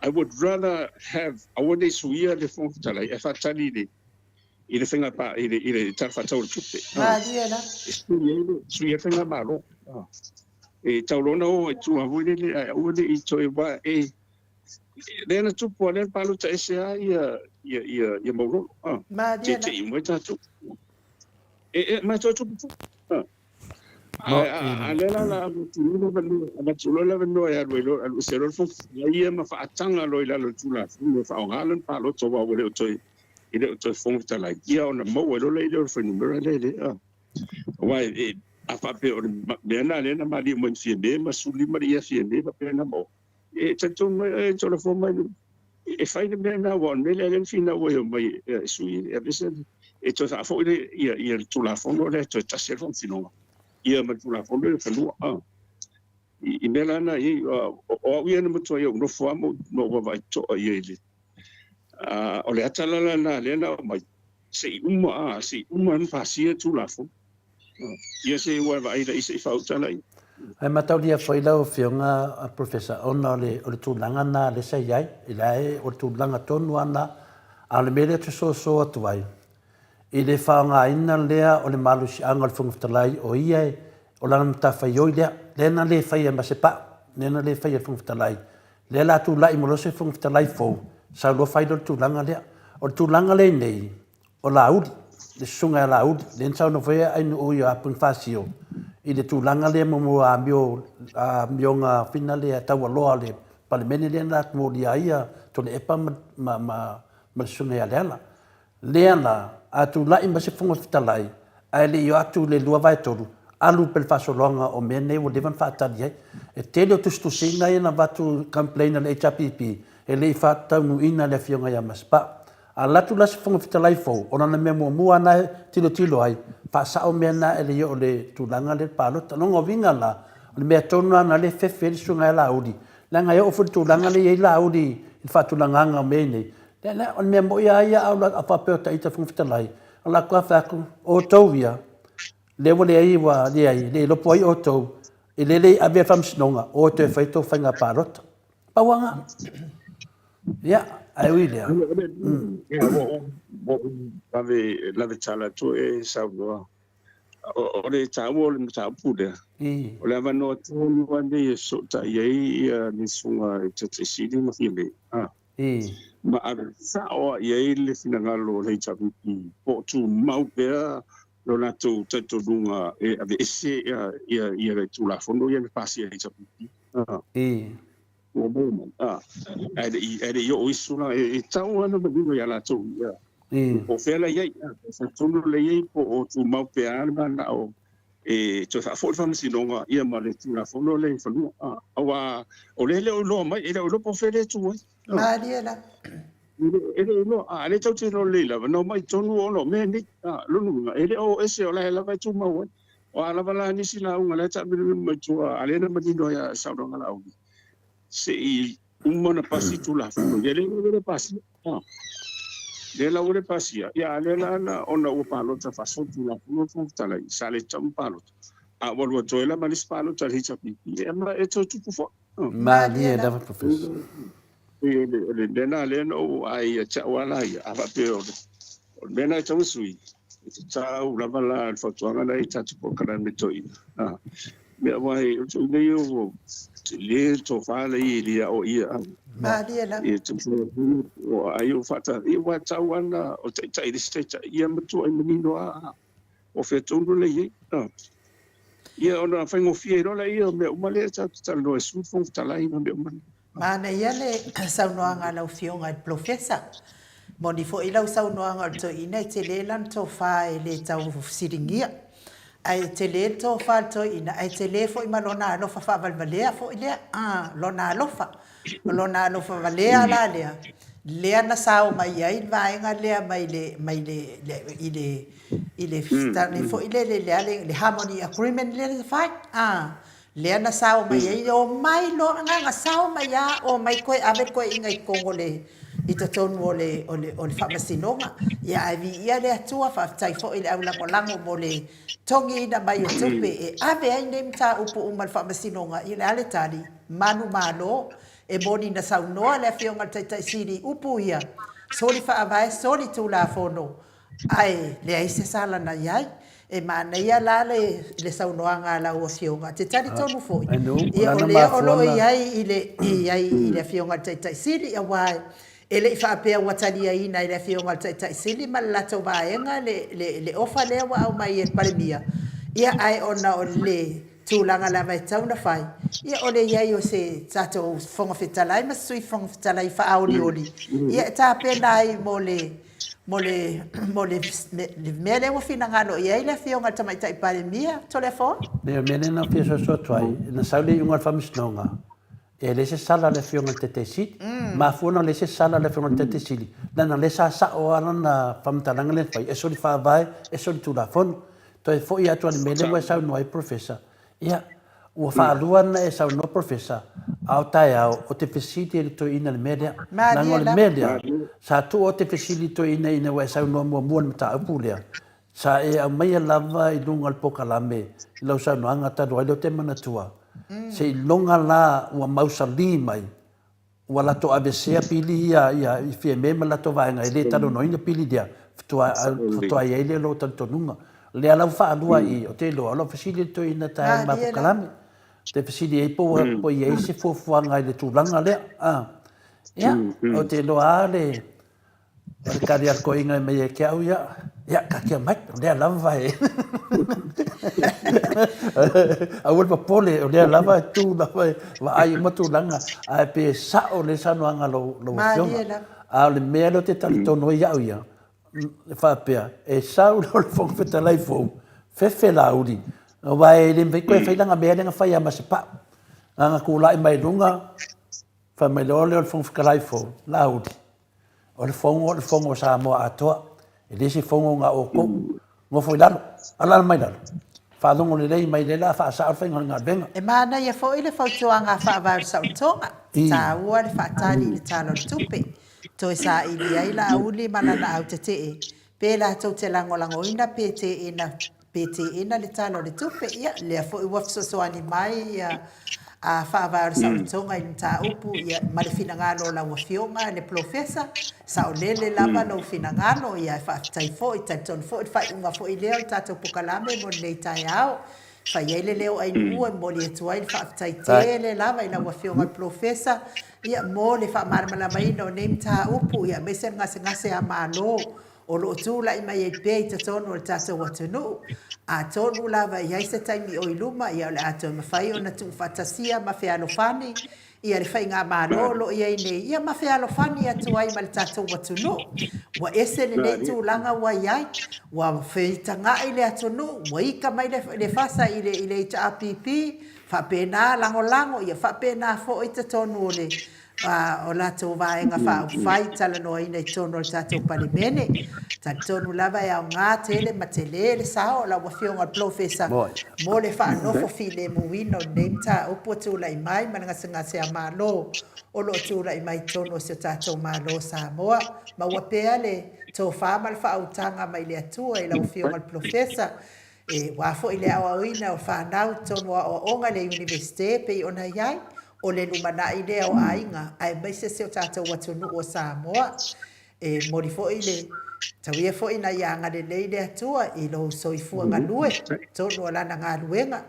I would rather have, aua ne i suia le Fofoga Fetalai ae faatali i le i le faiga pa, i le i le Tala Faatatau o le Tupe. Malie la. E sui ai le, sui ai le faigamalo. E tatau loa ona o i tua foi lele ae aua ne i toe aua e lea na tupu a lea na palota ese lava ia ia ia ia Maulolo. Malie la. Teitei uma ai tatou. E e ma e toe tupu foi. A lea la o le a avatu loa le avanoa, avatu loa le avanoa e alu ai loa, alu ese loa le Fofoga Fetalai ia ma faataga loa i lalo o le Tulafono e faaaoga lona palota aua ua le o toe, e le o toe Fofoga Fetalai, ia ona maua ai loa lea o le fuainumera lea e le, a. Aua e, a faapea o le mea lena lea na maliu mai ma Fiame ma 15 le ia Fiame faapena ma o, e talitonu mai oe e Tolafoa mai e fai le mea lena aua o le mea lea lea na finau ai omai e sui e aveese e toe faafoi le ia ia le Tulafono lea e toe tasi ai le Faamasinoga ia ma le Tulafono lea o le fanua a i mea la na i ai o au ia na matuai ou nofo lava ma ou vaavaai totoa i ai i le a o le ata la lena lea na aumai se i uma a se i uma ona pasia Tulafono. Ia se i ua vaai laʻi se i faauta laʻi. Ae mataulia foi lau Afioga Professor ona o le o le tulaga na lea sa i ai, la e o le tulaga tonu lava na, a o le mea lea ou te soso atu ai, i le faaaogaina lea o le malosiaga o le Fofoga Fetalai o ia e, o lana matafaioi lea, lea na le faia ma se pau, lea na le faia e le Fofoga Fetalai, lea la tulai mai loa se Fofoga Fetalai fou, sau loa fai loa le tulaga lea. O le tulaga lea i nei, o Laauli, le susuga ia Laauli, lea na saunoa foi Ainuu ia Ponifasio i le tulaga lea mo amio, amioga fina lea taualoa a le Palemene lea na molia ai ia Tuilaepa ma, ma, ma, ma le susuga ia Leala. Lea la, a tulai mai se Fofoga Fetalai, ae le i o atu le 2/3, alu pea le faasologa o mea nei ua leva ona faatali ai. E tele o tusitusiga ia na avatu complain a le HRPP, e le i faataunuuina e le Afioga ia Masepau. A alu atu la se Fofoga Fetalai fou, o lana mea muamua lava na e tilotilo ai, faasao mea na e le i oo i le tulaga lea i le palota. O lona uiga la, o le mea tonu lava lena lea e fefe ai le Susuga ia Laauli, leaga e oo foi i le tulaga lea e i ai Laauli i le faatulagaga o mea nei, o le mea moni lava ia a faapea o ita le Fofoga Fetalai, o le a fai atu, o outou ia, lea ua leai, ua leai, le iloa po o ai outou, e lele i ave i le Faamasinoga, o e toe fai a outou faiga palota. Pau lava lena. Ia, ae ui i lea. Ia, ua ou lave, lave tala atu e saunoa. O le taua o le mataupu lea, o le avanoa tonu lava lenei e fesootai ai ia le susuga i le Taitai Sili ma Fiame, ma ave sao lava i ai le finagalo o le HRPP, po o tumau pea lo latou talitonuga e aveese ia le Tulafono ia na pasia e le HRPP. Ua maua mai, ae le i, ae le i oo isi tulaga, e tatau lava ona manino ia latou ia, po o fea la i ai, po o fea tonu la i ai, po o tumau pea le manao e toe faafoi le faamasinoga ia ma le Tulafono lea i fanua, aua o lea e le o iloa mai, e le o iloa po o fea lea e tu ai. Malie la. E le o iloa, a lea tatou te iloa lelei lava, na omai tonu ona o mea nei, lona uiga, e le o ese o la e lava e tumau ai. O a lava la nisi lauga la e taamilomilo mai tua, a lea na manino ai i saunoaga a Laauli, se i uma ona pasi Tulafono ia, lea la ua le pasia. Lea la ua le pasia, ia a lea la na ona ua palota faasolitulafono le Fofoga Fetalai, sa le tatau ona palota. A ua alu atu ai la ma le isi palota a le HRPP, ia ma e toe tupu foi. Malie lava Professor. Pei o le, o le mea lena lea na ou vaai ia te au lava la ia, a faapea o le, o le mea lena e tatau ona sui, e tatau lava la le fautuaga lena i tatou polokalame toeaina. A, mea aua e, o le toeaina ia ua tele le tofa la ia e le aoaia. Malie lava. Ia ua ai o faata, ia ua tatau lava ona o taitai le isi taitai, ia matuai manino lava o fea tonu la e i ai. A, ia ona faigofie ai loa lea o mea uma lea tatou te talanoa e sui le Fofoga Fetalai ma mea uma nei. Manaia le saunoaga a lau Afioga i le Polofesa. Moni foi lau saunoaga o le toeaina e tele lana tofa e le tau fesiligia. Ae e tele le tofa a le toeaina ae tele foi ma lona alofa faavalevalea foi lea, lona alofa. O lona alofa valea la lea, lea na sao mai ai le vaega lea mai le, mai le, i le, i le, le foi lele, le a le, le harmony agreement lea na fai, lea na sao mai ai, omai loa agaga, sao mai lava, omai toe ave le toeaina i totonu o le, i totonu o le, o le, o le faamasinoga. Ia ae viia le Atua, faafetai foi i le aulagolago mo le togiina mai o tupe e ave ai nei mataupu uma i le faamasinoga. Ia o le a le tali? Manumalo. E moni na saunoa le Afioga i le Taitai Sili i upu ia, soli faavae, soli tulafono, Ae leai se sala na i ai. E manaia la le saunoaga a lau Afioga, te talitonu foi, ia o lea o lo o i ai i le i ai i le Afioga i le Taitai Sili, aua e le i faapea ua taliaina e le Afioga i le Taitai Sili ma le latou vaega le le le ofa lea ua aumai e le Palemia, ia ae ona o le tulaga lava e tatau ona fai, ia o le i ai o se tatou Fofoga Fetalai ma se Sui Fofoga Fetalai faaolioli, ia e tapena ai mo le mo le, mo le, le mea lea ua finagalo i ai le Afioga i le Tamaitai Palemia, Toleafoa? Leai, o le mea lea na ou fia soso atu ai, na sau le iuga o le Faamasinoga, e leai se sala a le Afioga i le Taitai Sili. Mafua ona leai se sala a le Afioga i le Taitai Sili, leaga o lea sa sao lava lana faamatalaga lea na fai, e soli faavae, e soli Tulafono. Toe foi atu lava i le mea lea ua e saunoa ai Professor, Ia, ua faalua ona e saunoa Professor, a o taeao, ou te fesili ai i le toeaina i le mea lea. Leaga o le mea lea, sa tuu ou te fesili i le toeaina ina ua e saunoa muamua i le mataupu lea, sa e aumaia lava i luga o le polokalame i lau saunoaga talu ai lea ou te manatua, seiloga la ua mausali mai Ua latou aveesea pili ia ia i Fiame ma le latou vaega e le talanoaina pili lea, faatoa faatoa i ai lea o lou talitonuga. O lea la ua faalua i i, ou te iloa o lau fesili i le toeaina taeao i le matou kalame. Ou te fesili ai po ua po i ai se fuafuaga i le tulaga lea. Ia, ou te iloa lava le O le tali a le toeaina mai ia te au, ia, ia, taatia mai, o lea lava e... Aua le popole, o lea lava e tu lava e vaai uma tulaga, ae pe sao lelei saunoaga a lau, lau Afioga. A o le mea lea ou te talitonu ai au ia, e faapea, e sau loa le Fofoga Fetalai fou, fefe Laauli, aua e le mafai toe fai lana mea lea na fai ia Masepau. Na ona tulai mai luga, fai mai loa lea o le Fofoga Fetalai fou, Laauli, O le fono o le fono a Samoa atoa, e le se fono na outou. Nofo i lalo, alaala mai lalo, faalogo lelei mai lea la faasao le faiga o le galuega. E manaia foi le fautuaga a Faavae o le Saotoga, e taua le faatali i le Tala o le Tupe, toe saili ai Laauli ma lana autetee, pe latou te lagolagoina pe teena Pe teena le Tala o le Tupe, ia, lea foi ua fesoasoani mai ia a Faavae o le Saolotoga i le mataupu, ia, ma le finagalo o lau Afioga le Polofesa, saolele lava lou finagalo, ia, e faafetai foi, talitonu foi le faaiuga foi lea o le tatou pokalame mo lenei taeao. E fai ai le leo Ainuua e momoli atu ai le faafetai tele lava i lau Afioga le Polofesa, ia, mo le faamalamalamaina o nei mataupu, ia, aemaise le gasegase a Malo o lo o tulai mai ai pea i totonu o le tatou atunuu. Atonu lava e i ai se taimi o i luma, ia o le a toe mafai ona tuufaatasia ma fealofani ia le faigamalo o lo o i ai nei, ia ma fealofani atu ai ma le tatou atunuu. Ua ese lenei tulaga ua i ai, ua feitaga'i le atunuu, ua ika mai le fasa i le HRPP, faapena lagolago, ia faapena foi totonu o le o latou Vaega Faaupufai talanoaina i totonu o le tatou Palemene. Talitonu lava e aoga tele ma tele le sao o lau Afioga i le Polofesa mo le faanofo filemuina o lenei mataupu ua tulai mai ma le gasegase a Malo o lo o tulai mai i totonu o si o tatou Malo o Samoa. Maua pea le tofa ma le faautaga mai le Atua i lau Afioga i le Polofesa. E aua foi le aoaoina o fanau i totonu o aoaoga i le Iunivesite e pei ona i ai, o le lumanai lea o aiga aemaise si o tatou atunuu o Samoa. E momoli foi le tauia foi ina ia agalelei le Atua i lou soifua galue i totonu o Lana galuega,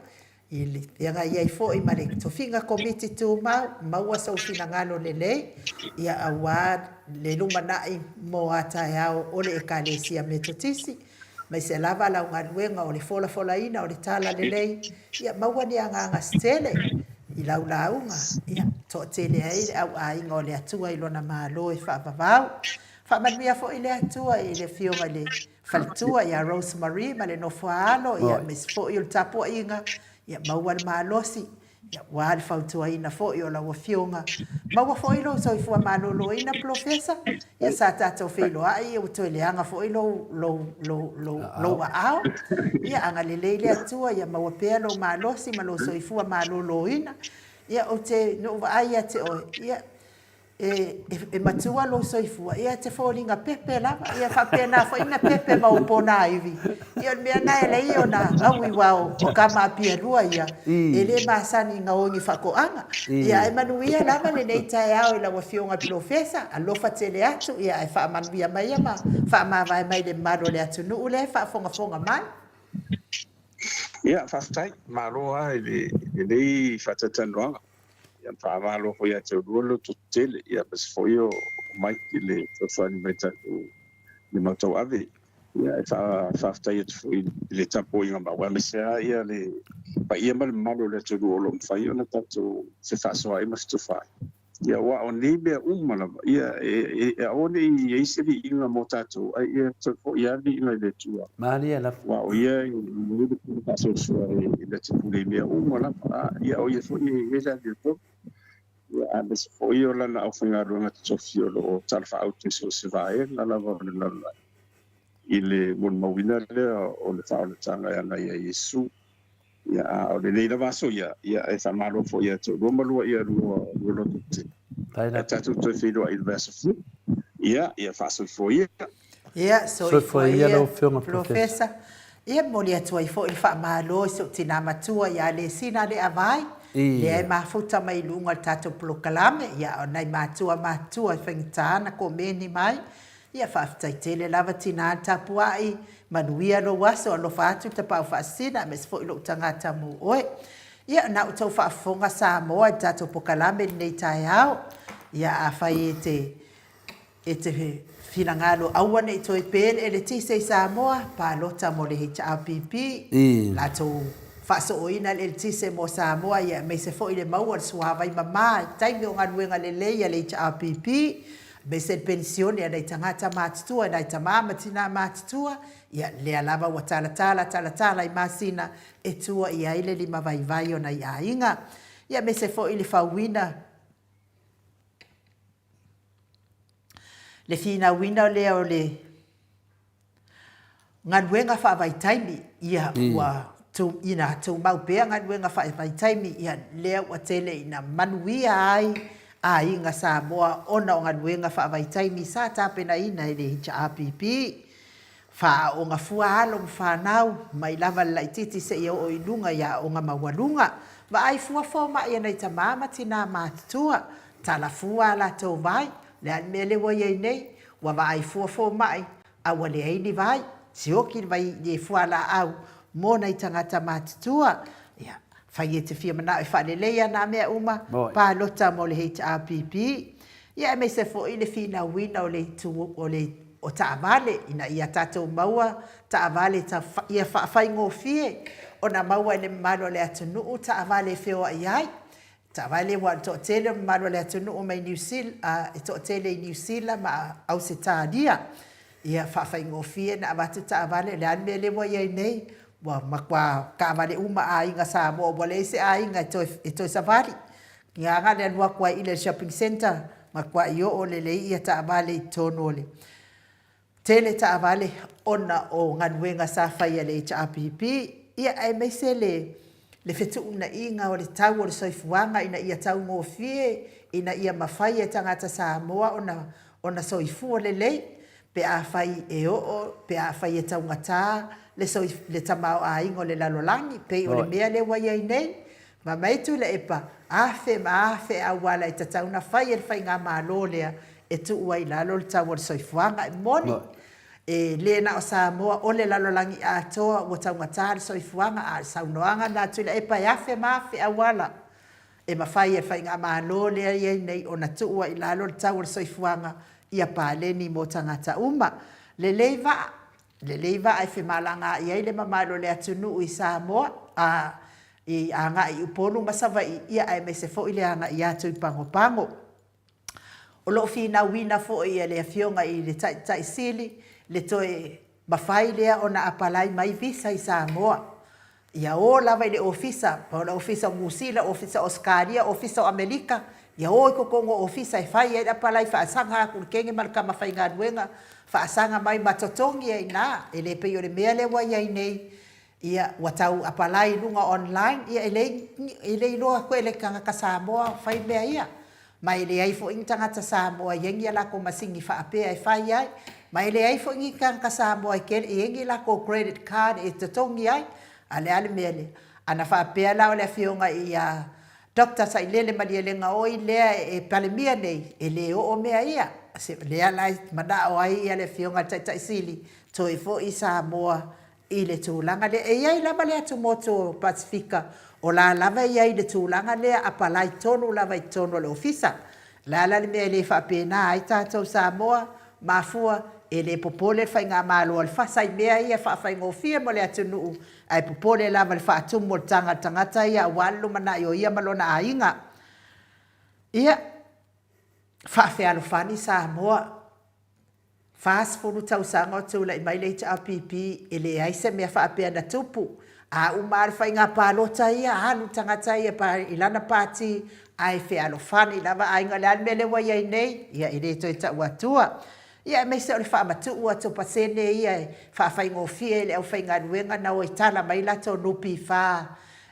i le feagai ai foi ma le tofiga Komiti Tumau, maua sou finagalo lelei, ia aua le lumanai mo a taeao o le Ekalesia Metotisi, aemaise lava lau galuega o le folafolaina o le Tala Lelei, ia maua ni agaga se tele i lau lauga, ia toatele ai le au aiga o le Atua i Lona Malo e faavavau. Faamanuia foi le Atua i le Afioga i le Faletua ia Rose Marie ma le nofo a alo, ia aemaise foi o le tapuaiga, ia maua le malosi, ia aua le fautuaina foi o lau Afioga. Maua foi lou soifua maloloina Polofesa, ia sa tatou feiloai ia ua toe leaga foi lou, lou, lou, lou, lou aao. Ia agalelei le Atua ia maua pea lou malosi ma lou soifua maloloina. Ia ou te, na ou vaai ia te oe, ia e matua lou soifua, ia e te foliga pepe lava, ia faapena foi na pepe ma ou ponaivi. Ia o le mea lena e alai ona gaui aua o tama apialua ia, e le masani i gaogi faatoaga. Ia ae manuia lava lenei taeao i lau Afioga i le Polofesa, alofa tele atu, ia ae faamanuia mai ia ma faamavae mai i le mamalu o le atunuu lea e faafogafoga mai. Ia, faafetai. Malo lava i lenei faatalatalanoaga. Ia faamalo foi ia te oulua le lototele, ia aemaise foi o Mike i le fesoasoani mai tatou i le matou ave. Ia e faafetai atu foi i le tapuaiga mau, aemaise lava ia le paia ma le mamalu o le atunuu o lo o mafai ona tatou fefaasoaai ma fetofaai. Ia aua o nei mea uma lava, ia e aua ne i i ai se viiga mo tatou, ae ia toe foi lava le viiga i le Atua. Malie lava. Aua o Ia e i ai le pule faasoasoa e na te pule i mea uma lava, ia o Ia foi e i ai le amiotonu, ia aemaise foi o Lana aufaigaluega totofi o lo o talafaauto i so o se vaega lava o le lalolagi i le molimauina lea o le faaolataga e agai ia Iesu. Ia, a o lenei lava aso ia, ia e faamalo foi ia te oulua ma lua ia lua lua loto tele. Ae tatou toe feiloai i le vaiaso fou. Ia, ia faasoifua ia. Ia, soifua ia lau Afioga Polofesa. Ia, momoli atu ai foi le faamalo i si ou tina matua ia Lesina Leavai, lea e mafuta mai i luga o le tatou polokalame, ia, o nai matua matutua e faigata ona komeni mai. Ia, faafetai tele lava tina le tapuai, manuia lou aso, alofa atu le tapaau faasisina aemaise foi lou tagata mo oe. Ia, na outou faafofoga Samoa i le tatou pokalame i lenei taeao. Ia, afai e te E te finagalo aua ne i toe pe le eletise i Samoa, palota mo le HRPP, latou faasooina le eletise mo Samoa ia aemaise foi le maua o le suavai mama i taimi o galuega lelei a le HRPP, aemaise le penisione a nai tagata matutua, nai tama ma tina matutua, ia lea lava ua talatala talatala i masina e tua i ai le limavaivai o nai aiga. Ia aemaise foi le fauina Le finauina lea o le galuega faavaitaimi, ia ua ina tumau pea galuega faavaitaimi, ia lea ua tele ina manuia ai aiga Samoa ona o galuega faavaitaimi sa tapenaina e le HRPP. Faaaoga fua alo ma fanau, mai lava le laitiiti seia oo i luga i aoga maualuga. Vaai fua fomai a nai tama ma tinā matutua, tala fua a latou vai, le a le mea lea ua i ai nei, ua vaai fua fomai, a ua leai ni vai, sioki le vai i fualaau mo nai tagata matutua. Ia, fai e te fia manao e faaleleia nā mea uma, palota mo le HRPP. Ia aemaise foi le finauina o le itu o le o taavale ina ia tatou maua taavale ia faafaigofie ona maua e le mamalu o le atunuu taavale e feoai ai. Taavale aua o le toatele o le mamalu o le atunuu mai Niu Sila e toatele i Niu Sila ma Ausetalia. Ia faafaigofie ona avatu taavale, o le a le mea lea ua i ai nei, ua matua taavale uma aiga Samoa ua leai se aiga e toe savali. Ia na le alu atu ai i le shopping centre, matuai oo lelei ia taavale i totonu o le tele taavale ona o galuega sa fai a le HRPP, ia aemaise le le fetuunaiga o le tau o le soifuaga ina ia taugofie ina ia mafai e tagata Samoa ona ona soifua lelei pe afai e oo pe afai e taugata. le le tamaoaiga o le lalolagi, pei o le mea lea ua i ai nei. Fai mai Tuilaepa, afe ma afe auala e tatau ona fai e le faigamalo lea e tuu ai i lalo le tau o le soifuaga. E moni, e le na o Samoa, o le lalolagi atoa ua taugata le soifuaga, a o le saunoaga lena a Tuilaepa e afe ma afe auala e mafai e le faigamalo lea e i ai nei ona tuu ai i lalo le tau o le soifuaga ia paleni mo tagata uma. Lelei vaa, lelei vaa e femalagaai ai le mamalu o le atunuu i Samoa, a i agai i Upolu ma Savaii, ia aemaise foi le agai atu i Pagopago. O lo o finauina foi e le Afioga i le Taitai Sili le toe mafai lea ona apalai mai visa i Samoa. Ia o lava i le ofisa, po o le ofisa o Niu Sila, ofisa o Ausetalia, ofisa o Amerika, ia o i totonu o ofisa e fai ai le apalai faasaga atu i le kene ma le tama faigaluega, faasaga mai ma totogi ai i ina. E le pei o le mea lea ua i ai nei, ia ua tau apalai i luga online, ia e le e le iloa atu e le tagata Samoa fai mea ia. Ma e leai foi ni tagata Samoa e i ai ni a latou masini faapea e fai ai. Ma e leai foi ni tagata Samoa e tele e i ai ni latou credit card e totogi ai. A o le a le mea lea? Ana faapea la o le afioga ia Doctor Sailele Malielegaoi lea e Palemia nei, e le oo mea ia. Lea la e manao ai le afioga i le Taitai Sili, toe foi Samoa i le tulaga lea. E i ai lava le atumotu o Pasefika o la lava e i ai i le tulaga lea, apalai tonu lava i totonu o le ofisa. O le a la le mea e le faapena ai tatou Samoa? Mafua, e le popole le faigamalo a le FASA i mea ia e faafaigofie mo le atunuu, ae popole lava i le faatumu o le taga a le tagata ia aua le lumanai o ia ma lona aiga. Ia, faafealofani Samoa. 40 tausaga o tulai mai le HRPP, e leai se mea faapea na tupu. A uma lava le faiga palota ia, alu le tagata ia i lana pati, ae fealofani lava aiga. O le a le mea lea ua i ai nei? Ia, e le toe tau atua. Ia aemaise o le faamatuu atu o pasene ia e faafaigofie i le aufaigaluega ona o e tala mai latou NPF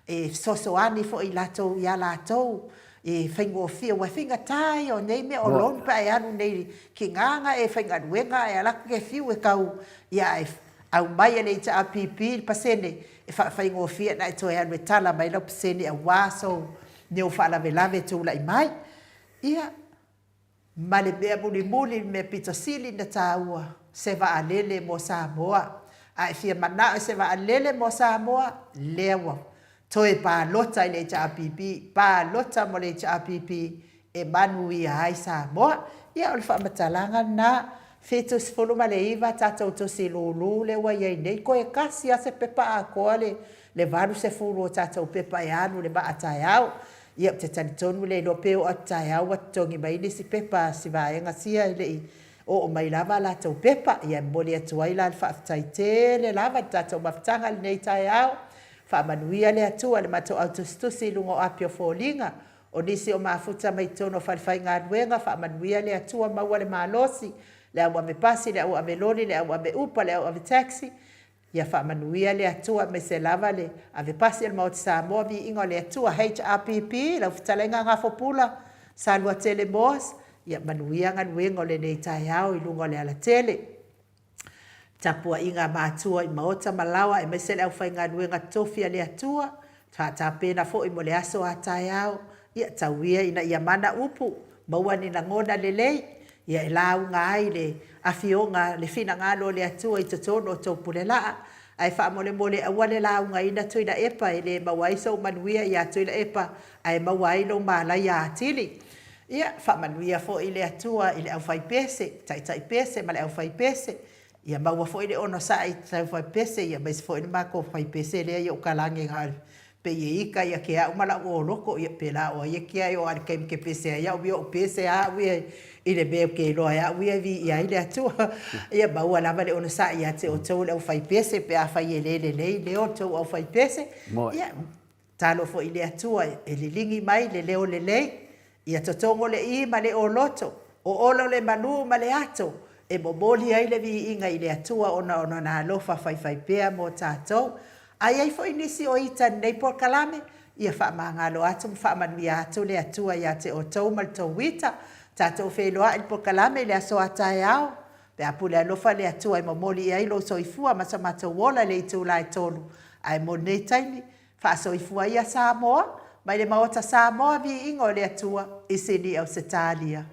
e fesoasoani foi i latou ia latou e faigofie aua e faigata ia o nei mea o loan pe a e alu nei tiga ona e faigaluega ae alu atu e fiu e tau ia ae aumai e le HRPP le pasene e faafaigofie ona e toe alu e tala mai lau pasene aua sou neo faalavelave e tulai mai. Ia Ma le mea mulimuli, le mea pito sili ona taua, se vaalele mo Samoa. A e fia manao i se vaalele mo Samoa, lea ua toe palota i le HRPP, palota mo le HRPP e manuia ai Samoa. Ia, o le faamatalaga lena. 79 a tatou tusi lulu lea ua i ai nei, toe tasi lava se pepa atoa le 80 o tatou pepa e alu i le vaa taeao. Ia, ou te talitonu le iloa pe oo atu taeao ua totogi mai nisi pepa a si vaega sia e le i oo mai lava a latou pepa. Ia, e momoli atu ai la le faafetai tele lava i le tatou mafutaga i lenei taeao. Faamanuia le Atua i le matou au tusitusi i luga o api o foliga, o nisi o mafuta mai totonu o falefaigaluega, faamanuia le Atua maua le malosi, le au ave pasi, le au ave loli, le au ave upa, le au ave taxi, Ia faamanuia le Atua aemaise lava le ave pasi o le Maota Samoa, Viiga o le Atua, HRPP, lau fetalaiga Gafopula, Saluatele Moss, ia manuia galuega o lenei taeao i luga o le alatele. Tapuaiga a matua i maota ma laoa aemaise le aufaigaluega totofi a le Atua, faatapena foi mo le aso a taeao, ia tau ia ina ia mana upu, maua ni lagona lelei, ia e lauga ai le Afioga, le finagalo o le Atua i totonu o tou pulelaa, ae faamolemole aua le laugaina Tuilaepa e le maua ai sou manuia ia Tuilaepa, ae maua ai lou malaia atili. Ia, faamanuia foi le Atua i le aufaipese, taitai pese ma le aufaipese, ia maua foi le onosai i le aufaipese, ia aemaise foi le matou faipese lea i ou talage na o le Pei e ika ia ke aʻu ma laʻu ʻōloko, ia pēlā ʻo ai e kia e o a i le taimi ke pese ai aʻu ia, oʻu pese a aʻu ia i le mea ke iloa e aʻu ia e viia ai le Atua. Ia maua lava le onosaʻi ia te ʻoutou le ʻaufai pese pe afai e le lelei leo o le tou ʻaufai pese. Ia, talo foi i le Atua e liligi mai le leo lelei, Ia totogo le ī ma le oloto, o olo le malū ma le ato, e momoli ai le viiga i le Atua ona o Lona alofa faifaipea mo tatou. A i ai foi nisi o ita i lenei polokalame, ia faamagalo atu ma faamanuia atu le Atua ia te outou ma le tou ita. Tatou feiloai i le polokalame i le aso a taeao. Pe a pule alofa le Atua e momoli i ai lou soifua ma so matou ola i le itula e tolu. Ae mo lenei taimi, faasoifua ia Samoa, mai le Maota Samoa Viiga o le Atua i Sini Ausetalia.